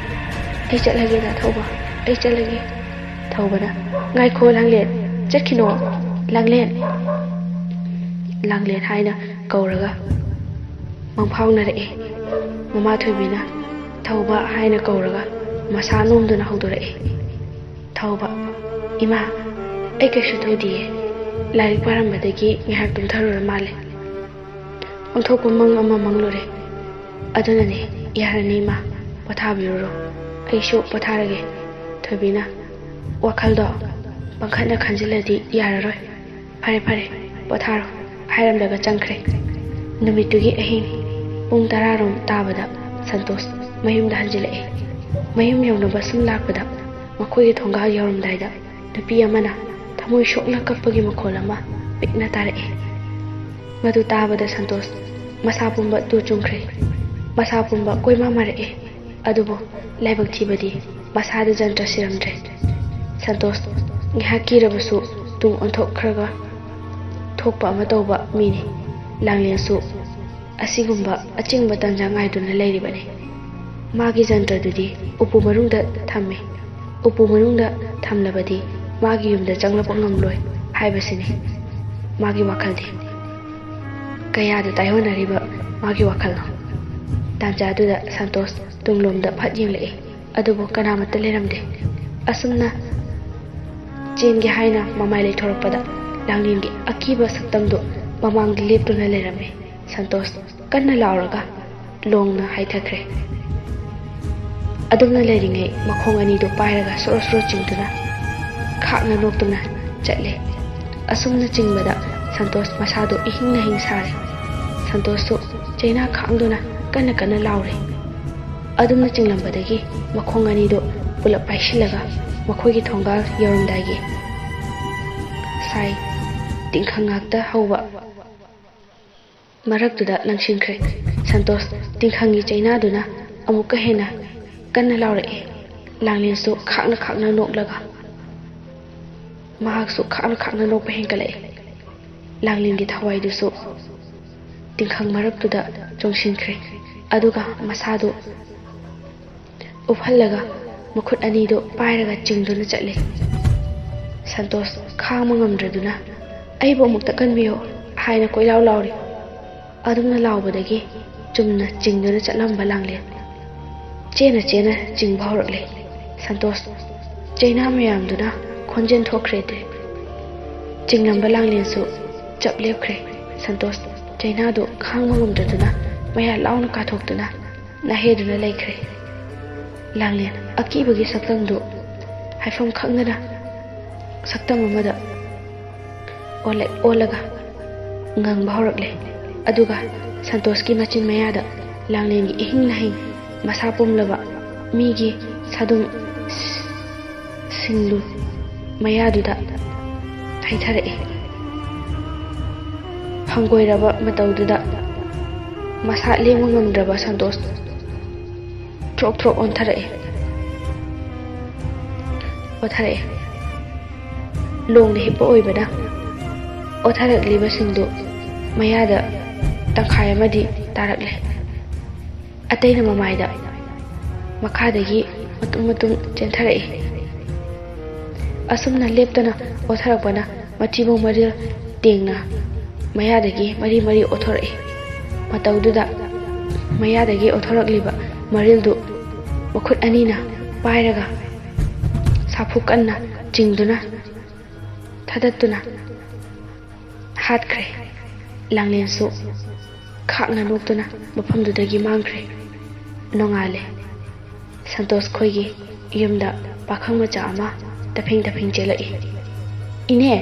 ꯑꯩ ꯆꯠꯂꯒꯦ ꯗꯥ ꯊꯧꯕ, ꯑꯩ ꯆꯠꯂꯒꯦ"꯫ ꯊꯧꯕꯅ, "ꯉꯥꯏꯈꯣ ꯂꯥꯡꯂꯦꯟ, ꯆꯠꯈꯤꯅꯣ, ꯂꯥꯡꯂꯦꯟ, ꯂꯥꯡꯂꯦꯟ" ꯍꯥꯏꯅ ꯀꯧꯔꯒ ꯃꯪꯐꯥꯎꯅꯔꯛꯏ꯫ ꯃꯃꯥ ꯊꯣꯏꯕꯤꯅ "ꯊꯧꯕ" ꯍꯥꯏꯅ ꯀꯧꯔꯒ ꯃꯁꯥ ꯅꯣꯝꯗꯨꯅ ꯍꯧꯗꯣꯔꯛꯏ꯫ ꯊꯧꯕ, "ꯏꯃꯥ, ꯑꯩ ꯀꯩꯁꯨ ꯇꯧꯗꯤꯌꯦ꯫ ꯂꯥꯏꯔꯤꯛ ꯄꯥꯔꯝꯕꯗꯒꯤ ꯉꯥꯏꯍꯥꯛ ꯇꯨꯝꯊꯔꯨꯔ ꯃꯥꯜꯂꯦ꯫ ꯑꯣꯟꯊꯣꯛꯄ ꯃꯪ ꯑꯃ ꯃꯪꯂꯨꯔꯦ꯫ ꯑꯗꯨꯅꯅꯦ, ꯌꯥꯔꯅꯤ ꯏꯃꯥ, ꯄꯣꯊꯥꯕꯤꯔꯨꯔꯣ꯫ ꯑꯩꯁꯨ ꯄꯣꯊꯥꯔꯒꯦ"꯫ ꯊꯣꯏꯕꯤꯅ, "ꯋꯥꯈꯜꯗꯣ ꯄꯪꯈꯟꯗ ꯈꯟꯖꯤꯜꯂꯗꯤ ꯌꯥꯔꯔꯣꯏ꯫ ꯐꯔꯦ, ꯐꯔꯦ, ꯄꯣꯊꯥꯔꯣ" ꯍꯥꯏꯔꯝꯂꯒ ꯆꯪꯈ꯭ꯔꯦ꯫ ꯅꯨꯃꯤꯠꯇꯨꯒꯤ ꯑꯍꯤꯡ ꯄꯨꯡ ꯇꯔꯥꯔꯣꯝ ꯇꯥꯕꯗ ꯁꯟꯇꯣꯁ ꯃꯌꯨꯝꯗ ꯍꯟꯖꯤꯜꯂꯛꯑꯦ꯫ ꯃꯌꯨꯝ ꯌꯧꯅꯕ ꯁꯨꯝ ꯂꯥꯛꯄꯗ, ꯃꯈꯣꯏꯒꯤ ꯊꯣꯡꯒꯥꯜ ꯌꯧꯔꯝꯗꯥꯏꯗ ꯅꯨꯄꯤ ꯑꯃꯅ ꯊꯃꯣꯏ ꯁꯣꯛꯅ ꯀꯞꯄꯒꯤ ꯃꯈꯣꯜ ꯑꯃ ꯄꯤꯛꯅ ꯇꯥꯔꯛꯑꯦ꯫ ꯃꯗꯨ ꯇꯥꯕꯗ ꯁꯟꯇꯣꯁ ꯃꯁꯥ ꯄꯨꯝꯕ ꯇꯨ ꯆꯨꯡꯈ꯭ꯔꯦ꯫ ꯃꯁꯥ ꯄꯨꯝꯕ ꯀꯣꯏꯃꯥ ꯃꯥꯔꯛꯑꯦ꯫ ꯑꯗꯨꯕꯨ ꯂꯥꯏꯕꯛ ꯊꯤꯕꯗꯤ ꯃꯁꯥꯗ ꯖꯟꯇ꯭ꯔ ꯁꯤꯔꯝꯗ꯭ꯔꯦ꯫ ꯁꯟꯇꯣꯁ ꯉꯥꯏꯍꯥꯛ ꯀꯤꯔꯕꯁꯨ ꯇꯨꯡ ꯑꯣꯟꯊꯣꯛꯈ꯭ꯔꯒ ꯊꯣꯛꯄ ꯑꯃ ꯇꯧꯕ ꯃꯤꯅꯤ꯫ ꯂꯥꯡꯂꯦꯟꯁꯨ ꯑꯁꯤꯒꯨꯝꯕ ꯑꯆꯤꯡꯕ ꯇꯟꯖꯥ ꯉꯥꯏꯗꯨꯅ ꯂꯩꯔꯤꯕꯅꯤ꯫ ꯃꯥꯒꯤ ꯖꯟꯇ꯭ꯔꯗꯨꯗꯤ ꯎꯄꯨ ꯃꯅꯨꯡꯗ ꯊꯝꯃꯤ꯫ ꯎꯄꯨ ꯃꯅꯨꯡꯗ ꯊꯝꯂꯕꯗꯤ ꯃꯥꯒꯤ ꯌꯨꯝꯗ ꯆꯪꯂꯛꯄ ꯉꯝꯂꯣꯏ ꯍꯥꯏꯕꯁꯤꯅꯤ ꯃꯥꯒꯤ ꯋꯥꯈꯜꯗꯤ꯫ ꯀꯌꯥꯗ ꯇꯥꯏꯑꯣꯟꯅꯔꯤꯕ ꯃꯥꯒꯤ ꯋꯥꯈꯜꯅꯣ? ꯇꯥꯟꯖꯥꯗꯨꯗ ꯁꯟꯇꯣꯁ ꯇꯨꯡꯂꯣꯝꯗ ꯐꯠ ꯌꯦꯡꯂꯛꯏ, ꯑꯗꯨꯕꯨ ꯀꯅꯥꯃꯠꯇ ꯂꯩꯔꯝꯗꯦ꯫ ꯑꯁꯨꯝꯅ ꯆꯦꯟꯒꯦ ꯍꯥꯏꯅ ꯃꯃꯥꯏ ꯂꯩꯊꯣꯔꯛꯄꯗ, ꯂꯥꯡꯂꯦꯟꯒꯤ ꯑꯀꯤꯕ ꯁꯛꯇꯝꯗꯨ ꯃꯃꯥꯡꯗ ꯂꯦꯞꯇꯨꯅ ꯂꯩꯔꯝꯃꯤ꯫ ꯁꯟꯇꯣꯁ ꯀꯟꯅ ꯂꯥꯎꯔꯒ ꯂꯣꯡꯅ ꯍꯥꯏꯊꯈ꯭ꯔꯦ꯫ ꯑꯗꯨꯝꯅ ꯂꯩꯔꯤꯉꯩ, ꯃꯈꯣꯡ ꯑꯅꯤꯗꯨ ꯄꯥꯏꯔꯒ ꯁꯣꯔꯣ ꯁꯣꯔꯣ ꯆꯤꯡꯗꯨꯅ ꯈꯥꯛꯅ ꯅꯣꯛꯇꯨꯅ ꯆꯠꯂꯦ꯫ ꯑꯁꯨꯝꯅ ꯆꯤꯡꯕꯗ ꯁꯟꯇꯣꯁ ꯃꯁꯥꯗꯨ ꯏꯍꯤꯡ ꯅꯥꯍꯤꯡ ꯁꯥꯔꯦ꯫ ꯁꯟꯇꯣꯁꯁꯨ ꯆꯩꯅꯥ ꯈꯥꯡꯗꯨꯅ ꯀꯟꯅ ꯀꯟꯅ ꯂꯥꯎꯔꯦ꯫ ꯑꯗꯨꯝꯅ ꯆꯤꯡꯂꯝꯕꯗꯒꯤ ꯃꯈꯣꯡ ꯑꯅꯤꯗꯨ ꯄꯨꯂꯞ ꯄꯥꯏꯁꯤꯜꯂꯒ ꯃꯈꯣꯏꯒꯤ ꯊꯣꯡꯒꯥꯜ ꯌꯧꯔꯝꯗꯥꯏꯒꯤ ꯁꯥꯏ ꯇꯤꯡꯈꯪ ꯉꯥꯛꯇ ꯍꯧꯕ ꯃꯔꯛꯇꯨꯗ ꯂꯪꯁꯤꯟꯈ꯭ꯔꯦ꯫ ꯁꯟꯇꯣꯁ ꯇꯤꯡꯈꯪꯒꯤ ꯆꯩꯅꯥꯗꯨꯅ ꯑꯃꯨꯛꯀ ꯍꯦꯟꯅ ꯀꯟꯅ ꯂꯥꯎꯔꯛꯑꯦ꯫ ꯂꯥꯡꯂꯦꯟꯁꯨ ꯈꯥꯛꯅ ꯈꯥꯛꯅ ꯅꯣꯛꯂꯒ ꯃꯍꯥꯛꯁꯨ ꯈꯥꯛꯅ ꯈꯥꯛꯅ ꯅꯣꯛꯄ ꯍꯦꯟꯒꯠꯂꯛꯑꯦ꯫ ꯂꯥꯡꯂꯦꯟꯒꯤ ꯊꯋꯥꯏꯗꯨꯁꯨ ꯇꯤꯡꯈꯪ ꯃꯔꯛꯇꯨꯗ ꯆꯣꯡꯁꯤꯟꯈ꯭ꯔꯦ꯫ ꯑꯗꯨꯒ ꯃꯁꯥꯗꯨ ꯎꯞꯍꯜꯂꯒ ꯃꯈꯨꯠ ꯑꯅꯤꯗꯨ ꯄꯥꯏꯔꯒ ꯆꯤꯡꯗꯨꯅ ꯆꯠꯂꯤ꯫ ꯁꯟꯇꯣꯁ ꯈꯥꯡꯕ ꯉꯝꯗ꯭ꯔꯗꯨꯅ, "ꯑꯩꯕꯨ ꯑꯃꯨꯛꯇ ꯀꯟꯕꯤꯌꯨ" ꯍꯥꯏꯅ ꯀꯣꯏꯂꯥꯎ ꯂꯥꯎꯔꯤ꯫ ꯑꯗꯨꯝꯅ ꯂꯥꯎꯕꯗꯒꯤ ꯆꯨꯝꯅ ꯆꯤꯡꯗꯨꯅ ꯆꯠꯂꯝꯕ ꯂꯥꯡꯂꯦꯟ ꯆꯦꯅ ꯆꯦꯅ ꯆꯤꯡꯕ ꯍꯧꯔꯛꯂꯦ꯫ ꯁꯟꯇꯣꯁ ꯆꯩꯅꯥ ꯃꯌꯥꯝꯗꯨꯅ ꯈꯣꯟꯖꯦꯜ ꯊꯣꯛꯈ꯭ꯔꯦ꯫ ꯆꯤꯡꯂꯝꯕ ꯂꯥꯡꯂꯦꯟꯁꯨ ꯆꯞ ꯂꯦꯞꯈ꯭ꯔꯦ꯫ ꯁꯟꯇꯣꯁ ꯆꯩꯅꯥꯗꯨ ꯈꯥꯡꯕ ꯉꯝꯗ꯭ꯔꯗꯨꯅ ꯃꯌꯥ ꯂꯥꯎꯅ ꯀꯥꯊꯣꯛꯇꯨꯅ ꯅꯥꯍꯦꯗꯨꯅ ꯂꯩꯈ꯭ꯔꯦ꯫ ꯂꯥꯡꯂꯦꯟ ꯑꯀꯤꯕꯒꯤ ꯁꯛꯇꯝꯗꯨ ꯍꯥꯏꯐꯝ ꯈꯪꯗꯅ ꯁꯛꯇꯝ ꯑꯃꯗ ꯑꯣꯜꯂ-, ꯑꯣꯜꯂꯒ ꯉꯪꯕ ꯍꯧꯔꯛꯂꯦ꯫ ꯑꯗꯨꯒ ꯁꯟꯇꯣꯁꯀꯤ ꯃꯆꯤꯟ ꯃꯌꯥꯗ ꯂꯥꯡꯂꯦꯟꯒꯤ ꯏꯍꯤꯡ ꯅꯥꯍꯤꯡ ꯃꯁꯥ ꯄꯨꯝꯂꯕ ꯃꯤꯒꯤ ꯁꯥꯗꯨꯝ ꯁꯤꯡꯂꯨ ꯃꯌꯥꯗꯨꯗ ꯍꯩꯊꯔꯛꯏ꯫ ꯍꯪꯒꯣꯏꯔꯕ ꯃꯇꯧꯗꯨꯗ ꯃꯁꯥ ꯂꯦꯡꯕ ꯉꯝꯗ꯭ꯔꯕ ꯁꯟꯇꯣꯁ ꯊ꯭ꯔꯣꯛ ꯊ꯭ꯔꯣꯛ ꯑꯣꯟꯊꯔꯛꯏ꯫ ꯑꯣꯊꯔꯛꯏ꯫ ꯂꯣꯡꯅ ꯍꯤꯞꯄ ꯑꯣꯏꯕꯅ ꯑꯣꯊꯔꯛꯂꯤꯕꯁꯤꯡꯗꯨ ꯃꯌꯥꯗ ꯇꯪꯈꯥꯏ ꯑꯃꯗꯤ ꯇꯥꯔꯛꯂꯦ꯫ ꯑꯇꯩꯅ ꯃꯃꯥꯏꯗ, ꯃꯈꯥꯗꯒꯤ ꯃꯇꯨꯝ ꯃꯇꯨꯝ ꯆꯦꯟꯊꯔꯛꯏ꯫ ꯑꯁꯨꯝꯅ ꯂꯦꯞꯇꯅ ꯑꯣꯊꯔꯛꯄꯅ ꯃꯊꯤꯕꯣꯡ ꯃꯔꯤꯜ ꯇꯦꯡꯅ ꯃꯌꯥꯗꯒꯤ ꯃꯔꯤ ꯃꯔꯤ ꯑꯣꯠꯊꯣꯔꯛꯏ꯫ ꯃꯇꯧꯗꯨꯗ ꯃꯌꯥꯗꯒꯤ ꯑꯣꯠꯊꯣꯔꯛꯂꯤꯕ ꯃꯔꯤꯜꯗꯨ ꯃꯈꯨꯠ ꯑꯅꯤꯅ ꯄꯥꯏꯔꯒ ꯁꯥꯐꯨ ꯀꯟꯅ ꯆꯤꯡꯗꯨꯅ ꯊꯥꯗꯠꯇꯨꯅ ꯍꯥꯠꯈ꯭ꯔꯦ꯫ ꯂꯥꯡꯂꯦꯟꯁꯨ ꯈꯥꯛꯅ ꯅꯣꯛꯇꯨꯅ ꯃꯐꯝꯗꯨꯗꯒꯤ ꯃꯥꯡꯈ꯭ꯔꯦ꯫ ꯅꯣꯡꯉꯥꯜꯂꯦ꯫ ꯁꯟꯇꯣꯁ ꯈꯣꯏꯒꯤ ꯌꯨꯝꯗ ꯄꯥꯈꯪ ꯃꯆꯥ ꯑꯃ ꯇꯞꯐꯤꯡ ꯇꯞꯐꯤꯡ ꯆꯦꯜꯂꯛꯏ꯫ "ꯏꯅꯦ,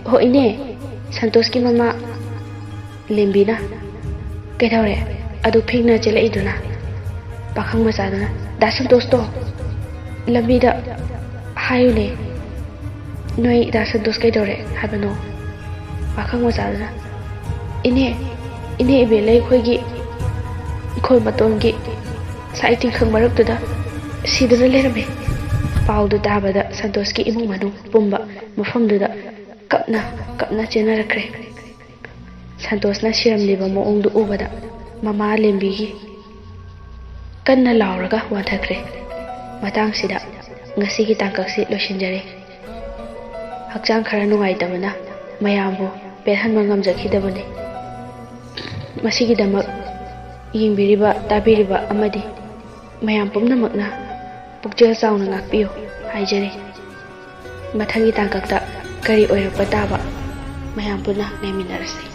ꯍꯣ ꯏꯅꯦ, ꯁꯟꯇꯣꯁꯀꯤ ꯃꯃꯥ ꯂꯦꯝꯕꯤꯅ꯫ "ꯀꯩꯗꯧꯔꯦ ꯑꯗꯨ ꯐꯤꯡꯅ ꯆꯦꯜꯂꯛꯏꯗꯨꯅ?" ꯄꯥꯈꯪ ꯃꯆꯥꯗꯨꯅ, "ꯗꯥ ꯁꯟꯇꯣꯁꯇꯣ ꯂꯝꯕꯤꯗ ꯍꯥꯏꯌꯨꯅꯦ, ꯅꯣꯏ ꯗꯥ ꯁꯟꯇꯣꯁ ꯀꯩꯗꯧꯔꯦ ꯍꯥꯏꯕꯅꯣ?" ꯄꯥꯈꯪ ꯃꯆꯥꯗꯨꯅ, "ꯏꯅꯦ, ꯏꯅꯦ ꯏꯕꯦꯜꯂꯩ ꯈꯣꯏꯒꯤ ꯏꯪꯈꯣꯜ ꯃꯇꯣꯟꯒꯤ ꯁꯥꯏ ꯇꯤꯡꯈꯪ ꯃꯔꯛꯇꯨꯗ ꯁꯤꯗꯨꯅ ꯂꯩꯔꯝꯃꯦ꯫" ꯄꯥꯎꯗꯨ ꯇꯥꯕꯗ ꯁꯟꯇꯣꯁꯀꯤ ꯏꯃꯨꯡ ꯃꯅꯨꯡ ꯄꯨꯝꯕ ꯃꯐꯝꯗꯨꯗ ꯀꯞꯅ ꯀꯞꯅ ꯆꯦꯟꯅꯔꯛꯈ꯭ꯔꯦ꯫ ꯁꯟꯇꯣꯁꯅ ꯁꯤꯔꯝꯂꯤꯕ ꯃꯑꯣꯡꯗꯨ ꯎꯕꯗ ꯃꯃꯥ ꯂꯦꯝꯕꯤꯒꯤ ꯀꯟꯅ ꯂꯥꯎꯔꯒ ꯋꯥꯟꯊꯈ꯭ꯔꯦ꯫ ꯃꯇꯥꯡꯁꯤꯗ ꯉꯁꯤꯒꯤ ꯇꯥꯡꯀꯛꯁꯤ ꯂꯣꯏꯁꯤꯟꯖꯔꯦ꯫ ꯍꯛꯆꯥꯡ ꯈꯔ ꯅꯨꯡꯉꯥꯏꯇꯕꯅ ꯃꯌꯥꯝꯕꯨ ꯄꯦꯜꯍꯟꯕ ꯉꯝꯖꯈꯤꯗꯕꯅꯤ꯫ ꯃꯁꯤꯒꯤꯗꯃꯛ ꯌꯦꯡꯕꯤꯔꯤꯕ, ꯇꯥꯕꯤꯔꯤꯕ ꯑꯃꯗꯤ ꯃꯌꯥꯝ ꯄꯨꯝꯅꯃꯛꯅ ꯄꯨꯛꯆꯦꯜ ꯆꯥꯎꯅ ꯉꯥꯛꯄꯤꯌꯨ ꯍꯥꯏꯖꯔꯤ꯫ ꯃꯊꯪꯒꯤ ꯇꯥꯡꯀꯛꯇ ꯀꯔꯤ ꯑꯣꯏꯔꯛꯄ ꯇꯥꯕ, ꯃꯌꯥꯝ ꯄꯨꯟꯅ ꯉꯥꯏꯃꯤꯟꯅꯔꯁꯤ꯫